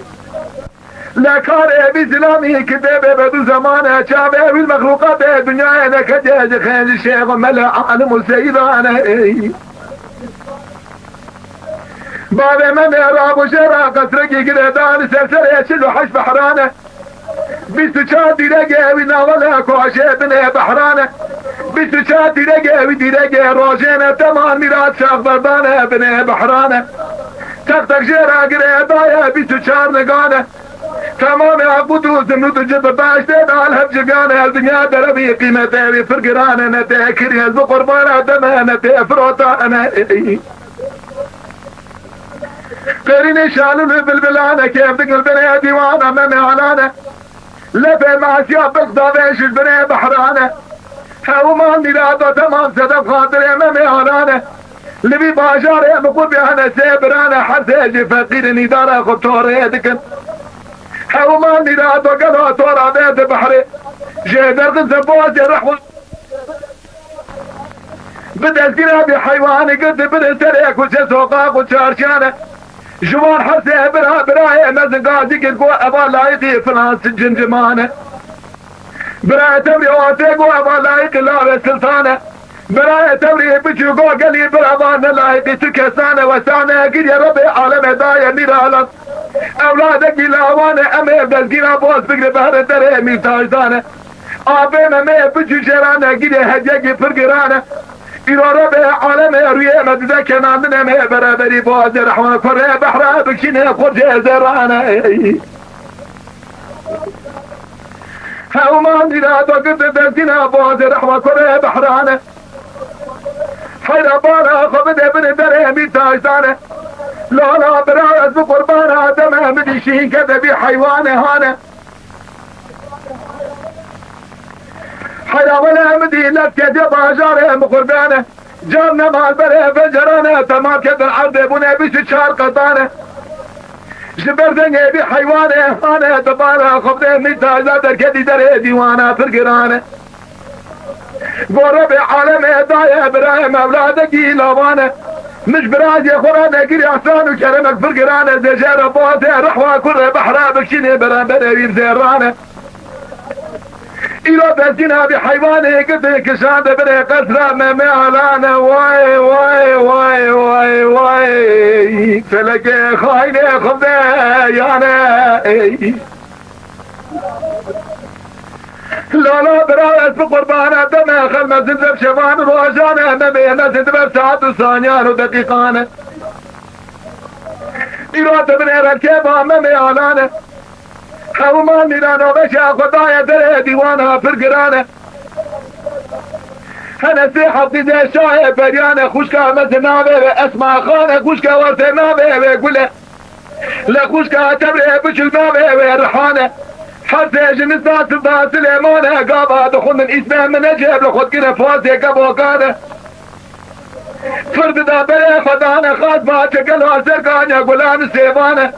Le karê bî zilamî ki dê bê be du zeman e çavê wî mexlûqatê dinyayê neketiye ji xêncî şêx û mele alim û seyidan e. Bavê me mêra bû jê ra qesrekî girêdan li ser serê çil û heşt behran e. Bîst û çar dîregê wî navale koşê binê behran e. Bîst û çar dîregê wî dîregê rojê ne teman mîrat şaxberdan e binê behran e. Teq teq jê ra girê daye bîst û çar nigan e. Temamê Aqût û Zimrûd û Cid bi beştê dal hev civiyan e. Ev dinya derebî qîmetê wî pir giran e. Ne tê kirî ez bi qurbana deme ne tê firotane. Qêrînê şalûl û bilbilane kêf digil binê dîwana Meme Alane. Lepê masiya bilqdavê ji binê behrane. Hewman mîrado temam sedef xatirê Meme Alane. Li vî bajarê min qurbiyane sê birane her sê jî feqîrin îdara xwe torê dikin. Hewman mîrado gelo tora vê di behrê. Jê derxin zebozê rehwa. Bi destgîra vî heywanî girtî biri serê kuçe soqaq û çarşiyane. Ji wan hersê bira birayê mezin gazî kir ku eva layiqî filan cimcimane. Birayê tewrî atê ku eva layiqî lavê siltane. Birayê tewrî biçû ku gelî bira van ne layiqî tu kesane wesane girye Rebê alemê daye mîralan. Ewladekî lawane em ê destgîra boz bigre behre derê mîrtajdane. Avê me me bi cûcera negirê hediyekî pir giran e. Îro re be alemê rûyê me dide kenandine me beraberî boğazê rehma kurê behra bikşîne xurcê zerrane. Hewman dîra do girdi destîna boğazê rehma kurê behrane. Heyra bala xwe bide bini derê mîr tajdane. Lala bira ez bi qurbana deme min dî şîn kete bî heywanê hane. Heyra wele min dî lez kete bajarê min qurbane. Car nemal berê pencerane temam ketin erdê bûne bîst û çar qetane. Ji ber dengê bî heywanê hane dibara xwe bide mîr tajda derketî derê dîwana pir girane. Gore bi alemê daye birayê mevladekî lavane. Mij birazê xwe re negirî ehsan û keremek pir girane. Zêje re boze rehwa kurê behra bikşînê beramberê wî zêrane. Îro destîna vî heywanê girtin kişande birê qesra Memê Alane. Way, way, way, way, way. Felekê xaynê xwe yane. Ey. Lala bira ez bi qurbana te me xelme zindeb şevan rojane me bê me zindber saet û saniyan û deqîqane. Îro te binêre kêfa Memê Alane. Hewman mîrana veşa xwe daye derê dîwana pir girane. Hene sê heftî zê şahê beriyane xwişka me zi navê ve Esma Xane, xwişka werte navê ve Gule. Le xwişka tebrê biçûk navê ve Rihane. Her sê ji nista silda Silêmane gava dixwendin îsmê min Neceb li xwe dikine pasê kevokane. Fir dida berê xwe dane xas ba çekela ser kanya gulan sêvane.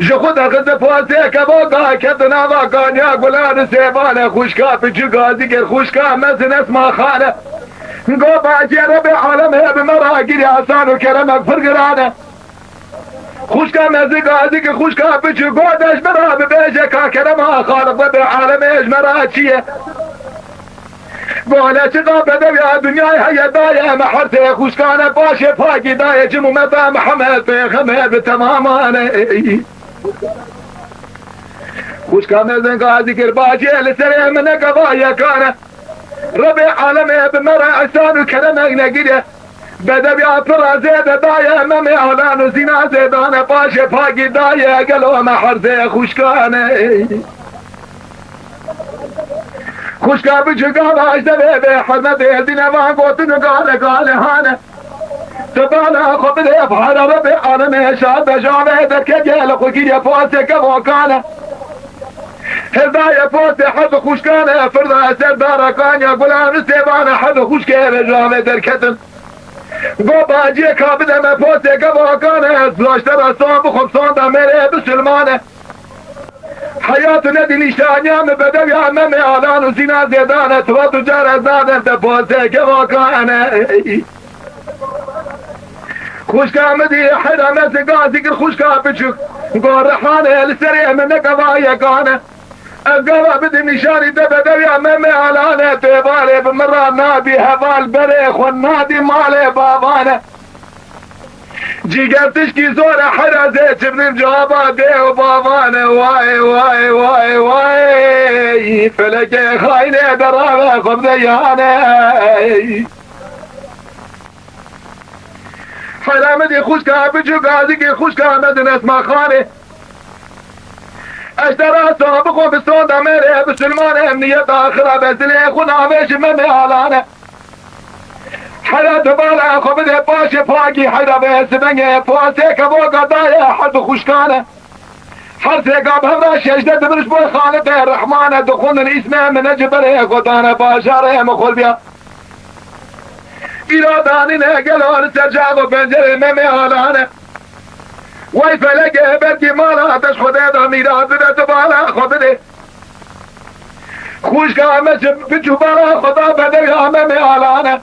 Ji xwe derxiste pasê kevoka kevdi nava kanya gulan sêvane. Xwişka biçûk gazî kir xwişka mezin Esma Xane. Go bacê Rebê alemê bi me ra giriya san û keremek pir girane. Xwişka me zi gazî ki xwişka biçûk go de ji me ra bibêje ka kerema Xaliq Rebê alemê ji me ra çi ye? Gole çiqa bedewiya dinyayê heye daye me her sê xwişkane paşê pakî daye cim û me da Mihemed Pêxember bi temamane. Xwişka me zenga zikir bacê li serê min nekeva yekane. Rebê alemê bi me re ihsan û keremek negiriye. Bedewiya pira zêde daye Memê Alan û zîna zêdane paşê pakî daye gelo me her sê xwişkane. Xwişka biçûka vaj devê bê hurmetê dîne van gotin û gale gale hane. Tu bala xwe bidê fara Rebê alemê şad be javê derketiye li xwe kiriye pasê kevokane. Hêzdayê pasê herd xwişkane firda ser dara kanya gulan û sêvane herd xwişkê ve javê derketin. Go baciyê ka bide me pasê kevokane ez laşte ra son bixwim sonda mêrê bisilmane. Heyat û nedî nîşaniya min bedewiya Memê Alan û zîna zêdane, tu va tu car ez nadem te pasê kevokane. Xwişka min dî heyra me zi gazî kir xwişka biçûk. Go Rihane li serê min nekeva yekane. Ez gava bidim nîşanî te bedewiya Memê Alane, tu êvarê bi min ra nadî heval berê xwe nadî malê bavane. Cîger tişkî zor e hera zê çi bidim caba dê û bavane. Way, way, way, way. Felekê xaynê derave xwe bide yane. Hera min dî xwişka biçûk gazîkê xwişka me din Esma Xanê. Ez te rasta bixwe bi sonda mêrê bisilman em niyeta xirab e zilê xwe navê ji Memê Alane. Hera dibala xwe bide paşê pakî hera be sibengê pasê kevoka daye her du xwişkane. Her sêka bi hev re şeşde dibir ji bo Xalidê Rehmane dixwendin îsmê min e ji berê xwe dane bajarê min xwe biya. Îro danîne gelo li ser cax û pencerê Memê Alane. Wey felekê belkî mala te ji Xwedê de mîras bide tu bala xwe bidê. Xwişka me ji biçû bala xwe da bedewiya Memê Alane.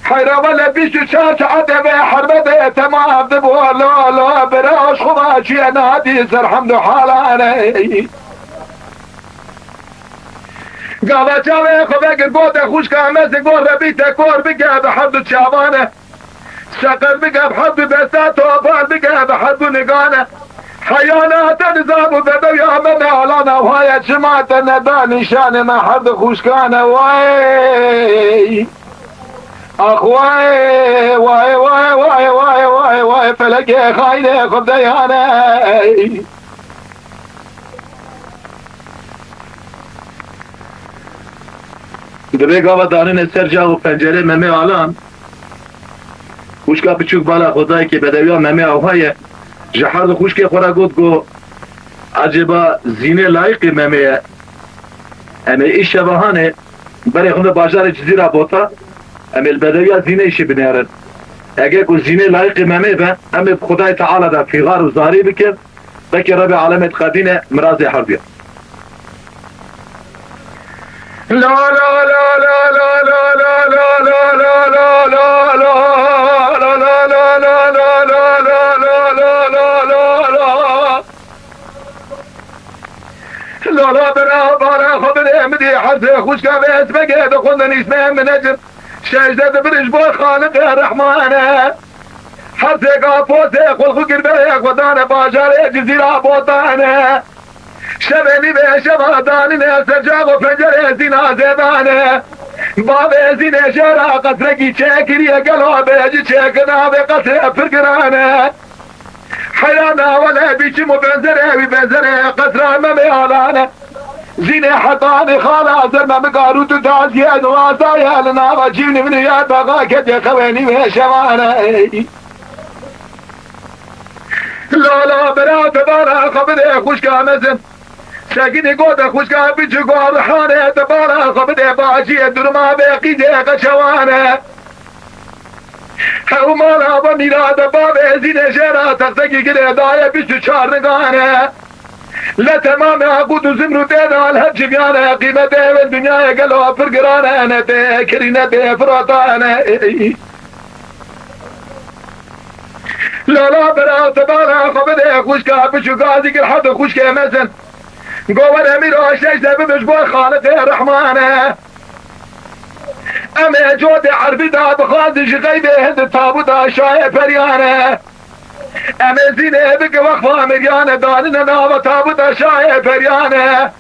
Heyra wele bîst û çar saetê vê herbedê temam dibû lo lo bira ji xwe va çûye nadî ser hemd û halane. Gava çavê xwe vekir gote xwişka me zi gor rebî te kor bike bi her du çavane. Seqer bike bi her du desta topal bike bi her du nigane. Heyana te nizam û bedewiya Memê Alana waye çima te neda nîşanê me her du xwişkane way. Ax way, way, way, felekê xaynê xwe deyane. Dibê gava danine ser cax û pencerê Memê Alan, xwişka biçûk bala xwe dayikê bedewiya Memê Awha ye, ji her du xwişkê xwe re got, got, Ecêba zînê layiqê Memê ye? Em ê îşeva hanê berê xwe bajarê Cizîra Bota, em ê li bedewiya zînê îşê binêrin. Eger ku zînê layiqê Memê be, em ê bi Xwedayê Teala de fîxar û zarî bikin. Belkî Rebê alemê diqedîne mirazê herduya. Lala bira bala xwe bide min dî hersê xwişka vê esmegê dixwendin îsmê min necim. Şejde dibirij bo Xaliqê Rehmane. Hersê gapotê xulxu girberê xwe dane bajarê Cizîra Botane. Şevê nîvê şeva danine sercax û pencerê zîna zêdane. Bavê zînê jêra qesrekî çêkiriye gelo bêjî çêkir navê qesrê pir girane. Heyran a wele bîçim û benzerê wî benzerê qesra Memê Alane. Zînê hetanî xala zer Memê Garû tu daziyê nuwazaye li nava cîvnî min ya bexa ketiye xewê nîvê şevane. Lala bira te bala xwe bide xwişka mezin. Sekinî gote xwişka biçûk û Rihanê te bala xwe bide baciyê durma bê qîzê qeçewane. Hew mala ve mîra de bavê zînê jêra textekî girê daye bîst û çar nigane. Le temamê aqud û zimrû tê de li hev civiyane qîmetê wê dinyayê gelo pir girane ne tê kirîne tê firatane. Lala bira te bala xwe bide xwişka biçûk gazî gir hevdi xwişkê mezin. Govere mîra şejde bibiş bo Xaliqê Rehmane. Em ê cotê erbî da bixwazin ji xeybê hindi tabûta şayê periyane. Em ê zînê bike wexfa miryane danine nava tabûta şayê periyane.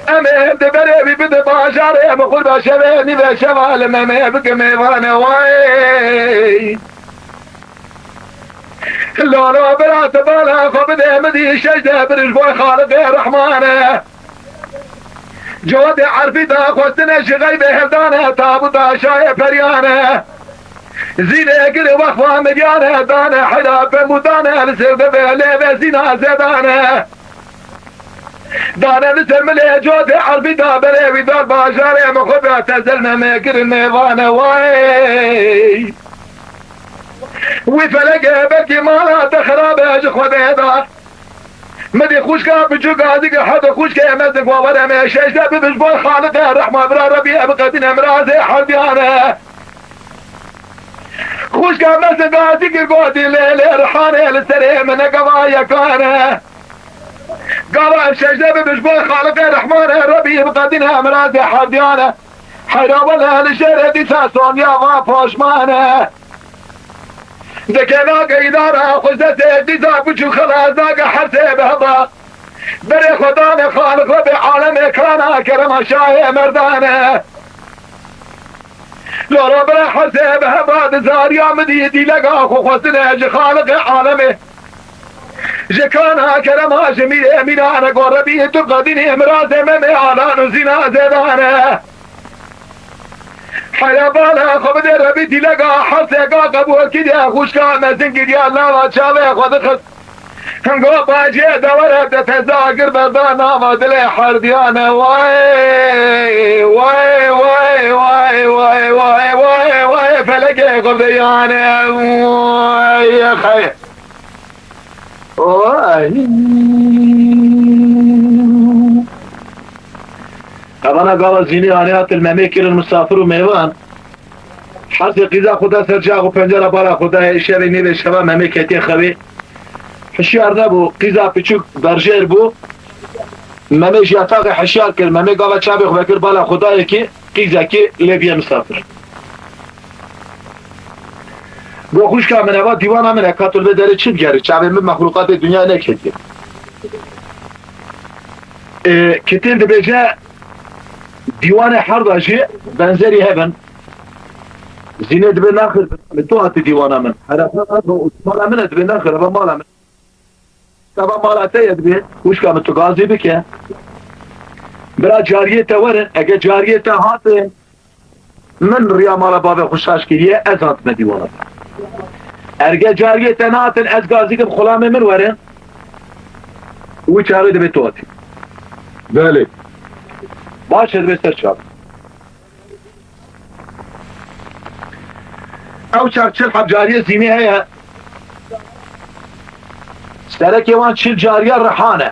Em ê hindi berê wî bide bajarê em xurba şevê nîve şeva li Memê bike mêvane wayê. Lala bira te bala xwe bide min dî şejde birij boy Xaliqê Rehmane. Cotê erfî daxwestine ji xeybê hevdane tabûta şayê periyane. Zînê giri wexfa miryane dane heyra pemûdane li ser devê lêve zîna zêdane. Dane li ser milê cotê erbî da berê wî dar bajarê min xwe be tezel me me kirin mêvane wayê. Wî felekê belkî mala te xerabe ji Xwedê da. Midî xwişka biçûk gazî ge hede xwişkê mezin ku were me şejde bibiş bo Xaliqê rehma bira Rebî ev qedîne mirazê herdiyane. Xwişka mezin gazî gir gotî lê lê rihanê li serê min ne gava yekane. Gava ev şejde bibiş bo Xaliqê Rehmane Rebî bi qedîne mirazê herdiyane. Heyra wele li jêrê dîsa sonya va poşmane. Dikena geydara xwe destê dîsa biçû xelazda ge hersê behda. Berê xwe dane Xaliq Rebê alemê kana kerema şahê merdane. Lora bira hersê behda di zariya min dî dîlega xwe xwestine ji Xaliqê alemê. Ji kana kerema ji mîrê mîrane go Rebî tu qedînî mirazê Memê Alan û Zîna Zêdane. Heya bala xwe bide Rebî dîlega hersêka qebûl kiriye xwişka mezin kiriye lava çavê xwe dixist. Hingo bacê dewere de teza gir berda nava dilê herdiyane way way way way way way way way felekê xwe bide yane way xey. Oy. Evana gava zînî anî hatin Memê kirin misafir û mêvan. Hersê qîza xwe da ser çax û pencera bala xwe dayê şevê nêvê şeva Memê ketiye xewê. Hişyar nebû, qîza piçûk berjêr bû. Memê ji yataxê hişyar kir, Memê gava çavê xwe vekir bala xwe dayê ki qîzekî lê biye misafir. Go xwişka min eva dîwana min e, ka tu li vê derê çi digerî? Çavê min mexlûqatê dinyayê neketiye. E, Kitêl dibêje, dîwanê herda jî benzerî hebin. Zînê dibê naxir, li tu hatî dîwana min. Herefa eva û mala min e, dibê naxir, eva mala min. Eva mala te ye dibê, wişka min tu gazî bike. Bira cariyê te werin, ege cariyê te hatin, min riya mala bavê xwe şaş kiriye, ez hatime dîwana te. Erge cariyê te nahatin, ez gazî kim xulamê min werin. Wî çaxê dibê tu hatî. Belê. Baş e, dibê ser çav. Ew çav çil heb cariyê zînê heye. Serekê wan çil cariya Rihan e.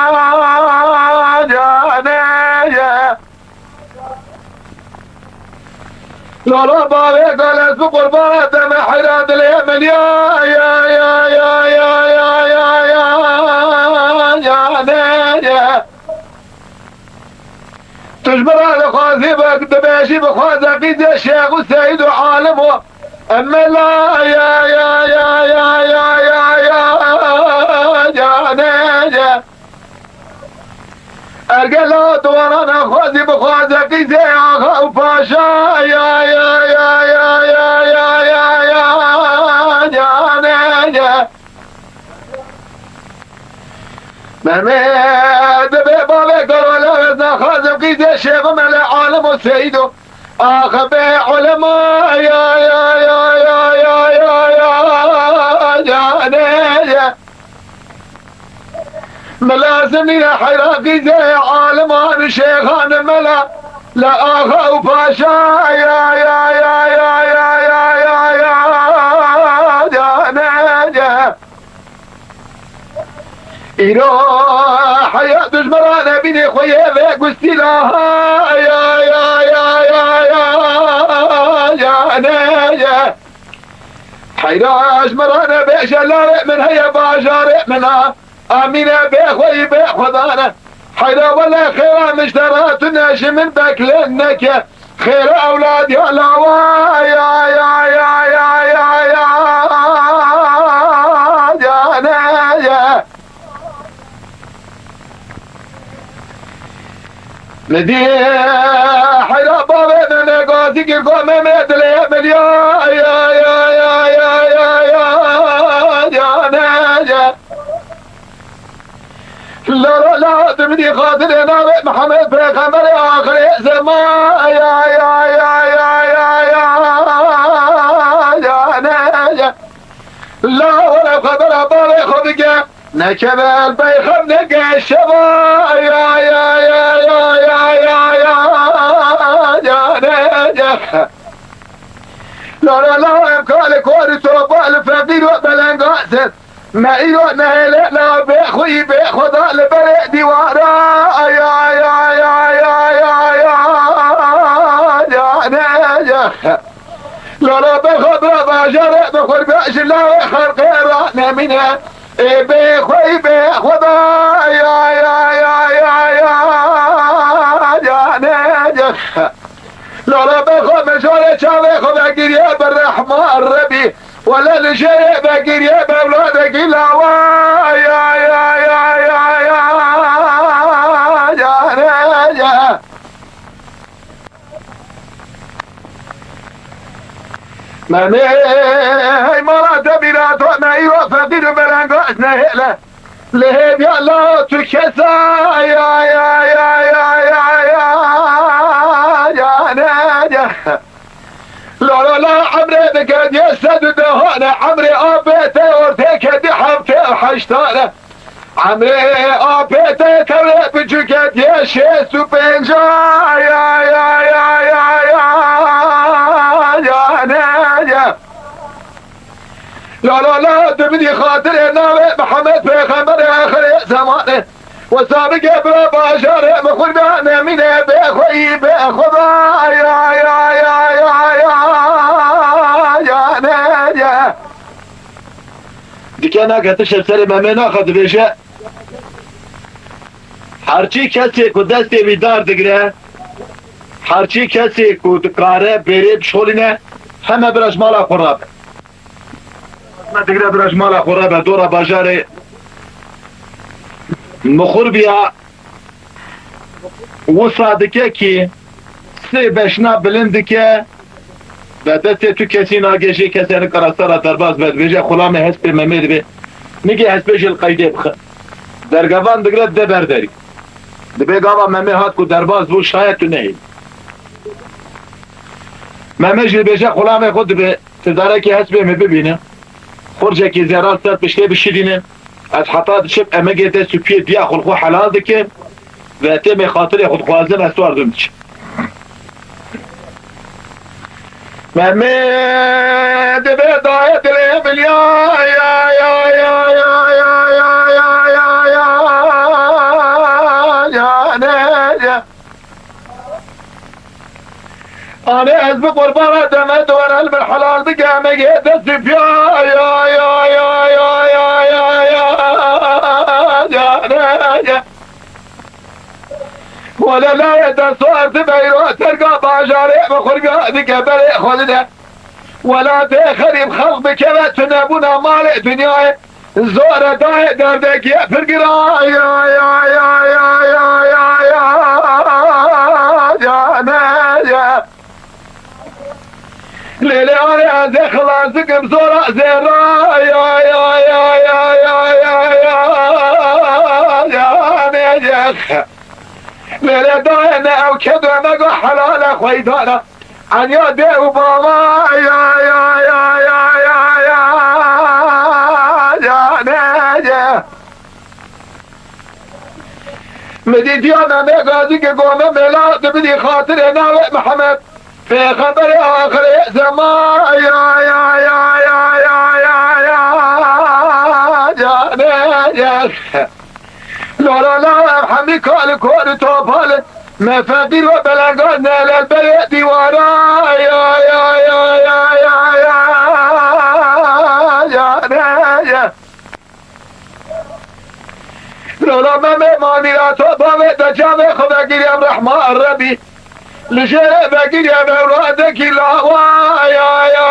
canê ye. Lala bavê gale bi qurbana te me heyra dilê min ya, ya, ya, canê ye. Tu ji min re dixwazî bi-, dibêjî bixwaze qîzê şêx û seyîd û alim û mela ya, ya, canê ye. Ergela tu wana nexwazî bixwaze qîzê axa û paşa ya, ya, canê ye. Mehmet bê bavê Karolawez naxwazim qîzê şêxim ele alim û seyîd û axe bê ulema ya, ya, canê ye. Min lazim nîne heyra qîzê aliman û şêxan mela le axa û paşa ya, ya, canê ye. Îro heya dujmera nebînê xwe yê vê gustîla ha ya, ya, canê ye. Heyra ji min re nebêje lavê min heye bajarê min a. Amîne bê xweyî bê xwedane. Heyra wele xêra min ji te re tune ji min beklen neke. Xêra ewlad ya lawa ya, ya, canê ye. Min dî Heyra bavê Memê Gazî Girgo Memê dilê min ya, ya, ya, ya, ya, ya, ya, ya, ne, ya. La, la, la, dimidî xatirê navê Mihemed Pêxemberê axirê zeman, ya, ya, ya, ya, ya, ya, ya, ne, ya. La, were xebera bavê xwe bike. Nekeve el bey xem neke şeva, ya, ya, ya, ya, ya, ya, ya, ya, ne, ya. La, la, la, em kalê kor û topal û feqîr û belengaz in. Me îro nehêle la bê xwî bê xweda li berê dîwara, ya, ya, ya, ya, ya, ya, ya, ne, ya. La, la, bê xwe bira bajarê bi xwe bê ji lawê xelqê ra nemîne. Ê bê xwe, ê bê xwe da, ya, ya, ya, ya, ya, ya, ne, ya. Lala bê xwe mejarê çavê xwe vegiriye bi rehma Rebî. Wele li jêrê vegiriye bi ewladekî lawa, ya, ya, ya, ya, ya, ya, ne, ya. Memê, hey mala te bîra to, me îro feqîr û belengaz nehêle. Li hêviya la tu kesa, ya, ya, ya, ne, ya. La, la, la, emrê dike diye sed û dehane, emrê apê te ortê kedî heftê û heştane. Emrê apê te tewrê biçûke diye şêst û pênca, ya, ya, ya, ya, ya, ya, ne, ya. La, la, la, dimidî xatirê navê Mihemed Pêxemberê axirê zemanê. Wesa bike bira bajarê min xurda nemîne bê xweyî bê xweda, ya, ya, ya, ya, ya, ya, ne, ya. Dike nake tişt serê Memê naxe dibêje. Herçî kesê ku destê wî dar digire, herçî kesê ku dikare bêrê bişolîne, heme bira ji mala xwe rabe. Me digre bira ji mala xwe rabe, dora bajarê Mixurbiya wisa dike kî sê beşna bilind dike, ve destê tu kesî nagê jê kesê nikara sera derbas be, dibêje xulamê hespê Memê dibe. Nigê hespê jê li qeydê bixe. Dergevan digre dide ber derî. Dibê gava Memê hat ku derbas bû, şayet tu nehî. Memê jî dibêje xulamê xwe dibe. Ti darekê hespê min bibîne. Xurcekî zêra ser piştê bişidîne. Ez heta diçim emegê dest û piyê diya xwe li xwe helal dikim. Ve têmê xatirê xwe dixwazim ez wardim diçim. Memê dibe dayê dilê min ya, ya, ya, ya, ne, ya. Anê ez bi qurbana deme dore li min helal bike, emegê dest û piya, ya, ya, ya, ya, ya, ya, ya, ya, ya, ya. Wele layê dest û erdi beyro terga bajarê bi xurbiya dike berê xwe dide. Welatê xerîb xelq bikeve tunebûna malê dinyayê. Zor e dayê derdekî pir giran, ya, ya, ya, ne, ya. Lê, lê, anê ez ê xilas dikim zora zêra, ya, ya, ne, ya. Lê, lê, dayê ne ew kedo me go helale xweydana. Anya dê û bava, ya, ya, ne, ya. Min dîtiya Memê Gazî ki gome mela dibidî xatirê navê Mihemed. Pêxemberê axirê zeman, ya, ya, ne, ya. Lala la ev hemî kal kor topal. Me feqîr ve belengaz ne lel berê dîwara, ya, ya, ne, ya. Lala Memê manî ya to bavê de çavê xwe vegirî em rehma Rebî. Li jêrê vegirî em ewladekî lawa, ya, ya,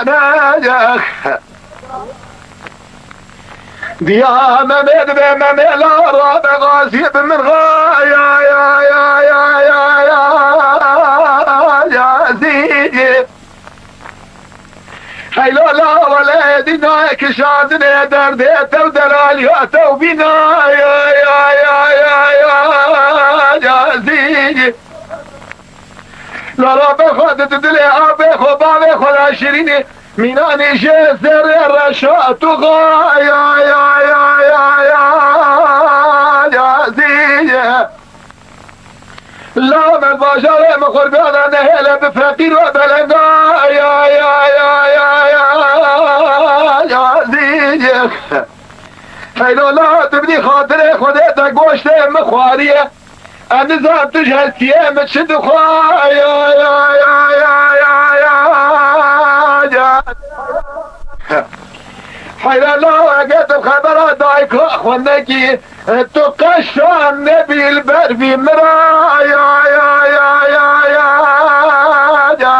ne, ya. Diya Memê dibe Memê la rabe gazî bi min ra ya ya ya ya ya ya ya zî. Heylo la wele dîna kişandinê derdê tew delaliya tew bîna ya ya ya ya ya ya zî. La rabe xwe di dilê abê xwe bavê xwe la şirînê. Mînanê jê zerrê reşa tu xa ya ya ya ya ya ya zîye. La me bajarê min qurbana nehêle bi feqîr ve belenga ya ya ya ya ya ya zîye. Heylo la tu binî xatirê Xwedê te goştê min xwariye. Ez nizam tu ji hestiyê min çi dixwe ya ya ya ya ya ya ya. Heyra la eger tu xebera dayika xwe nekî, tu qeşan nebî li ber vî min ra ya ya ya ya ya ya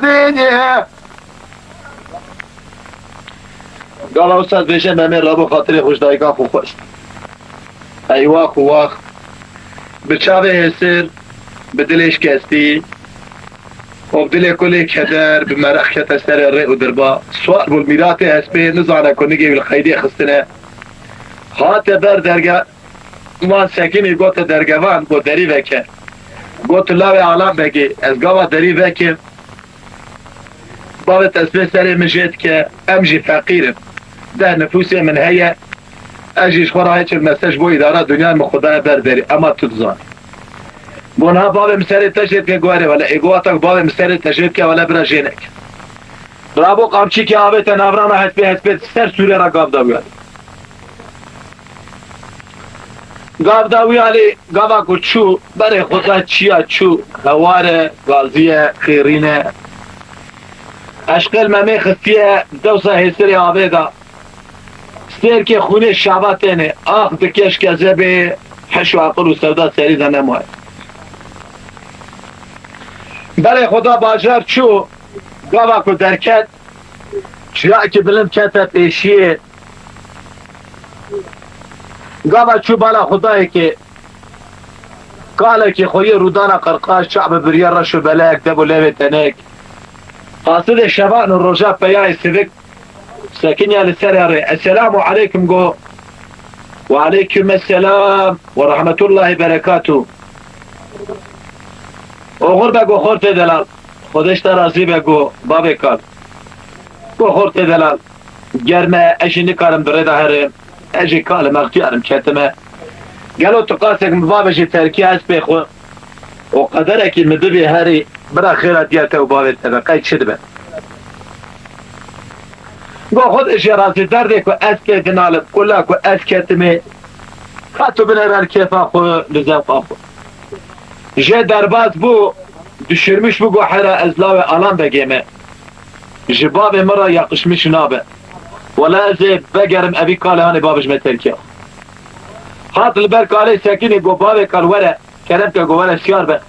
zînî. Gala wisa dibêje Memê rabû xatirê xwe ji dayika xwe xwest. Eywax û wax. Bi çavê hêsir, bi dilê şikestî û bi dilê kulê keder, bi meraq kete serê rê û dirba. Swar bû li mîratê hespê, nizane ku nigê wî li qeydê xistine. Hate ber derge, wan sekinî gote dergevan, got derî veke. Got lawê Alan Begê, ez gava derî vekim. Bavê te spê serê min jê dike, em jî feqîr in. Deh nifûsê min heye, ez jî ji xwe re hiç ilmeste ji bo îdara dinyayê min xwe daye ber derî, ema tu dizanî. Got niha bavê min serê te jê dike, got erê wele, ê got wata ku bavê min serê te jê dike, wele bira jê neke. Rabû qamçîkê avête navrana hespê, hespê ser sûrê re gav da wî alî. Gav da wî alî, gava ku çû, berê xwe da çiya çû, hewar e, gazî ye, xêrîn e. Eşqel Memê xistiye dewsa hêsirê avê da. Stêrkê xûnê şava têne, ax dike ji kezebê, heş û aqil û sewda serî de nemaye. Berê xwe da bajar çû, gava ku derket, çiyakî bilind kete pêşiyê. Gava çû bala Xwedayekê, kalekî xweyî rûdana qirqaş, çav bibiriye reş û belek, dev û levê tenek. Qasidê şevan û roja peyayê sivik sekiniya li serê rê. Esselamu aleykum go. Ve aleykum esselam ve rahmetullahi berekatuh. Oxir be go xortê delal. Xwedê ji te razî be go bavê kal. Go xortê delal. Germ e, ez jî nikarim bi rê de herim. Ez jî kalim, extiyar im, ketime. Gelo tu qasek min bavêjî terkî hespê xwe û qederekî min bibî herî, bira xêra diya te û bavê te be, qey çi dibe? Go xwe de jê razî, derdê ku ez tê dinalim, kula ku ez ketime, ka tu binêre li kêfa xwe, li zewqa xwe. Jê derbas bû, düşürmüş bû, go hera ez lawê Alan Begê me. Ji bavê min re yakışmış nabe. Wela ez ê vegerim evî kalê hanê bavê ji me terkiya. Hat li ber kalê sekinî, go bavê kal were, kerem ke, go were siyar be.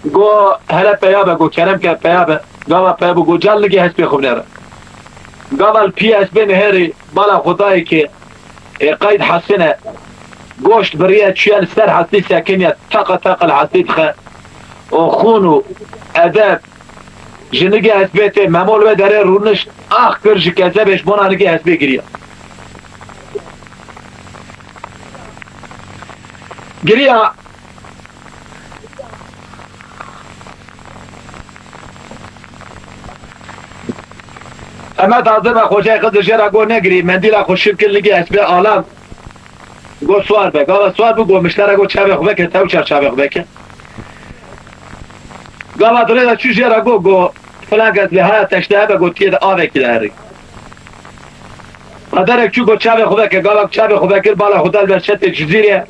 Go hele peya be, go kerem ke peya be. Gava peya bû, go cal nigê hespê xwe binêre. Gava li piyê hespê nihêrî, bala Xwedayê ke ê qeyd hesine, goşt biriye çûye li ser hestî sekiniye, teqa teqa li hestî dixe û xûn û edeb ji nigê hespê tê. Memo li wê derê rûnişt, ax kir ji kezebê, ji bona nigê hespê giriya. Giriya. Emed hazir be, Xocayê Xizir jê re got negirî, mendîla xwe şil kir, ligê hespê Alan. Got swar be. Gava swar bû, got miştera, got çavê xwe veke, tew çar çavê xwe veke. Gava dirê de çû jê re got, got filan kes lê haya teşte hebe, got tiyê de avekî de herî. Qederek çû, got çavê xwe veke, gava çavê xwe vekir, bala xwe da li ber çetê Cizîrê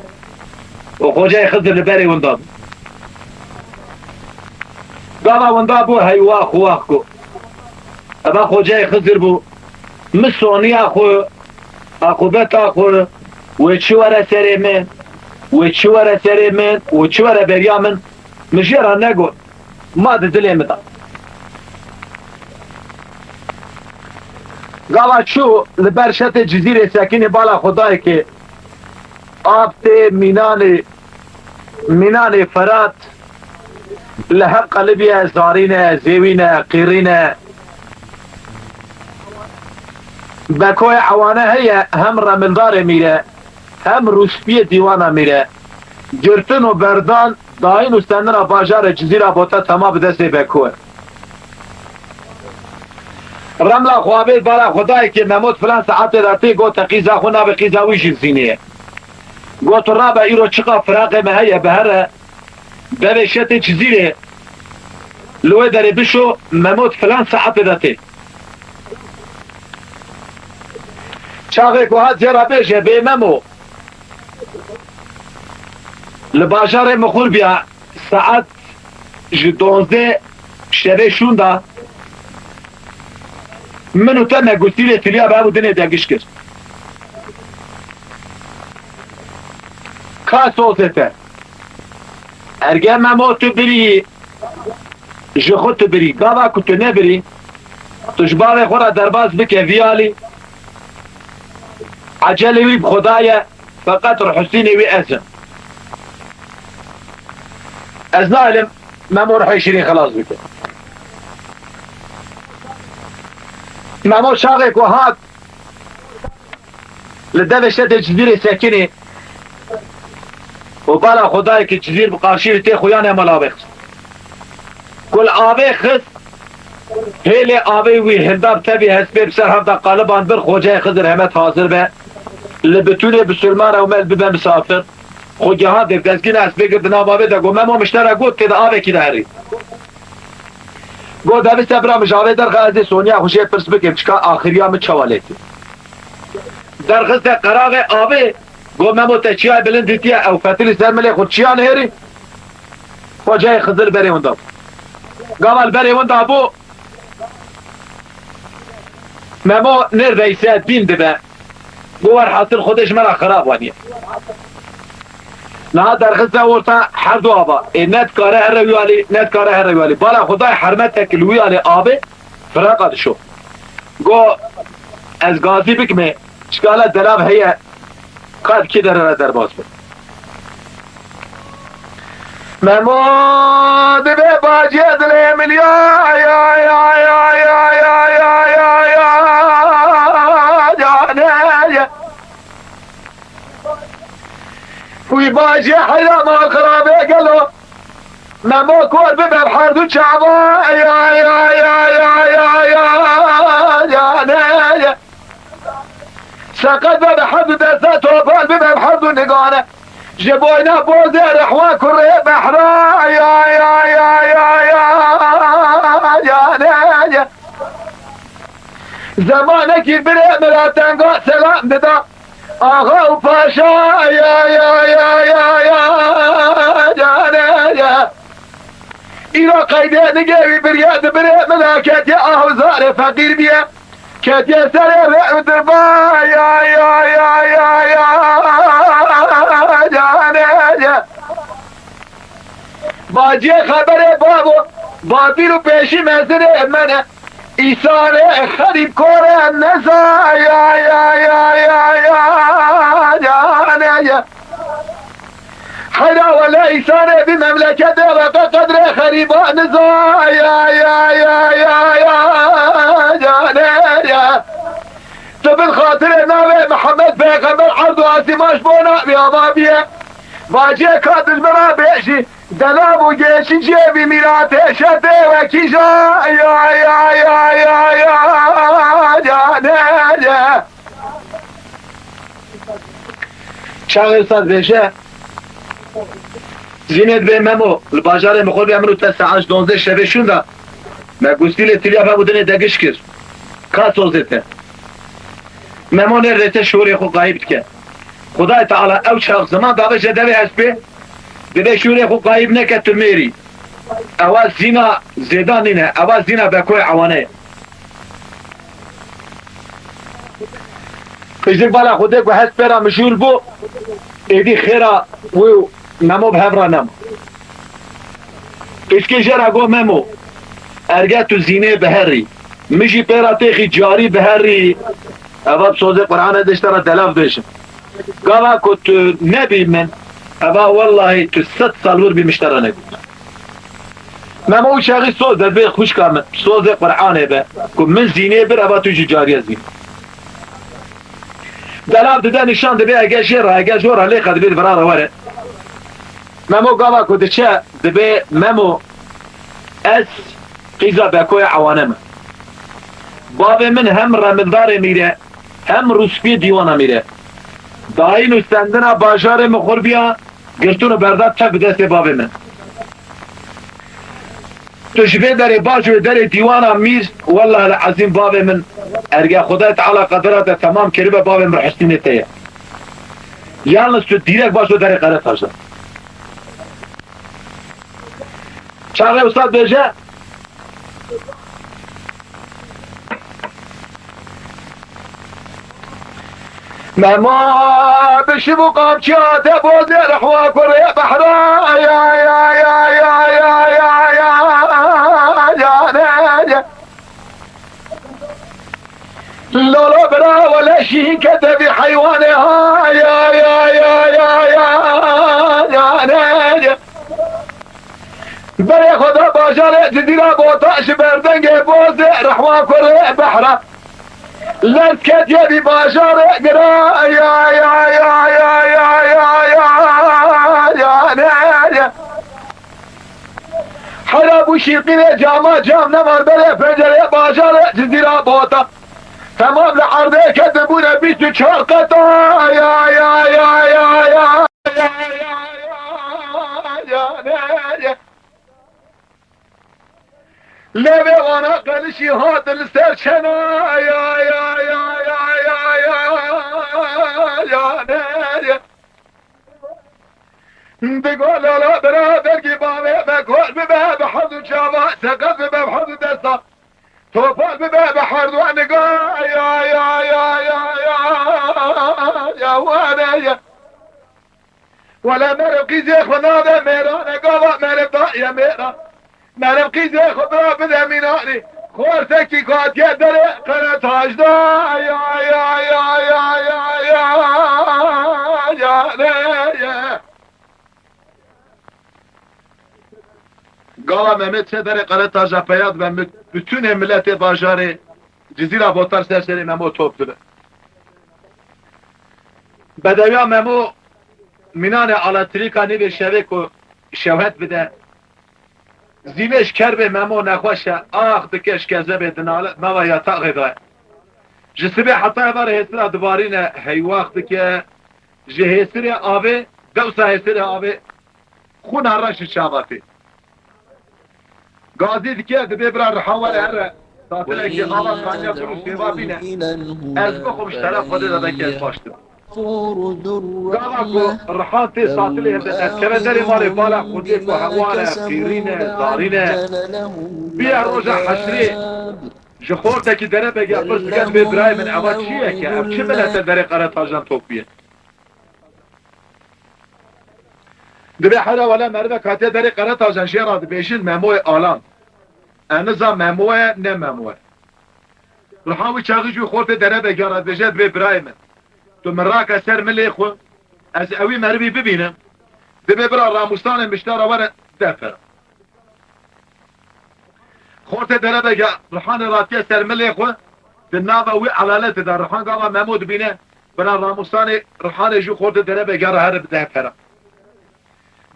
û Xocayê Xizir li berê winda bû. Gava winda bû, heywax wax got. Eva Xocayê Xizir bû. Min soniya xwe, aqûbeta xwe, wê çi were serê min, wê çi were serê min, wê çi were beriya min, min jê re negot. Ma di dilê min de. Gava çû li ber şetê Cizîrê sekinî, bala Xwedayê ke av tê mînanê, mînanê Ferat li hev qelibiye, zarîne, zêwîne, qîrîne. Bekoyê ewane heye, hem remildarê mîre, hem rûspiyê dîwana mîre. Girtin û berdan, dayîn û stendina bajarê Cizîra bote tema bi destê Beko. Remla xwe avêt bala Xwedayê ke Memo di filan saetê de tê, got te qîza xwe nabe, qîza wî jî Zînê ye. Got tu rabe, îro çiqa firaqê me heye, bihere devê şetê Cizîrê, li wê derê bişo, Memo di filan saetê de tê. Çaxê ku hat jê re bêje, bê Memo, li bajarê Mixurbiya saet ji dozdeh şevê şûnda min û te me gustîlê tiliya bi hev û dinê de giş kir. Ka sozê te. Erge Memo tu birî, ji xwe tu birî. Gava ku tu nebirî, tu ji bavê xwe re derbas bike vî alî. Ecelê wî bi Xweda ye, feqet rihusînê wî ez im. Ez nahilim Memo rihê şirîn xilas bike. Memo çaxê ku hat, li devê şetê Cizîrê sekinî û bala Xwedayê ke Cizîr bi qarşî wî tê, xuyanê mala avê xist. Ku li avê xist, hêlê avê wî hilda, bi tevî hespê bi ser hevda qaliban bir, xoceyê Xizir Hemed hazir be. Li bitûnê bisilman ew mel bibe misafir. Xwe geha dêv dezgîna hespê girt di nav avê de, got, Memo, min ji te re got, tê de avekî de herî. Got, devî se bira min ji avê derxe, ez ê Sonya xwe jê pirs bikim, çika axiriya min çawa lê tê. Derxiste qeraxê avê, got, Memo, te çiyayê bilind dîtiye, ew fetilî ser milê xwe çiya nihêrî? Xoceyê Xizir berê winda bû. Gava li berê winda bû, Memo nêrdeyse dîn dibe. Got, werhasil Xwedê ji me re xirab aniye. Niha derxiste orta her du ava. Ê ne dikare here wî alî, ne dikare here wî alî. Bala Xwedayê hermetek li wî alî avê firaqa dişo. Got, ez gazî bikimê, çikala delav heye, ka di kê dere re derbas bim. Memo dibe bacê dilê min ya, ya, ya, canê ye. Wî bacê heyra mal xirabê gelo. Memo kor bibe bi her du çava, ya, ya, canê ye. Seqet be bi her du deste, topal bibe bi her du nigane. Ji boyna bozê rihwa kurê behra, ya, ya, canê ye. Zemanekî birê min re tenga selam dida. Axa û paşa, ya, ya, canê ye. Îro qeydê nigê wî biriye, di birê min re ketiye, ah û zarê feqîr biye. Ketiye serê rê û dirba, ya, ya, canê ye. Baciyê xeberê babo, batîl û pêşî mezinê me ne. Îsarê xerîb kore neza, ya, ya, canê ye. Heyra wele îsarê vî memleketê re te qedrê xerîba niza, ya, ya, canê ye. Tu bin xatirê navê Mihemed Pêxember erd û asîman ji bona wî ava biye. Baciyê ka dijmina bêjî, delav û gêşî ciyê vî mîratê şetê wekî ja, ya, ya, canê ye. Çaxê Ustaz bêje, Zînê dibê Memo, li bajarê Mixurbiya min û te saet ji donzdeh şevê şûnda, me gustîlê tiliya hev û dinê de giş kir. Ka sozê te. Memo nêrdeyse şûrê xwe qayîb dike. Xwedayê Teala ew çax ziman dabe ji devê hespê, dibê şûrê xwe qayîb neke tu mêrî. Ewa zîna zêdan nîne, ewa zîna Bekoyê Ewane ye. Piştî bala Xwedê ku hespê re mijûl bû, êdî xêra wî û Memo bi hev re nema. Pişkê jê re got, Memo, erge tu Zînê biherî, Min jî pê re têxî carî bi herî, eva bi sozê Qur'anê de ji te re delav bêjim. Gava ku tu nebî min, eva wellahî tu sed sal wir bî min ji te re nebî. Memo û çaxî soz de bê xwişka min, sozê Qur'anê be, ku min zînê bir, eva tu jî cariye zîn. Delav dide nîşan dibê, ege jê re, ege jor re lê qedibê di vira re were. Memo gava ku diçe, dibê Memo, ez qîza Bekoya Ewane me. Bavê min hem remildarê mîr e, hem rûspiyê dîwana mîr e. Dayîn û stendina bajarê min xurbiya, girtin û berda tev bi destê bavê min. Tu ji vê derê baş û derê dîwana mîr, wellahil ezîm bavê min, erge Xwedayê Teala qedera te temam kiribe, bavê min Husnînê te ye. Yalnız tu dîrek baş û derê Qeretaş de. Çaxê Ustad bêje, Mema bişim û qamçiya te bozê rehwa kurê behra, ya, ya, ya, ya, ya, ya, ya, ya, ne, ya. Lolo bira wele şîn ke devî heywanê ha, ya, ya, ya, ya, ya, ya, ne, ya. Berê xwe da bajarê Cizîra Bota ji ber dengê bozê rehwa kurê behra. Lez ketiye vî bajarê gira, ya, ya, ya, ne, ya. Hera bû şîrqînê cama cam nemar berê pencerê bajarê Cizîra Bota. Temam li erdê ketibûne bîst û çar qeta, ya, ya, ya, ya, ya. Lê vê wana qelişî hat li ser çena, ya, ya, ya, ne, ya. Digo lala bira dergî bavê me kol bibe, bi herd û çava seqet bibe, bi herd û desta topal bibe, bi herd û niga, ya, ya, ya, ya, wane, ya. Wele meriv qîzê xwe nade mêrane, gava meriv daye mêran. Meriv qîzê xwe bira bide mînanî. Xortekî katiye derê Qeretaş da, ya, ya, ya, ya, ya, ya, ya, ne, ya. Gava Mehmet çe derê Qeretaş da peya dibe, mü-, bütünê miletê bajarê Cizîra Botar ser serê Memo top dibe. Bedewiya Memo mînanê eletrîka nîvê şevê ku şewhet bide. Zînê ji kerbê Memo nexweş e, ax dike ji kezebê dinale, nava yataxê de ye. Ji sibê heta êvarê hêsira dibarîne, heywax dike. Ji hêsirê avê, dewsa hêsirê avê, xwîna reş ji çava tê. Gazî dike, dibê bira Rihan were here. Tatilekî ava kaniya ku rûspêva bîne. Ez bixwim ji teref Xwedê de belkî ez baş dibim. Gava ku Rihan tê tatilê hevde derdikeve derê malê, bala Xwedê ku hewar e, qîrîn e, zarîn e. Bîya roja heşrê ji xortekî derebege pirs dike, dibê birayê min, eva çi ye ke? Ev çi milete derê Qeretajan top bûye? Dibê hera wele merivek hatiye derê Qeretajan jê re dibêjin Memoyê Alan. Ez nizam Memo ye, ne Memo ye. Rihan wî çaxî jî xortê derebege re dibêje, dibê birayê min, tu min rake ser milê xwe, ez ewî merivî bibînim. Dibê bira Ramûsanê min ji te re were deh pera. Xortê derebege Rihanê ratiye ser milê xwe, di nava wî elaletê de Rihan gava Memo dibîne, bira Ramûsanê Rihanê jî xortê derebege re here bi deh pera.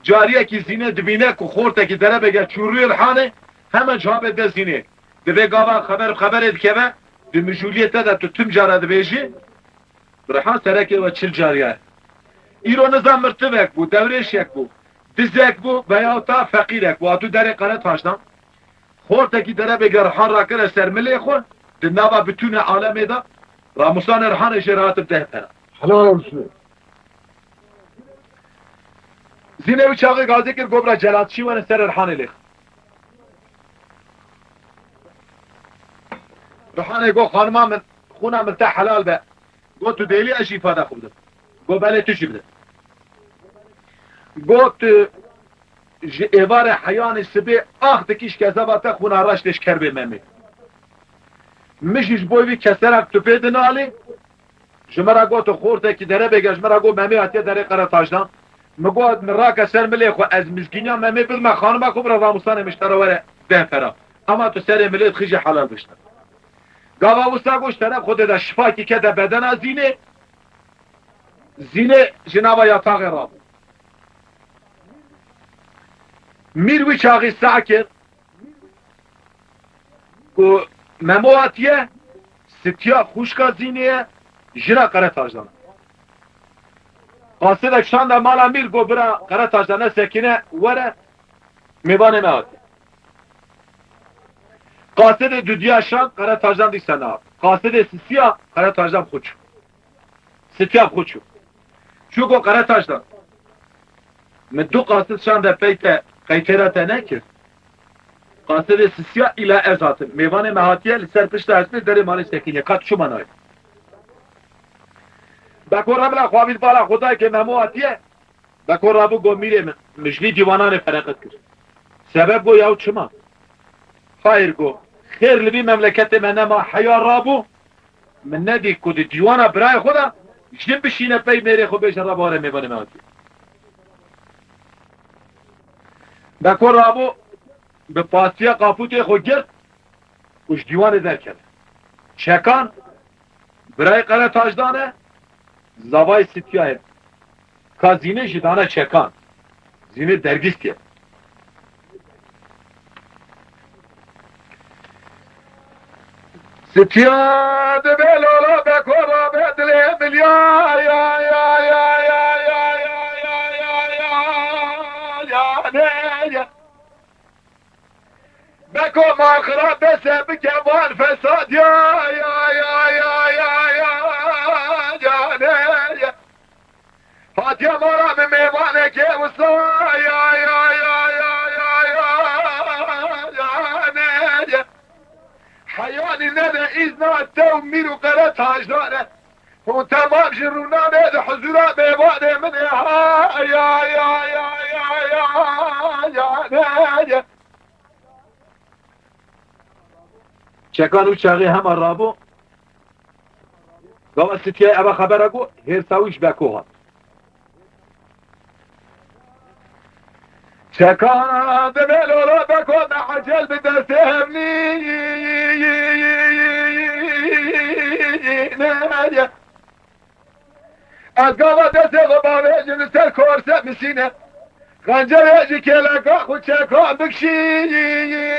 Cariyekî Zînê dibîne ku xortekî derebege çûrûyê Rihanê, hemen çavê de Zînê. Dibê gava xeber bi xeberê dikeve, di mijûliyê te de tu tim cara dibêjî, Rihan serekê we çil cariya ye. Îro nizam mirtivek bû, dewrêşek bû, dizek bû veyahûta feqîrek bû, hatû derê Qeretaş de. Xortekî derebege Rihan rakire ser milê xwe, di nava bitûnê alemê de, Ramûsanê Rihanê jê re hatib deh pera. Helal olsun. Zînê wî çaxê gazê kir, got bira celatçî wene serê Rihanê lêx. Rihanê got, xanima min, xwîna min te helal be. Got, tu dêlî ez jî îfada xwe bidim. Got, belê tu jî bide. Got, tu ji êvarê heyanê sibê ax dikî ji kezeba te xwîna reş tê ji kerbê Memê. Min jî ji bo vî keserek tu pê dinalî. Ji min re got, xortekî derebêge ji min re got, Memê hatiye derê Qeretacdan. Min got, min rake ser milê xwe, ez mizgîniya Memê bidime xanima xwe, bira Ramûsanê min ji te re were deh pera. Ama tu serê milê dixî jî helal bişte. Gava wisa got, ji teref xwe dê de şifakî kete bedena Zînê. Zînê ji nava yataxê rabû. Mîr wî çaxî seh kir ku Memo hatiye, Sitiya xwişka Zînê ye, jina Qeretacdan e. Qasidek şande mala Mîr, got, bira Qeretacdan, nesekîne, were mêvanê me hatiye. Qasidê dudiya şand, Qeretacdan dîsa nehat. Qasidê sisiya, Qeretacdan xwe çû. Sitiya bi xwe çû. Çû got, Qeretacdan, min du qasid şande pey te, qey têra te nekir? Qasidê sisiya, îla ez hatim. Mêvanê me hatiye, li ser pişta ez bê derê malê sekiniye. Ka tu çima nayê? Beko re bila xwe avî bala xwe dayikê Memo hatiye. Beko rabû got, mîrê min, min ji vî dîwanan ê fereqet kir. Sebeb got, yaw çima? Xayr, got, xêr li vî memleketê me nema, heya rabû, min nedî ku di dîwana birayê xwe de jin bişîne pey mêrê xwe, bêje, reba were mêvanê me hatiye. Beko rabû, bi pastiya qapûtê xwe girt û ji dîwanê derkeve. Çekan, birayê Qeretacdan e, zavayê Sitiyayê. Ka Zînê jî dane çekan. Zînê dergîstiye. Sitiya dibe lola, Beko rabe dilê milya, ya, ya, ya, ne, ya. Beko maxira dese bike van fesad ya, ya, ya, ne, ya. Hatiye mala min mêvanekê wisa, ya, ya, ne, ya. Heyanî nede îzna te û mîr û Qeretacdan e. Hûn temam ji rûnanê di huzûra mêvanê min ê ha, ya, ya, ne, ya. Çekan û çaxê hema rabû. Gava Sitiyayê eva xebera got, hêrsa wî ji Beko hat. Çekan dibe lola, Beko me ecel bi destê hevnî. Ez gava destê xwe bavêjim li ser korse misîne. Xencerê ji kêleka xwe çekan bikşîne.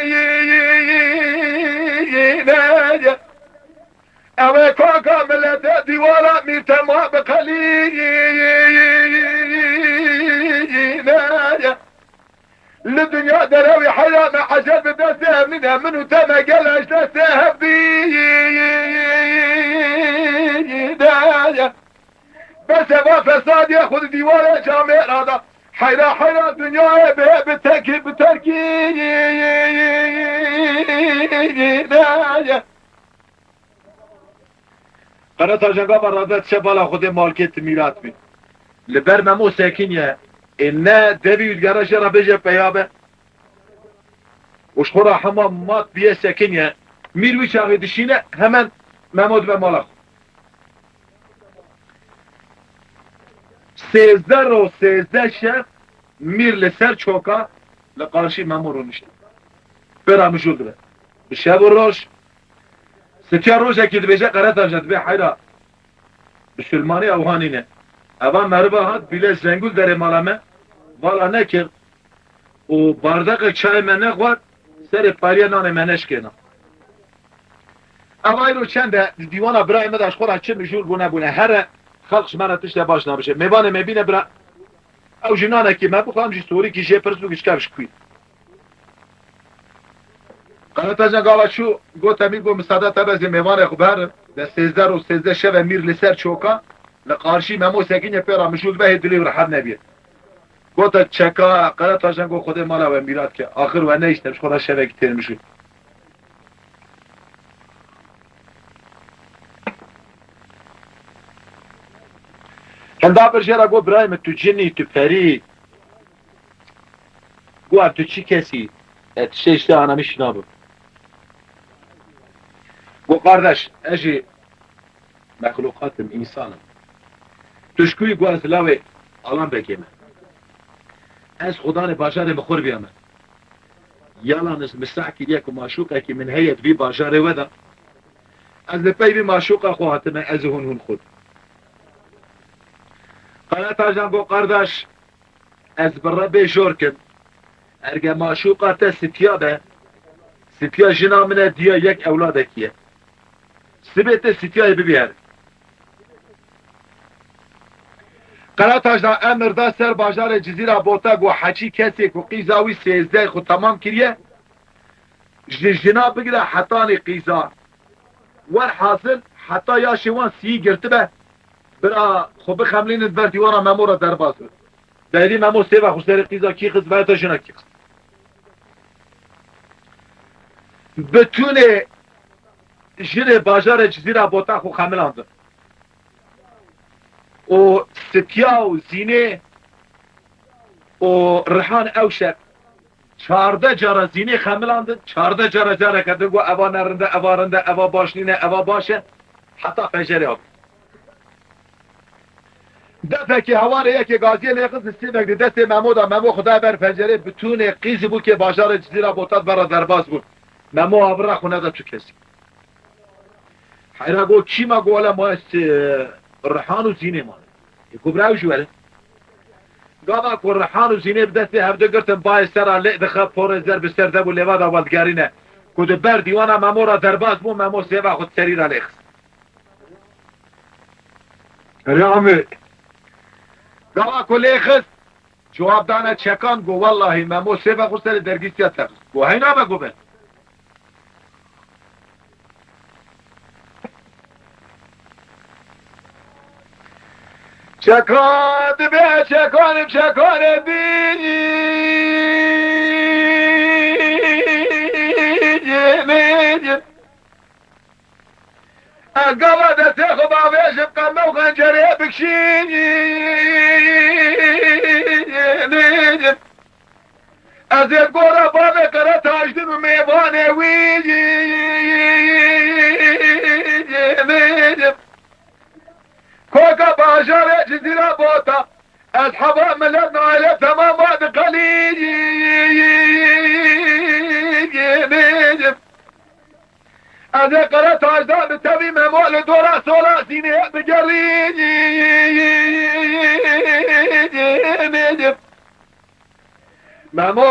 Ew ê kaka milete dîwara mîr tema biqelîne. Li dinya derewî heyra me ecel bi destê hevnîne, min û te me gele ji destê hevdî de ye. Bes e va fesadiyê xwe di dîwarê camêra da. Heyra heyra dinyayê bê bi tekî bi terkî de ye. Qeretajan gava rade diçe bala Xwedê malkê ti mîrat bî. Li ber Memo sekiniye, ê ne devî û digere jê re bêje peya be. Û ji xwe re hema mat biye sekiniye. Mîr wî çaxê dişîne, hemen Memo dibe mala xwe. Sêzdeh roj, sêzdeh şev Mîr li ser çoka li qarşî Memo rûnişt. Pê re mijûl dibe. Bi şev û roj, Sitiya rojekî dibêje, Qeretajan dibê heyra bisilmanî ew hanîne. Eva meriva hat bîle zengûl derê mala me, vala nekir û bardaqek çayê me nexwar, serê pariya nanê me neşkêna. Eva îro çend e di dîwana birayê me de ji xwe re çi mijûl bûne bûne. Here xelq ji me re tişte baş nabêje. Mêvanê me bîne bira, ew jî nanekî me bixwe, em jî sorîkî jê pirs bû, gişkev ji kû. Qeretajan gava çû, got, Emîr, got, misade te be, ez ê mêvanê xwe biherim. De sêzdeh roj, sêzdeh şev e Mîr li ser çoka, li qarşî Memo sekiniye, pê re mijûl be, hê dilê wî rehet nebiye. Gote çeka, Qeretajan got, Xwedê mala we mîrat ke. Axir we nehişte, ji xwe re şevekî têr mijûl. Hinda bir jê re got, birayê min, tu cin î, tu perî. Got, ev tu çi kesî? E, tiştê ji te ana min şî nabim. Kardeş, ez jî mexluqat im, însan im. Tu ji ku yî ku ez lawê Alan Begê me? Ez xudanê bajarê min xwe biyame. Yalan ez misah kiriye ku maşûqekî min heye di vî bajarê we de. Ez li pey vî maşûqa xwe hatime, ez û hûn hûn xwe. Qeretajan got, kardeş, ez bi Rebê jor kim. Erge maşûqa te Sitiya be, Sitiya jina min e, diya yek ewladekî ye. Sibê te Sitiyayê bibî her. Qeretajan emir da ser bajarê Cizîra Bota, got, heçî kesê ku qîza wî sêzdeh xwe temam kiriye, ji jina bigire hetanî qîza. Werhasil heta yaşê wan sî girtibe, bira xwe bixemlînin ber dîwana Memo re derbas bin. Berî Memo sêva xwe serê qîza kî xist, vayeta jina kî xist. Bitûnê jinê bajarê Cizîra Bota xwe xemilandin. Û Sitiya û Zînê û Rihan ew şev çardeh cara Zînê xemilandin, çardeh cara careke din got, eva ne rind e, eva rind e, eva baş nîne, eva baş e, heta fecerê hat. Defekê hewarê yekê gaziyê lê xist, sêvek di destê Memo de, Memo xwe daye ber fecerê, bitûnê qîzî bûkê bajarê Cizîra Bota di ber re derbas bûn. Memo avira xwe neda tu kesî. Heyra got, kî ma? Got, wele ma ez, e, Rihan û Zînê mane. Ê, got, bira ew jî were. Gava ku Rihan û Zînê bi destê hevdu girtin, bayê ser re lê dixe, porê zer bi ser de bû, lêva de weldigerîne. Ku di ber dîwana Memo re derbas bû, Memo sêva xwe di serî re lê xist. Erê Amê. Gava ku lê xist, cewab dane çekan, got, wellahî Memo sêva xwe serê dergîstiya te xist. Got, heyna be, got, be. Çekan dibe çekan, çekanê din. Ez gava destê xwe bavêjim, qeme û xencerê bikişînim. Ez ê gora bavê Qere Tajdin û mêvanê wî bêjim. Koka bajarê Cizîra Bota, ez heva milet naile temam va diqelînim. Ez ê Qere Tajda bi tevî Memo li dora sola Zînê bigerînim. Memo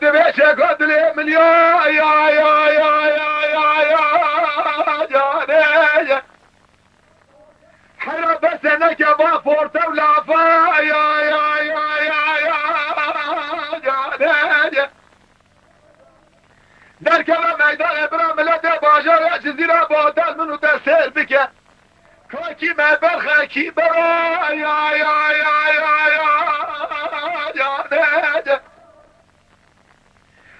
divê çeka dilê min ya, ya, ya. Hera bese neke va forte û lafa, ya, ya, ya, canê. Derkeve meydanê bira miletê bajarê Cizîra Botel min û te sêr bike. Kakî me berxekî bera, ya, ya, ya, ya, ya, canê.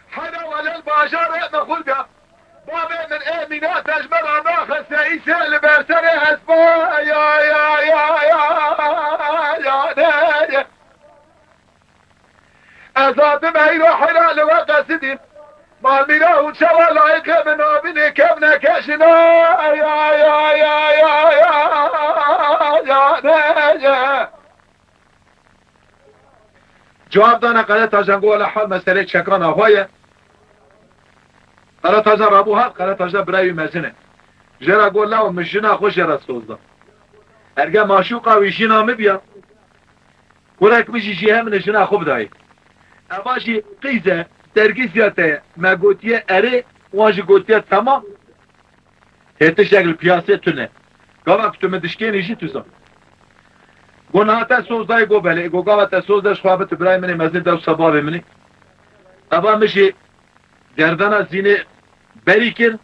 Heyra welel bajarê me xul be. Bavê min ê mîna tejmera naxese îsê li ber serê hespa, ya, ya, ya, ya, canê. Ez hatim eyro heyra li we qesidîm. Malmîra hûn çawa layîqê min nabînê kevneke jina, ya, ya, ya, ya, ya, ya, ne, ya. Cewab dane Qeretajan, got, wele hal meselê çekana xwe ye. Qeretajan rabû hat, Qeretajan birayê wî mezin e. Jê re got, law min jina xwe jê re soz da. Erge maşûqa wî jina min biya, kurek min jî jî hemine jina xwe bidayê. Eva jî qîze, dergîziya te ye. Me gotiye erê, wan jî gotiye temam. Hê tiştek li piyasê tune. Gava ku tu min dişkênî jî tu zan. Got, niha te soz dayê? Got, belê. Got, gava te soz de, ji xwe bi tu birayê min ê mezin, dewsa bavê min î. Eva min jî gerdana Zînê berî kir,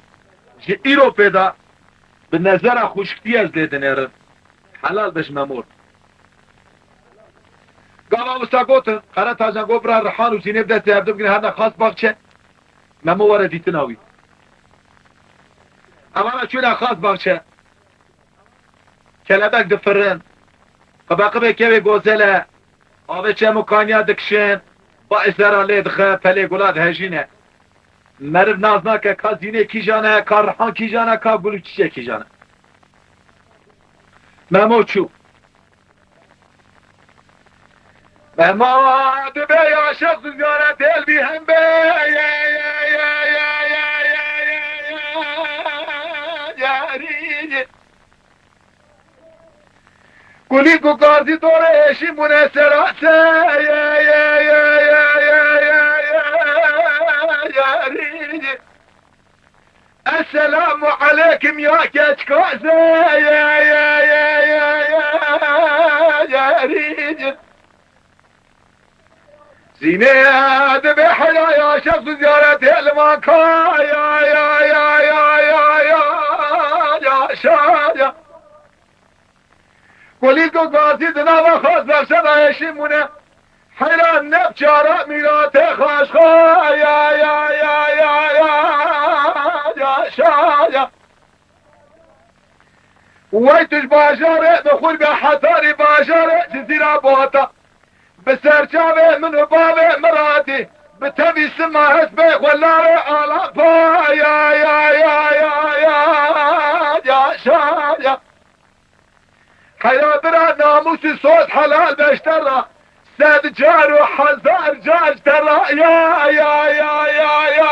ji îro pê de bi nezera xwişktî ez lê dinêrim. Helal be ji me mor. Gava wisa gotin, Qeretajan got, bira Rihan û Zînê bi destê hevdu bigrin, herne xas baxçe, Memo were dîtina wî. Evana çûne xas baxçe. Kelebek difirin. Qibeqibê kevê gozele, avê çem û kaniya dikişin, ba îzera lê dixe, pelê gula dihejîne. Meriv nas nake ka Zînê kîjan e, ka Rihan kîjan e, ka Gulî Çiçek kîjan e. Memo çû. Memo dibe yaşa ziyarete elbî hem be. Kulî ku gazî dore eşî mune serase. Esselamu aleykum ya keçkaze. Zînê dibe heyaya şef ziyaretê li van kaya ya ya ya ya ya ya ya şaya. Kolîko gazî di nava xwe zerşeda eşî mûne. Heyran ne çara mîratê xaşxa ya ya ya ya ya ya şaya. Wey tu ji bajarê bi xurbe hetarî bajarê Cizîra Bota. Bi serçavê min û bavê Miratî, bi tevî sima hespê xwe lavê Alapa ya ya ya ya ya ya şaya. Heyra bira namûsî soz helal beştera, sed car û hezar car tera ya ya ya ya ya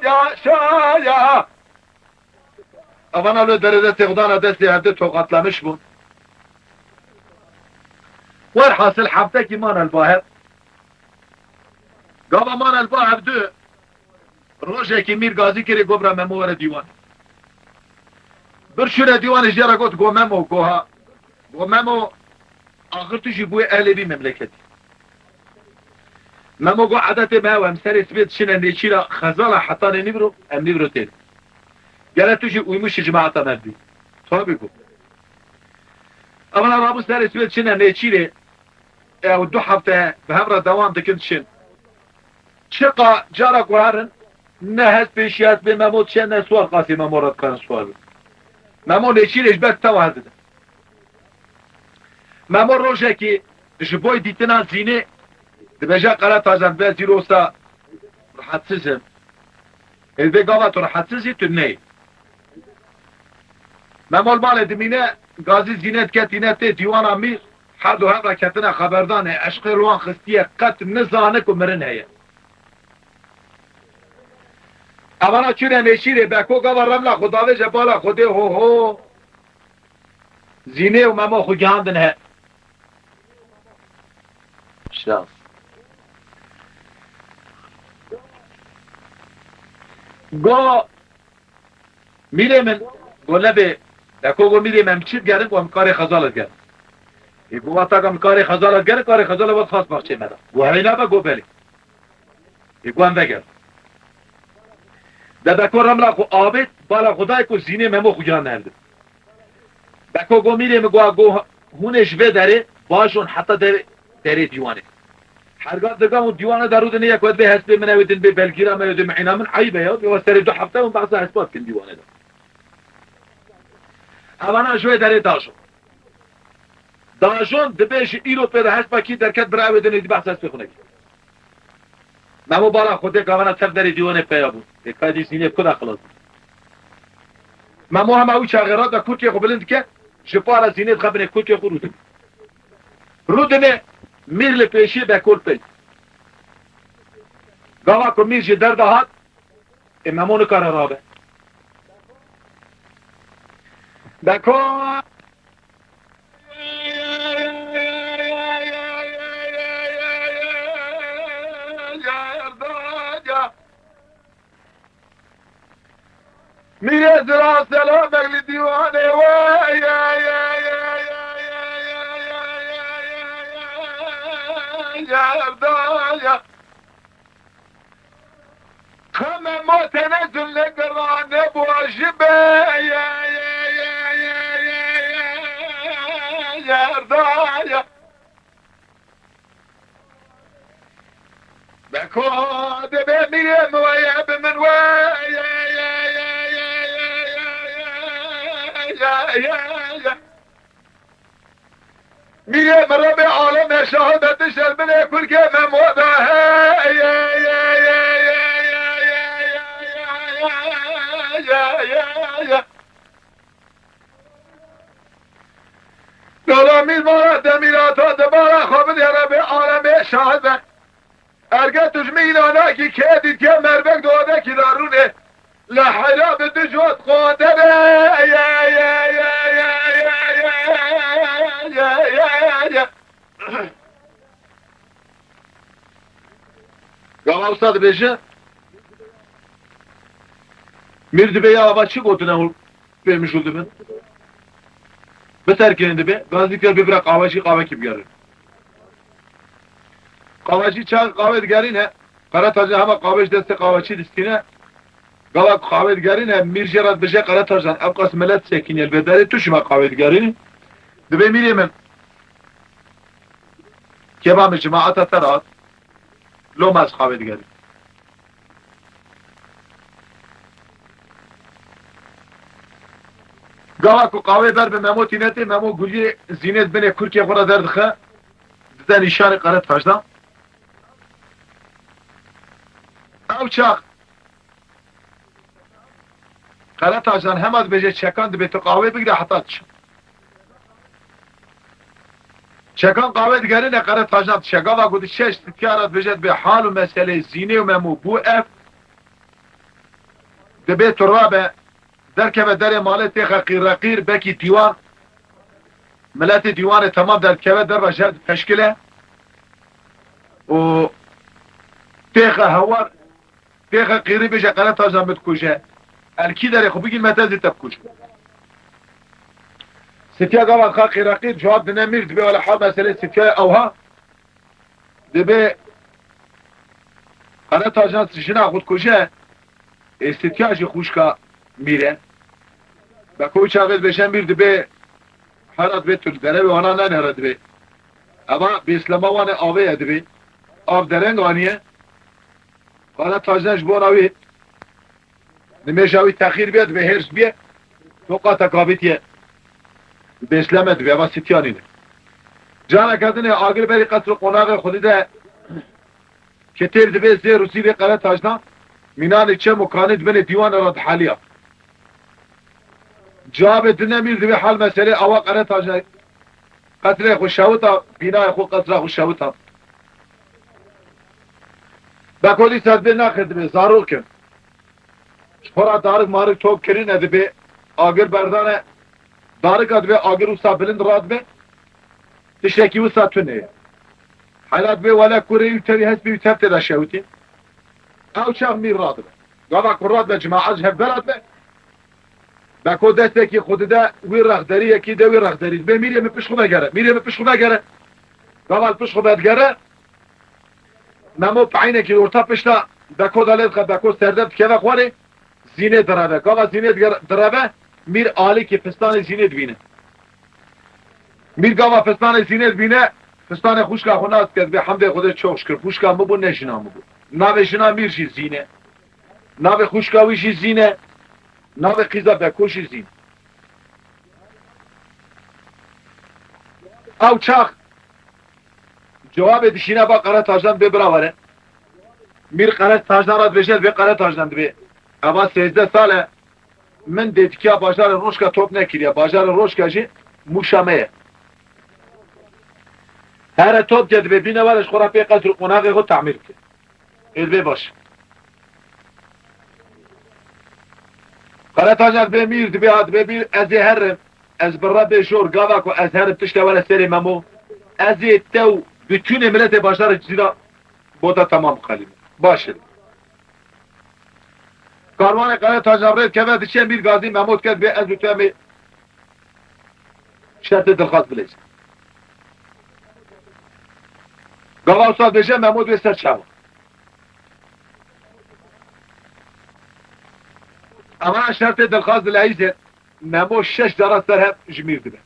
ya şaya. Evana li derê destê xwe dana destê hevdû tokatlamiş bûn. Werhasil heftekî mane li ba hev. Gava mane li ba hevdû, rojekî Mîr Gazî kirê go bira Memo were dîwan. Bir şûre dîwanê jê re got go Memo, go ha. Go Memo, axir tu jî bûyê ehlê vî memleketî. Memo got, edetê me ew, em serê sibê diçine nêçîra xezala hetanê nîvro, em nîvro têne. Gere tu jî uymuşî cemaeta me bî. Tabî got. Evana rabû serê sibê diçine nêçîrê, ew du hefte bi hev re dewam dikin diçin. Çiqa cara ku herin, ne hespê şî hespê Memo diçe, ne siwar qasî Memo re dikarin siwar bin. Memo nêçîrê ji ber tewa hildidin. Memo rojekî ji bo dîtina Zînê dibêje qere tajan be zîrosa rahatsiz im. Ê vê gava tu rahatsiz î, tu neyê. Memo li malê dimîne, Gazî Zînê dike tîne tê dîwana Mîr, her du hev re ketine xeberdanê, eşqê li wan xistiye, qet nizane ku mirin heye. Evana çûne nêçîrê, Beko gava remla xwe davêje bala Xwedê ho ho. Zînê û Memo xwe gihandin he. Şans. Go, mîrê min, go nebê, Beko go mîrê min, em çi digerin, go em karê xezal digerin. Ê, go wata ka em karê xezal digerin, karê xezal wet xas baxçê me de. Go heyna be, go belê. Ê, go em vegerin. De Beko remla xwe avêt, bala xwe dayê ku Zînê Memo xwe gihandin hevdû. Beko go mîrê min, go, go hûn ê ji vê derê bajon heta derê, derê dîwanê. Herga diga hûn dîwanê de rûdinê, yek wet bê hespê min ew ê din bê belgîra me, ew ê din mîna min, eyb e ya, bê we serê du hefte hûn behsa hespa dikin dîwanê de. Evana ji wê derê dajon. Dajon dibêje îro pê de hespa kî derket bira ew ê din êdî behsa hespê xwe nekî. Memo bala Xwedê gavana tev derê dîwanê peya bû. Ê ka dî Zînê ku da xilas bû. Memo hema wî çaxê re de kurkê xwe bilind dike, ji para Zînê dixe binê kurkê xwe rûdin. Rûdinê Mîr li pêşî, Beko li pey. Gava ku Mîr ji derve hat, ê Memo nikare rabe. Beko Mîrê zira selamek li dîwanê we. Xeme ma tenezul ne girane boji be. Yerdaya. Beko dibe mîrê min weye bi min we. Mîrê min re bê alem e şahidetiş el binê kurkê Memo de. Hey, hey, hey, hey, hey, hey, hey, hey. Dolamî mala demîrata di mala xwe bidêre bê alemê şahid be. Erge tu ji min înanakî kê dîtiye merbek dodekî darûnê. Li heyra bi du cot qonde be. Gava usta dibêje, mîr dibe ya ava çi gotine hûn pê mijûl dibin? Biterkinin dibe, gazî kir bibire qavecî qavekî bigerin. Qavecî çax qave digerîne, Qeretajan hema qavê ji destê qavecî distîne. Gava ku qavê digerîne, mîr jê re dibêje Qeretajan, ev qas milet sekînî li vê derê tu çima qavê digerînî? Dibê mîrê min. Kêva min cemaeta te re hat. Loma ez qavê digerîm. Gava ku qavê ber bi Memo tîne tê, Memo guliyê zînê di binê kurkê xwe re derdixe, dide nîşanê Qeretajan. Ew çax Qeretajan hema dibêje çekan dibê tu qawê bigire heta diçe. Çekan qawê digerîne Qeretajan diçe. Gava ku diçe ji sitya re dibêje dibê hal û meselê Zînê û Memo bû ev. Dibê tu rabe, derkeve derê malê têxe qîreqîr, bekî dîwan. Miletê dîwanê temam derdikeve derve jer dipeşkile. Û têxe hewar, têxe qîrî bêje Qeretajan min dikuje. El kî derê xwe bigîn me te zî te bikujim. Sitya gava dixa qîreqîr cewab dine mîr dibê wele hal meselê sitya ewha. Dibê Qeretajan jina xwe dikuje, ê sitya jî xwişka mîr e. Beko çaxê dibêje mîr dibê hera dibê tu li derevê wana nenere dibê. Eva bêslema wan ê avê ye dibê. Av dereng aniye. Qeretajan ji bona wî nimêja wî texîr bê, dibê hêrs bê. Toqa te kavîtiye. Bêsleme dibê, eva sitya nîne. Careke dinê agir berî qesr û qonaxê xwedî de Ketêr dibê zêr û zîvê Qeretajan, mînanê çem û kanê di binê dîwanê re diheliya. Cavê dine mîr dibê hal meselê awa Qeretajan qesrê xwe şewita, bînayê xwe qesra xwe şewita. Beko dîsa dibê naxir dibê zarok in. Ji xwe re darik marik top kirine dibê, agir berdane, darika dibê agir wisa bilind radibe, tiştekî wisa tune ye. Hela dibê wele kurê wî tevî hespê wî tev tê de şewitî. Ew çax mîr radibe. Gava ku radibe cemaet ji hev ve radibe. Beko destekî xwe dide wî rexderî, yekî de wî rexderî. Dibê mîrê min pişt xwe vegere, mîrê min pişt xwe vegere. Gava li pişt xwe vedigere. Memo peynekî li orta pişta Beko de lê dixe, Beko serde dikeve xwarê, Zînê direve. Gava Zînê diger-, direve, mîr alîkî fistanê Zînê dibîne. Mîr gava fistanê Zînê dibîne, fistanê xwişka xwe nas dike, dibê hemdê Xwedê çok şikir, xwişka min bû, ne jina min bû. Navê jina mîr jî Zîne. Navê xwişka wî jî Zîne. Navê qîza Beko jî Zîn. Ew çax Cewabê dişîne ba Qeretajan dibê bira were. Mîr Qeretajan re dibêje dibê Qeretajan dibê. Eva sêzdeh sal e min dêtikiya bajarê Rojka top nekiriye. Bajarê Rojka jî Mûşa me ye. Here top ke dibê bîne were ji xwe re pê qesr û qonaxê xwe tamîr bike. Ê dibê baş. Qeretajan dibê mîr, dibê ha, dibê mîr, ez ê herim. Ez bi Rebê jor gava ku ez herim tişte were serê Memo. Ez ê te û bütünê miletê bajarê Cizîra bo te temam bixelînim. Baş e. Karwanê Qeretajan rê dikeve diçe mîr gazî Memo dike dibê ez û tu em ê şertê dilxwaz bileyzin. Gava usta dibêje Memo dibê ser çawa. Eva şertê dilxwaz dileyzin. Memo şeş cara ser hev ji mîr dibe.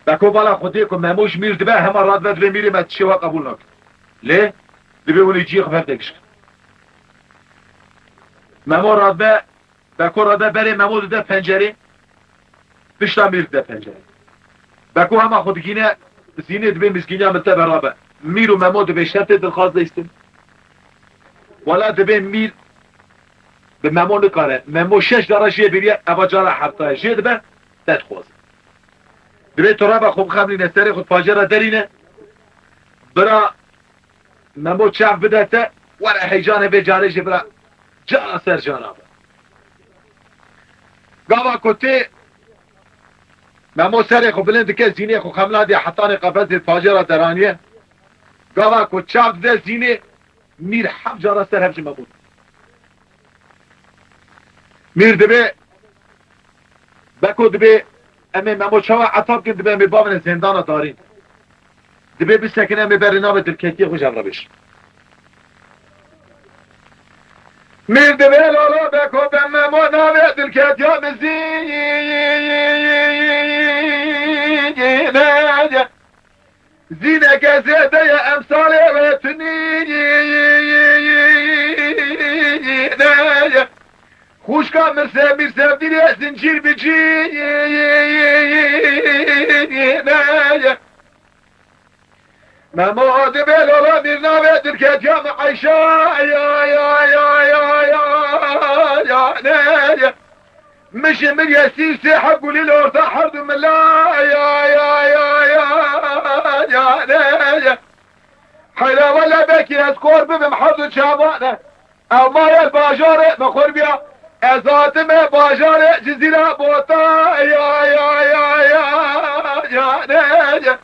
Beko bala Xwedê ku Memo ji mîr dibe, hema radibe dibê mîrê me tişê we qebûl nake. Lê dibê hûn ê cihê xwe bi hev de giş kin. Memo radibe, Beko radibe berê Memo dide pencerê, pişta mîr dide pencerê. Beko hema xwe digîne, Zînê dibê mizgîniya min te berabe. Mîr û Memo dibê şertê dilxwaz leyzin. Wela dibê mîr bi Memo nikare. Memo şeş cara jê bêriye, eva cara hefta ye. Jê dibe, te dixwaze. Divê tu reba xwe bixemlîne, serê xwe pajê re derîne. Bira Memo çav bide te, were heycanê vê carê jî bira cara ser cara be. Gava ku tê Memo serê xwe bilind dike, Zînê xwe xemla diye hetanê qefezê pajê re deraniye. Gava ku çav dide Zînê, Mîr heft cara ser hev ji Memo. Mîr dibê, Beko dibê, em ê Memo çawa etap kin, dibê em ê bavine zêndana darîn. Dibê bisekine, em ê berê navê dilketiyê xwe ji hev re bêjin. Mîr dibê, lala Beko, ben Memo navê dilketiya min Zînê ye. Zîneke zêde ye, emsalê wê tunîne ye. Xwişka Mirse, Mîr Sevdîrê zincîr bi cîne ye. Memo dibê, lala Mîr navê dilketiya min Eyşe ya, ya, ya, ya, ya, ya, ne ye. Min ji min ye sî sê heb gulî li orta her du mila ya, ya, ya, ya, ya, ne ye. Heyra wele belkî ez kor bibim her du çavane. Ew maye bajarê min xurbiya. Ez hatime bajarê Cizîra Bota ya, ya, ya, ya, ya, ne ye.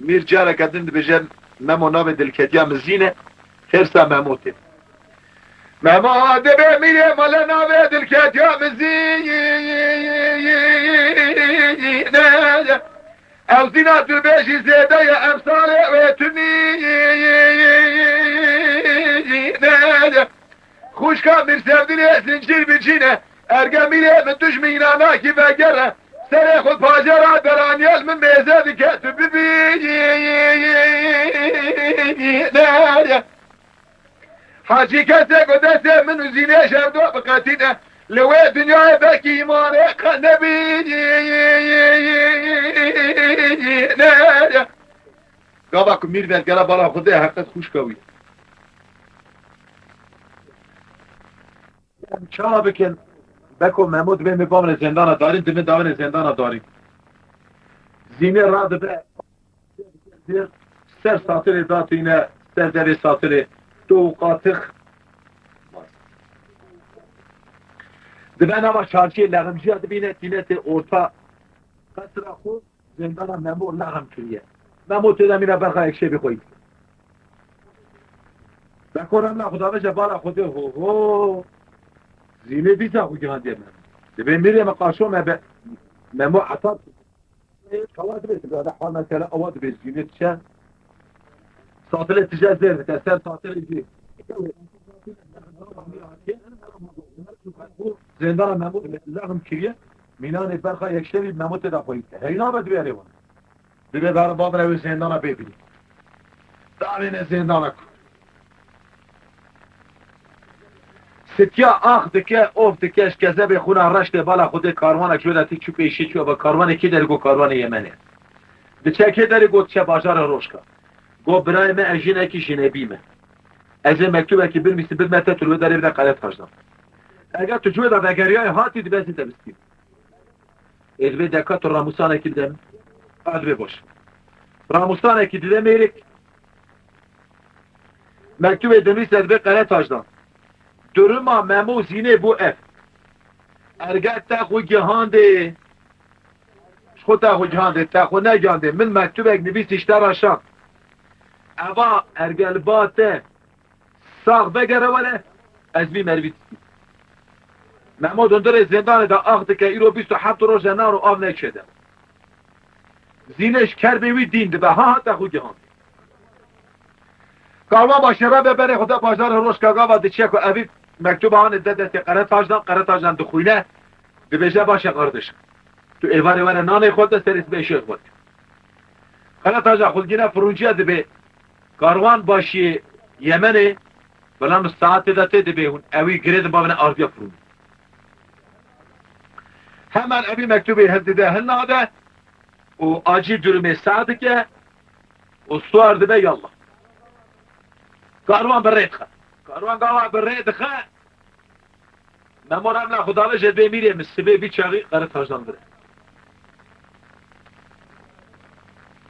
Mîr careke din dibêje, Memo navê dilketiya min Zîn e, xêrsa Memo tê. Memo dibê mîrê mele navê dilketiya min Zîn e. Ew Zîna tu bêjî zêde ye, emsalê wê tunîne ye. Xwişka Mîr Sevdîrê zincîr bi cîne, erge mîrê min tu ji min înanakî vegere. Serê xwe pajê re deraniye, li min mêze dike tu bibî. Hecî kesê ku destê min û Zînê ji hev du biqetîne, li wê dinyayê belkî îmanê qe nebî. Gava ku mîr vegere bala Xwedê, heqet xwişka wî. Em çawa bikin? Beko Memo dibê me bavine zêndana darîn, dibê davine zêndana darîn. Zînê radibe, ser satilê datîne, ser devê satilê, to û qatix. Dibe nava çarşiyê leximciya dibîne, tîne tê orta qesra xwe. Zêndana Memo lexm kiriye. Memo tê de mîne berxa yekşevî xwe yî. Beko remla Xuda veje bala Xwedê ho ho. Zînê dîsa xwe gihandiye Memo. Dibê mîrê me qaşo me be. Memo etab. Kawa dibê, dibê, hal mesela awa dibê Zînê diçe. Satilê tije zêr dike, ser satilê jî. Zêndana Memo lexm kiriye. Mînanê berxa yekşevî Memo tê de xweyî. Heyna be dibê erê wan. Dibê ber bavire wê zêndana bê bînî. Davêne zêndana ku. Sitiya ax dike, of dike, ji kezebê xwina reş tê bala Xwedê karwanek ji wê de tê çû pêşî çû, eva karwanê kê derê, got karwanê Yemenê. Diçe kê derê, got diçe bajarê Rojka. Got birayê me, ez jinekî jinebî me. Ez ê mektubekî binivîsim bidime te, tu li wê derê bide Qeretacdan. Eger tu ji wê de vegeriyayê hatî, dibe ez ê te bistînim. Ê dibê deka tu ramûsanekî bide min. A dibê baş. Ramûsanekî dide mêrik. Mektubê dinivîse dibê Qeretacdan. Duruma Memo Zînê bû ev. Erge te xwe gihandê. Ji xwe te xwe gihandê, te xwe negihandê. Min mektubek nivîsî ji te re şand. Eva erge li ba te sax vegere were, ez bî merivî distî. Memo dundirê zêndanê de ax dike, îro bîst û heft roj e naro av neçe de. Zînê ji kerbê wî dîn dibe, ha ha te xwe gihandê. Karwan başê re be berê xwe de bajarê Rojka gava diçe ku evî mektuba hanê de destê Qeretacdan, Qeretacdan dixwîne, dibêje baş e qardiş. Tu êvarê were nanê xwe de serê sibê şêx xwe. Qeretaca xulgîne firûnciya dibê karwan başiyê Yemenê, bela min saetê de tê dibê hûn ewî girê dibavine ardiya firûnê. Hemen evî mektubê hildide hilnade û acî durumê seh dike û suar dibe yallah. Karwan bi rê dixe. Karwan gava bi rê dixe. Memo remla Xuda ve jê dibê mîrê min sibê vî çaxî Qeretacdan dire.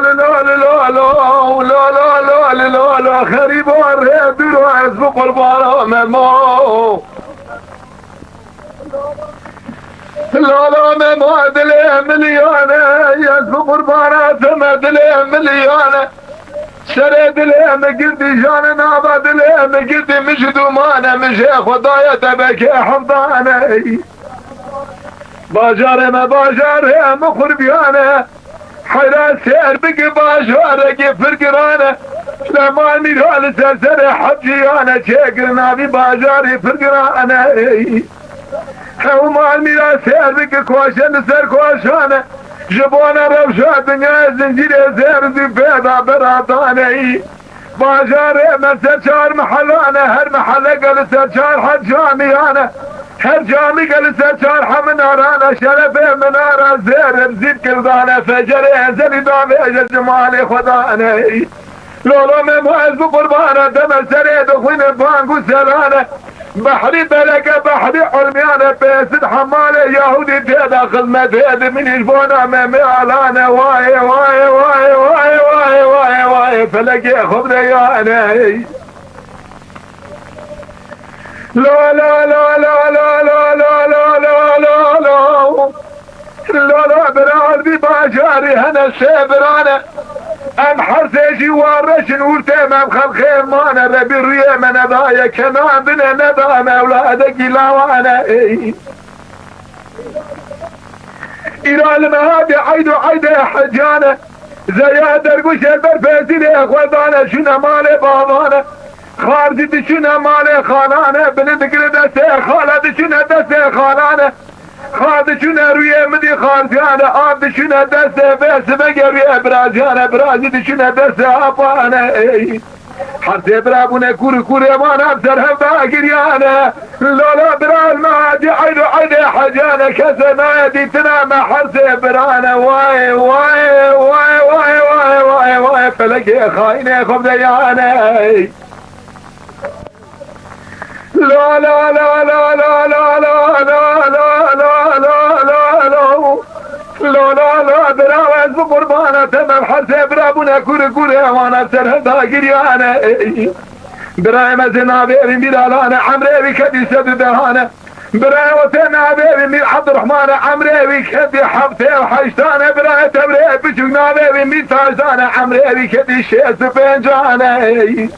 lala, lala, lala, lala, lala, lala, xerîba rê dûr e, ez bi qurbana Memo. Lala Memo dilê miliyane, ez bi qurbana te me dilê miliyane. Serê dilê min girtî, janê nava dilê min girtî, min ji dûmane, min jê xwe daye tebekê hevdane. Bajarê me bajarê min xurbiyane. Heyra sêr bike bajarekî pir giran e. Lê mal mîra li ser serê hep ciyane, çêkirina vî bajarî pir giran e. Hew mal mîra sêr bike koşe li ser koşan e. Ji bona rewşa dinyayê zincîrê zêr zî pê da beratane. Bajarê me ser çar mehelan e, her meheleke li ser çar heb camiyan e. Her camî ke li ser çar heb minaran e, şerefê minara zêr zîb kirdan e, fecerê ezelî davêje ji malê xwe dane. Lolo Memo ez bi qurban e, deme serê dixwîne bang û seran e. Behrî bereke, behrî ilmiyan e, pêsit hemalê Yahûdî tê de xizmetê dimînî ji bona me mealan e. Wayê, wayê, wayê, wayê, wayê, wayê, wayê, felekê xwe bide yanê. La, la, la. Lala bira, li vî bajarî hene sê birane. Em her sê jî wa reş in, wurtê me bi xelkê mane. Rebî rûyê me nedaye, kenan dine neda me ewladekî lawane. Ey. Îra li me hatî eyd û eydê hecane. Zeya dergûşê ber pêzîrê xwe dane, çûne malê bavane. Xar jî diçûne malê xalane, bini digire destê xala, diçûne destê xalane. Xar diçûne rûyê min dî xarziyane, av diçûne destê vê sibegê rûyê biraziyane, bira jî diçûne destê apane. Ey. Her sê bira bûne kûr û kûrê wan ev ser hev da giriyane. Lala bira li me hatî eyd û eydê hecane, kesê nayê dîtina me her sê birane. Wayê, wayê, wayê, felekê xayinê xwe bide yanê. La, la, la. La, la, la, bira ez bi qurbana te me, her sê bira bûne kûr û kûrê wana ser hevda giriyane. Ey. Birayê me zê navê wî Mîralan e, emrê wî kedî sed û dehan e. Birayê we tê navê wî Mîr Ebdurrehman e, emrê wî kedî heftê û heştan e. Birayê te birê biçûk navê wî Mîr Taşdan e, emrê wî kedî şêst û pêncan e.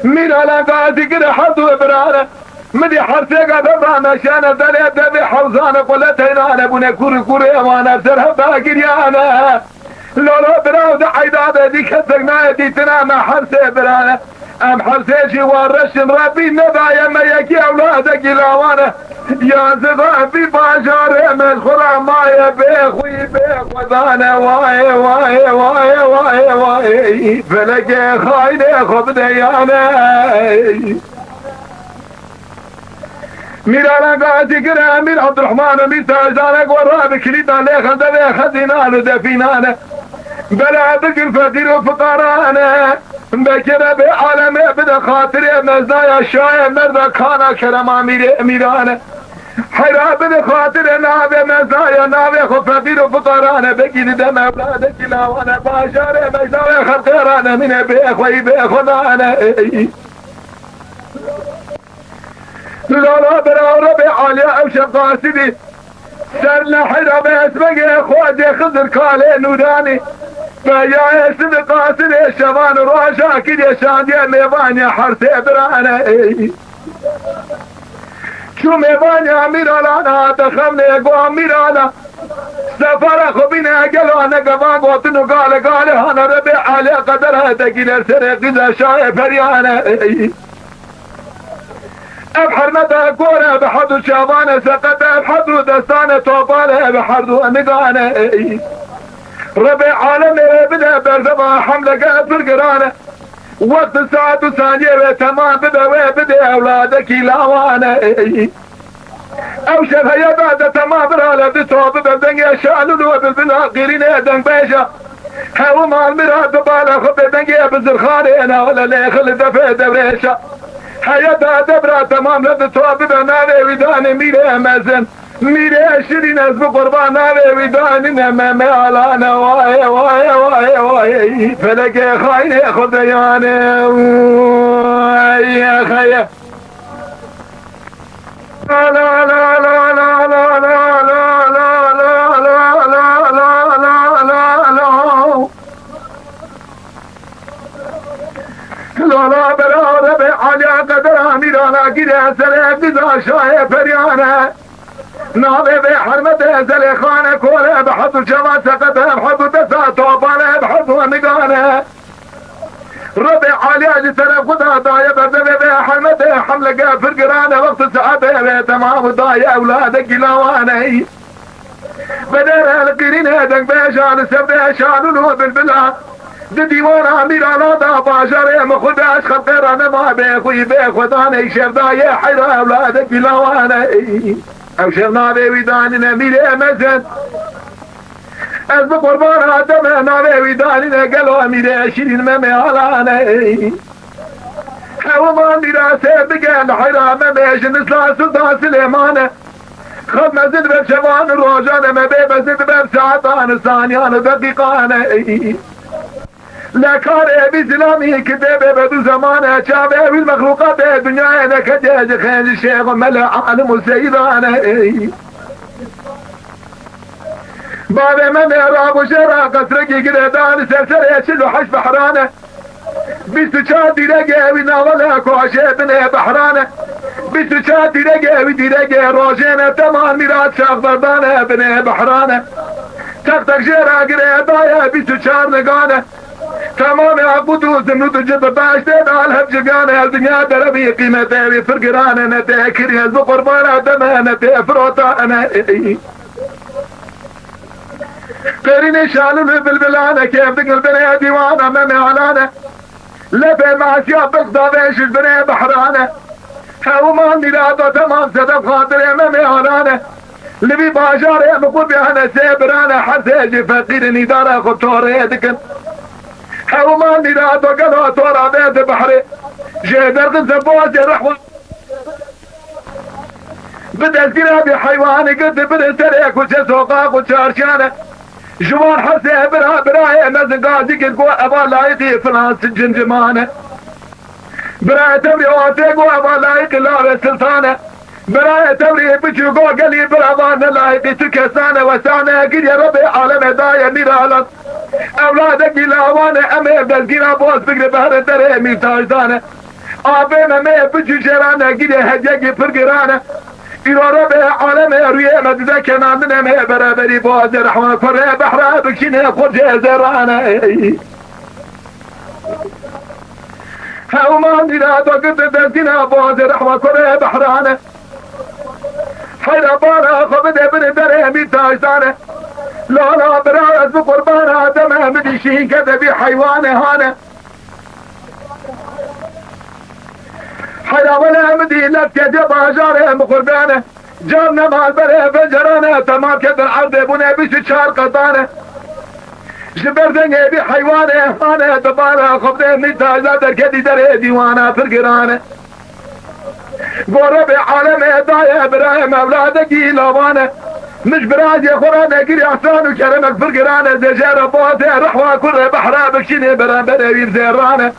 Mîralan gazî gire her du biran e. Min dî her sêka devran meşane, derê devê hewzan e, qule teyran e, bûne kûr û kûrê wan e, ser hevda giriyane. Lolo biraw di eyda de dî kesek nayê dîtina me her sê birane. Em her sê jî wa reş in, Rebbî nedaye me yekî ewladekî lawan e. Yazî Rebbî bajarê me ji xwe re maye bê xwî bê xwe dane. Wayê, wayê, wayê, wayê, wayê. Felekê xaynê xwe bide yane. Mîr Alan Gazî gire Mîr Abdurrahman û Mîr Tajdane ku rabe kilîtan lê xeldevê xezînan û defînan e. Bela bigir feqîr û fiqaran e. Bekire bê alemê bide xatirê mezdaya şayê merda kana kerema mîrê mîran e. Heyra bide xatirê navê mezdaya navê xwe feqîr û fiqaran e. Bekî dide mevladekî lawan e. Bajarê mecda wê xelqê ranimîne bê xweyî bê xwe dane. Lala bera Rebê Aliya ew şev qasidî. Ser nehra ve esmegê Xwedê Xizir kalê nûranî. Beyayê sivê qasidê şevan û roja kiriye şandiye mêvaniye her sê birane. Çû mêvaniya Mîralana hate xemnê go Mîrala. Sefara xwe bîne gelo ne gevan gotin û gale gale hane Rebê Aliya qeder hate gîler serê qîza şahê periyane. Ev hermeta kore bi herd û çavane seqet, ev herd û destane topale bi herd û nigane. Rebê alemê wê bide berdeva hemleke pir girane. Wext saet û saniye wê temam bibe, wê bide ewladekî lawane. Ew şev heye da de temam birale di to bibe dengê şalûl û bilbila qîrînê dengbêja. Hew mal mira dibale xwe bê dengê bizirxanê nale lê xil defê dewrêşa. Heye da devra temam le di to bibe navê wî danê mîrê mezin. Mîrê şirîn ez bi qurban navê wî danîne me me alane. Wayê, wayê, wayê, wayê. Felekê xaynê xwe deyane. Wayê, xeye. La, la, la. Lala bera Rebê Aliya qedera mîrana gire serê biza şahê periyane. Navê vê hermete Zelêxane kore bi hez û çava seqete bi hez û desa topane bi hez û nigane. Rebê Aliya ji teref xwe da daye berdevê vê hermete hemlege pir girane wextê saetê vê temam û daye ewladekî lawane. Bedere li qîrînê dengbêja li ser vê şalûl û bilbila. Di dîwana mîrana da bajarê min xwe de ez xelqê re nema bê xwî bê xwedanê şevdayê heyra ewladekî lawane. Ew şev navê wî danîne mîrê mezin. Ez bi qurbana deme navê wî danîne gelo mîrê şîrîn Memê Alane. Hewiman mîrasê bige li heyra Memê ji nisla Sultan Silêmane. Xev mezin ber şevan û rojan e, me bê mezin ber saetan û saniyan û deqîqan e. Le karê vî zilamî ki dê bê be du zeman e, çavê wî mexlûqatê dinyayê neketiye ji xêncî şêx û mele alim û seyidan e. Bavê Memê rabû jê ra qesrekî girêdan li ser serê çil û heşt behran e. Bîst û çar dîregê wî navale koşê binê behran e. Bîst û çar dîregê wî dîregê rojê ne, teman mîrat şaxberdan e binê behran e. Teq teq jê ra girêdaye bîst û çar nigan e. Temamê Aqud û Zimrûd û Cid û Beştê dal hev civiyan e, ev dinya derevî qîmetê wî pir giran e, ne tê kirî ez bi qurbana deme, ne tê firotane. Perînê şalûl û bilbilane, kêf digil binê dîwana Memê Alane. Lepê masiya bilx davê ji binê behrane. Hewman mîrado temam sedef xatirê Memê Alane. Li vî bajarê min qurbiyane sê birane, her sê jî feqîrin îdara xwe torê dikin. Hewman mîrado gelo tora vê di behrê. Jê derxin se boğazê rehwa. Bi destgîra vî heywanî girtî binê serê kuçe soqaq û çarşiyane. Ji wan her sê bira birayê mezin gazî kir, got, "Eva layiqî filan cimcimane." Birayê tewrê Atê got, "Eva layiqî lavê siltane." Birayê tewrê biçû got, "Gelî birava ne layiqî tu kesane." Wesane giriye Rebê alemê daye mîralan. Ewladekî lawane em ê destgîra boz bigre behre derê mîrtajdane. Apê me me bi cûcêran e, gîrê hediyekî pir giran e. Îro Rebê alemê rûyê me dide kenandinê me beraberî boğazê rehma kurê behra bikşînê xurcê zêran e. Hewman dîra do girdi destgîna boğazê rehma kurê behran e. Heyra bara xwe bide binê derê mîrtajdane. Lala bira ez bi qurbana deme min dîşîn kede vî heywanê hane. Heyra wele em dî lef kediye bajarê em xurdan e. Can ne malberê penceran e, temam kedin erdê bûne bîst û çar qetan e. Ji ber dengê vî heywanê hane dibara xwe bide mîrtaja derketî derê dîwana pir giran e. Go Rebê alemê daye birayê mewladekî lawan e. Min ji birazê xwe re negirî ehsan û keremek pir giran e. Zêjera boğazê rehwa kurê behra bikşînê beramberê wî zêran e.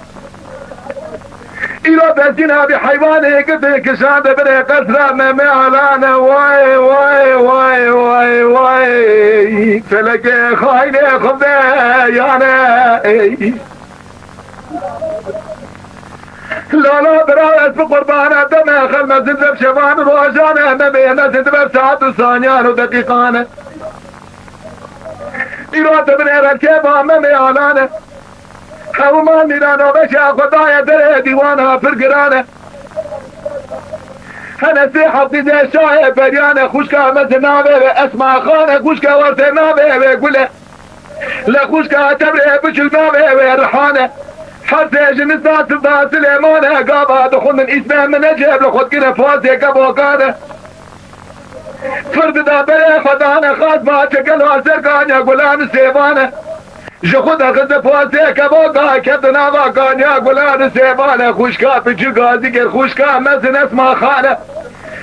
Îro destgîna vî heywanê girtê kişande binê qesra Memê Alane. Way, way, way, way, way. Felekê xaynê xwe de yane. Ey. Lala bira ez bi qurbana deme xelme zindem şevan rojane me bêne zindime saet û saniyan û deqîqane. Îro dibinê revkê ba Memê Alane. Hewman mîrano veşa xwe daye derê dîwana pir girane. Hene sê heftî de şahê periyane xuşka me zi navê ve Esma Xane, xuşka werte navê ve Gule. Li xuşka tevre biçûk navê wê Rihane. Her sê ji nisa Silda Silêmane, gava dixwendin îsmê min Neceb li xwe dikine pozê kevokane. Fir dida berê xwe dane xazma çekelo ser kanya gulan û sêvane. Ji xwe derxiste pozê kevoka kevdi nava kanya gulan û sêvane. Xuşka biçûk gazî kir xuşka mezin Esma Xane.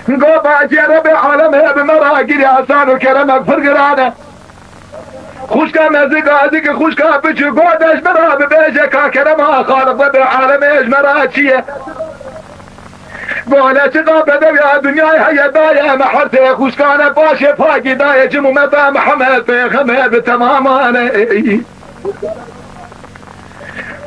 Go bacê Rebê alemê bi me ra giriya san û keremek pir girane. Xuşka me zi gazî ki xuşka biçûk, go de ji me ra bibêje ka kerema Xaliq ve bê alemê ji me ra çi ye? Go hele çiqa bedewiya dinyayê heye daye me her sê xuşkane paşê pakî daye cim û me da Mihemed pêxember bi temamane.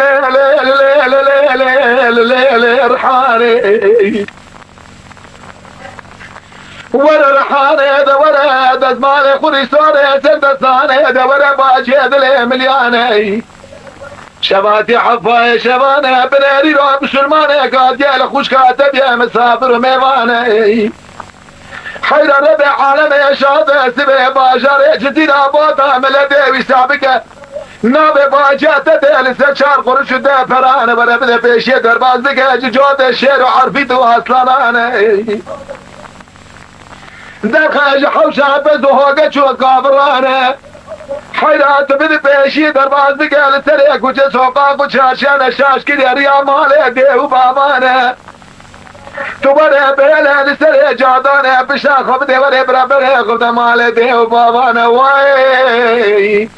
lê, lê, lê, lê, lê, lê, lê, lê, lê, Rihanê. Were Rihanê de were, dezmalê xurîsanê ser destanê de were, bacê dilê milyanê. Şevatî hefayê şevane, binêrî ra misilmane, gadiye li xwişka te bîye misafir û mêvane. Heyra Rebê alemê şade, sibê bajarê cidîna bata miletê wî sabike. Navê baciya te de li ser çar quruş û deh perane, were bide pêşiyê derbaz bike, ji cotê şêr û erfît û aslanane. Derxe ji hewşa pez û hoge çû kavirane. Heyra tu bide pêşiyê derbaz bike, li serê kuçe soqaq û çarşiyane şaş kiriye riya malê dê û bavane. Tu were bêle li serê cadane, pişta xwe bidê were bira berê xwe de malê dê û bavane. Way!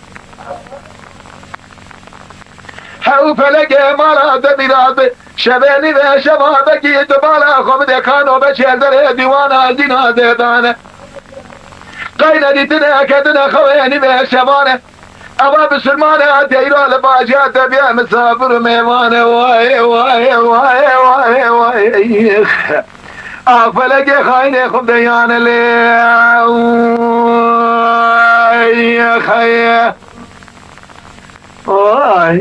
Hew felekê mala te mîras bi, şevê nîve şeva bekî tu bala xwe bidê kano be çêzerê dîwana zîna zêdane. Qey nedîtine ketine xewê nîve şevane. Eva bisilmane teyra li baciya te bîye misafir û mêvane. Way, way, way, way, way. Ax felekê xayinê xwe deyane lê. Ay, xeye. Ay.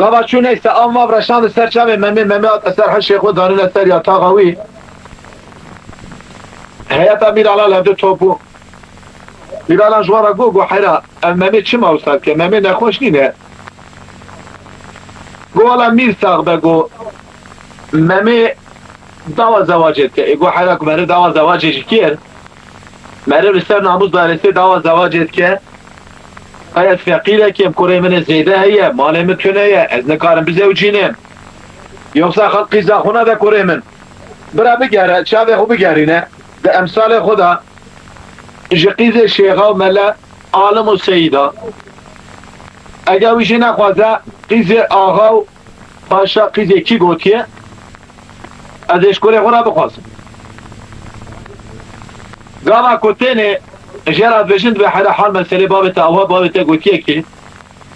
Gava çû neyse, av mav reşand ser çavê Memê, Memê hate ser hişê xwe, danîne ser yataxa wî. Heyeta Mîralan li hev du top bû. Mîralan ji wan re got, got, "Heyra, ev Memê çima wisa dike? Memê nexweş nîne." Got, "Wela mîr sax be," got, "Memê dawa zewacê dike." Ê got, "Heyra, ku meriv dawa zewacê ji kê?" Meriv li ser namûs daresê dawa zewacê dike. "Ay, ez feqîrekê, kurê min ê zêde heye, malê min tune ye, ez nikarim bizewicînim. Yoksa xelk qîza xwe nade kurê min." Bira bigere, çavê xwe bigerîne, di emsalê xwe de ji qîzê şêxa û mele, alim û seyîda. Eger wî jî nexwaze, qîzê axa û paşa, qîzê kî gotiye, ez ê ji kurê xwe re bixwazim. Gava ku têne jê re dibêjin, dibê heyra hal meselê bavê te awa, bavê te gotiye ki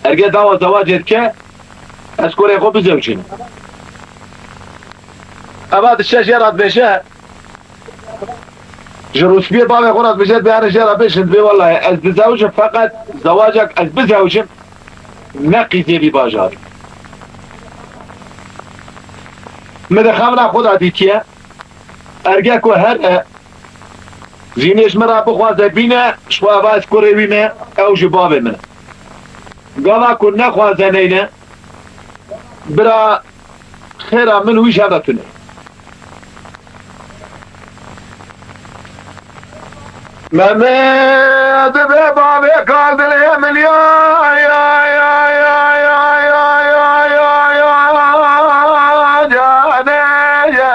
erge dawa zewacê dike, ez kurê xwe bizewicînim. Eva diçe jê re dibêje, ji rûspiyê bavê xwe re dibêje, dibê here jê re bêjin, dibê wellahî ez dizewicim, feqet zewacek ez bizewicim, ne qîzê vî bajarî. Min di xemla xwe de dîtiye, erge ku here, zînê ji min re bixwaze bîne, ji xwe eva ez kurê wî me, ew ji bavê min e. Gava ku nexwaze neyne, bira xêra min wî ji hev re tune. Memê dibê bavê kal dilê min ya, ya, ya, canê ye.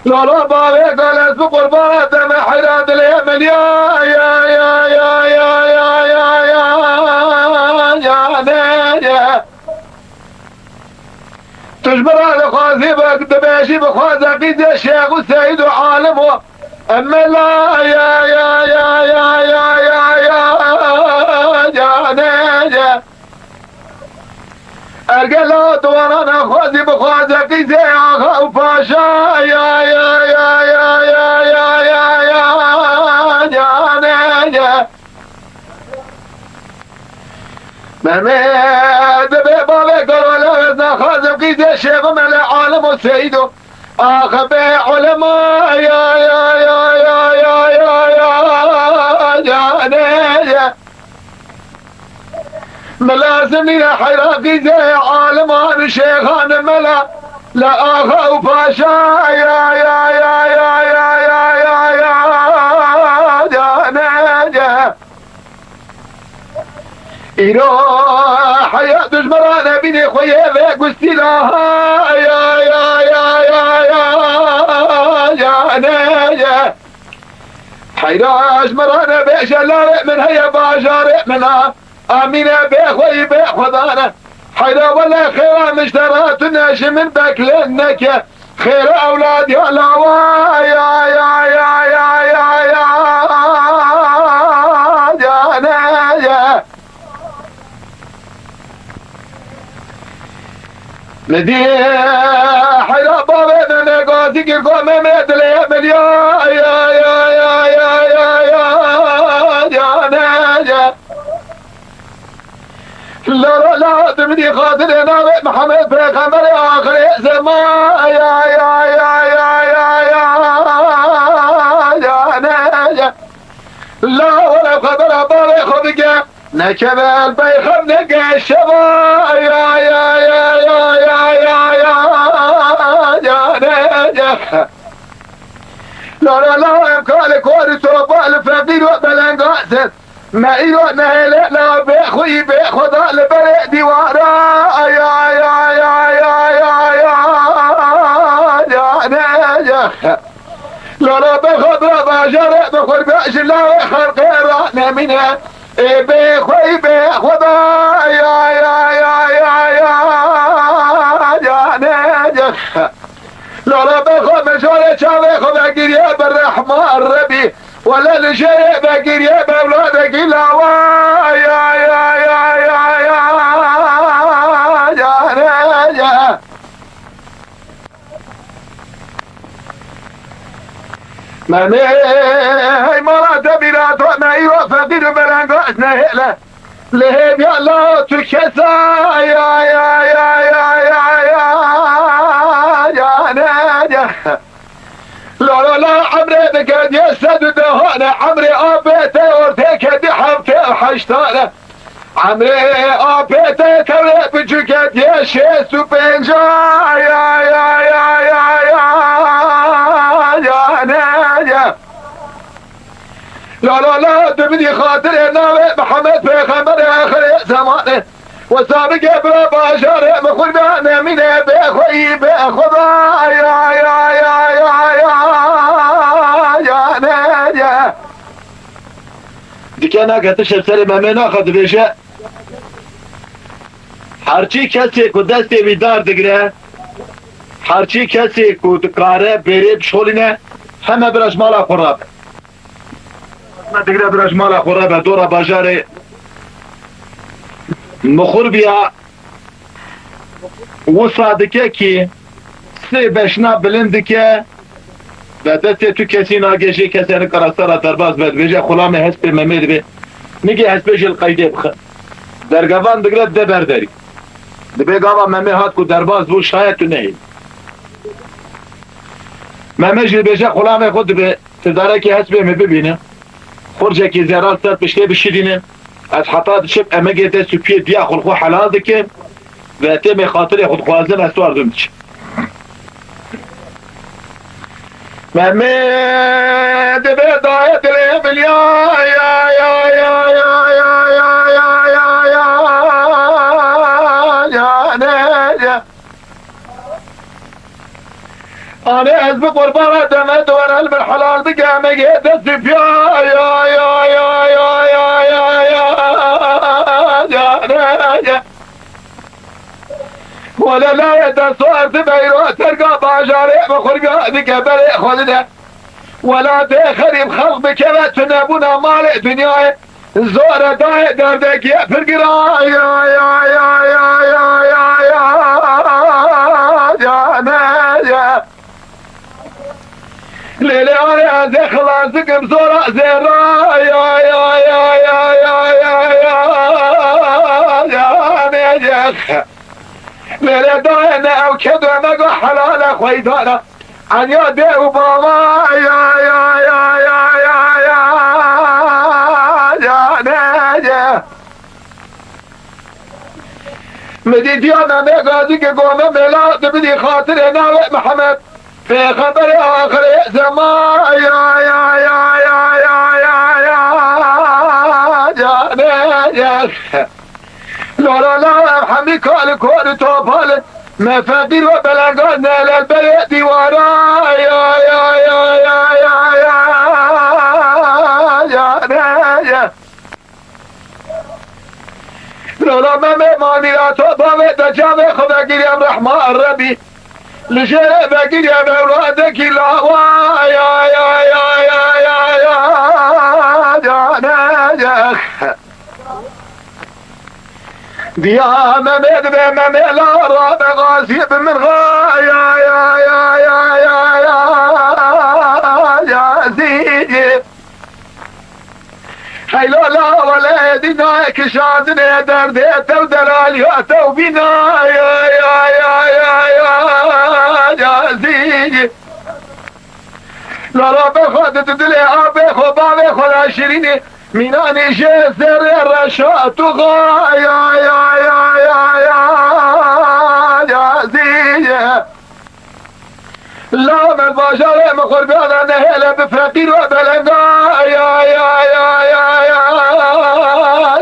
Lala bavê kal ez bi qurbana te me heyra dilê min ya, ya, ya, canê ye. Tu ji min re dixwazî, bi-, dibêjî bixwaze qîzê şêx û seyîd û alim û emela ya, ya, canê ye. Ergela tu wana nexwazî, bixwaze qîzê axa û paşa ya, ya, canê ye. Memê dibê bavê kal ez naxwazim qîzê şêx û mele alim û seyîd û axa bê ulema ya, ya, canê ye. Min lazim nîne heyra qîzê aliman û şêxan mela li axa û paşa ya, ya, canê ye. Îro heya tu ji min re nebînî xwe yê vê gustîla ha ya, ya, canê ye. Heyra ji min re nebêje lalê min heye bajarê min a. Amîne bê xweyî bê xwedane. Heyra wele xêra min ji te re tune, ji min beklên neke. Xêra ewlad ya lawa ya, ya, canê ye. Min dî heyra bavê min me gazî kir, got, "Memê dilê min ya, ya, canê ye." Lala la tu min dî xatirê navê Mihemed Pêxemberê axirê zeman ya, ya, canê ye. La wele xebera bavê xwe bike. Nekeve el bey xem neke şeva ya, ya, canê ye. La, la, la, em kalê kor û topal û feqîr û belengaz in. Me îro nehêle la bê xwî bê xweda li berê dîwara ya, ya, canê ye. La, la, bê xwe bira bajarê bi xwe bê ji lawê xelqê ra nemîne. Ê bê xweyî bê xweda ya, ya, canê ye. Lala bê xwe mijarê çavê xwe vegiriye bi rehma Rebî. Wele li jêrê vegiriye bi ewladekî lawa ya, ya, canê ye. Memê hey mala te bîra to me îro feqîr û belengaz nehêle. Li hêviya la tu kesa ya, ya, ya, ya, ya, ya, ya, ne, ya. La, la, la, emrê dike diye sed û dehane, emrê apê te ortê kedî heftê û heştane. Emrê apê te tewrê biçûke diye şêst û pênca, ya, ya, ya, ya, ya, ya, ne, ya. La, la, la, dibidî xatirê navê Mihemed Pêxemberê axirê zemanê. Wesa bike bira bajarê min xurbe nemîne bê xweyî bê xwe ba. Ya, ya, ya, ya, ya, ya, ne, ya. Dike nake tişt serê Memê naxe dibêje. Herçî kesê ku destê wî dar digire, herçî kesê ku dikare bêrê bişolîne, heme bira ji mala xwe rabe. Heme digire bira ji mala xwe rabe, dora bajarê Mixurbiya wisa dike kî sê beşna bilind dike, ve destê tu kesî nagê jê kesê nikare sera derbas be, dibêje xulamê hespê Memê dibê. Nigê hespê jê li qeydê bixe. Dergevan digire dide ber derî. Dibê gava Memê hat ku derbas bû, şayet tu nehêlî. Memê jî dibêje xulamê xwe dibê. Ti darekî hespê min bibîne. Xurcekî zêra li ser piştê bişidîne. Ez heta diçim emegê dest û piyê diya xwe li xwe helal dikim. Ve têmê xatirê xwe dixwazim ez wardim diçim. Memê dibê dayê dilê min ya, ya, ya, ya, ne, ya. Anê ez bi qurbana deme dore li min helal bike, emegê dest û piya, ya, ya, ya, ne, ya. Wele layê dest û erdi beyro terka bajarê bi xurga dike berê xwe dide. Welatê xerîb xelq bikeve tunebûna malê dinyayê. Zor e dayê derdekî pir giran ya, ya, ya, ne, ya. Lê lê anê ez ê xilas dikim zora zêra ya, ya, ya, ne, ya. Lê lê dayê ne ew kedo me go helale xweydana. Enya dê û bava ya, ya, ya, ne, ye. Min dîtiya Memê Gazî ke gome mela dibidî xatirê navê Mihemed Pêxemberê axirê zeman ya, ya, ne, ye. Lora la hemî kal kor topal me feqîr ve belengan ne lel berê dîwara ya, ya, ne, ye. Lora Memê manîra to bavê de cavê xwe vegiriyem rehma Rebî. Li jêrê vegiriyem ewladekî lawa ya, ya, ne, ye. Diya Memê dibe Memê la rabe gazî bi min ra ya, ya, ya, zî. Heylo la wele dîna kişandinê derdê tew delaliya tew bîna ya, ya, zî. La rabe xwe di dilê abê xwe bavê xwe la şirînê. Mînanê jê zerrê reşa tu xaya ya, ya, ya, ya, ya, zîye. La me bajarê min xurbiya de nehêle bi feqîr ve belenga ya, ya, ya, ya, ya,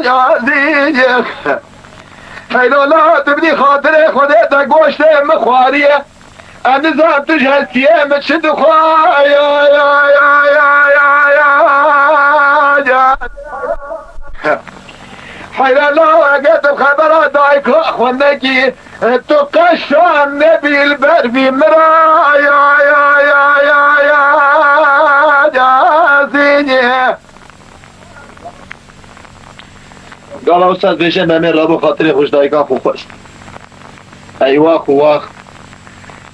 ya, zîye. Heylo la tu bidî xatirê Xwedê te goştê min xwariye. Ez nizam tu ji hestiyê min çi dixwa ya, ya, ya. Heyra la eger tu xebera dayika xwe nekî, tu qeşan nebî li ber vî min ra ya, ya, ya, ya, ya, ya, zînî. Gala wisa dibêje Memê rabû xatirê xwe ji dayika xwe xwest. Ey wax û wax.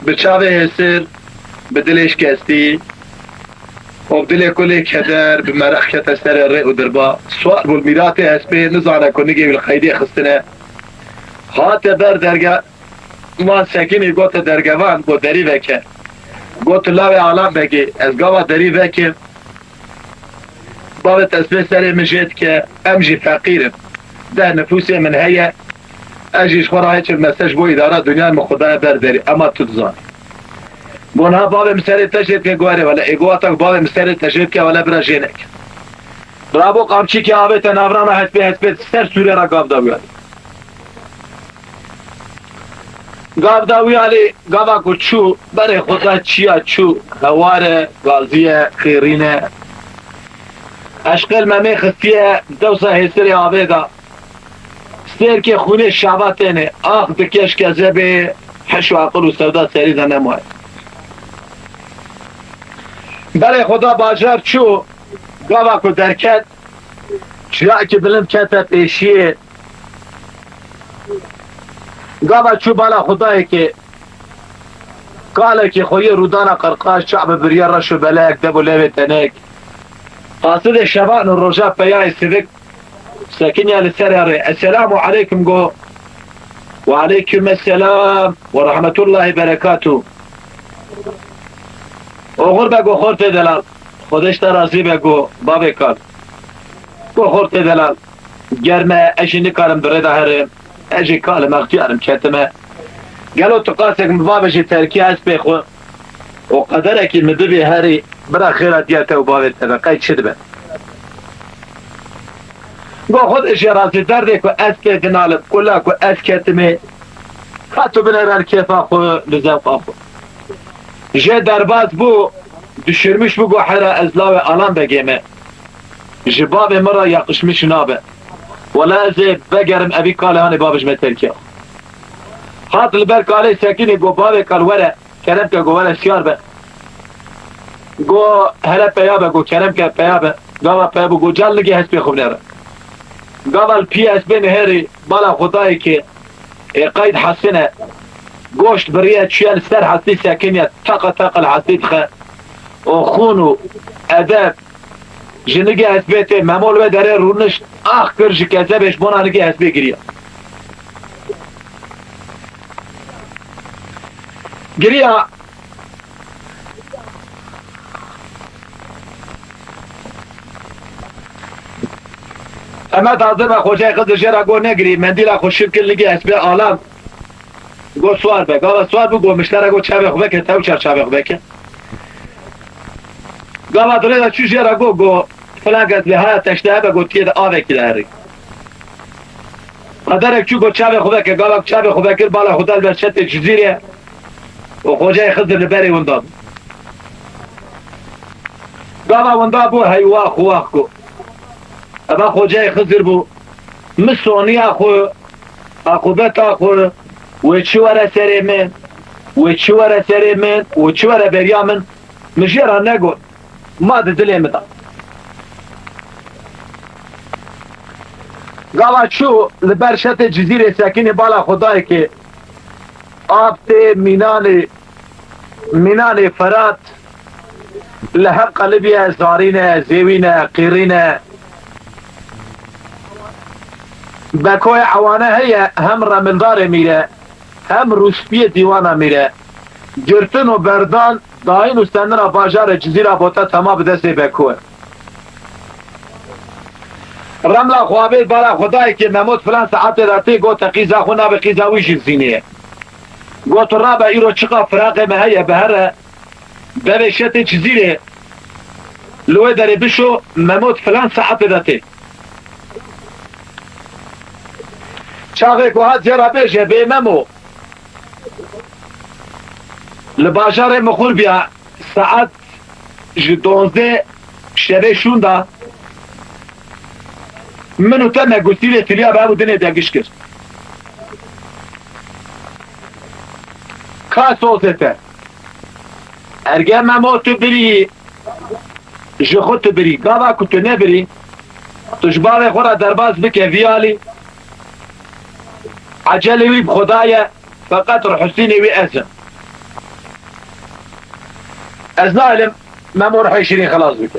Bi çavê hêsir, bi dilê şikestî, Û dilê ku lê keder bi meraq kete serê rê û dirba. Swar bû li mîratê hespê, nizane ku nigê wî li qeydê xistine. Hate ber derge, Wan sekinî gote dergevan, got derî veke. Got lawê Alan Begê, ez gava derî vekim. Bavê te ez pê serê min jê dike, em jî feqîr in. Deh nifûsê min heye, ez jî ji xwe re hiç mese ji bo îdara dinyayê min xwe daye ber derî, ema tu dizanî. Got niha bavê min serê te jê dike, got erê wele, ê got wata ku bavê min serê te jê dike, wele bira jê neke. Rabû qamçîkê avête navrana hespê, hespê ser sûrê re gav da wî. Gav da wî alî, gava ku çû, berê xwe da çiya çû, hewar e, gazî ye, qêrîn e. Eşqê li Memê xistiye, dewsa hêsirê avê da. Sêrkê xûnê şava têne, ax dike ji kezebê, heş û aqil û sewda serî de nemaye. Berê xwe da bajar çû, gava ku derket, çiyayekî bilind kete pêşiyê. Gava çû bala Xwedayekê, kalekî xwe yê rûdana qirqaş, çav biriye reş û belek, dev û levê tenek. Qasidê şevan û roja peyayê sivik, sekiniya li serê rê. Esselamu aleykum go. Ve aleykum esselam ve rahmetullahi berekatuh. Oxir be go xortê delal. Xwedê ji te razî be go bavê kal. Go xortê delal. Germ e, ez jî nikarim di rê de herim. Ez jî kalim, extiyar im, ketime. Gelo tu qasek min bavêjî terkî hespê xwe û qederekî min bibî herî, bira xêra diya te û bavê te be, qey çi dibe? Go xwe jê razî, derdê ku ez pê dinalim, kula ku ez ketime, ka tu binêre li kêfa xwe, li zewqa xwe. Jê derbas bû, düşürmüş bû, go hera ez lawê Alan Begê me. Ji bavê min re yakışmış nabe. Wela ez ê vegerim evî kalê hanê bavêj me terkiya. Hat li ber kalê sekinî, go bavê kal were, kerem ke, go were siyar be. Go hele peya be, go kerem ke peya be. Gava peya bû, go cal nigê hespê xwe binêre. Gava li pî hespê nihêrî, bala Xwedayê ke ê qeyd hesine, goşt biriye çûye li ser hestî sekiniye, taqa taqa li hestî dixe. Û xûn û edeb ji nigê hespê tê. Memo li wê derê rûnişt, ax kir ji kezebê, ji bona nigê hespê giriya. Giriya. Emed hazir be, Xocayê Xizir jê re got negirî, mendîla xwe şiv kir, nigê hespê Alan. Got swar be. Gava swar bû, got miştera, got çavê xwe veke, tew çar çavê xwe veke. Gava dilê de çû jê re got, got filan kes lê haya teşte hebe, got tiyê de avekî de herî. Qederek çû, got çavê xwe veke. Gava çavê xwe vekir, bala xwe da li ber şetê Cizîrê û Xocayê Xizir li berê winda bû. Gava winda bû, heywa xwe wax got. Eva Xocayê Xizir bû. Min soniya xwe, aqûbeta xwe, wê çi were serê min, wê çi were serê min, wê çi were beriya min, min jê re negot. Ma di dilê min de. Gava çû li ber şetê Cizîrê sekinî, bala Xwedayekê, av tê mînanê, mînanê Ferat li hev qelibiye, zarîn e, zêwîn e, qîrîn e. Bekoyê ewane heye, hem remildarê mîre, hem rûspiyê dîwana mîre. Girtin û berdan, dayîn û sendina bajarê Cizîra bote tema bi destê Beko e. Remla xwe avêt bala Xwedayekê, Memot filan saetê de tê, gote qîza xwe nabe, qîza wî jî zînê ye. Got rabe, îro çiqa firaqê me heye, bihere, bevê şetê Cizîrê, li wê derê bişo, Memot filan saetê de tê. Çaxê ku hat jê re bêje, bê Memo, li bajarê Mixurbiya saet ji donzdeh şevê şûnda min û te me gusîlê tiliya bi hev û dinê de giş kir. Ka sozê te. Erge Memo tu birî, ji xwe tu birî. Gava ku tu nebirî, tu ji bavê xwe re derbas bike vî alî. Ecelê wî bi Xweda ye, feqet rihusînê wî ez im. Ez nalim, Memo rihê şirîn xilas bike.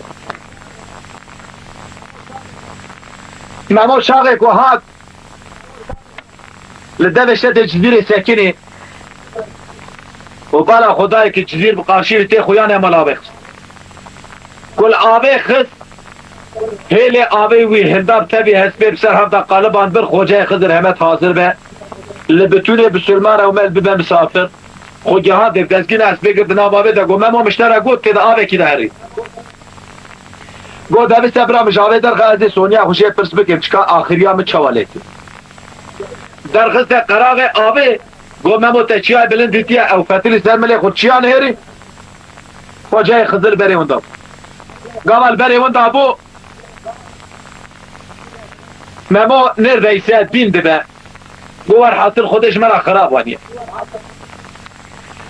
Memo çaxê ku hat li devê şetê Cizîrê sekinî û bala Xwedayê ki Cizîr bi qarşî li tê xuyanê mala avê xist. Ku li avê xist, hêlê avê wî hilda bi tevî hespê bi ser hev de qaliban bir Xoceyê Xizir hemet hazir be. Li bitûnê bisilman ew mel bibe misafir. Xwe geha dê dezgîna hespê girdi nav avê de got, Memo miştera got tê de avekî de herî. Got, deviste bira min ji avê derxe ez ê Sonya xwe jê pirs bikim, çika axiriya min çawa lê kir. Derxiste qeraxê avê, got, Memo te çiyayê bilind dîtiye, ew fetilî ser milê xwe çiya nihêrî? Xoceyê Xizir berê winda bû. Gava li berê winda bû, Memo nêrdeyse bîn dibe. Got, werhasil Xwedê ji me re xirab aniye.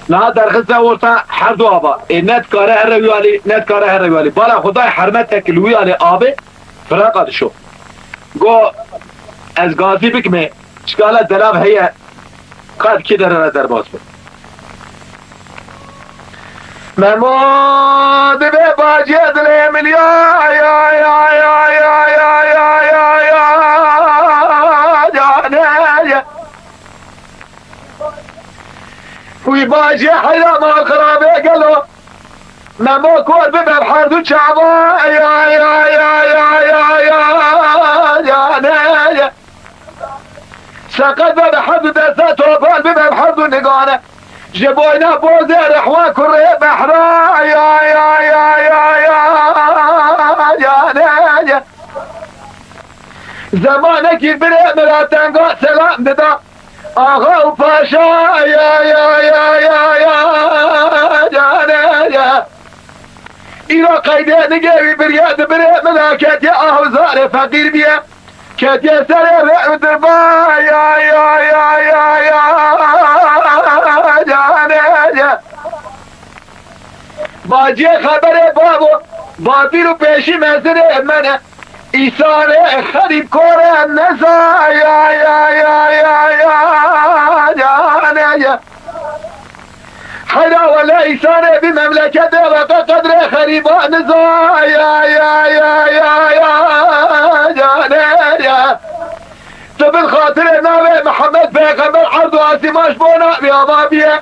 Niha derxiste orta her du ava. Ê ne dikare here wî alî, ne dikare here wî alî. Bala Xwedayê hermetek li wî alî avê firaqa dişo. Got, ez gazî bikimê, çikala delav heye, qet kî derere derbas be. Memo dibe bacê dilê min ya, ya, ya, canê ye. Wî bacê heyra mal xirabê gelo. Memo kor bibe bi her du çava, ya, ya, canê ye. Seqet be bi her du deste topal bibe bi her du nigane. Ji boyna bozê rihwa kurê behra ya ya ya ya ya ya ne ya. Zemanekî birê min ra tenga selam dida. Axa û paşa ya ya ya ya ya ya ne ya. Îro qeydê nigê wî biriye di birê min ra ketiye ah û zarê feqîr biye. Ketiye serê rê û dirba ya ya ya ya ya canê ye. Baciyê xeberê babo, babîr û pêşî mezirê mene. Îsarê xerîb kore neza ya ya ya ya ya canê ye. Heyra wele îsarê bî memleketê ve qe qedrê xerîba niza ya ya ya ya ya canê ye. Tu bin xatirê navê Mihemed Pêxember erd û asîman ji bo navê ava biye.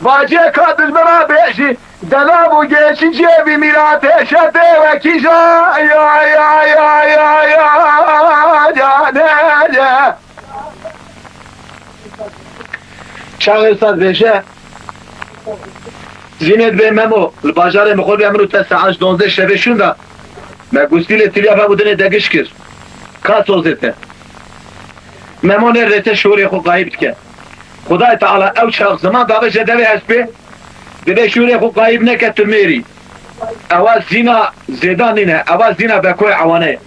Vaciyê ka dijmira bêjî, delav û gêşî cêvî mîratê şetê wekî ja ya ya ya ya ya canê ye. Çaxê Ustad bêje, Zînê dibê Memo, li bajarê Mixurbiya min û te saet ji donzdeh şevê şûnda, me gustîlê tilya vebû dinê degiş kir. Ka sozê te. Memo nêrdê te şûrê xwe qayîb dike. Xwedayê Teala ew çax ziman dabe je devê hespê, dibê şûrê xwe qayîb neke tu mêrî. Ewa zîna zêdan nîne, ewa zîna bekoyê ewane ye.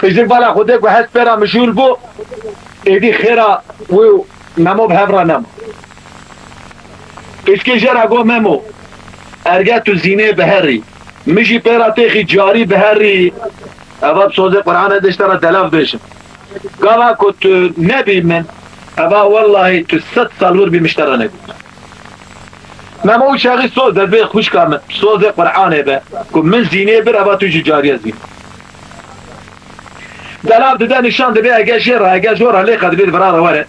Qijir bala Xwedê ku hespê ra mijûl bû, êdî xêra wî û Memo bi hev ra nema. Qijkê jê ra got, Memo, erge tu zînê biherî, min jî pê ra têxî carî biherî, eva bi sozê Qur'anê dê ji te ra delav bêjim. Gava ku tu nebî min, eva wellahî tu sed sal wir bî min ji te re negot. Memo û çaxî soz de dibê xwişka min, sozê Qur'anê be, ku min zînê bir, eva tu jî cariye zîn. Delav dide nîşan dibê, ege jê re, ege jor re lê qe dibê di vira re were.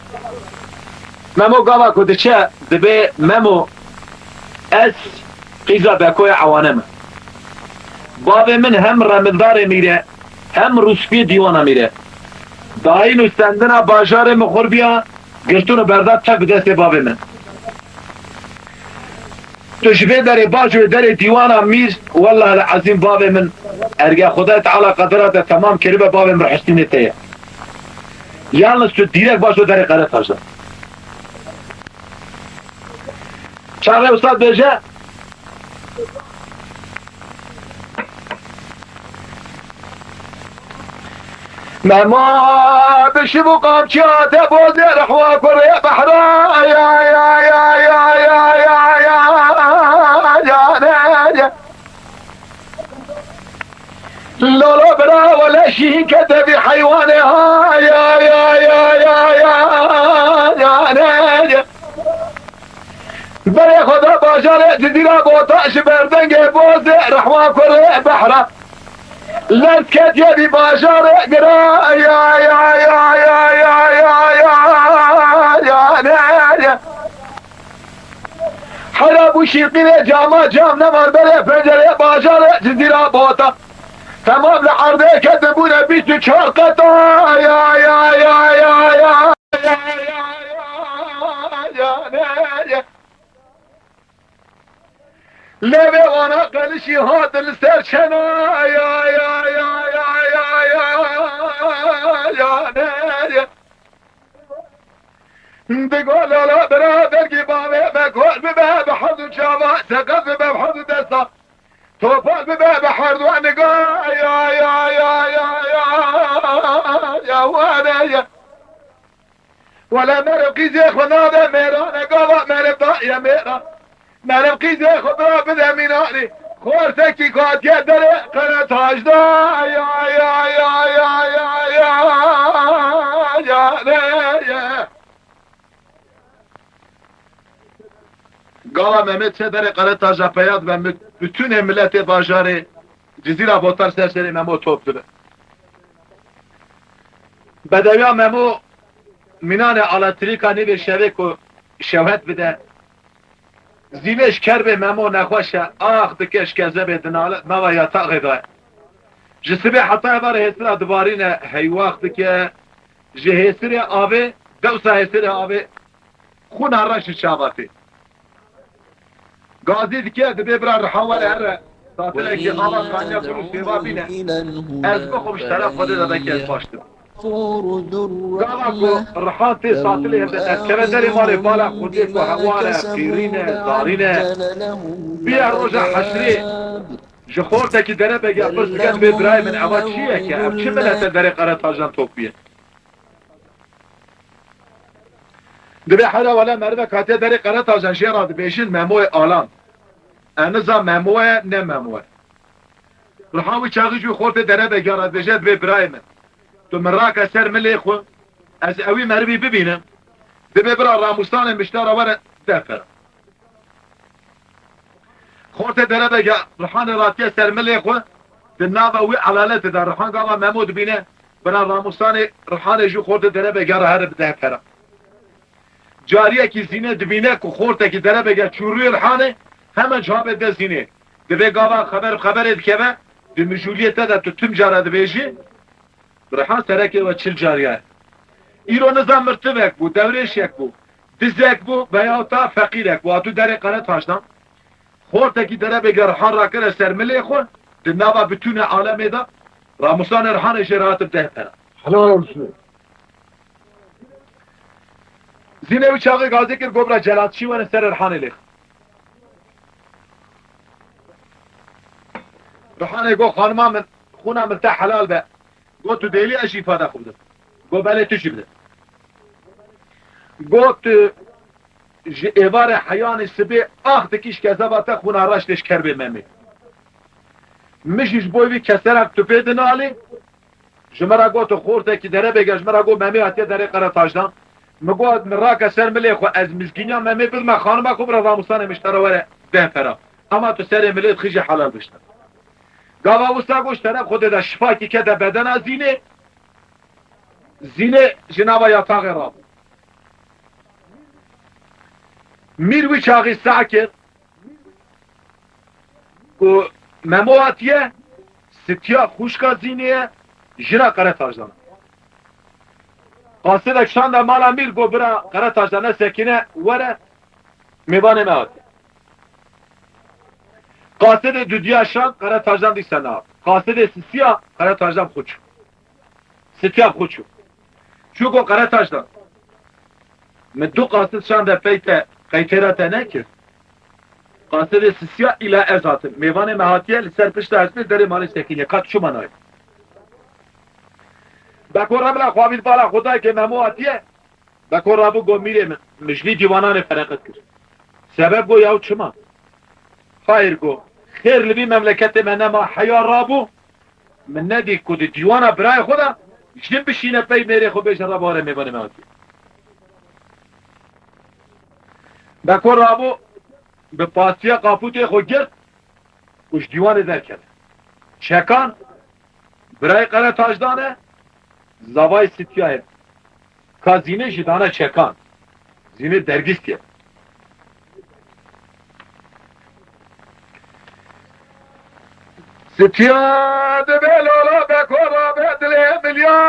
Memo gava ku diçe, dibê, Memo, ez qîza bekoya ewane me. Bavê min hem remildarê mîre, hem rûspiyê dîwana mîre. Dayîn û stendina bajarê Mixurbiya girtin û berdan tev bi destê bavê min. Tu ji vê derê baş û derê dîwana mîr, wellahil ezîm bavê min, erge Xwedayê Teala qedera te temam kiribe, bavê min rihiştînê te ye. Yalnız tu dîrek baş û derê Qeretaş de. Çaxê Ustad bêje, Mema bi şiv û qamçiya te bozê rihwa kurê behra ya ya ya ya ya ya ya ya ne ya. Lolo bira wele şîn kete vî heywanê ha ya ya ya ya ya ya ne ya. Berê xwe da bajarê Cizîra Bota ji ber dengê bozê rehwa kurê behra. Lez ketiye vî bajarê gira ya ya ya ya ya ya ya ya ne ya. Hera bû şîrqînê cama cam nevar berê pencerê bajarê Cizîra Bota. Temam li erdê ketin bûne bîst û çar qeta ya ya ya ya ya ya ya ya ya ne ya. Lê vê wana qelişî hatin li ser çena ya ya ya ya ya ya ya ne ya. Digo lala bira dergî bavê me gol bibe bi hezû çava seqet bibe bi hezû desta. Topal bibe bi herdu niga ya ya ya ya ya ya wane ya. Wele meriv qîzê xwe nade mêrane gava meriv da ye mêran. Meriv qîzê xwe bira bide mînanî. Xortekî katiye derê qere tac da ya ya ya ya ya ya ya ne ye. Gava Mehmet çe derê qere taca peya dibe mi-, bütünê miletê bajarê Cizîra Botar ser serê Memo top dibe. Bedewiya Memo mînanê eletrîka nîvê şevê ku şewhet bide. Zîvê ji kerbê Memo nexweş e, ax dike ji kezebê dinale nava yataxê de. Ji sibê heta êvarê hêsira dibarîne heywax dike. Ji hêsirê avê, dewsa hêsirê avê xûna reş ji çava tê. Gazî dike, dibê bira riha were here. Satilekî ava kaniya ku rû sêva bîne. Ez bixwim ji teref Xwedê de belkî ez baş dibim. Gava ku rihan tê satilê hevde derkeve derê malê bala Xwedê ku hewar e, qîrîn e, zarîn e. Biya roja heşrê ji xortekî derebege pirs dike, dibê birayê min eva çi ye ke? Ev çi milete derê qeretajan topiye? Dibê hera wele merivek hatiye derê qeretajan jê re dibêjin Memoyê Alan. E niza Memo ye, ne Memo ye. Riha wî çaxî jî xortê derebege re dibêje, dibê birayê min, tu min rake ser milê xwe, ez ewî merivî bibînim. Dibê bira Ramûsanê miştara were deh pera. Xortê derebege Rihanê ratiye ser milê xwe, di nava wî elaletê de Rihan gava Memo dibîne, bira Ramûsanê Rihanê jî xortê derebege re here bi deh pera. Cariyekî Zînê dibîne ku xortekî derebege çû rûyê Rihanê, hemen çavê de Zînê. Divê gava xeber bi xeberê dikeve, di mijûliyê te de tu tim cara dibêjî, Rihan serekê we çil cariya ye. Îro niza mirtivek bû, dewrêşek bû, dizek bû veya ta feqîrek bû, hatû derê qeretajan. Xortekî derebege Rihan rakire ser milê xwe, di nava bitûnê alemê de, Ramûsanê Rihanê jê re hatib deh pera. Helal olsun. Zînê wî çaxê gazê kir, got bira celatçî wene ser Rihanê lêx. Rihanê got, xanima min, xûna min te helal be. Got, tu dêlî ez jî îfada xwe bidim. Got, belê tu jî bide. Got, tu ji êvarê heyanê sibê ax dikî ji kezeba te xûna reş tê ji kerbê Memê. Min jî ji bo vî keserak tu pê dinalî, ji min re got, tu xortekî derebege, ji min re got, Memê hatiye derê qeretajan. Min got, min rake ser milê xwe, ez mizgîniya Memê bidime xanima xwe bira Ramûsanê miştara were deh pera. Ema tu serê milê dixî jî helal bişte. Gava wisa got, ji teref Xwedê de şifakî kete bedena Zînê. Zînê ji nava yataxê rabû. Mîr wî çaxî seh kir ku Memo hatiye, sitiya xwişka Zînê ye, jina Qeretajan. Qasidek şande mala Mîr, got, bira Qeretajan, ne sekine, were, mêvanê me hatiye. Qasidê dudiya şand, Qeretajan dîsa nehat. Qasidê sisiya, Qeretajan xwe çû. Sitiya xwe çû. Çû got, Qeretajan, min du qasid şande pey te, qeytêra te nekir. Qasidê sisiya îla ez hatim. Mêvanê me hatiye, li ser pişta hespê derê malê sekiniye. Ka tu çima nayê? Beko remla xwe avî bala xwe dayê ke Memo hatiye. Beko rabû got, mîrê min, min ji vî dîwananê fereqet kir. Sebeb got, yaw çima? Xayr got, xêr li vî memleketê me nema, heya rabû, min nedî ku di dîwana birayê xwe de jin bişîne pey mêrê xwe bêje, reba were mêvanê me hatiye. Beko rabû, bi pastiya qapûtê xwe girt û ji dîwanê derket. Çekan, birayê Qeretajdan e, zavayê Sitiyayê. Ka Zînê jî dane Çekan. Zînê dergîstiye. Sitiya dibe lala beko rabe dilê milya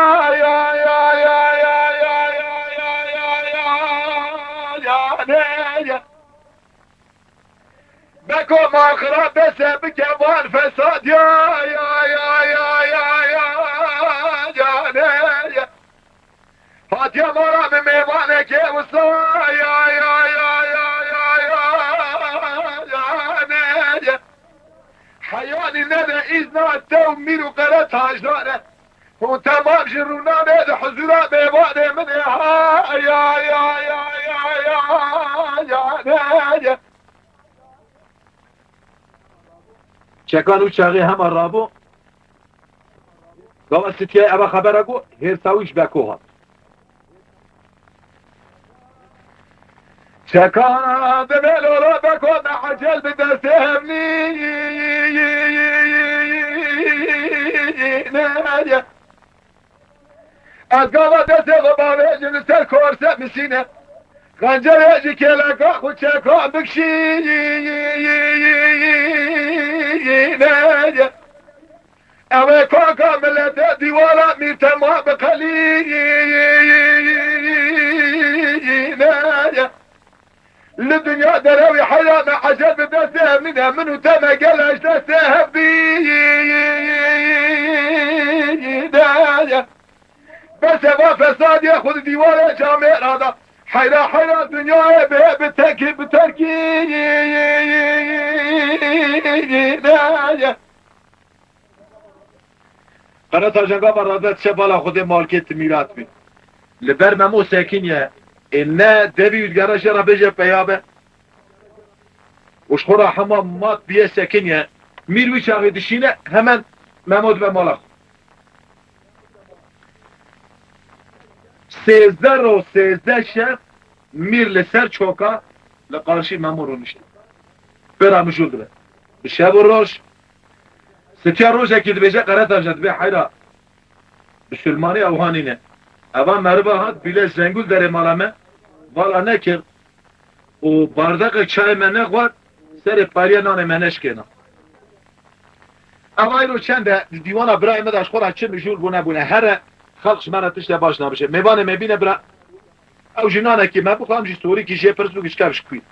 ya ya ya ya ya ya ya ya ya ya ne ya. Beko maxira bese bike van fesad ya ya ya ya ya ya ya ne ya. Hatiye mala min mêvanekê wisa ya ya ya ya ya ya ya ne ya. Heyanî nede îzna te û mîr û Qeretajdan e. Hûn temam ji rûnanê di huzûra mêvanê min ê ha ya ya ya ya ya ya ne ya. Çekan û çaxê hema rabû. Gava Sitiyayê eva xebera got, hêrsa wî ji Beko hat. Çeka divê lolo Beko me ecel bi destê hevnî ne ye. Ez gava destê xwe bavêjim li ser korse misîne. Xencerê ji kêleka xwe çeka bikşîne ye. Ew ê kaka milete dîwara mîr tema biqelîne ye. Li dinya derewî heyra me ecel bi destê hevnîne, min û te me gele ji destê hevdî de ye. Bes eva fesadiyê xwe di dîwarê camêra da. Heyra heyra dinyayê bê bi tekî bi terkî de ye. Qeretajan gava rade diçe bala Xwedê malkê ti mîrat bî. Li ber Memo sekiniye. Ê ne devî û digere jê re bêje peya be. Û ji xwe re hema mat biye sekiniye. Mîr wî çaxê dişîne hemen Memo dibe mala xwe. Sêzdeh roj sêzdeh şev Mîr li ser çoka li qarşî Memo rûnişt. Pê re mijûl dibe. Bi şev û roj, Sitiya rojekî dibêje Qeretajan dibê heyra. Bisilmanî ew hanîne. Eva meriva hat bîle zengûl derê mala me, vala nekir û bardeqek çayê me nexwar, serê pariya nanê me neşkêna. Ev ayro çend e, di dîwana birayê me de ji xwe re çi mijûl bûne bûne. Here xelq ji me re tişte baş nabişe. Mêvanê me bîne bira. Ew jî nanekî me bixwe, em jî sorîkî jê pirs bû, gişke bişkî.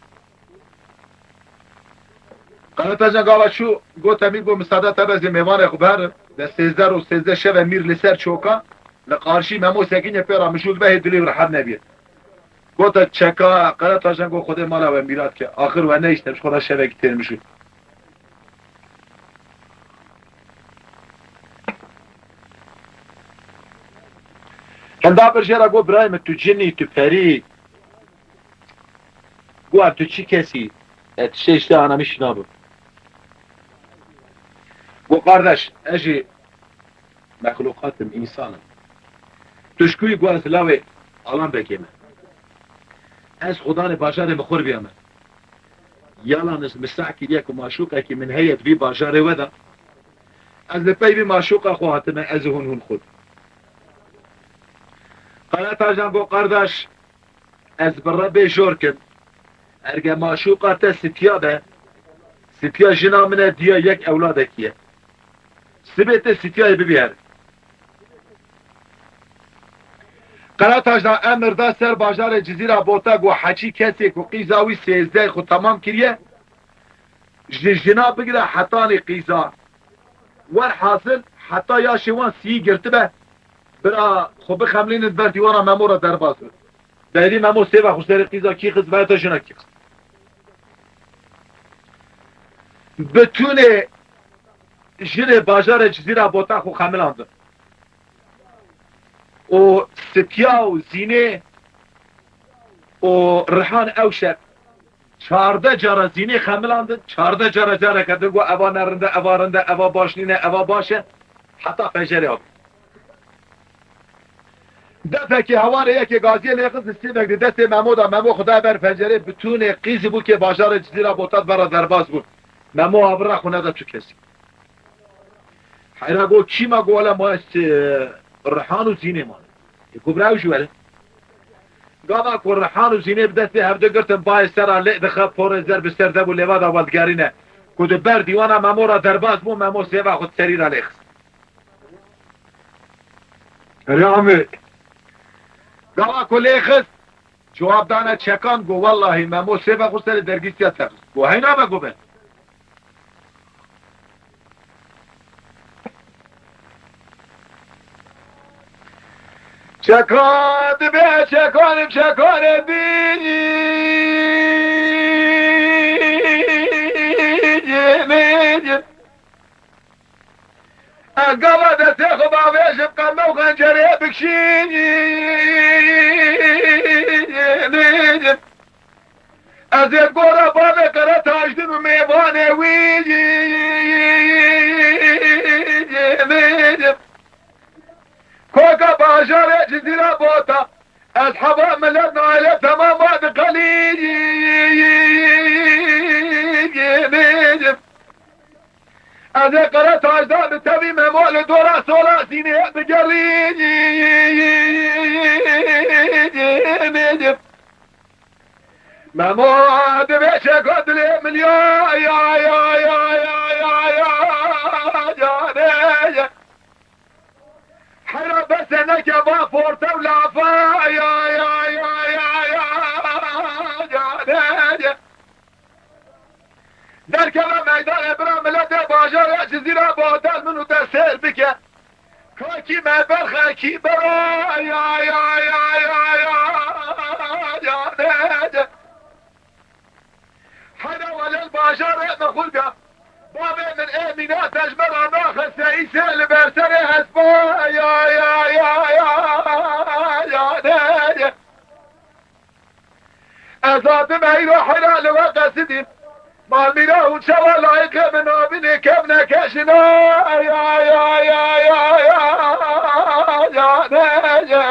Qeretajan gava çû, gote mîr, got, misade te bezê mêvanê xwe biherim. De sêzdeh roj sêzdeh şeve mîr li ser çoka, li qarşî Memo sekiniye pê re mijûl be, hê dilê wî rehet nebiye. Gote çeka, Qeretajan got, Xwedê mala we mîrat ke. Axir we nehişte, ji xwe re şevekî têr mijûl. Henda bir jê re got, birayê min, tu cin î, tu perî. Got, ev tu çi kesî? E, tiştê ji te ana min şîna bû. Got, qardeş, ez jî mexluqat im, însan im. Tu ji ku yî? Got, ez lawê Alan Begê me. Ez xudanê bajarê min xwe biyame. Yalan ez misah kiriye ku maşûqekî min heye di vî bajarê we de. Ez li pey vî maşûqa xwe hatime, ez û hûn, hûn xwe. Qeretajan got, qardaş, ez bi Rebê jor kim. Erge maşûqa te Sitiya be, Sitiya jina min e, diya yek ewladekî ye. Sibê te Sitiyayê bibî her. Qeretajan emir da ser bajarê Cizîra Bota, got, heçî kesê ku qîza wî sêzdeh xwe temam kiriye, ji jina bigire hetanî qîza. Werhasil heta yaşê wan sî girtibe, bira xwe bixemlînin, ber dîwana Memo re derbas bin. Deyrî Memo sêva xwe serê qîza kî xist, vayeta jina kî xist. Bitûnê jinê bajarê Cizîra Bota xwe xemilandin. Û Sitiya û Zînê û Rihan ew şev çardeh cara Zînê xemilandin, çardeh cara careke din got, eva ne rind e, eva rind e, eva baş nîne, eva baş e, heta fecerê hat. Defekê hewarê yekê gaziyê lê xist, sêvek di destê Memo da. Memo xwe daye ber pencerê, bitûnê qîzî bû ke bajarê Cizîra Botat vera derbas bûn. Memo avira xwe neda tu kesî. Heyra got, çî ma? Got, wele ma ez, e, Rihan û Zînê mane. Ê, got, bira ew jî were. Gava ku Rihan û Zînê bi destê hevdu girtin, bayê sera lê dixe, porê zer bi ser de bû, lêva da weldigerîne. Ku di ber dîwana Memo ra derbas bû, Memo sêva xwe di serî ra lê xist. Erê Amê. Gava ku lê xist, cewab dane Çekan, got, wellahî Memo sêva xwe serê dergîstiya te xist. Got, heyna me, got, be. Çekan dibe, Çekanim, Çekanê din. Ez gava destê xwe bavêjim, qeme û xencerê bikişînim. Ez ê gora bavê Qere Tajdin û mêvanê wî bêjim. Koka bajarê Cizîra Bota, ez heva milet naile temama diqelînim. Ez ê Qere Tajda bi tevî Memo li dora sola Zînê bigerînim. Memo dibê Çeka dilê min ya, ya, ya, canê ye. Heyra bes e neke va forte û lafa, ya, ya, canê ye. Derkeve meydanê bira miletê bajarê Cizîra Botat min û te sêr bike. Kakî me berxekî bera, ya, ya, ya, ya, ya, ya, ne, ne. Heyra welel bajarê me xulga. Bavê min ê mîna te ji me re naxiste, îsê li ber serê hespa, ya, ya, ya, ya, ya, ne, ne. Ez hatim eyro heyra li we qesidîm. Malmîra hûn çawa layiqê min nabînê kevneke jina, ya, ya, ya, ya, ya, ya, ne, ye.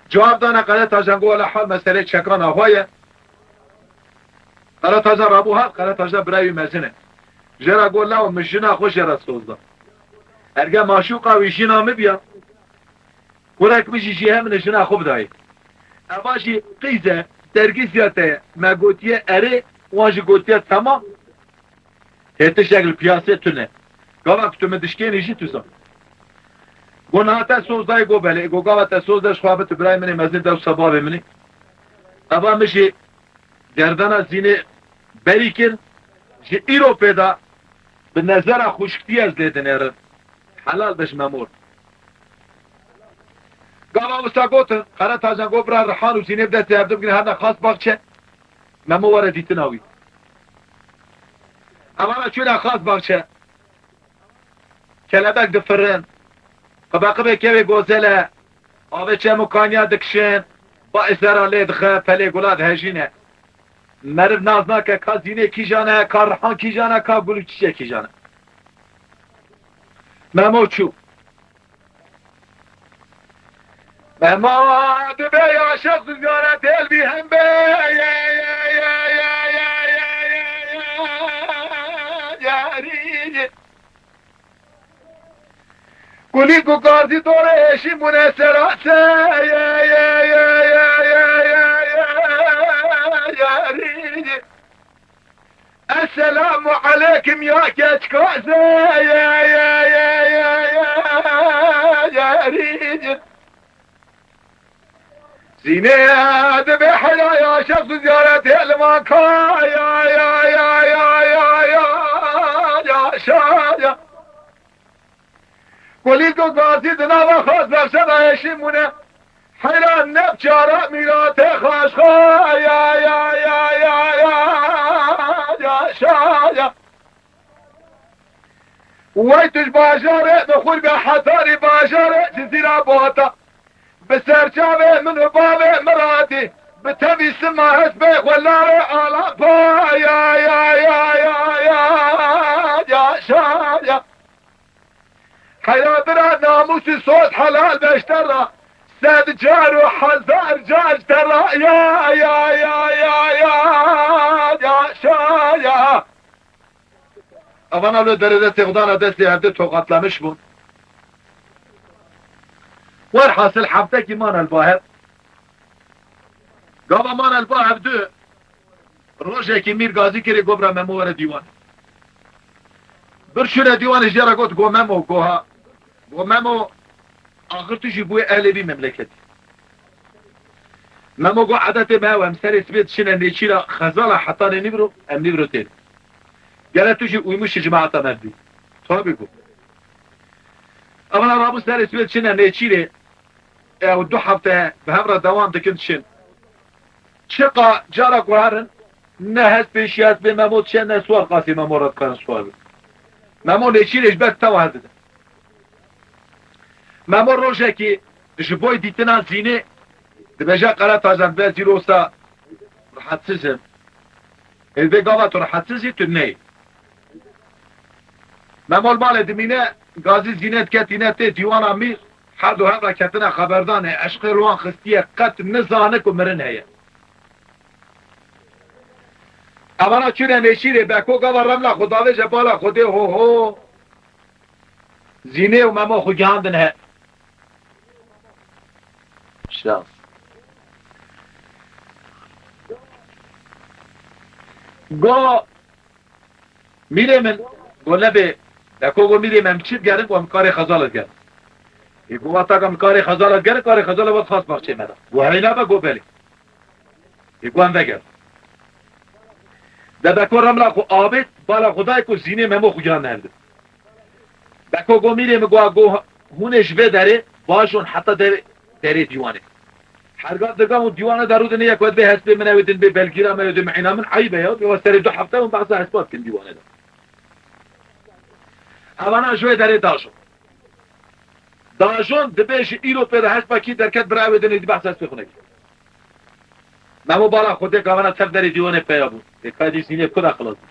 Cewab dane Qeretajan, got, wele hal meselê Çekan awa ye. Qeretajan rabû hat, Qeretajan birayê wî mezin e. Jê re got, lawo min jina xwe jê re soz da. Erge maşûqa wî jina min biya, kurek min jî jê hemin e jina xwe bidayê. Eva jî qîz e, dergîziya te ye. Me gotiye erê, wan jî gotiye temam. Hê tiştek li piyasê tune. Gava ku tu min dişkênî jî tu zan. Go niha te soz dayê? Go belê. Go gava te soz de ji xwe bi tu birayê min ê mezin, dewsa bavê min î. Eva min jî gerdana Zînê berî kir. Ji îro pê de bi nezera xwişkitî ez lê dinêrim. Helal be ji me mor. Gava wisa gotin, Qeretajan got, bira Rihan û Zînê bi destê hevdu bigrin, herne xas baxçe. Memo were dîtina wî. Evana çûne xas baxçe. Kelebek difirin. Qibeqibê kevê gozele. Avê çem û kaniya dikişin. Ba sera lê dixe, pelê gula dihejîne. Meriv nas nake ka Zînê kîjan e, ka Rihan kîjan e, ka Gul û Çiçek kîjan e. Memo çû. Mema dibe ya şexs û ziyaret el bî hem be. Ye, ye, ye, ye, ye, ye, ye, ye, ye, ye, ye, ye, ye, ye. Kulî ku gazî dore eşî mune serase. Ye, ye, ye, ye, ye, ye, ye, ye, ye, ye, ye. Esselamu aleykum ya keçkaze, ya, ya, ya, ya, ya, ya, ya, rîcin. Zîne dibe hela ya şexs û ziyaretê li van ka, ya, ya, ya, ya, ya, ya, ya, şa, ya. Kulîl ku gazî di nava xas nefse de eşî mûne. Heyran ne biçara mîratê xaşxa ya, ya, ya, ya, ya, ya, şa, ya. Wey tu ji bajarê bi xurbe hetarî bajarê Cizîra Bota. Bi serçavê min û bavê Miratî, bi tevî sima hespê xwe lavê Alapa ya, ya, ya, ya, ya, ya, şa, ya. Heyra bira nam Namusî sot helal beş te ra, sed car û hezar car te ra, ya, ya, ya, ya, ya, ya, şa, ya. Evana li derê destê xwe dana destê hevdê tokatlemiş bûn. Werhasil heftekî mane li ba hev. Gava mane li ba hevdu, rojekî Mîr Gazî kirê, got, bira Memo were dîwan. Bir şûre dîwanê jê re got, go Memo, go ha. Go Memo, axir tu jî bûyê ehlê vî memleketî. Memo got, edetê me ew, em serê sibê diçine nêçîra xezala hetanê nîvro, em nîvro têne. Gere tu jî uymuşî cemaeta me bî. Tabî got. Evana rabû serê sibê diçine nêçîrê, ew du hefte bi hev re dewam dikin diçin. Çiqa cara ku herin, ne hespê şî hespê Memo diçe, ne siwar qasî Memo re dikarin siwar bin. Memo nêçîrê ji ber tewa hildide. Memo rojekî ji boy dîtina Zînê dibêje, Qeretajan, be zîrosa rehetsiz im. Ê vê gava tu rehetsiz î, tu neyê. Memo li malê dimîne, Gazî Zînê diketîne tê dîwana Mîr, her du hev re ketine xeberdanê, eşqê li wan xistiye, qet nizane ku mirin heye. Evana çûne nêçîrê, Beko gava remla xwe davêje bala Xwedê, ho ho. Zînê û Memo xwe gihandin he. Şans. Go, Mîrê min, go, nebê, Beko go, Mîrê min, em çi digerin, go, em karê xezala digerin. Ê, go, wata ka em karê xezala digerin, karê xezala vat xas baxçê me de. Go, heyna be, go, belê. Ê, go, em vegerin. De Beko remla xwe avêt, bala xwe dayê ku Zînê Memo xwe gihandin hevdin. Beko go, Mîrê min, go, go, hûn ê ji vê derê bajon heta derê, derê dîwanê. Herga dirga û dîwane de rûdinê, yek we dibê hespê min, ew ê din bê belgîra me, ew ê din mîna min, eyb e ya, pê we serê du hefte hûn behsa hespa dikin dîwane de. Evana ji wê derê dajon. Dajon dibê ji îro pê de hespa kî derket bira ew ê din êdî behsa hespê xwe nekî. Memo bala Xwedê gavana tev derê dîwanê peya bû. Ê ka dî Zînê ku da xilas bû.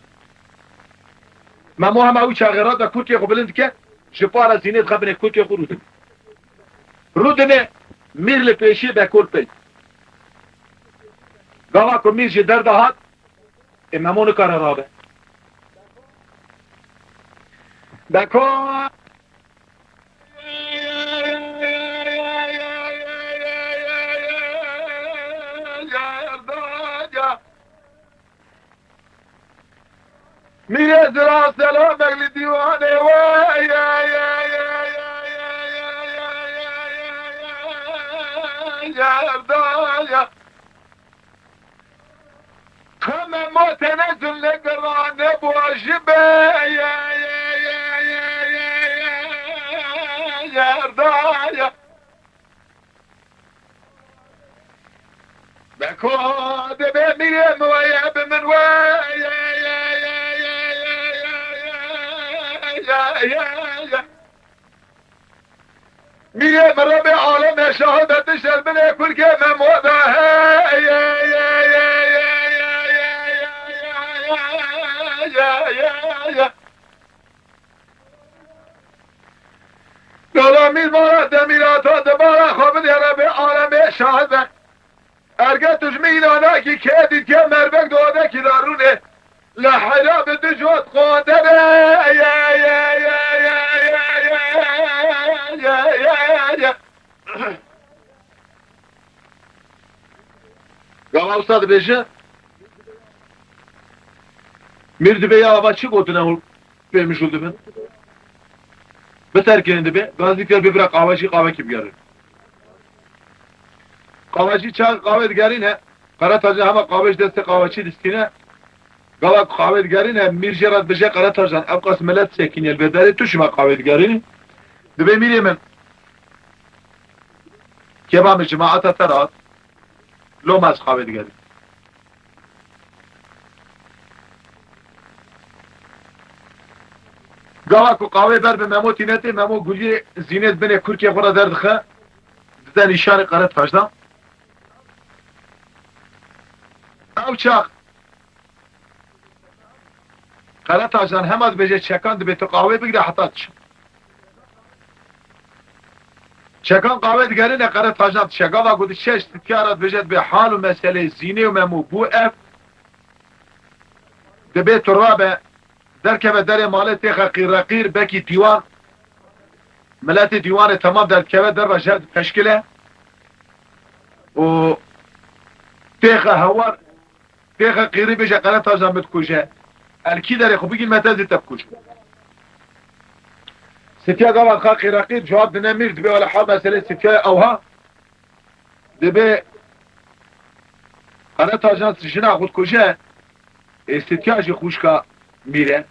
Memo hema wî çaxê re da kurtê xwe bilind dike, ji para Zînê dixe binê kurtê xwe rûdin. Rûdinê Mîr li pêşî, Beko li pey. Gava ku Mîr ji derda hat, ê Memo nikare rabe. Beko Mîrê zira selamek li dîwanê we. Erdaya. Xeme ma tenezul ne girane bu aji be. Erdaya. Beko dibê Mîrê min weye bi min we. Mîrê min Rebê alemê şahid e, tu şer binê kulkê Memo de. Dola mîr mala demîra ta di bala xwe bidê Rebê alemê şahid e. Erge tu ji min înanakî kê dîtiye merbek di odekî de rûnê. Li hera bi du jot qonde be. Gava wisa dibêje, Mîr dibê ya ava çi gotine hûn pê mijûl dibin? Biterkinin dibê, gazî kir bibire qawecî, qawekî bigerin. Qawecî çax qawê digerîne, Qeretajan hema qawê ji destê qaweçî distîne. Gava ku qawê digerîne, Mîr jê re dibêje, Qeretajan, ev qas milet sekîniye li vê derê, tu çima qawê digerînî? Dibê Mîrê min, kêfa min cemaeta te re hat, loma ez qawê digerînim. Gava ku qawê ber bi Memo tîne tê, Memo guliyê Zînê di binê kurkê xwe re derdixe, dide nîşanê Qeretajan. Ew çax Qeretajan hema dibêje çekan dibê tu qawê bigire heta diçin. Çekan qawê digerine Qere Tajan dişe. Gava ku dişe ji Sitya re dibêje, dibê hal û meselê Zînê û Memo bû ev. Dibê tu rabe, derkeve derê malê têxe qîreqîr, bekî dîwan, miletê dîwanê temam derdikeve derve jer dipeşkile û têxe hewar, têxe qîrî bêje Qere Tajan min dikuje. El kî derê xwe bigîn me te zî te bikujim. Sitya gava dixa qîreqîr cewab dine mîr, dibê wele hal meselê Sityayê ewha. Dibê Qere Tajan jina xwe dikuje, ê Sitya jî xwişka mîr e.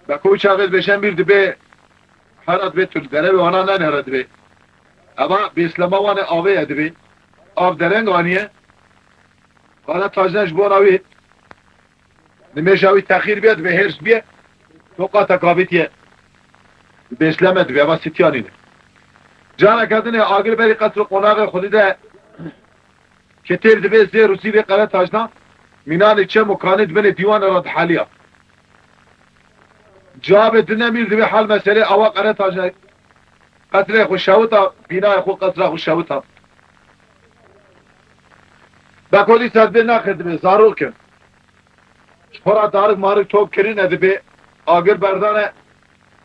Beko wî çaxê dibêje mîr, dibê hera dibê tu li derevê wana nenere dibê. Eva bêslema wan ê avê ye dibê. Av dereng aniye. Qere Tajan ji bona wî nimêja wî texîr bê, dibê hêrs bê. Toqa te kavîtiye. Bêsleme dibê, eva Sitya nîne. Careke dinê agir berî qesr û qonaxê xwedî de Ketêr dibê zêr û zîrê Qere Tajna, mînanê çem û kanê di binê dîwanê re diheliya. Cewabê dine mîr dibê hal meselê awa Qere Tajna qesrê xwe şewita, bînayê xwe qesra xwe şewita. Beko dîsa dibê naxir dibê zarok in. Ji xwe re darik marik top kirine dibê agir berdane.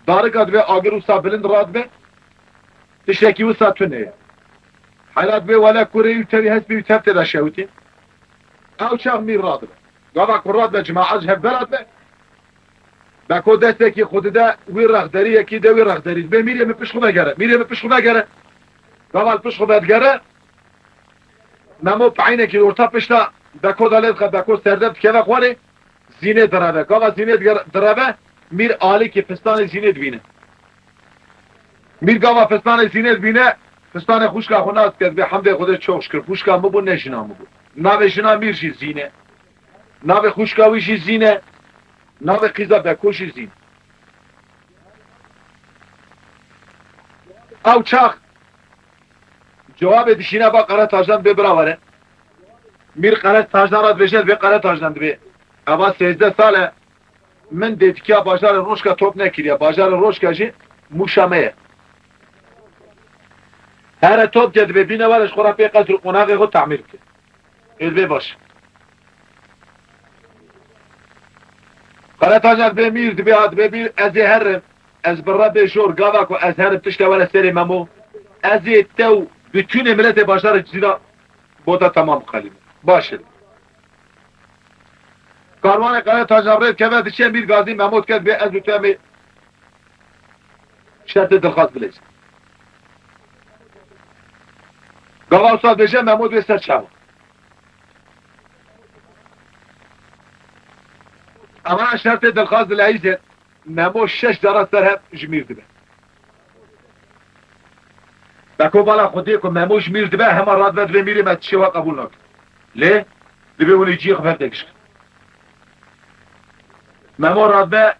Darika dibê agir wisa bilind radibe. Tiştekî wisa tune ye. Hela dibê wele kurê wî tevî hespê wî tev tê de şewitî. Ew çax mîr radibe. Gava ku radibe cemaet ji hev ve radibe. Beko destekî xwe dide wî rexderî, yekî de wî rexderî. Dibê mîrê min pişt xwe vegere. Mîrê min pişt xwe vegere. Gava li pişt xwe vedigere. Memo peynekî li orta pişta Beko de lê dixe, Beko serdeb dikeve xwarê, Zînê direve. Gava Zînê diger-, direve, mîr alîkî pistanê Zînê dibîne. Mîr gava pistanê Zînê dibîne, pistanê xwişka xwe nas dike, dibê hemdê Xwedê çok şikir, xwişka min bû, ne jina min bû. Navê jina mîr jî Zîne. Navê xwişka wî jî Zîne. Navê qîza Beko jî Zîne. Ew çax Cewabê dişîne ba Qere Tajan dibê bira were. Mîr Qere Tajan re dibêje, dibê Qere Tajan dibê. Eva sêzdeh sal e min dêtikiya bajarê Roşka top nekiriye. Bajarê Roşka jî Mûşa me ye. Here top ke dibê bîne were ji xwe re pê qesr û qonaxê xwe tamîr bike. Ê dibê baş. Qere Tajan dibê mîr, dibê ha, dibê mîr, ez ê herim. Ez bi re bê jor, gava ku ez herim tişte were serê Memo. Ez ê te û bütünê miletê bajarê Cizîra bota temam biqelînim. Baş e. Karwanê Qere Tajan rê dikeve diçe mîr gazî Memo dike dibê ez û tu em ê şertê dilxwaz bilêzin. Gava wisa dibêje Memo dibê ser çawa. Eva şertê dilxwaz dileyîze Memo şeş cara ser hev ji mîr dibe. Beko bala Xwedê ku Memo ji mîr dibe, hema radibe dibê mîrê me tişê we qebûl nake. Lê dibê hûn ê ciyê xwe hev de giş kin. Memo radibe,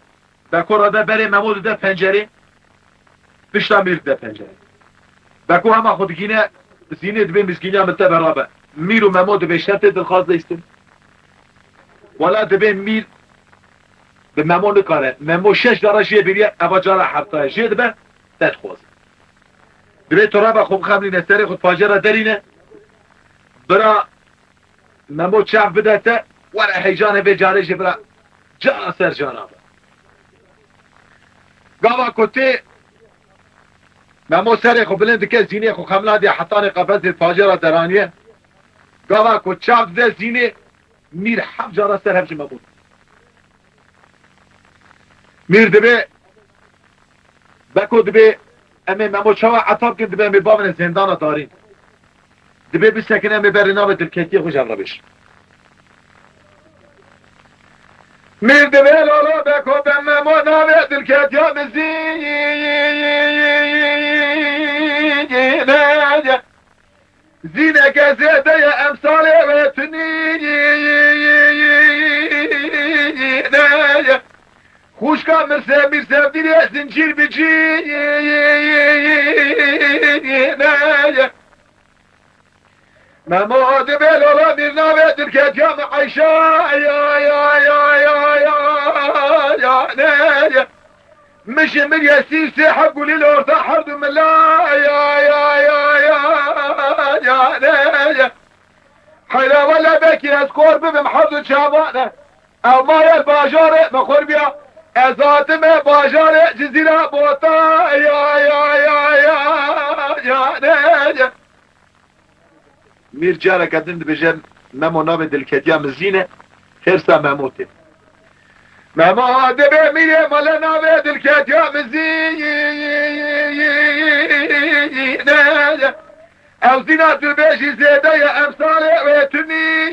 Beko radibe berê Memo dide pencerê. Pişta mîr dide pencerê. Beko hema xwe digîne Zînê dibê mizgîniya min te berabe. Mîr û Memo dibê şertê dilxwaz leyîstin. Wela dibê mîr bi Memo nikare. Memo şeş cara jê biriye, eva cara hefta ye. Jê dibe, te dixwaze. Dibê tu rebe xwe bixemlîne, serê xwe pacê re derîne. Bira Memo çav bide te, were heyecanê vê carê jî bira cara ser cara be. Gava ku tê Memo serê xwe bilind dike, Zînê xwe xemlandiye hetanê qefesê pacê re deraniye. Gava ku çav dide Zînê, mîr heft cara ser hev ji Memo. Mîr dibê, Beko dibê, em ê Memo çawa eta bikin, dibê em ê bavêne zêndana darîn. Dibê bisekin, em ê berê navê dilketiyê xwe ji hev re bêjin. Mîr dibê lala Beko be Memo navê dilketiya min Zîne ye. Zîneke zêde ye emsalê wê tunî ye. Xwişka min se mîr sevdîrê zincîr bi cî ye. Memo dibê lala mîr navê dilketiya min Eyşa ya ya ya ya ya ya ne ye. Min ji min ye sî sê heb gulî li orta herdu mila ya ya ya ya ya ne ya. Heyra wele bekî ez kor bibim herdu çavane. Ev ma yer bajarê me xor biya. Ez hatime bajarê Cizîra Bota ya ya ya ya ya ne ya. Mîr careke din dibêje, Memo navê dilketiya min Zîn e, xêrsa Memo tê. Memo dibê mîrê mele navê dilketiya min Zîn e. Ew Zîna tu bêjî zêde ye, emsalê wê tu nîne.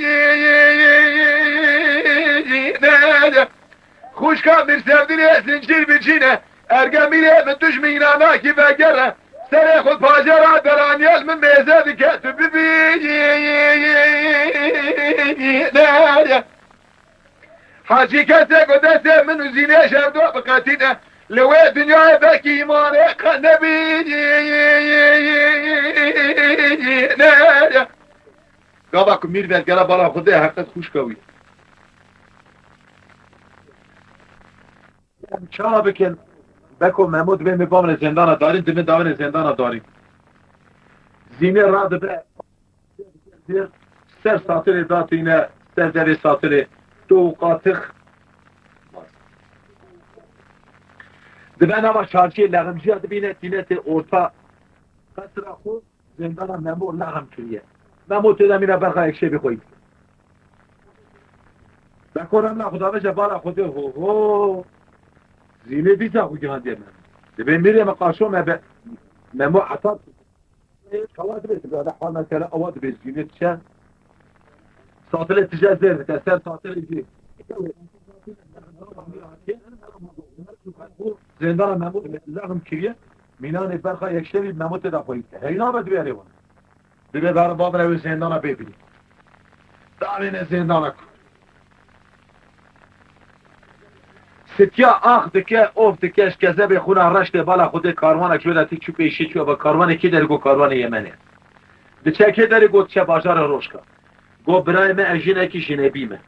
Xwişka Mîr Sevdînê zincîr bicîne, erge mîrê min tu ji mînanakî vegere, serê xwe pajera deraniyel min mêze dike, tu bibî ne ye. Hacî kesê ku destê min û Zînê ji hevdo biqetîne, li wê dinyayê belkî îmanê qe nebî ne ye. Gava ku mîr vegere bala Xwedê heqet xwişka wî. Em çawa bikin? Beko Memo dibê min bavine zêndana darîn, dibê davine zêndana darîn. Zînê radibe ser satilê datîne, ser devê satilê, to û qatix. Dibe nava çarşiyê leximciya dibîne, tîne tê orta qesra xwe. Zêndana Memo lexm kiriye. Memo tê de mîna berxa yekşevî xwe yî. Bekor emla Xudaveje bala Xwedê ho ho. Zînê dîsa xwe gihandiye Memo. Dibê mîrê me qaşo me be. Memo heta çawa dibê, dibê de hal mesele awa dibê Zînê diçe. Satilê tije zêr dike, ser satilê jî. Zêndana Memo lexm kiriye. Mînanê berxa yekşevî Memo tê de xwe yî. Heyna be dibê erê wan. Dibê bere bavire wê zêndana bê bînî. Davêne zêndana ku. Sitiya ax dike, of dike, ji kezebê xwina reş tê bala Xwedê karwanek ji wê de tê çû pêşî çû, eva karwanê kê derê got karwanê Yemenê. Diçe kê derê got diçe bajarê Rojka. Got birayê me ez jinekî jinebî me.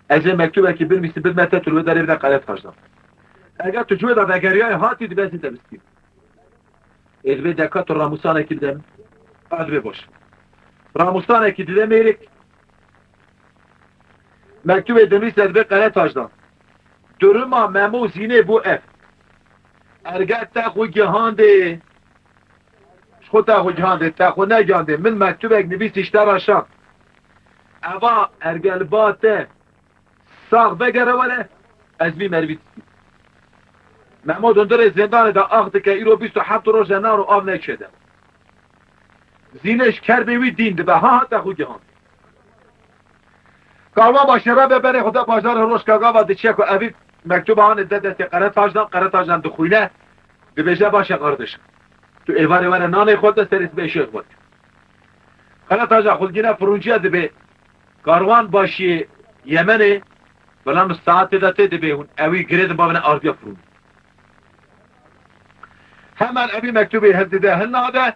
Ez ê mektubekî binivîsim bidime te tu li wê derê bide Qeretacdan. Eger tu ji wê de vegeriyayê hatî dibe ez ê te bistînim. Ê dibê deka tu ramûsanekî bide min. A dibê baş. Ramûsanekî dide mêrik. Mektubê dinivîse dibê Qeretacdan. Duruma Memo û Zînê bû ev. Erge te xwe gihandê. Ji xwe te xwe gihandê, te xwe negihandê. Min mektubek nivîsî ji te re şand. Eva erge li ba te sax vegere were, ez bî merivî distî. Memo dundirê zêndanê de ax dike, îro bîst û heft roj e nan û av neçe de. Zînê ji kerbê wî dîn dibe, ha ha te xwe gihandê. Karwan başê re be berê xwe de bajarê Rojka gava diçe ku evî mektuba hanê de destê Qeretacdan, Qeretacdan dixwîne, dibêje baş e qardiş. Tu êvarê were nanê xwe de serê sibê şêx xwe. Qeretaca xwe digîne firûnciya dibê karwan başiyê Yemenê, belam saetê de tê dibê hûn ewî girê din bavine ardiya firûnê. Hemen evî mektubê hev dide hin nade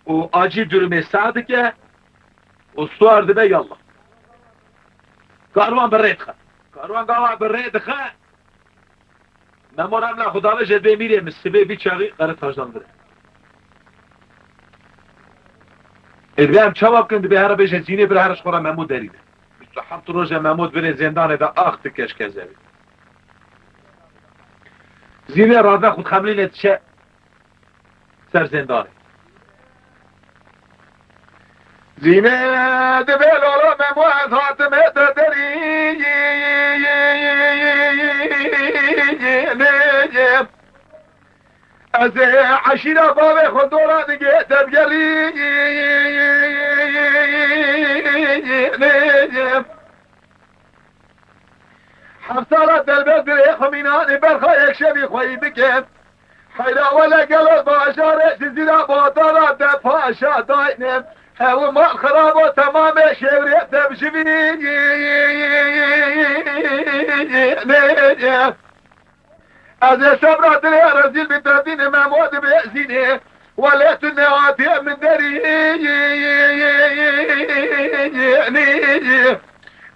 û acî durumê seh dike û suar dibe yallah. Karwan bi rê dixe. Karwan gava bi rê dixe. Memo re emla Xudaveje dibê mîrê min sibê vî çaxî Qeretacdan vir e. Ê dibê em çawa bikin, dibê here bêje Zînê bire here ji xwe re Memo derî de. Bîst û heft roj e Memo di binê zêndanê de ax dike ji kezebê. Zînê radibe xwe dixemilîne diçe ser zêndanê. Zînê dibê lala Memo ez hatime te derî. Ez ê eşîra bavê xwe dora digê te bigerî. Heft sala delbet birê xwe mînanê berxa yekşevî xweyî bike. Heyra wele gelo bajarê Cizîra Botara de paşa dayne. Hew mal xirabo temamê şêwrê te bijivî. Ez ê sebra dilê rezîl bi derdînê Memo dibê Zînê. Wele tu nehatiyê min derî.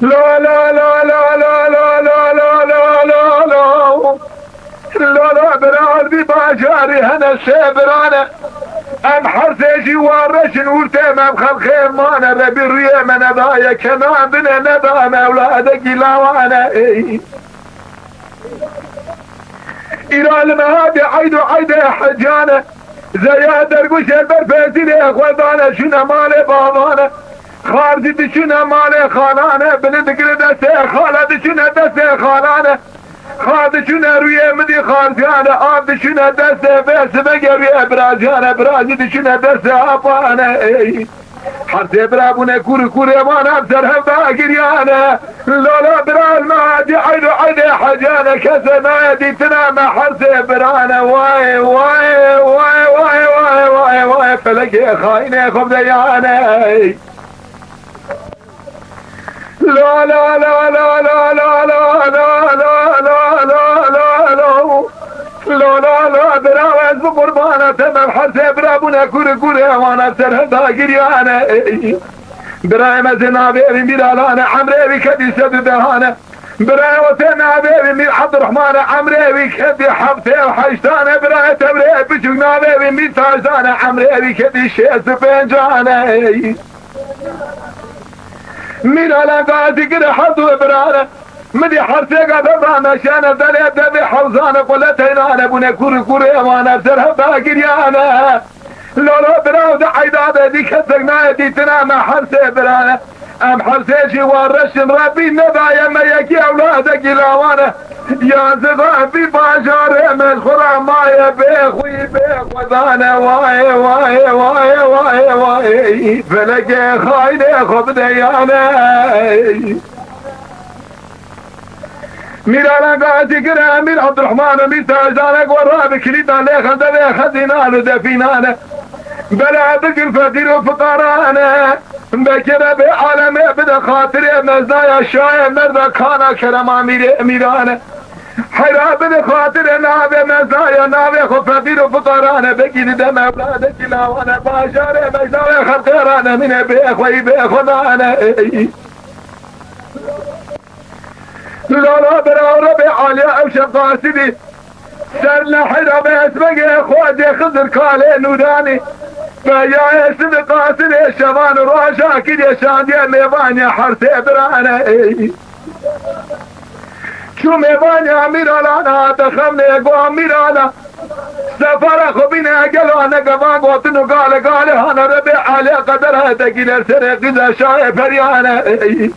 La la la la la la la la la la la. La la, birarî bajarî hene sê birane. Em her sê jî wareş in, ûrtê me em xelqê mane. Rebî rûyê me nedaye, kenan dine neda me ewladekî lawane. Ey. Îra li me hatî eyd û eydê hecane. Zeya dergûşê ber pêzîrê xwe dane, çûne malê bavane. Xarzî diçûne malê xalane, bini digire destê xala, diçûne destê xalane. Xal diçûne rûyê midî xarziyane, av diçûne destê vê sibegê rûyê biraziyane, birazî diçûne destê apane. Ey. Her sê bira bûne kûr û kûrê wan ev ser hev da giriyane. Lala bira me hatî eyd û eydê hecane, kesê nayê dîtina me her sê birane. Way, way, way, way, way, way, way, felekê xayinê xwe bideyane. La la la la la la la la la la la la la la. La la la, bira ez bi qurbana te me, her sê bira bûne kûr û kûrê wan ev ser hev da giriyane. Birayê me zê navê wî Mîralan e, emrê wî kedî sed û dehane. Birayê we tê navê wî Mîr Ebdurehman e, emrê wî kedî heftê û heştan e. Birayê te birê biçûk navê wî Mîr Taşdan e, emrê wî kedî şêst û pêncan e. Mîralan Gazî gire her du biran e. Midî her sê gavê rameşane, derê devê hewzane, qule teyrane bûne, kûr û kûrê wan ev ser hev da giriyane. Lolo biraw di eyda de dî kesek nayê dîtina me her sê birane. Em her sê jî wareş in, Rebbî nedaye me yekî ewladekî lawane. Ya ziva vî bajarê me xwe ra maye bê xwî bê xwedane. Wayê, wayê, wayê, wayê, wayê. Felekê xaynê xwe bideyane. Mîralan Gazî gire Mîr Ebdurehman û Mîr Taşdan e, gora bi kilîtan lê xeldevê xezînan û defînan e. Bela bigir feqîr û fiqaran e. Bekire bê alemê bide xatirê mezdaya şayê merda kana kerema mîrê mîran e. Heyra bide xatirê navê mezdaya navê xwe feqîr û fiqaran e. Bekî dide mevladekî lawan e. Bajarê mejdavê xelqê ra nemîne bê xweyî bê xwedan e. Ey. Lala bera Rebê Alî ew şev qasidî. Ser nehra be esmegê Xwedê Xizir kalê nûranî. Be ya esmî qasidê şevan û roja kiriye şandiye mêvaniye her sê birane. Ey. Çû mêvaniya Mîralan hate xemlê go Mîrala. Sefara xwe bîne gelo ne gevan gotin û gale gale hane Rebê Alî qedera te gîler serê qîza şahê periyane. Ey.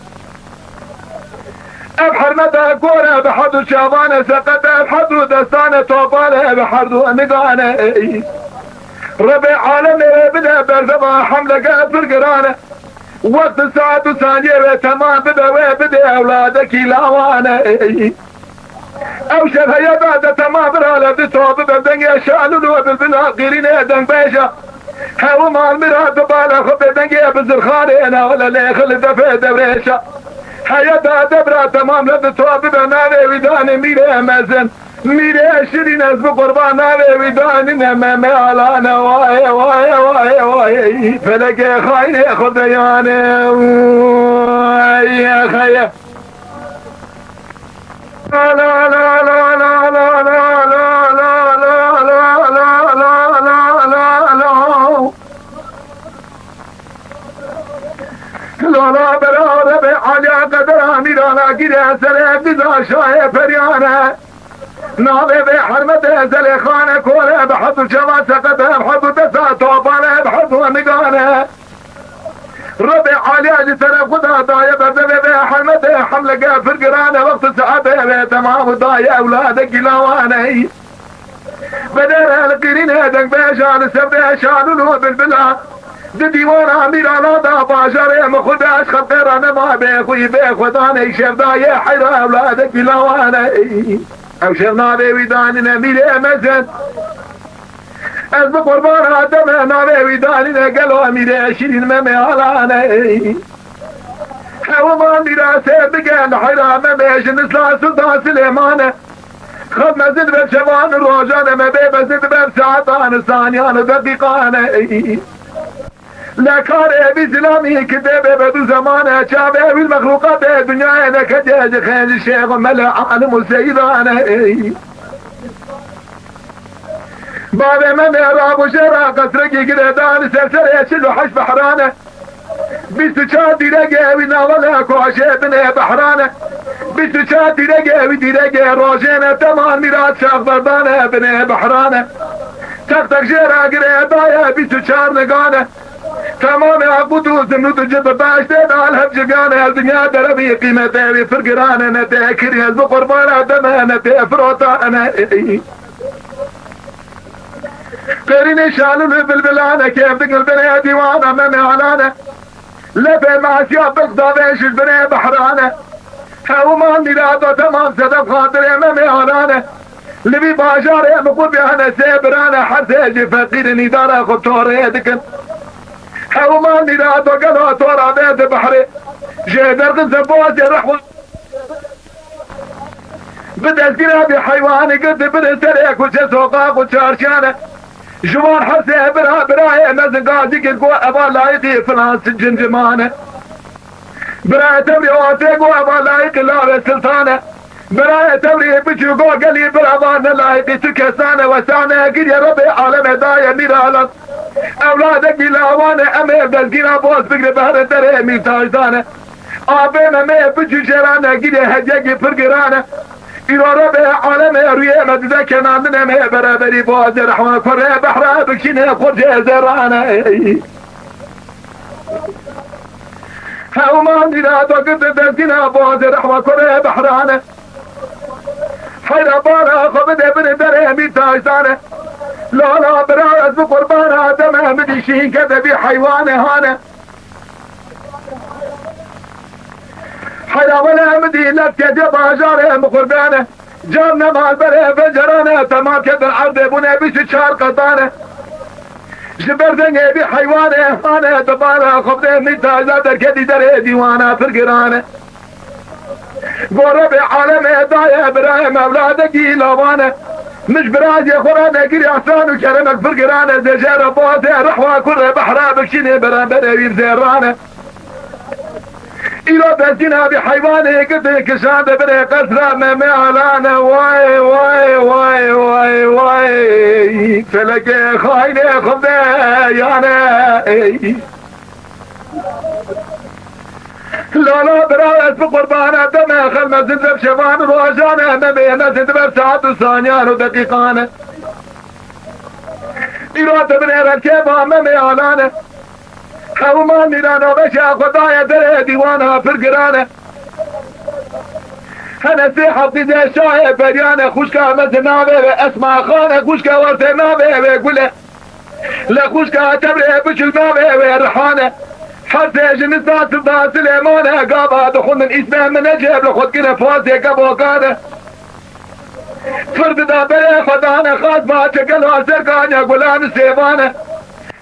Ev hermeta gore bi herdû çavane seqete, ev herdû destane topale, ev herdû nigane. Rebê alemê wê bide berdeva hemleke pir girane. Wext saet û saniyê wê temam bibe, wê bidê ewladekî lawane. Ew şev heye da de temam birale di to bibe dengê şalûl û bilbila qîrînê dengbêja. Hew mal mira dibala xwe bê dengê bi zirxanê nale lê xil defê dewrêşa. Heye da debra temam le di to bibe navê wî danê mîrê mezin. Mîrê şirîn ez bi qurban navê wî danîne me me alane. Waye, waye, waye, waye. Felekê xaynê xwe deyane. Waye, xeye. Lala bera Rebê Alîya qedera mîrana gire serê biza şahê periyane. Navê vê hermetê Zelêxane kole bi herdû çava seqete bi herdû desta topale bi herdû nigane. Rebê Alîya ji teref xwe da daye berdevê vê hermetê hemleke pir giran e, wextê saetê vê temam û daye ewladekî lawane. Bedere li qîrînê dengbêja li sevdê şalûl û bilbila. Di dîwana mîrana da bajarê min xwe de ez xelqê re nema bê xwî bê xwedanê şevdayê heyra ewladekî lawane. Ew şev navê wî danîne mîrê mezin. Ez bi qurbana te me navê wî danîne gelo mîrê şirîn me mêhalan e. Hewiman mîrasê bige li heyra me bêjin isla Sultan Silêman e. Xev mezin be şevan û rojan e me bê mezin dibe saetan û saniyan û deqîqan e. Lê karê vî zilamî ki dê bê be du zemane, çavê wî mexlûqatê dinyayê neketiye ji xêncî şêx û mele alim û seyîdane. Ey. Bavê Memê rabû jê ra qesrekî girê da li ser serê çil û heşt behrane. Bîst û çar dîregê wî navale koşê binê behrane. Bîst û çar dîregê wî dîregê rojêne teman mîrat şaxberdane binê behrane. Teq teq jê ra girê daye bîst û çar nigane. Temamê aqud û zimrûd û cib bi beştê de li hev cigane. Li dinya derebî qîmetê wî pir girane. Ne tê kirî ez bi qurbana deme, ne tê firotane. Qêrînê şalûl û bilbilane, kêf digil binê dîwana Memê Alane. Lepê masiya bilx davê ji binê behrane. Hewman mîrado temam sedef xatirê Memê Alane. Li vî bajarê min qurbiyane sê birane, her sê jî feqîrin îdara xwe torê dikin. Hewman mîrado gelo tora vê di behrê. Jê derxin se boğazê rehwa. Bi destgîra vî heywanê girtî birin serê kuçe soqaq û çarşiyane. Ji wan her sê bira birayê mezin gazî kir, got, "Eva layiqî filan cimcimane." Birayê tewrê wan tê got, "Eva layiqî lavê siltane." Birayê tewrê biçû got, "Gelî bira van ne layiqî tu kesane." Wesane giriye Rebê alemê daye mîralan. Ewladekî lawane em ê destgîra boz bigre behre derê mîrtajdane. Abê me me bi cûcera negirê hediyekî pir giran e. Îro Rebê alemê rûyê me dide kenandinê me beraberî boğazê rehma kurê behra bikşînê xurcê zerrane. Hewman dîra do girdi destîna boğazê rehma kurê behrane. Heyra bala xwe bide binê derê mîr tajdane. Lala bira ez bi qurbana deme min dîşîn kede vî heywanê hane. Heyra wele min dî lef kediye bajarê min qurbane. Can ne malberê pencerane, temam kedin erdê bûne bîst û çar qetane. Ji ber dengê vî heywanê hane, dibara xwe bide min tajda derketî derê dîwana pir girane. Go Rebê alemê daye birayê mevladekî lavane. Min ji birazê xwe re negirî ehsan û keremek pir girane, zêjere boğazê rehwa kurê behra bikşînê beramberê wî zêrane. Îro destîna vî heywanê girtê kişande binê qesra Memê Alane. Way, way, way, way, way. Felekê xaynê xwe de yane. Ey. Lala bira ez bi qurbana deme xel mezin dev şevan û rojane, Memê mezin diber saet û saniyan û deqîqane. Îro dibinê revkê ba Memê Alane. Hewman mîrana veşa xwe daye derê dîwana pir girane. Hene sê heftî de şahê periyane, xwişka mezin navê ve Esma Xane, xwişka werte navê ve Gule. Li xwişka tevrê biçûk navê wê Rihane. Her sê ji nisa Silda Silêmane, gava dixwendin îsmê min Neceb li xwe dikine pasê kevokane. Fir dida berê xwe dane xas ba çekelo ser kanya gulan û sêvane.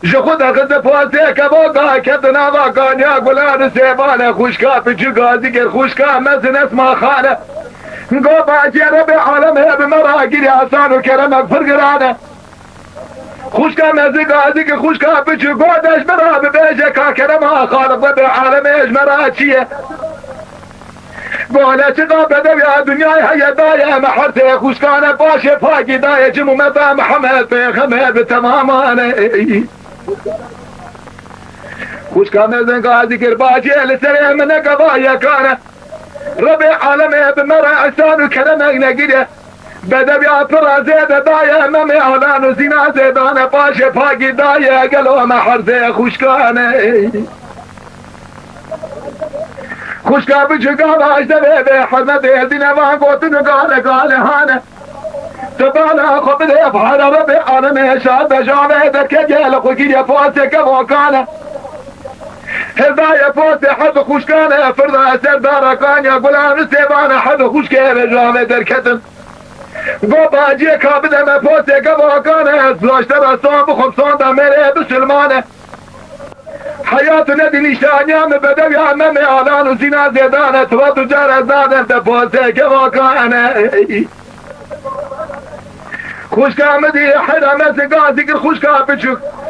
Ji xwe de xiste pasê kevoka kevdi nava kanya gulan û sêvane. Xwişka biçûk gazî kir, xwişka mezin Esma Xane. Go bacê Rebê alemê bi me ra girî asan û keremek pir girane. Xwişka me zik a zik, xwişka biçûk, go de ji me re bibêje ka kerema Xaliq Rebê alemê ji me re çi ye? Go leçiqa bedewiya dinyayê heye daye me her sê xwişkane, paşê pakî daye cim û meta Mihemed Pêxember bi temamane. Xwişka me zinga zikir bacê li serê min nekeva yekane. Rebê alemê bi me re ihsan û keremek negire. Bedewiya pira zêde daye Memê Alan û zîna zêdane paşê pakî daye gelo me herzê xwişkane. Xwişka biçûka baş devê bê hurmetê dîne van gotin û gale gale hane. Tebala xwe bide fahra Rebê alemê şar bejavê derketiye li xwe giriye pasê kevokane. Hevdaye pasê herd xwişkane firda ser dara kanya gulan û sêvane herd xwişkê bejavê derketin. Go baciyê ka bide me posê kevakane, ez raşte ra son bixwim, son da mêrê bisilmane. Heyat û nedî nîşaniya min bedewiya Memê Alan û zîna zêdane, tiwa tu care ez dadem te posê kevakane. Xwişka min dî heyra me zinga zikir xwişka biçûk.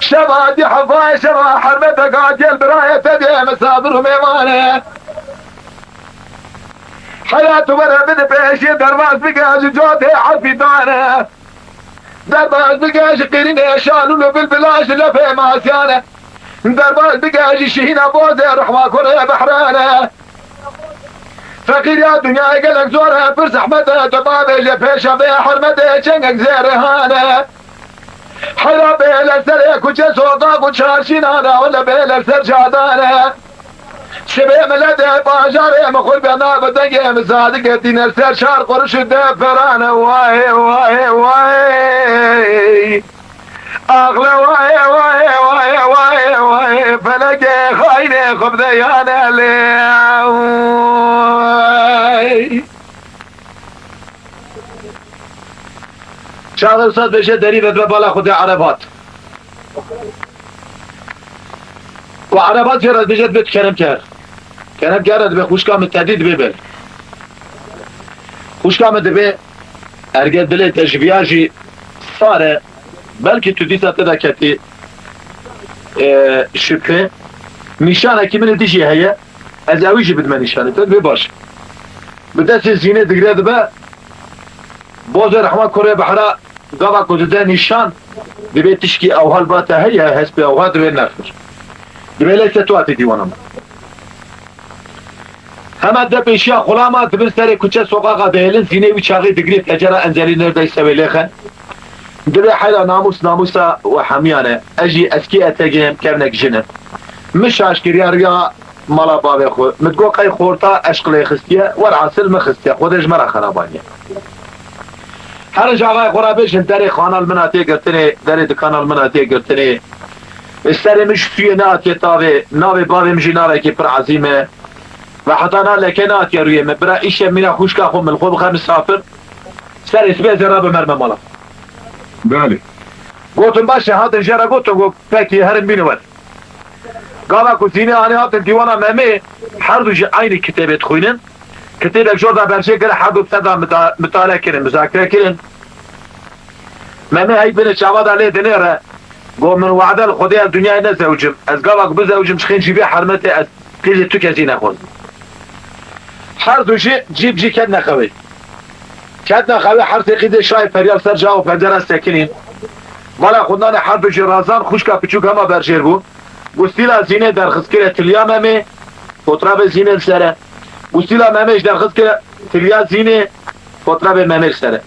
Şeva dî hefayê şeva hermete ka gel birayê te dê misafir û mêmane. Heyra tu were bide pêşî derbas bike ji cotê efîtane. Derbas bike ji qirînê şalûl û bilbila ji lefê masiyane. Derbas bike ji şihîna bozê rehma kurê behrane. Feqîriya dinyayê gelek zor e, pir zehmet e, tu bavêje pêşa vê hermetê çengek zêrê hane. Heyra bêle serê kuçe soqaq û çarşînan e, wele bêle ser cadane. Sibê miletê bajarê min xurbe nav dengê min zadike tîne ser çar quruş û deferane. Wayê, wayê, wayê. Axle wayê, wayê, wayê, wayê, wayê. Felekê xaynê xwe bide yane lê. Çaxê Ustad bêje derî vedbe bala Xwedê Ereb hat. Ku Ereb hat jê re dibêje dibê tu kerem ker. Kerem ker re dibê xwişka min tedî dibê ber. Xwişka min dibê erge dilê te ji viya jî sar e. Belkî tu dîsa te de ketî, e, şibhe. Nîşanekî min ê dijî heye. Ez ewî jî bidime nîşanê te, dibê baş. Bi destê zînê digire dibe, bozê rehma kurê behra gava ku dide nîşan, dibê tişkî ew hal ba te heye, hespê ewha dibê nexir. Dibê leyse tu hatî dîwana min. Hema de pêşiya xulama dibin serê kuçe soqaqa dihêlin, zînê wî çaxê digirê pecera enzelî nerdeyse wê lêxe. Dibê heyra namûs namûsa we hemiyan e. Ez jî eskî etegê em kevnek jin im. Min şaş kiriya riya mala bavê xwe. Min digot qey xorta eşq lê xistiye, werhasil min xistiye. Xwedê ji me re xerabaniye. Her ji axayê xwe re bêjin derê kanal min a tê girtinê, derê di kanal min a tê girtinê. Serê min ji sûyê neatiye tavê, navê bavê min jî navekî pir ezîm e. Ve heta na leke neatiye rûyê min. Bira îşe mîna xwişka xwe min li xwe bixe misafir. Serê sibê ez ê rabim merme mala. Belê. Gotin baş e, hatin jê re gotin, got pekî herin bînin wer. Gava ku Zînê anî hatin dîwana Memê, her du jî eynî kitêbê dixwînin. Kitêbek jor da berjê kir, her du bi ser da mita-, mitale kirin, muzakere kirin. Memê hey binê çava da lê dinêre, got, min wade li Xwedê ez dinyayê nezewicim. Ez gava ku bizewicim, ji xêncî vê hermetê ez qîzê tu kesî nexwazim. Her du jî cî bi cî ketine xewê. Ketine xewê, her sê qîzê şayê feryar ser ca û pencera sekinîn. Bala xwendane her du jî razan, xwişka piçûk hema berjêr bû. Gustîla Zînê derxist kire tiliya Memê, fotrafê Zînê li ser e. Gustîla Memê jî derxist kire tiliya Zînê, fotrafê Memê li ser e.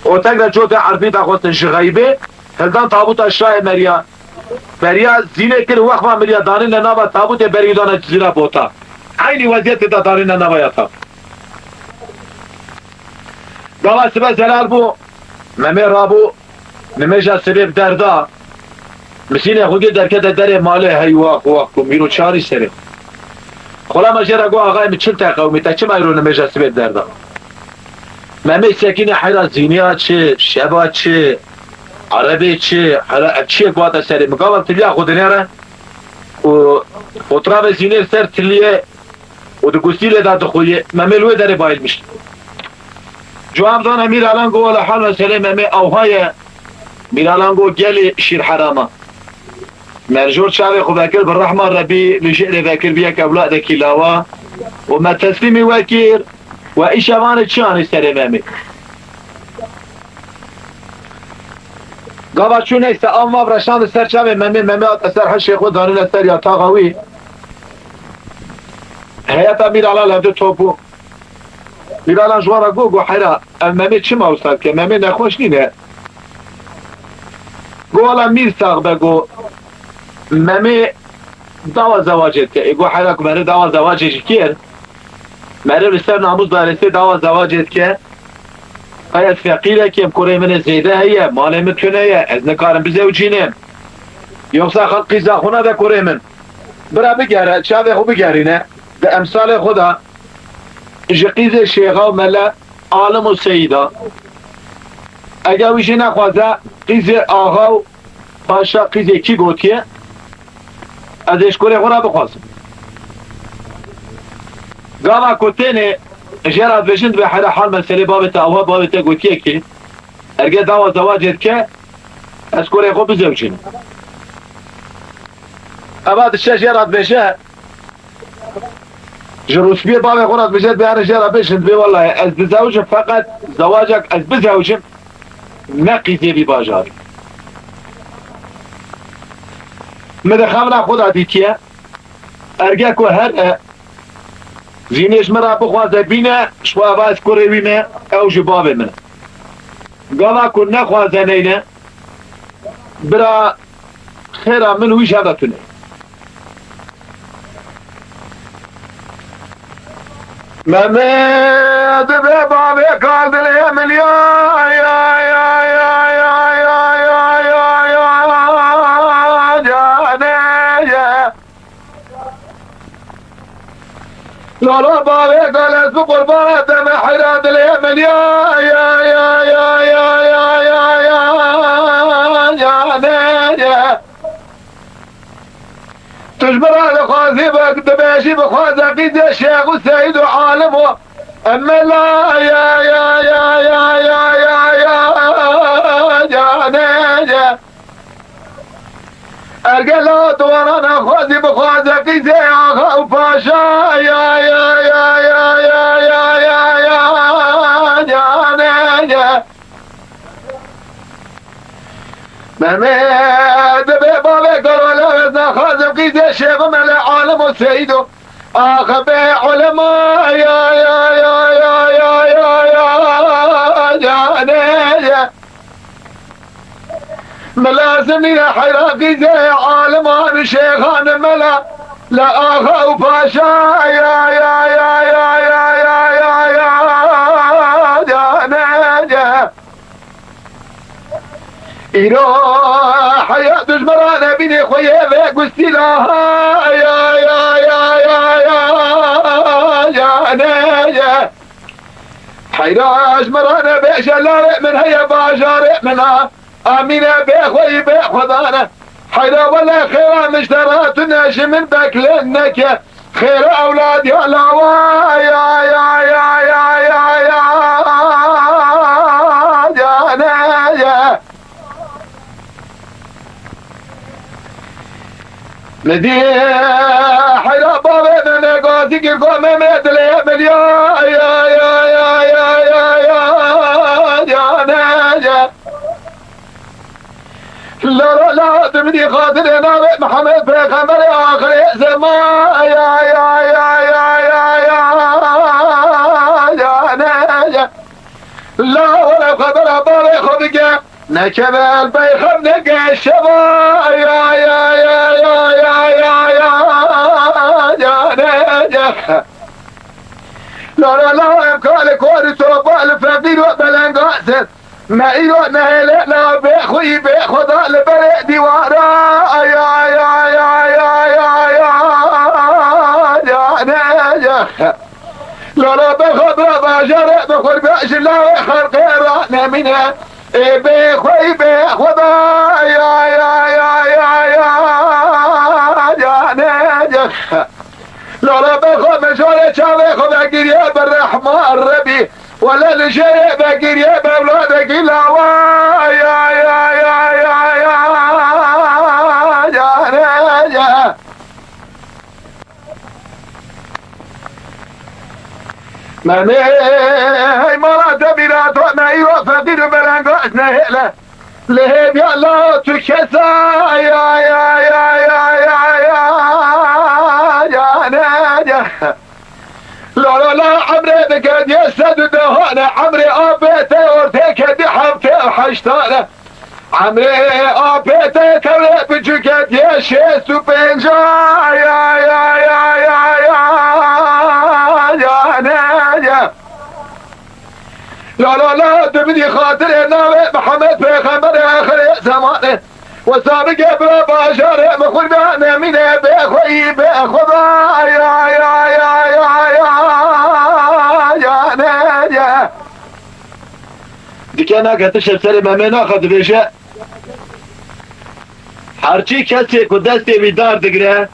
Û tek de cotê erbî daxwestin ji xeybê, hildan tabuta şayê meriya. Beriya Zînê kir, wexma miriya danîne nava tabûtê, berî dane Cizîra Bota. Eynî weziyetê de danîne nava ya tabût. Gava sibe zelal bû, Memê rabû, nimêja sibê bi derda. Misînê xwe gir derkete derê malê, hey wax wax ku mîro çarî serê. Xulama jê re got, axayê min çil te qewimî, te çima îro nimêja sibê bi derda? Memê sekîne heyra Zîniya çi, şeva çi, erebê çi, heyra ev çi yek bate serê min. Gava tiliya xwe dinêre û fotrafê Zînê li ser tiliyê û di gustîlê de dixuye, Memê li wê derê bayilmiş. Cuan zane Mîralan got, wela hal meselê Memê ewha ye. Mîralan got, gelê şîr herama. Merjor çavê xwe vekir, bi rehma Rebî li jêrê vekir, bi yek ewladekî lawa û me teslîmî we kir. We îşevanê çi anî serê Memê? Gava çû neyse, av mav reşandî ser çavê Memê, Memê hate ser hişê xwe, danîne ser yataxa wî. Heyeta Mîralan li hevdû top bû. Mîralan ji wan re got, got, heyra, ev Memê çima wisa dike? Memê nexweş nîne. Got, wela mîr sax be, got, Memê dawa zewacê dike. Ê got, heyra ku Memê dawa zewacê jî kir, meriv li ser namûs daresê dawa zewacê dike. Qey ez feqîrekî, em kurê min ê zêde heye, malê min tune ye, ez nikarim bizewicînim. Yoksa xelk qîza xwe nade kurê min. Bira bigere, çavê xwe bigerîne. Di emsalê xwe de ji qîzê şêxa û mele, alim û seyîda. Eger wî jî nexwaze, qîzê axa û paşa, qîzê kî gotiye, ez ê ji kurê xwe re bixwazim. Gava ku tênê jê re dibêjin, dibê heyra hal meselê bavê te awa, bavê te gotiye ki erge dawa zewacê dike, ez kurê xwe bizewicînim. Eva diçe jê re dibêje, ji rûspiyê bavê xwe re dibêje, dibêjin jê re bêjin, dibê wellahî ez dizewicim, feqet zewacek ez bizewicim, ne qîzê vî bajarî. Min di xemla xwe de dîtiye, erge ku here, zînê ji min re bixwaze bîne, ji xwe eva ez kurê wî me, ew ji bavê min e. Gava ku nexwaze neyne, bira xêra min wî jev de tune. Memê dibe bavê kal dilê min ya, ya, ya, canê ye. Lala bavê kal ez bi qurbana te me heyra dilê min ya, ya, ya, canê ye. Tu ji min re dixwazî bi, dibêjî bixwaze qîzê şêx û seyîd û alim û emela ya, ya, canê ye. Ergela tu wana nexwazî bixwaze qîzê axa û paşa ya, ya, canê ye. Memê dibê bavê kal ez nexwazim qîzê şêx û mele alim û seyîd û axa bê ulema ya, ya, canê ye. Min lazim nîne heyra qîzê aliman û şêxan mela, la axa û paşa ya, ya, canê ye. Îro heya tu ji min re nebînî xwe yê vê gustî la ha ya, ya, canê ye. Heyra ji min re nebêje lalê min heye bajarê min a. Amîne bê xweyî bê xwedan e. Heyra wele xêra min ji te re tune ji min bekle neke. Xêra ewlad ya lawa ya, ya, canê ye. Min dî heyra bavê min e gazî girgo Memê dilê min ya, ya, canê ye. Lala la tu min dî xatirê navê Mihemed Pêxemberê axirê zeman ya, ya, canê ye. La were xebera bavê xwe bike. Nekeve el beyxem neke şeva ya, ya, canê ye. Lala la em kalê korî topa li feqîr û belengazin. Me îro nehêle la bê xweyî bê xweda li berê dîwara ya, ya, canê ye. Lala bê xwe bira bajarê bi xwe bê ji lawê xelqê re nemîne. Ê bê xweyî bê xweda ya, ya, canê ye. Lala bê xwe mijarê çavê xwe vegiriye bi rehma Rebî. Wele li jêrê vegiriye bi ewladekî lawa ya, ya, canê ye. Memê hey mala te bîra to me îro feqîr û belengaz nehêle. Li hêviya la tu kesa ya, ya, canê ye. La, la, la, emrê dikediye sed û dehane, emrê apê te ortê kedî heftê û heştane. Emrê apê te tewrê biçûketiye şêst û pênca ya, ya, canê ye. La, la, la, tu bidî xatirê navê Mihemed Pêxemberê axirê zemanê. Wesa bike bira bajarê min xurda nemîne bê xweyî bê xweda ya, ya, canê ye. Dike nake tişt serê Memê naxe dibêje. Herçî kesê ku destê wî dar digire,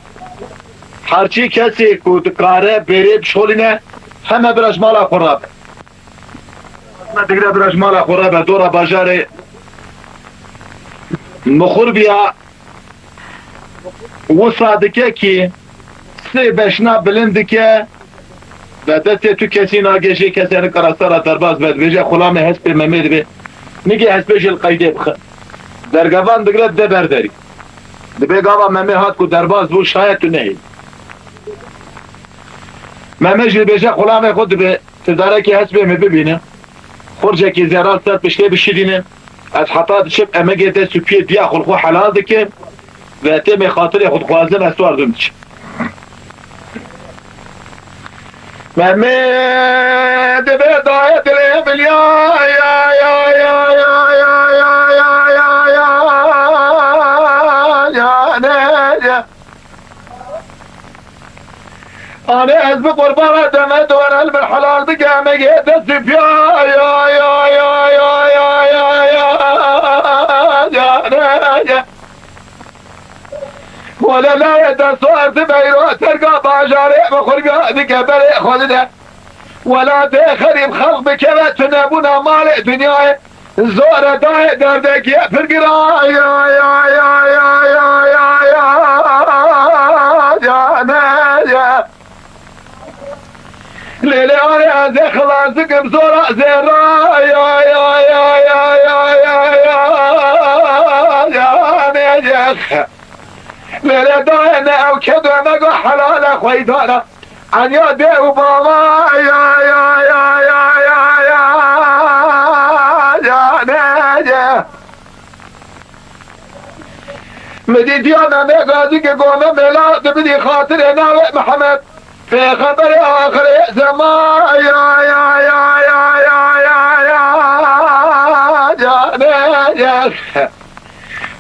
herçî kesê ku dikare bêrê bişolîne, heme bira ji mala xwe rabe. Digre bira ji mala xwe rabe, dora bajarê Mixurbiya Wisa dike kî sê beşna bilind dike, ve destê tu kesî nagê, jê kesê nikare sera derbas be, dibêje xulamê hespê Memê dibe. Nigê hespê jî li qeydê bixe. Dergevan digire dide ber derî. Dibê gava Memê hat ku derbas bû, şayet tu nehêlî. Memê jî dibêje xulamê xwe, dibê tu darekî hespê min bibîne. Xurcekî zêra li ser piştê bişirîne. Ez heta diçim emegê dest û piyê diya xwe li xwe helal dikim. Ve têmê xatirê xwe dixwazim, ez wardum diçim. Memê dibê dayê dilê min ya, ya, ya, ne, ya. Anê ez bi qurbana deme, dore li min helal bike, emegê dest û piya, ya, ya, ne, ya. Wele layê dest û ez beyro terga bajarê, bi xurga dike berê xwe dide. Welatê xerîb xelq bikeve, tu nebûna malê dinyayê. Zor e dayê derdekî pir giran, ya, ya, ne, ya. Lê lê anê ez ê xilas dikim zora zêra, ya, ya, ne, ya. Lê lê dayê ne ew kedo me go helale xweydana. Enya dê û bava, ya, ya, ne, ye. Min dîtiya Memê Gazî ki gome mela, tu bidî xatirê navê Mihemed, pêxemberê axirê zeman, ya, ya, ne, ye.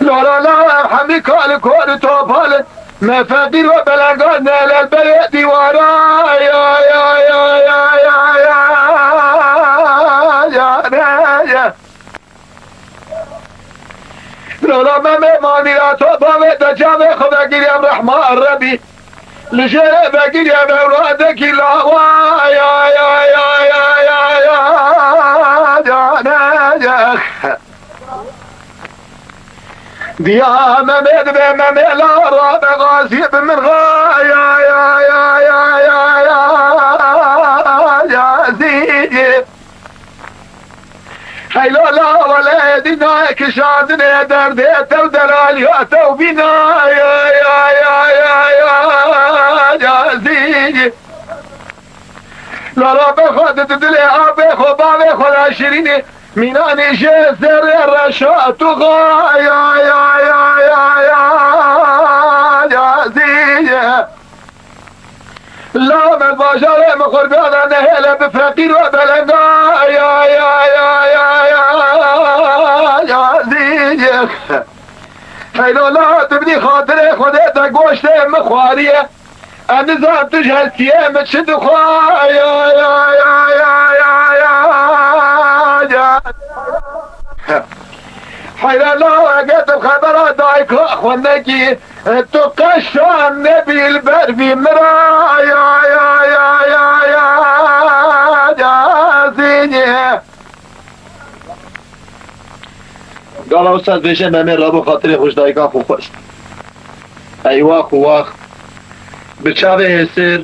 Lora la ev hemî kal kor û topal in. Me feqîr we belengan ne lel berê dîwara. Ya, ya, ya, ya, ya, ya, ya, ne, ya. Lora me me manîra to bavê de cavê xwe vegiriyem rehma Rebî. Li jêrê vegiriyem ewradekî lawa. Ya, ya, ya, ya, ya, ya, ya, ne, ya. Diya Memê dibe Memê la rabe gazî bi min ra ya ya ya ya ya ya zî. Heylo la wele dîna kişandinê derdê tew delaliya tew bîna ya ya ya ya ya ya zî. Lala be xwe di dilê avê xwe bavê xwe de şirînê mînanê jê zerrê reşa tu xa ya ya ya ya ya ya zî ye. La me bajarê min xwe biyana nehêle bi feqîr ve belenga ya ya ya ya ya ya zî ye. Heylo la tu bidî xatirê Xwedê te goştê min xwariye. Em nizan tu ji hestiyê min çi dixwe. Ya, ya, ya, ya, ya, ya, ya. Heyra la eger tu xebera dayika xwe nekî, tu qeşan nebî li ber vî min ra. Ya, ya, ya, ya, ya, ya, zînî. Gava wisa dibêje Memê rabû xatirê xwe ji dayika xwe xwest. Eywax û wax. Bi çavê hêsir,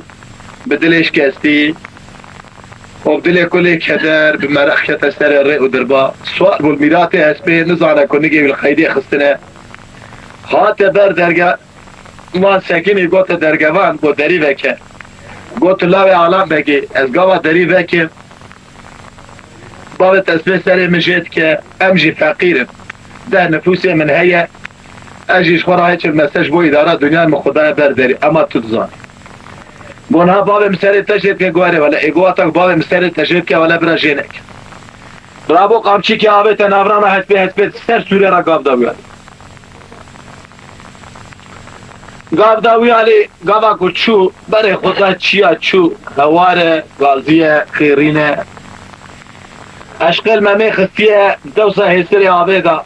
bi dilê şikestî û bi dilê kulê keder, bi meraq kete serê rê û dirba. Siwar bû li mîratê hespê, nizane ku nigê wî li qeydê xistine. Hate ber derge, wan sekinî gote dergevan, got derî veke. Got lawê Alan Begê, ez gava derî vekim. Bavê te spê serê min jê dike, em jî feqîr in. Deh nifûsê min heye, ez jî ji xwe re hiç me ser ji bo îdara dinyayê min xwe daye ber derî, ema tu dizanî. Got niha bavê min serê te jê dike, got erê wele, ê got wata ku bavê min serê te jê dike, wele bira jê neke. Rabû qamçîkê avête navrana hespê, hespê ser sûrê re gav da wî alî. Gav da wî alî, gava ku çû, berê xwe da çiya çû, hewar e, gazî ye, xêrîn e. Eşqê li Memê xistiye, dewsa hêsirê avê da.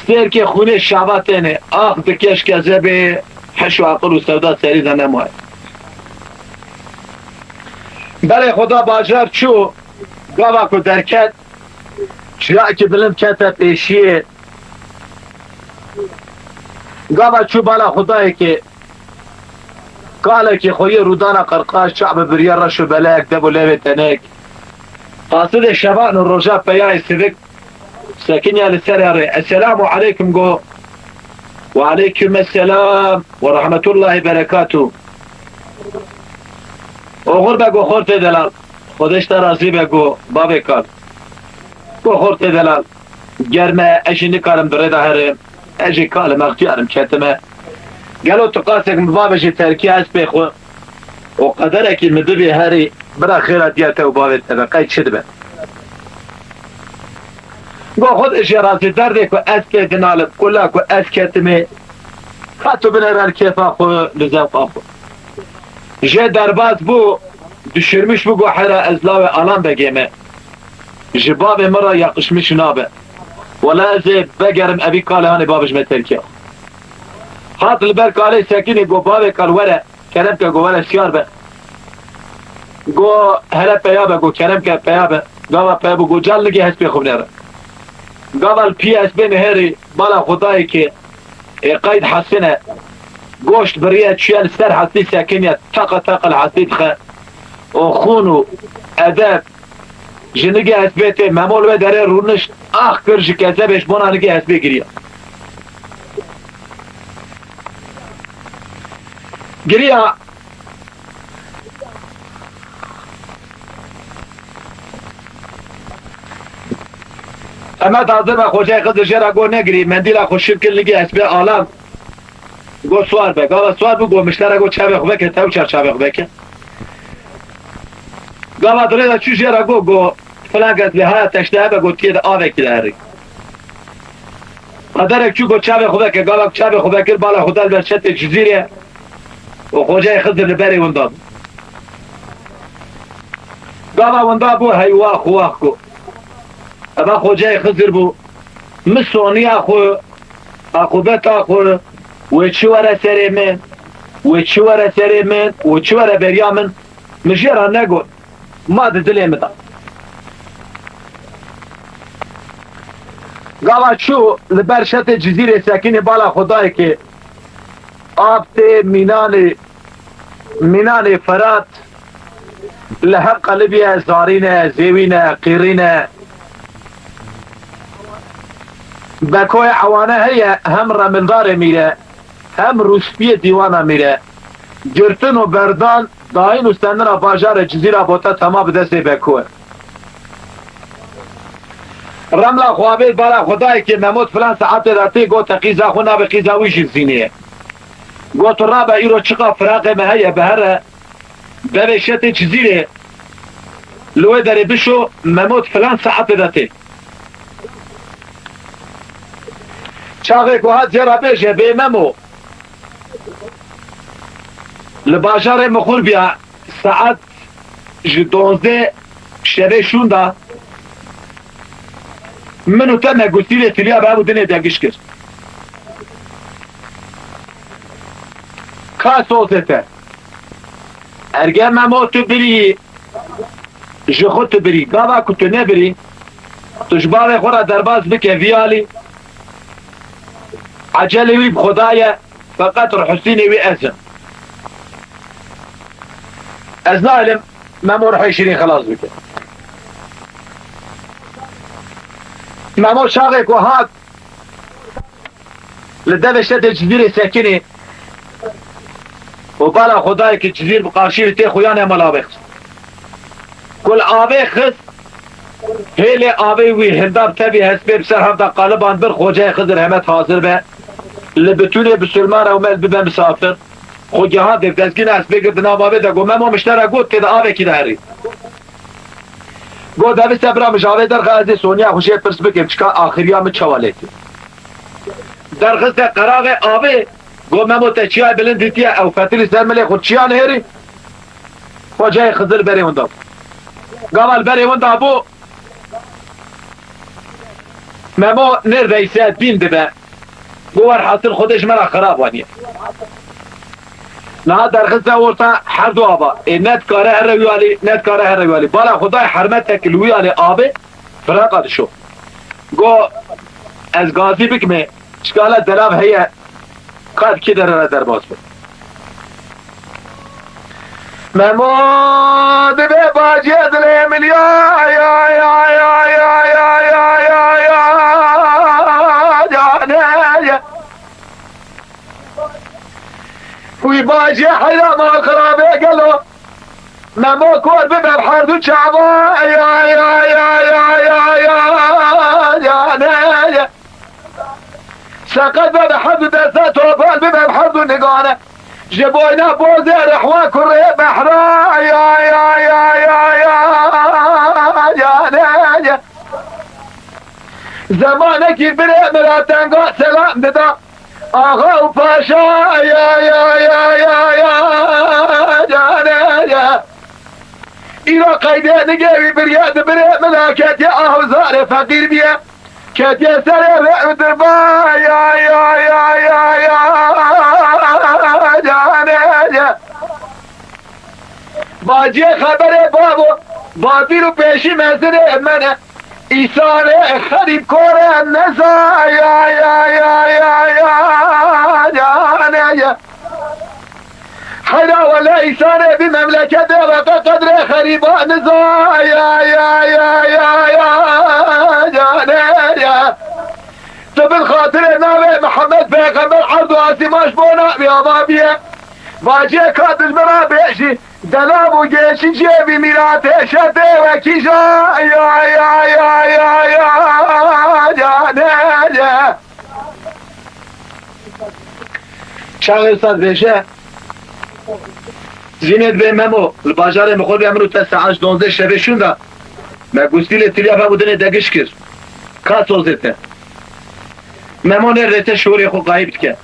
Sêrkê xûnê şava têne, ax dike ji kezebê, heş û aqil û sewda serî de nemaye. Berê xwe da bajar çû, gava ku derket, çiyakî bilind kete pêşiyê. Gava çû bala Xwedayê ke kalekî xwe yê rûdana qirqaş, çav bi biriya reş û belek, dev û lêvê tenik. Qasidê şevan û roja peyayê sivik sekiniya li ser erê. Esselamu aleykum go. Ve aleykum esselam ve rahmetullahi berekatuh. Oxir be go xortê delal. Xwedê ji te razî be go bavê kal. Go xortê delal. Ger me, ez jî nikarim bi rê de herim. Ez jî kalim, extiyar im, ketime. Gelo tu qasek min bavêjî terkî hespê xwe û qederekî min bibî herî, bira xêra diya te û bavê te be, qey çi dibe? Go xwe de jê razî, derdê ku ez pê dinalim, kula ku ez ketime, ka tu binêre li kêfa xwe, li zewqa xwe. Jê derbas bû, düşürmüş bû, go hera ez lawê Alan Begê me. Ji bavê min re yakışmış nabe. Wela ez ê vegerim evî kalê hanê bavêj me terkiya. Hat li ber kalê sekinî, go bavê kal were, kerem ke, go were siyar be. Go hele peya be, go kerem ke peya be. Gava peya bû, go cal nigê hespê xwe binêre. Gava li pî hespê nihêrî, bala Xwedayê ke ê qeyd hesine, goşt biriye çûye li ser hestî sekiniye, teqa teqa li hestî dixe û xûn û edeb ji nigê hespê tê. Memo li wê derê rûnişt, ax kir ji kezebê, ji bona nigê hespê giriya. Giriya. Emed hazir be, Xocayê Xizir jê re go negirî, mendîla xwe şil kir, ligê hespê Alan. Go swar be, gava swar bû, go miştera go çavê xwe veke, tew çar çavê xwe veke. Gava dirê de çû jê re go, go filan kes lê haya teşte hebe, go tiyê de avekî de herî. Qederek çû go çavê xwe veke, gava çavê xwe vekir, bala xwe da li ber şetê Cizîrê û Xocayê Xizir li berê winda bû. Gava winda bû, heywa xwe wax ku. Eva Xocayê Xizir bû. Min soniya xwe, aqûbeta xwe, wê çi were serê min, wê çi were serê min, wê çi were beriya min, min jê re negot. Ma di dilê min de. Gava çû li ber şetê Cizîrê sekinî, bala Xwedayê ke av tê mînanê, mînanê Ferat li her qelibiye zarîne, zêwîne, qîrîne. Bekoyê ewane heye, hem remildarê mîre, hem rûspiyê dîwana mîre. Girtin û berdan, dayîn û senira bajarê Cizîra bote tema bi destê Beko. Remla xwe avêt bala Xwedayê ke Memot filan saetê de tê, gote qîza xwe nabe, qîza wî jî Zînê ye. Got rabe, îro çiqa firaqê me heye, bi here devê şetê Cizîrê li wê derê bişo, Memot filan saetê de tê. Çaxê ku hat jê re bêje, bê Memo, li bajarê Mixûr biya, saet ji dozdeh şevê şûnda, min û te me gustîlê tiliya be û dinê de giş kir. Ka sozê te. Erge Memo tu birî, ji xwe tu birî. Gava ku tu nebirî, tu ji bavê xwe re derbas bike vî alî. Ecelê wî bi Xweda ye, feqet rihusînê wî ez im. Ez nahilim Memo rihê şirîn xilas bike. Memo çaxê ku hat, li devê şetê Cizîrê sekinî û bala Xwedayê ke Cizîr bi qarşî wî tê, xuyanê mala avê xist. Ku li avê xist, hêlê avê wî hinda bi tevî hespê bi ser hev de qaliban bir, Xocayê Xizir hemet hazir be. Li bitûnê bisilman ew mel bibe misafir. Xwe gihandê, dezgîna hespê girt di nav avê de, got, Memo, miştera got, tê de avekî de herî. Got, devise bira min ji avê derxe, ez ê soniya xwe jê pirs bikim, çika axiriya min çawa lê tê. Derxiste qeraxê avê, got, Memo, te çiyayê bilind dîtiye, ew fetilî ser milê xwe çiya nihêrî? Xocayê Xizir berê winda bû. Gava li berê winda bû, Memo neredeyse bîn dibe. Got, werhasil Xwedê ji me re xirab aniye. Niha derxiste orta her du ava. Ê ne dikare here wî alî, ne dikare here wî alî. Bala Xwedayê hermetek li wî alî avê firaqa dişo. Got, ez gazî bikime, çikala delav heye. Qet kî derere derbas be. Memo dibe bacê dilê min ya, ya, ya, ya, ne, ya. Wî bacê heyra mal xirabe gelo. Memo kor bibe bi her du çava, ya, ya, ne, ya. Seqet be bi her du deste, topal bibe bi her du nigane. Ji boyna bozê rehwa kurê behra, ya, ya, ne, ya. Zemanekî birê min ra tenga selam dida. Axa û paşa, ya, ya, ya, ya, ya, ya, ne, ya. Îro qeydê nigê wî biriye di birê min ra ketiye ah û zarê feqîr biye. Ketiye serê rê û dirba, ya, ya, ya, ya, ya, ya, ne, ya. Baciyê xeberê bavo, bavîr û pêşî mezinê min e. Îsarê xerîb kore neza, ya, ya, ya, ya, ya, ya, ne, ya. Heyra wele îsarê bî memleketê ve qe qedrê xerîba niza, ya, ya, ya, ya, ya, ya, ne, ya. Tu bin xatirê navê Mihemed Pêxember erd û asîman ji bo navê ava biye. Vaciyê ka dijmira bêjî, delav û gêşî cêvî mîratê şetê wekî ja, ya, ya, ya, ne, ye. Çaxê wisa dibêje, Zînê dibê Memo, li bajarê Mixurbiya min û te saet donzdeh şevê şûnda, me gustîlê tiliya vebû dinê de giş kir. Ka sozê te. Memo nêrde te şûrê xwe qayîb dike.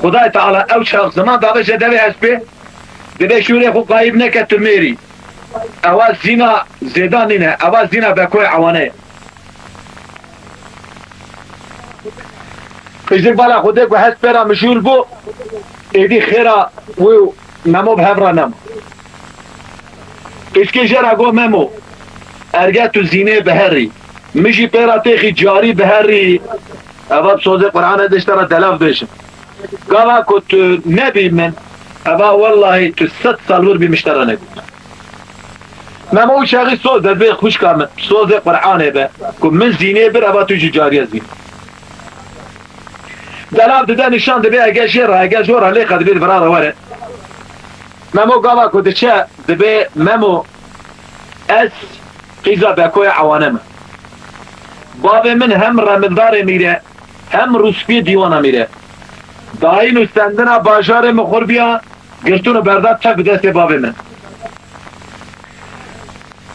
Xwedayê Teala ew çax ziman dabe je devê hespê, dibê şûrê xwe qayîb neke tu mêrî. Ewa zîna zêdan nîne, ewa zîna Bekoyê Ewane ye. Qîzir bala Xwedê ku hespê ra mijûl bû, êdî xêra wî û Memo bi hev ra nema. Qîzkê jê ra got, Memo, erge tu Zînê biherî, min jî pê ra têxî carî biherî, eva bi sozê Qur'anê de ji te ra delav bêjim. Gava ku tu nebî min, eva wellahî tu sed sal wir bî min ji te re nebî. Memo û çaxî soz de dibê xwişka min, sozê Qur'anê be, ku min Zînê bir, eva tu jî cariye Zîn. Delav dide nîşan dibê, ege jê re, ege jor re lê qe dibê di vira re were. Memo gava ku diçe, dibê Memo, ez qîza Bekoyê Ewane me. Bavê min hem Remildarê Mîre, hem Rûspiyê Dîwana Mîre. Dayîn û stendina bajarê Mixurbiya girtin û berda tev bi destê bavê min.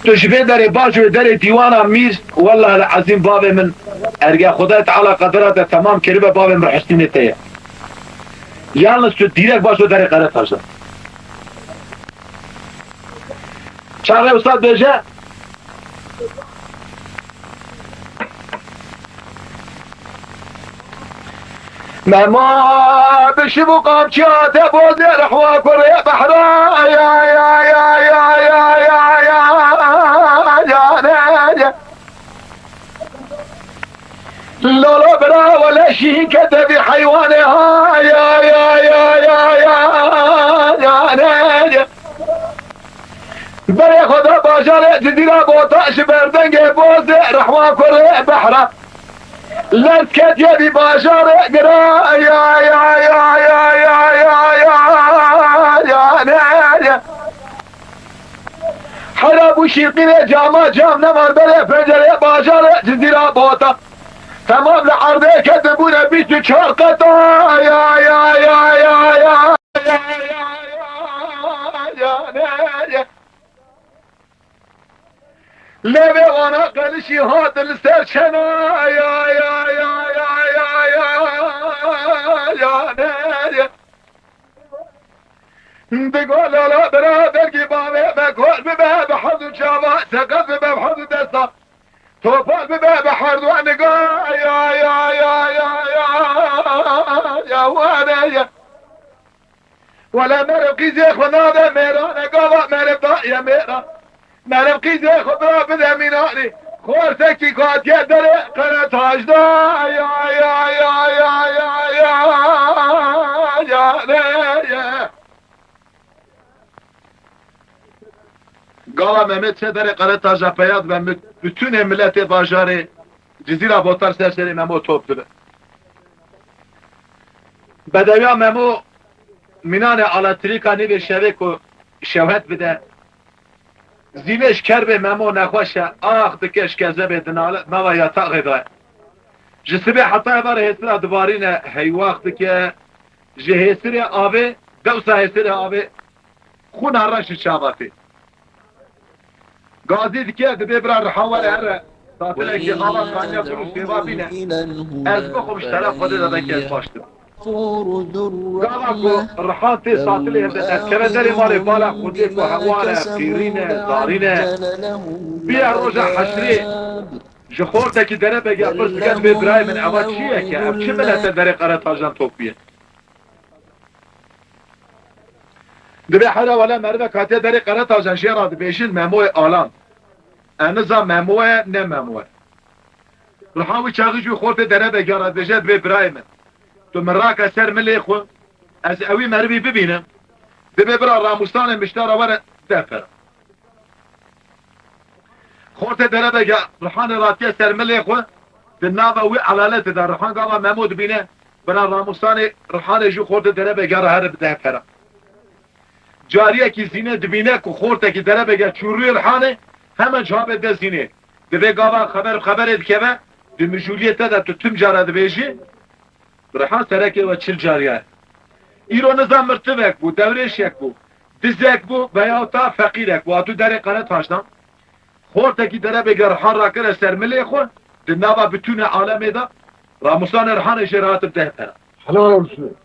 Tu ji vê derê baş û derê dîwana Mîr, wellahil ezîm bavê min, erge Xwedayê Teala qedera te temam kiribe, bavê min Rihistînê te ye. Yalnız tu dîrek baş û derê Qeretaş de. Çaxê wisa dibêje, Mema bi şiv û qamçiya te bozê rehwa kurê behra, ya, ya, ne, ya. Lolo bira wele şîn ke devî heywanê ha, ya, ya, ne, ya. Berê xwe da bajarê Cizîra Bota ji berdengê bozê rehwa kurê behra. Lez ketiye vî bajarê gira, ya, ya, ne, ya. Hera bû şîrqînê cama cam neman berê pencerê bajarê Cizîra Bota. Temam li erdê ketin bûne bîst û çar qeta, ya, ya, ya, ne, ya. Lê vê wana qelişî hat li ser çena, ya, ya, ne, ya. Digo lala bira dergî bavê me kor bibe, bi hezû çava seqet bibe, bi hezû desta topal bibe, bi herdu niga, ya, ya, ya, ya, ya, ya, wane, ya. Wele meriv qîzê xwe nade mêrane, gava meriv daye mêra. Meriv qîzê xwe bira bide mînanî. Xortekî hatiye derê Qeretaj da, ya, ya, ya, ya, ya, ya, ya, ne, ya. Gava Mehmet çe derê Qeretaja peyat ve mü-, bütünê milletê bajarê Cizîra Botar ser serê Memo top dibe. Bedewiya Memo mînanê alatirîka nîvê şevê ku şewhet bide. Zînê ji kerbê Memo nexweş e, ax dike ji kezebê dinale, nava yataxê de ye. Ji sibê heta êvarê hêsira dibarîne, heywax dike. Ji hêsirê avê, dewsa hêsirê avê, xûna reş ji çava tê. Gazî dike, dibê bira Rihan were here. Satilekî ava kaniya ku sêva bîne. Ez bixwim ji teref Xwedê de belkî ez baş dibe. Gava ku Rihan tê satilê hevde derkeve derê malê bala Xwedê ku hewar e, qîrîn e, zarîn e. Bîya roja heşrê ji xortekî derebege pirs dike, dibê birayê min, eva çi ye ke? Ev çi milete derê Qeretajan top bîye? Dibê hera wele merivek hatiye derê Qeretajan jê re dibêjin Memoyê Alan. E niza Memo ye, ne Memo ye. Rihan wî çaxî jû xortê derebege re dibêje, dibê birayê min, tu min rake ser milê xwe, ez ewî merivî bibînim. Dibê bira Ramûsanê Miştara were deh pera. Xortê derebege Rihanê ratiye ser milê xwe, di nava wî elaletê de Rihan gava Memo dibîne, bira Ramûsanê Rihanê jû xortê derebege re here bi deh pera. Cariyekî Zîne dibîne ku xortekî derebege çû rûyê Rihanê, hemen çavê de Zînê. Dibê gava xeber bi xeberê dikeve, di mijûliyê te de tu tim cara dibêjî, Rihan serekê we çil cariya ye. Îro niza mirtivek bû, dewrêşek bû, dizek bû veya ta feqîrek bû, hatû derê Qeretaş de. Xortekî derebege Rihan rakire ser milê xwe, di nava bitûnê alemê de, Ramûsanê Rihanê jê re hatib deh pera. Helal olsun.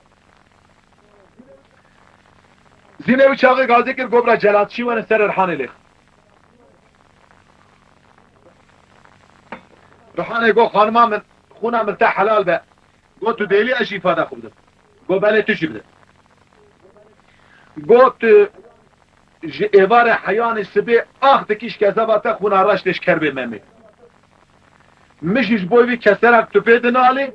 Zînê wî çaxê gazî kir, got bira celatçî were serê Rihanê lêx. Rihanê got, xanima min, xûna min te helal be. Got, tu dêlî ez jî îfada xwe bidim. Got, belê tu jî bide. Got, tu ji êvarê heyanî sibê ax dikî ji kezeba te xûna reş tê ji kerbê Memê. Min jî ji bo vî keserak tu pê dinalî,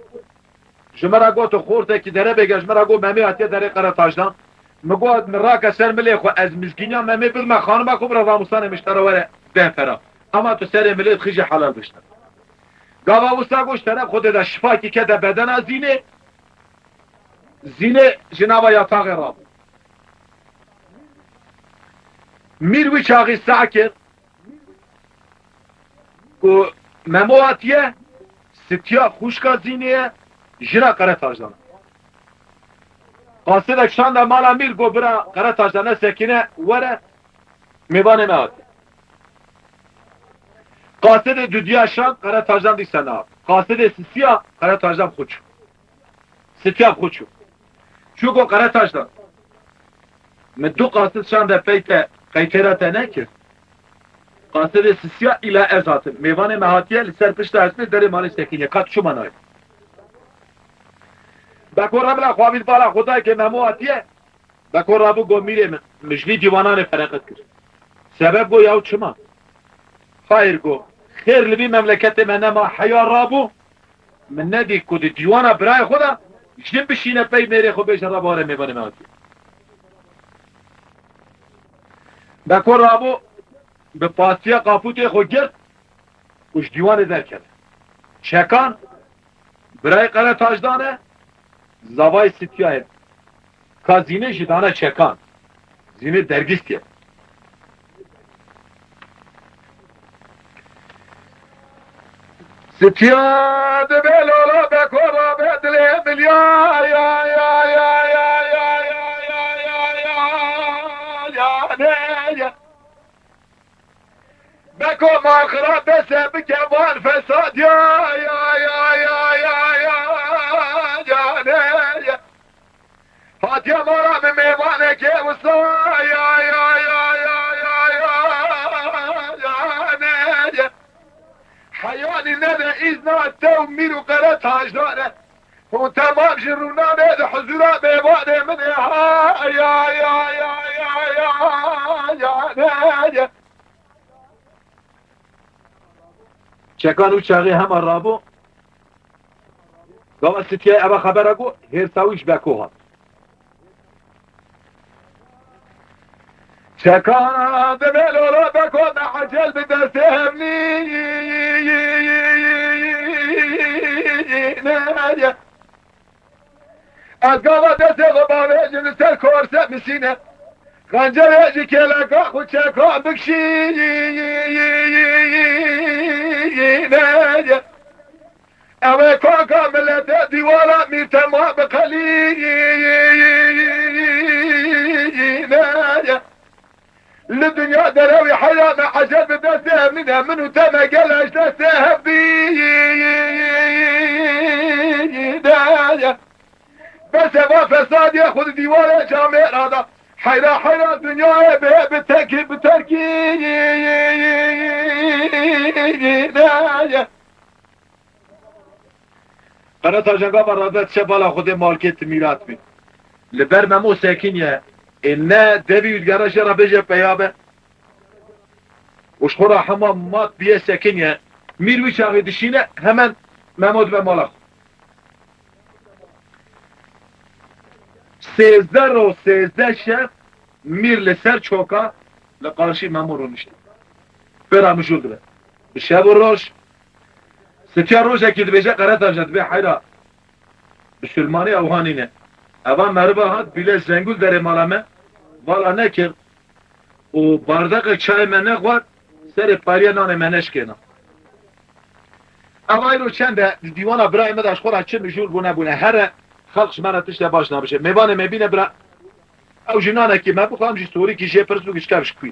ji min re got, tu xortekî derebege, ji min re got, Memê hatiye derê Qeretaşdan. Min got, min rake ser milê xwe, ez mizgîniya Memê bidime xanima xwe, bira Ramûsanê Miştara were deh pera. Ama tu serê milê dixî jê helal bişte. Gava wisa got, ji teref Xwedê de şifakî kete bedena Zînê. Zînê ji nava yataxê rabû. Mîr wî çaxî seh kir ku Memo hatiye, Sitiya xwişka Zînê ye, jina Qeretaşdan e. Qasidek şande mala mîr, got, bira Qeretaşdan e, Sekîne were, mêvanê me hatiye. Qasidê dudiya şand, Qeretaşdan dîsa nehat. Qasidê sisiya, Qeretaşdan xwe çû. Sitiya xwe çû. Çû got, Qeretaşdan, min du qasid şande pey te, qey têra te nekir. Qasidê sisiya îla ez hatim. Mêvanê me hatiye, li ser pişta hesnê derê malê Sekînê. Qat çûma nayê. Beko re bila xwe avît bala xwe dayê ke Memo hatiye. Beko rabû got, mîrê min, min ji vî dîwananê fereqet kir. Sebeb got, yaw çima? Xayr got, xêr li vî memleketê me nema, heya rabû. Min nedî ku di dîwana birayê xwe de jin bişîne pey mêrê xwe bêje, re bare mêvanê me hatiye. Beko rabû, bi pastiya qapûtê xwe girt û ji dîwanê derkeve. Çekan, birayê Qeretaşdan e, zavayê Sitiyayê. Ka Zînê jî dane çekan. Zînê dergîstiye. Sitiya dibe lala, Beko rabe dilê milya, ya, ya, ya, ne, ya. Beko maxira dese bike van fesad ya, ya, ya, ne, ya. Hatiye mala min mêvanekê wisa, ya, ya, ne, ya. Heyanî nede îzna te û mîr û Qeretaşdan e. Hûn temam ji rûnanê di huzûra mêvanê min ê ha, ya, ya, ne, ya. Çekan û çaxê hema rabû. Gava Sitiyayê eva xebera got, hêrsa wî ji Beko hat. Çekan divê lola Beko me ecel bi destê hevnî ne ye. Ez gava destê xwe bavêjim li ser korse misîne. Xencerê ji kêleka xwe Çekan bikşîne. Ew ê kaka milete dîwara mîr tema biqelîne. Li dinya derewî heyra me ecel bi destê hevnîne, min û te me gele ji destê hevdî de ye. Bes eva fesadiyê xwe di dîwarê camêra de. Heyra heyra dinyayê bê bi tekî bi terkî de ye. Qere Tajan gava rade diçe bala Xwedê malkê ti mîrat bî. Li ber Memo sekiniye, ê ne devî û digere jê re bêje peya be. Û ji xwe re hema mat bûye sekiniye. Mîr wî çaxê dişîne, hemen Memo dibe mala xwe. Sêzdeh roj, sêzdeh şev, Mîr li ser çoka li qarşî Memo rûnişt. Pê re mijûl dibe. Bi şev û roj, Sitiya rojekî dibêje, Qere Tajan, dibê heyra, bisilmanî ewha nîne. Eva meriva hat, bîle zengûl derê mala me, vala nekir û bardaqek çayê me nexwar, serê pariya nanê me neşkêna. Eva îro çend e, di dîwana birayê me de ji xwe re çi mijûl bûne bûne. Here xelq ji me re tişte baş nabêje. Mêvanê me bîne bira, ew jî nanekî me bixwe, em jî sorîkî jê pirs bikin, ji kev ji kû ye.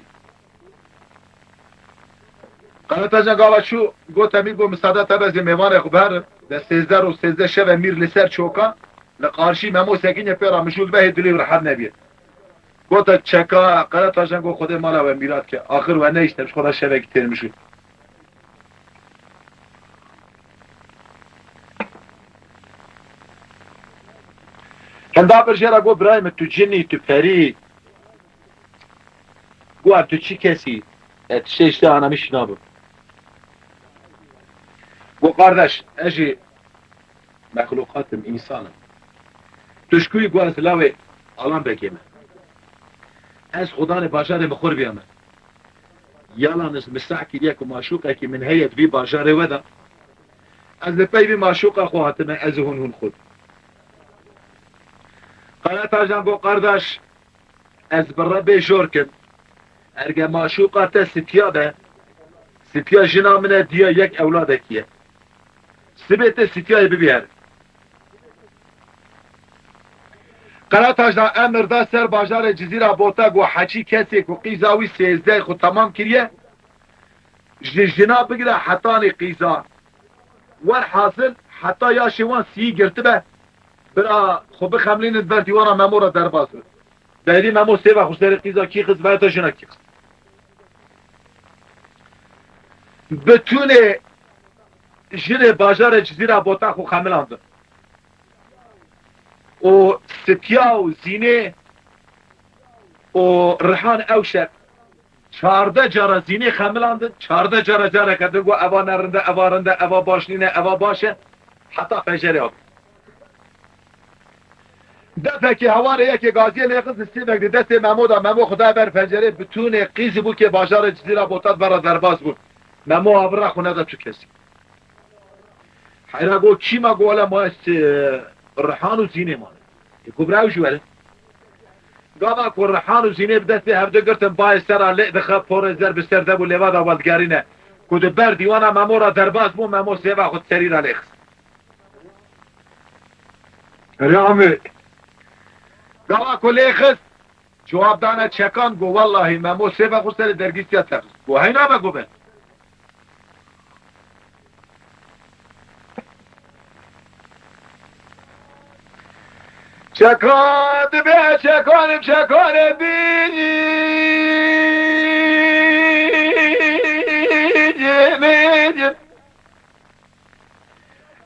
Qere Tajan gava çû, got, Emîr, got, misade te be, ez ê mêvanê xwe biherim. De sêzdeh roj, sêzdeh şev e Mîr li ser çoka, li qarşî Memo sekiniye, pê re mijûl dibe, hê dilê wî rehet nebîye. Gote çeka, Qere Tajan got, Xwedê mala we mîrat ke. Axir we nehişte, ji xwe re şevekî têr mijûl. Henda bir jê re got, birayê min, tu cin î, tu perî. Got, tu çi kes î? E, tiştê ji te ana min şîna bû. Got, qardeş, ez jî mexlûqat im, însan im. Tu ji kû yî? Got, ez lawê Alan Begê me. Ez xudanê bajarê min xwe biyame. Yalan, ez misah kiriye ku maşûqekî min heye di vî bajarê we de. Ez li pey vî maşûqa xwe hatime, ez û hûn hûn xwe. Qere Tajan got, qardeş, ez bi Rebê jor kim. Erge maşûqa te Sitiya be, Sitiya jina min e, diya yek ewladekî ye. Sibê te Sitiyayê bibî her. Qere Tajan emir da ser bajarê Cizîra Bota, got, heçî kesê ku qîza wî sêzdeh xwe temam kiriye, ji jina bigire hetanî qîza. Werhasil heta yaşê wan sîyî girtibe, bira xwe bixemlînin, ber dîwana Memo re derbas bin. Berî Memo sêva xwe serê qîza kî xist, vayeta jina kî xist. Bitûnê jinê bajarê Cizîra Bota xwe xemilandin. Û Sitiya û Zînê û Rihan ew şev çardeh cara Zînê xemilandin, çardeh cara careke din got, eva ne rind e, eva rind e, eva baş nîne, eva baş e. Heta pencerê hat. Defekê hewarê yekê gaziyê lê xist, sêvek di destê Memo de, Memo xwe da ber pencerê, bitûnê qîzî bû kê bajarê Cizîra Bota di ber re derbas bûn. Memo avira xwe neda tu kesî. Heyra got, kî ma? Got, wele ma, e, Rihan û Zînê mane. Ê, got, bira ew jî were. Gava ku Rihan û Zînê bi destê hevdu girtin, bayê ser re lê dixe, porê zer bi ser de bû, lêva de weldigerîne. Ku di ber dîwana Memo re derbas bû, Memo sêva xwe di serî re lê xist. Erê Amê. Gava ku lê xist, cewab dane çekan, got, wellahî Memo sêva xwe serê dergîstiya te xist. Got, heyna me, got, be. Çekan dibe, çekanim, çekanê bînin.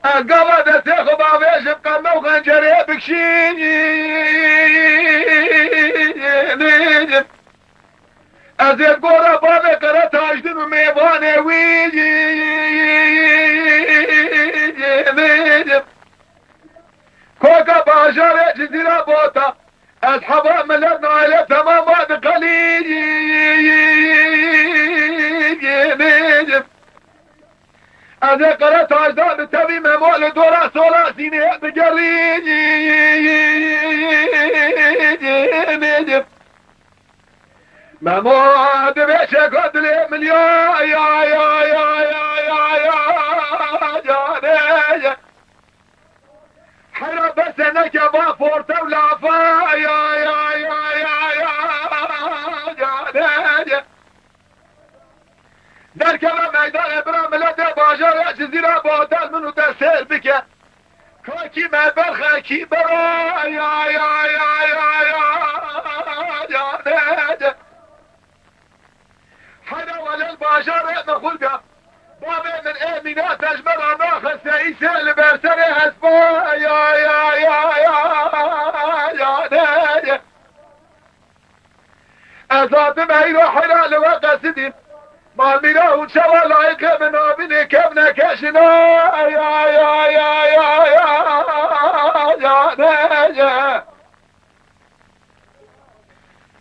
Ez gava destê xwe bavêjim, qeme û xencerê bikşînim. Ez ê gora bavê Qere Tajdin û mêvanê wî Ez ê Qere Tac de bi tevî Memo li dora sola Zînê bigerînim. Memo, divê çeka dilê min ya, ya, ya, canê. Hera bese neke va forte û lafa, ya, ya, ya, ya, ya, canê. Derkeve meydanê bira miletê bajarê Cizîra batel min û te sêr bike. Kakî me berxekî bira, ya, ya, ya, ya, ya, canê. Heyra welel bajarê min xurbe. Bavê min ê mîna tejmera naxiste îsê li ber serê hespa, ya, ya, ya, ya, canê. Ez hatim heyra heyra li we qesidîm. Malmîra û çawa layîqê min nabînê kevneke jina. Ya, ya, ya, ya, ya, ya, ne, ya.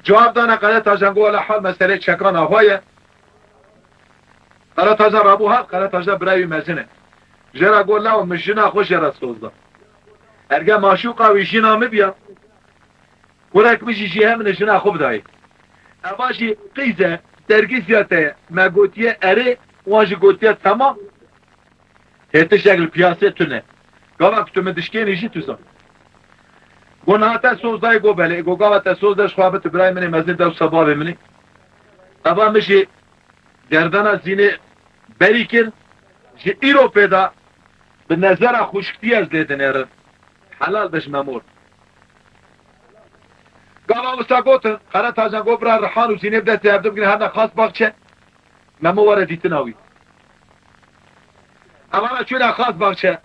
Cewab dane Qeretajan, got, "Wele hal meselê çekan ava ye." Qeretajan rabû hat, Qeretajan birayê wî mezin e. Jê re got, "Law, min jina xwe jê re soz da. Erge maşûqa wî jina min biya, kurek min jî jê hev min jina xwe bidayê." Eva jî qîz e, dergîziya te ye. Me gotiye erê, wan jî gotiye temam. Hê tiştek li piyasê tune. Gava ku tu min dişkênî jî tu zan. Go niha te soz dayê, go belê. Go gava te soz de ji xwe bi tu birayê min ê mezin, dewsa bavê min ê. Eva min jî gerdana Zînê berî kir. Ji îro pê de bi nezera xwişktiye ez lê dinêrim. Helal be ji Memo re. Gava wisa gotin, Qeretajan got, "Bira Rihan û Zînê bi destê hevdu bigrin, herne Xasbaxçe, Memo were dîtina wî." Evana çûne Xasbaxçe.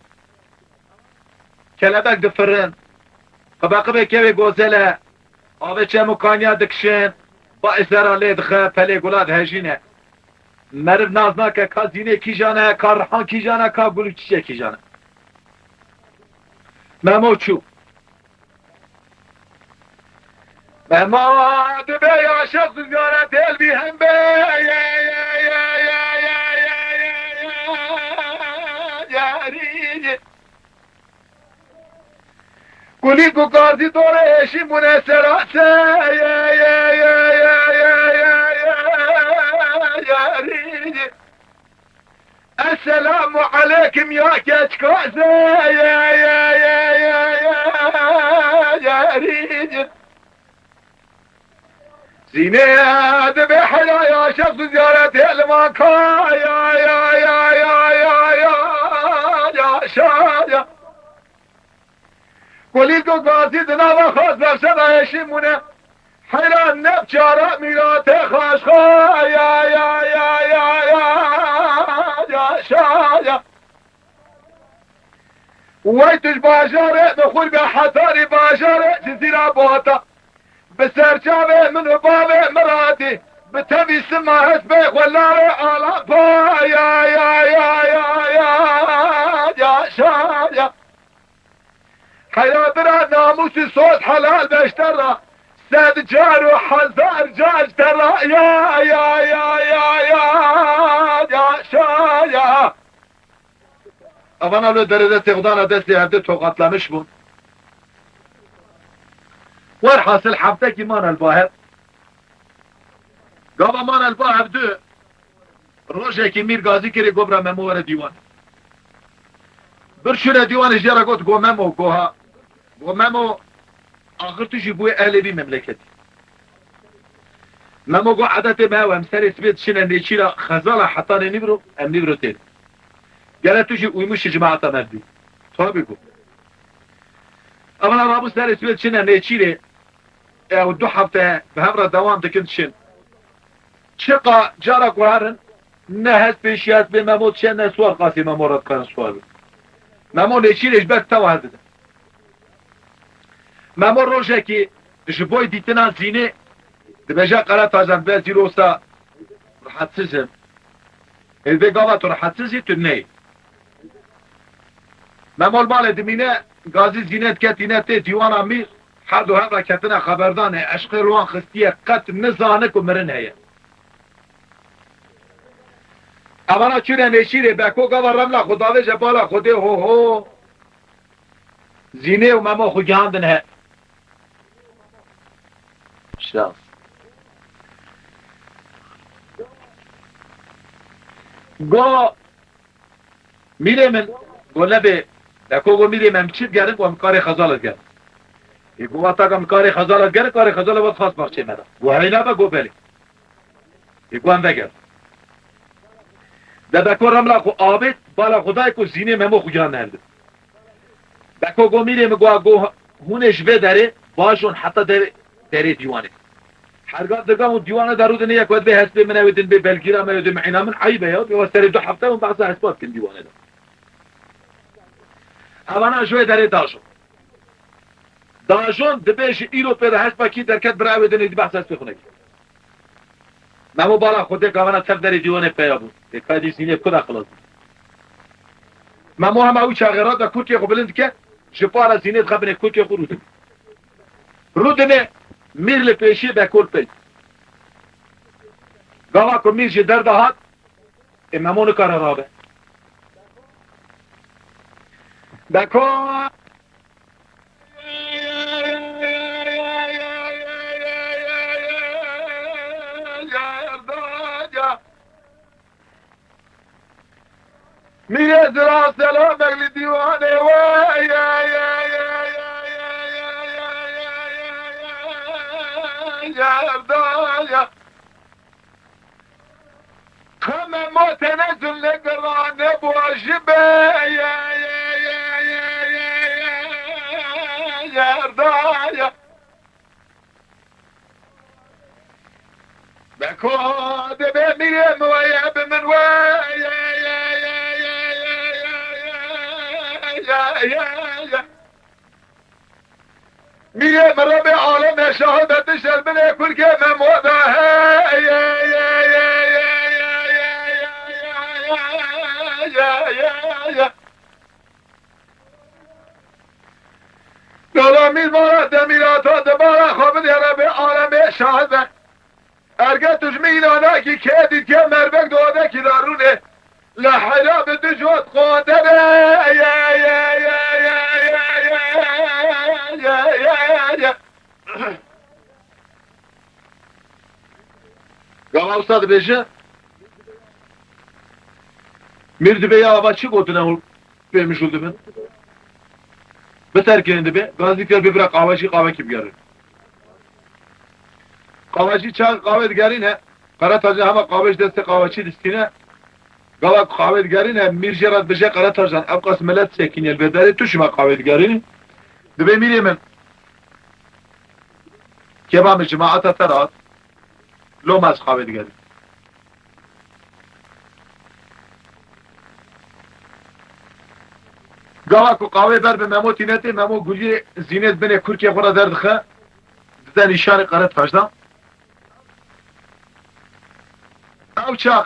Kelebek difirin. Qibeqibê kevê gozele. Avê çem û kaniya dikişin. Ba êsera lê dixe, pelê gula dihejîne. Meriv nas nake ka Zînê kîjan e, ka Rihan kîjan e, ka Gul û Çiçek kîjan e. Memo çû. Mema dibe ya şex ziyaret elbî hem be. Kulî ku gazî dore eşî mune serase. Esselamu aleykum ya keçkaze. Zînê dibe hela ya şex ziyaretê li van ka ya, ya, ya, şa ya. Kulî ku gazî di nava xas berse da eşî mune. Heyran ne biçara mîratê xaşxa ya, ya, ya, şa ya. Wey tu ji bajarê bi xwe be hetarî bajarê Cizîra bata. Bi ser çavê min û bavê min radî. Bi tevî sima hespê xwe larê ala pa ya, ya, şa ya. Heya bira namûsî soz helal beş te ra. Sed car û hezar car te ra ya, ya, şa ya. Evana li derê destê xwe dana destê hevdê toqatlamiş bûn. Werhasil heftekî mane li ba hev. Gava mane li ba hevdu, rojekî mîr gazî kirê, go bira Memo were dîwan. Bir şûre dîwanê jê re got, go Memo, go ha. Go Memo, axir tu jî bûyê ehlê vî memleketî. Memo go, edetê me ew, em serê sibê diçine nêçîra xezala hetanê nîvro, em nîvro têr. Gere tu jî uymuşî cemaeta me bî. Tabî go. Evana rabû serê sibê diçine nêçîrê, ew du hefte bi hev re dewam dikin diçin. Çiqa cara ku herin, ne hespê şiyas bê Memo diçe, ne swar qasî Memo re dikarin swar bin. Memo nêçîrê ji ber tewa hevdide. Memo rojekî ji boy dîtina Zînê dibêje, Qeretajan, be zîrosa rehetsiz im. Ê vê gava tu rehetsiz î, tu neyê. Memo li malê dimîne, gazî Zînê dike tîne tê dîwana mîr. Her du hev re ketine xeberdanê, eşqê li wan xistiye, qet nizane ku mirin heye. Evana çûne nêçîrê, Beko gava remla xwe davêje bala Xwedê, ho ho. Zînê û Memo xwe gihandin he. Şans. Go, mîrê min, go nebê, Beko go mîrê min, em çi digerin, go em karê xezal digerin. Ê go wata em karê xezal digerin, karê xezal vat xas baxçê me de. Go heyna be, go belê. Ê go em vegerin. De Beko remla xwe avêt, bala xwe dayê ku Zînê Memo xwe gihan nehevdin. Beko go mîrê min, go, go hûn ê ji vê derê bajon heta derê, derê dîwanê. Herga dirga û dîwanê de rûdinê yek wet bê hespê min ew din bê belgîra me, ew din mîna min eyb e ya, bê serê du hefte hûn behsa hespa dikin dîwanê de. Evana ji wê derê dajon. Dajon dibê ji îro pê de hespa kî derket bira ew din êdî behsa hespê xwe nekî. Memo bala Xwedê gavana tev derê dîwanê peya bû. Ê ka dî Zînê ku da xilas bû. Memo hema ew çaxê re de kurkê xwe bilind dike, ji para Zînê dixe binê kurkê xwe rûdin. Rûdinê mîr li pêşî Beko li pey. Gava ku mîr ji derve hat, ê Memo nikare rabe. Beko Mîrê zira selamek li dîwanê we ye, ye, ye, ye. Xeme motene zunle girane boji be, ye, ye, ye, ye, ye, ye, ye, ye. Beko dibê mîrê min we ye, bi min we ye, ye, ye, ye, ye, ye. Mîrê min re bê alem e şahid e, tu şer binê kurkê Memo de he, ye, ye, ye, ye. Gala mîr mara demîrata di bara xwe bidê re bê alemê şahid e. Erge tu ji min înanakî kê dîtiye merbek di odekî de rûnê. Li heyra bi tu jot xwendere. Ye, ye, ye. Gava wisa dibêje, mîr dibê ya ava çi gotine hûn pê mijûl dibin? Biterkinin dibê, gazî kir bê bira qawecî qawekî bigerin. Qawecî çax qawe digerîne, Qeretajan hema qawê ji destê qaweçî distîne. Gava ku qawe digerîne, mîr jê re dibêje Qeretajan, ev qas milet sekîniye li vê derê, tu çima qawe digerînî? Dibê mîrê min, kêba min cemaeta te re hat, loma ez qawe digerînim. Gava ku qawê ber bi Memo tîne tê, Memo guliyê Zînê di binê kurkê xwe re derdixe, dide nîşanê Qeretajan. Ew çax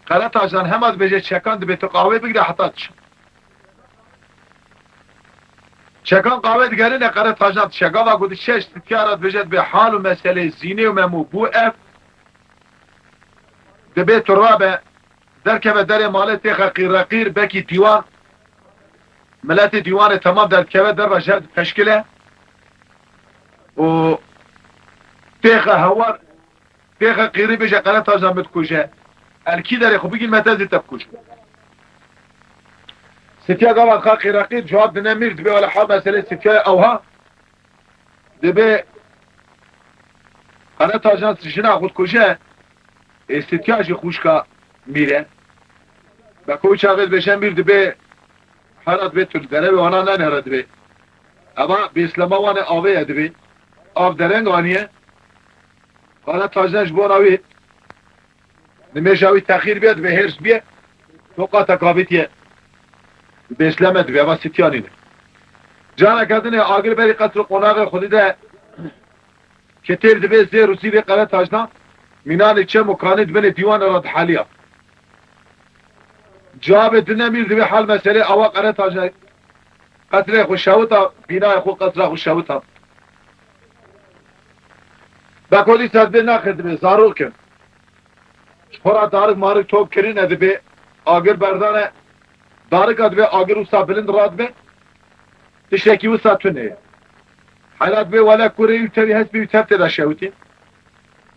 Qeretajan hema dibêje çekan dibê tu qawê bigire heta diçe. Çekan qawê digerîne, Qeretajan diçe. Gava ku diçe ji Sitya re dibêje dibê hal û meselê Zînê û Memo bû ev. Dibê tu rabe, derkeve derê malê têxe qîreqîr, bekî dîwan, miletê dîwanê temam derdikeve derve, ji hev dipeşkile û têxe hewar, têxe qîrî bêje Qeretajan min dikuje. El kî derê xwe bigîn me te zî te bikujim. Sitya gava dixa qîreqîr cewab dine mîr, dibê wele hal meselê Sityayê ewha. Dibê Qeretajan jina xwe dikuje, ê Sitya jî xwişka mîr e. Beko çaxê dibêje mîr dibê hera dibê tu li derevê wana nenere dibê. Eva bêslema wan e avê ye dibê. Av dereng aniye. Qeretajan ji bona wî Nimêja wî texîr bîye, dibê hêrs bîye, toqatek avêtiye. Bêsleme dibê, eva Sitya nîne. Careke dinê agir berî qesr û qonaxê xwedî de, kitêl dibê zêr û zîvê Qeretajan, mînanê çem û kanê di binê dîwanê re diheliya. Cavê dine mîr dibê hal meselê awa Qeretajan Qesrê xwe şewita, bînayê xwe, qesra xwe şewita. Beko dîsa dibê nexir dibê, zarok in. Ji xwe re darik marik top kirine dibê, agir berdane, darika dibê agir wisa bilind radibe, tiştekî wisa tune ye. Hela dibê wele kurê wî tevî hespî wî tev tê de şewitî.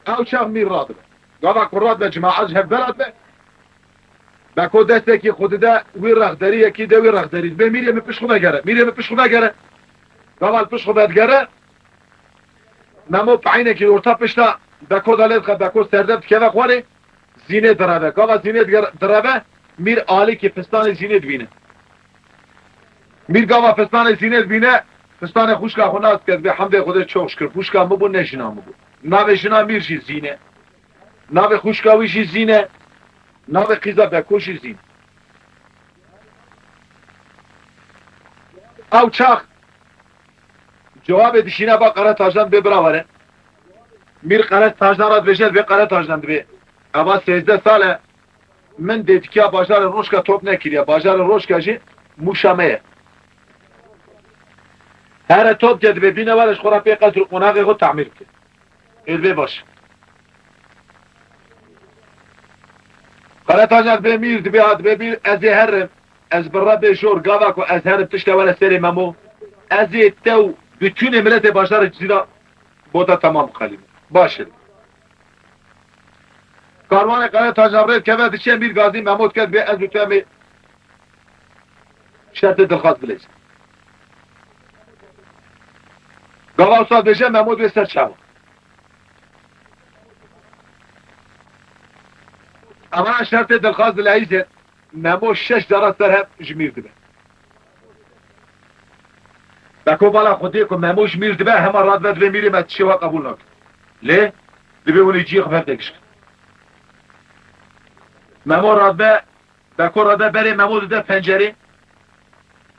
Ew çax mîr radibe. Gava ku radibe cemaet ji hev bela dibe. Beko destekî xwe dide wî rexderî, yekî de wî rexderî. Dibê mîrê min pişt xwe vegere, mîrê min pişt xwe vegere. Gava li pişt xwe vedigere, Memo peynekî li orta pişta Beko de lê dixe, Beko serdeb dikeve xwarê, Zînê direve. Gava Zînê digere-, direve, mîr alîkî fistanê Zînê dibîne. Mîr gava fistanê Zînê dibîne, fistanê xwişka xwe nas dike, dibê hemdê Xwedê çok şikir, xwişka min bû, ne jina min bû. Navê jina mîr jî Zîne. Navê xwişka wî jî Zîne. Navê qîza Beko jî Zîn. Ew çax cewabê dişîne ba Qere Tajan dibê bira were. Mîr Qere Tajan re dibêje, dibê Qere Tajan dibê. Eva sêzdeh sal e. Min dêtikiya bajarê Rojka top nekiriye. Bajarê Rojka jî Mûşa me ye. Here top ke dibê bîne were ji xwe re pê qesr û qonaxê xwe tamîr bike. Ê dibê baş. Qere Tajan dibê mîr, dibê ha, dibê mîr, ez ê herim. Ez bi Rebê jor gava ku ez herim tişte were serê Memo. Ez ê te û bütünê miletê bajarê Cizîra bota temam bixelînim. Baş e. Karwanê Qere Tajan rê dikeve diçe, mîr gazî Memo dike dibê ez û tu em ê şertê dilxwaz bilêzin. Gava wisa dibêje Memo dibê ser çava. Ema şertê dilxwaz dileyîzê Memo şeş cara ser hev ji mîr dibe. Beko bala xwe dê ku Memo ji mîr dibe, hema radibe dibê mîrê me tişê we qebûl nake. Lê dibê hûn ê ciyê xwe hev de giş kin. Memo radibe, Beko radibe berê Memo dide pencerê,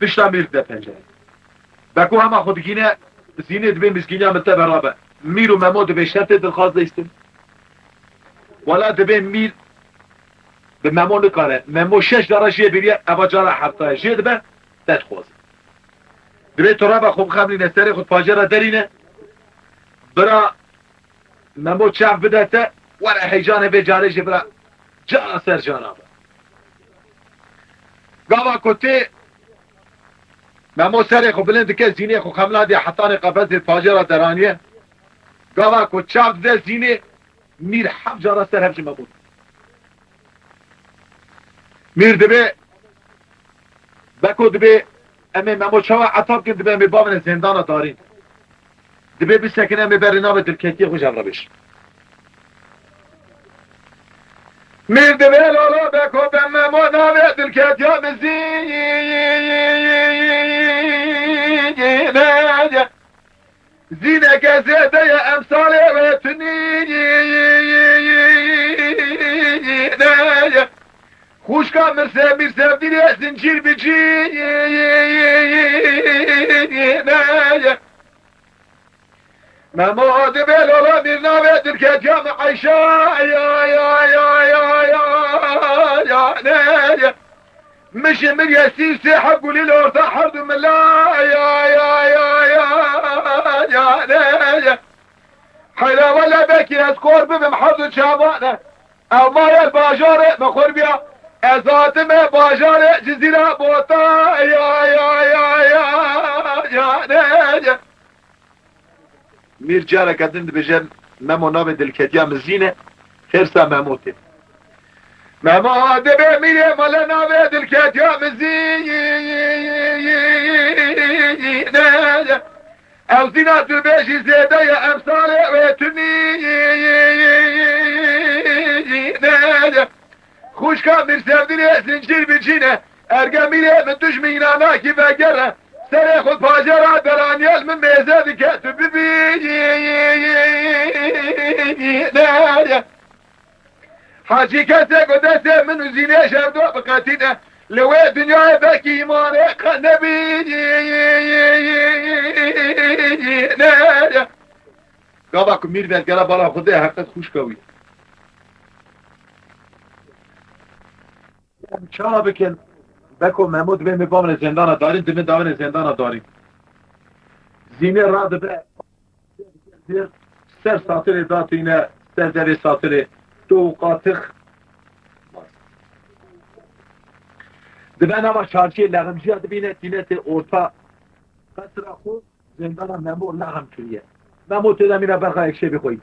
pişta mîr dide pencerê. Beko hema xwe digîne Zînê, dibê mizgîniya min te berabe. Mîr û Memo dibê şertê dilxwaz leyîstin. Wela dibê mîr bi Memo nikare. Memo şeş cara jê biriye, eva cara hefta ye. Jê dibe, te dixwaze. Dibê tu reba xwe bixemlîne, serê xwe pajê re derîne. Bira Memo çav bide te, were heyecanê vê carê jî bira. Cara ser cara be. Gava ku tê Memo serê xwe bilind dike, Zînê xwe xemla diye hetanê qefesê pajê re deraniye. Gava ku çav dide Zînê, mîr heft cara ser hev ji Memo. Mîr dibê, Beko dibê, em ê Memo çawa eta bikin, dibê em ê bavêne zêndana darîn. Dibê bisekin, em ê berê navê dilketiyê xwe ji hev re bêjin. Mîr dibê lala Beko be Memo navê dilketiya min Zîne ye. Zîneke zêde ye emsalê wê tunîne ye. Xwişka Mirse, Mîr Sevdîrê zincîr bi cîne ye. Memo dibê lola mîr navê dilketiya min Eyşa ya, ya, ya, ya, ya, ya, ne ye. Min ji min ye sî sê heb gulî li orta herdu mila ya, ya, ya, ya, ya, ne ye. Heyra wele belkî ez kor bibim herdu çavane. Ev ma ye bajarê min xurbiya. Ez hatime bajarê Cizîra bota ya, ya, ya, ya, ya, ne ye. Mîr careke din dibêje, Memo navê dilketiya min Zîn e, xêrsa Memo tê. Memo dibê mîrê mele navê dilketiya min Zîn e. Ew Zîna tu bêjî zêde ye emsalê wê tu nîne ye. Xwişka Mîr Sevdînê zincîr bi cîne. Erge mîrê min tu ji mîna nakî vegere. Serê xwe pajê re deraniye li min mêze dike tu bibîne ye. Hacî kesê ku destê min û Zînê ji hev do biqetîne. Li wê dinyayê belkî îmanê qe nebîne ye. Gava ku mîr vedgera bala Xwedê heqet xwişka wî. Em çawa bikin? Beko Memo dibê me bavine zêndana darîn, dibê davine zêndana darîn. Zînê radibe ser satilê datîne, ser devê satilê to û qatix. Dibe nava çarşiyê leximciya dibîne tîne tê orta qesra xwe. Zêndana Memo lexm kiriye. Memo tê de mîna berxa yekşevî xwe yî.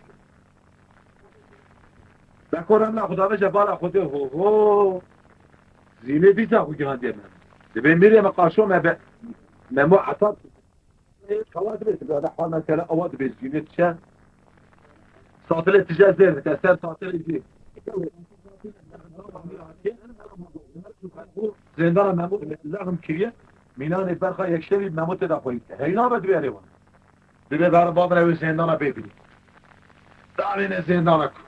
Beko remla xwe daveje bala xwe dê ho ho. Zînê dîsa xwe gihandiye Memo. Dibê mîrê me qaşo me be. Memo heta kawa dibê dibe de hal mesela awa dibê zînê diçe. Satilê tije zêr dike, ser satilê zî. Zêndana Memo lexm kiriye. Mînanê berxa yekşevî Memo tê de xwe yî. Heyna be dibê erê wan. Dibê ber bavine wê zêndana bê bînî. Davêne zêndana ku.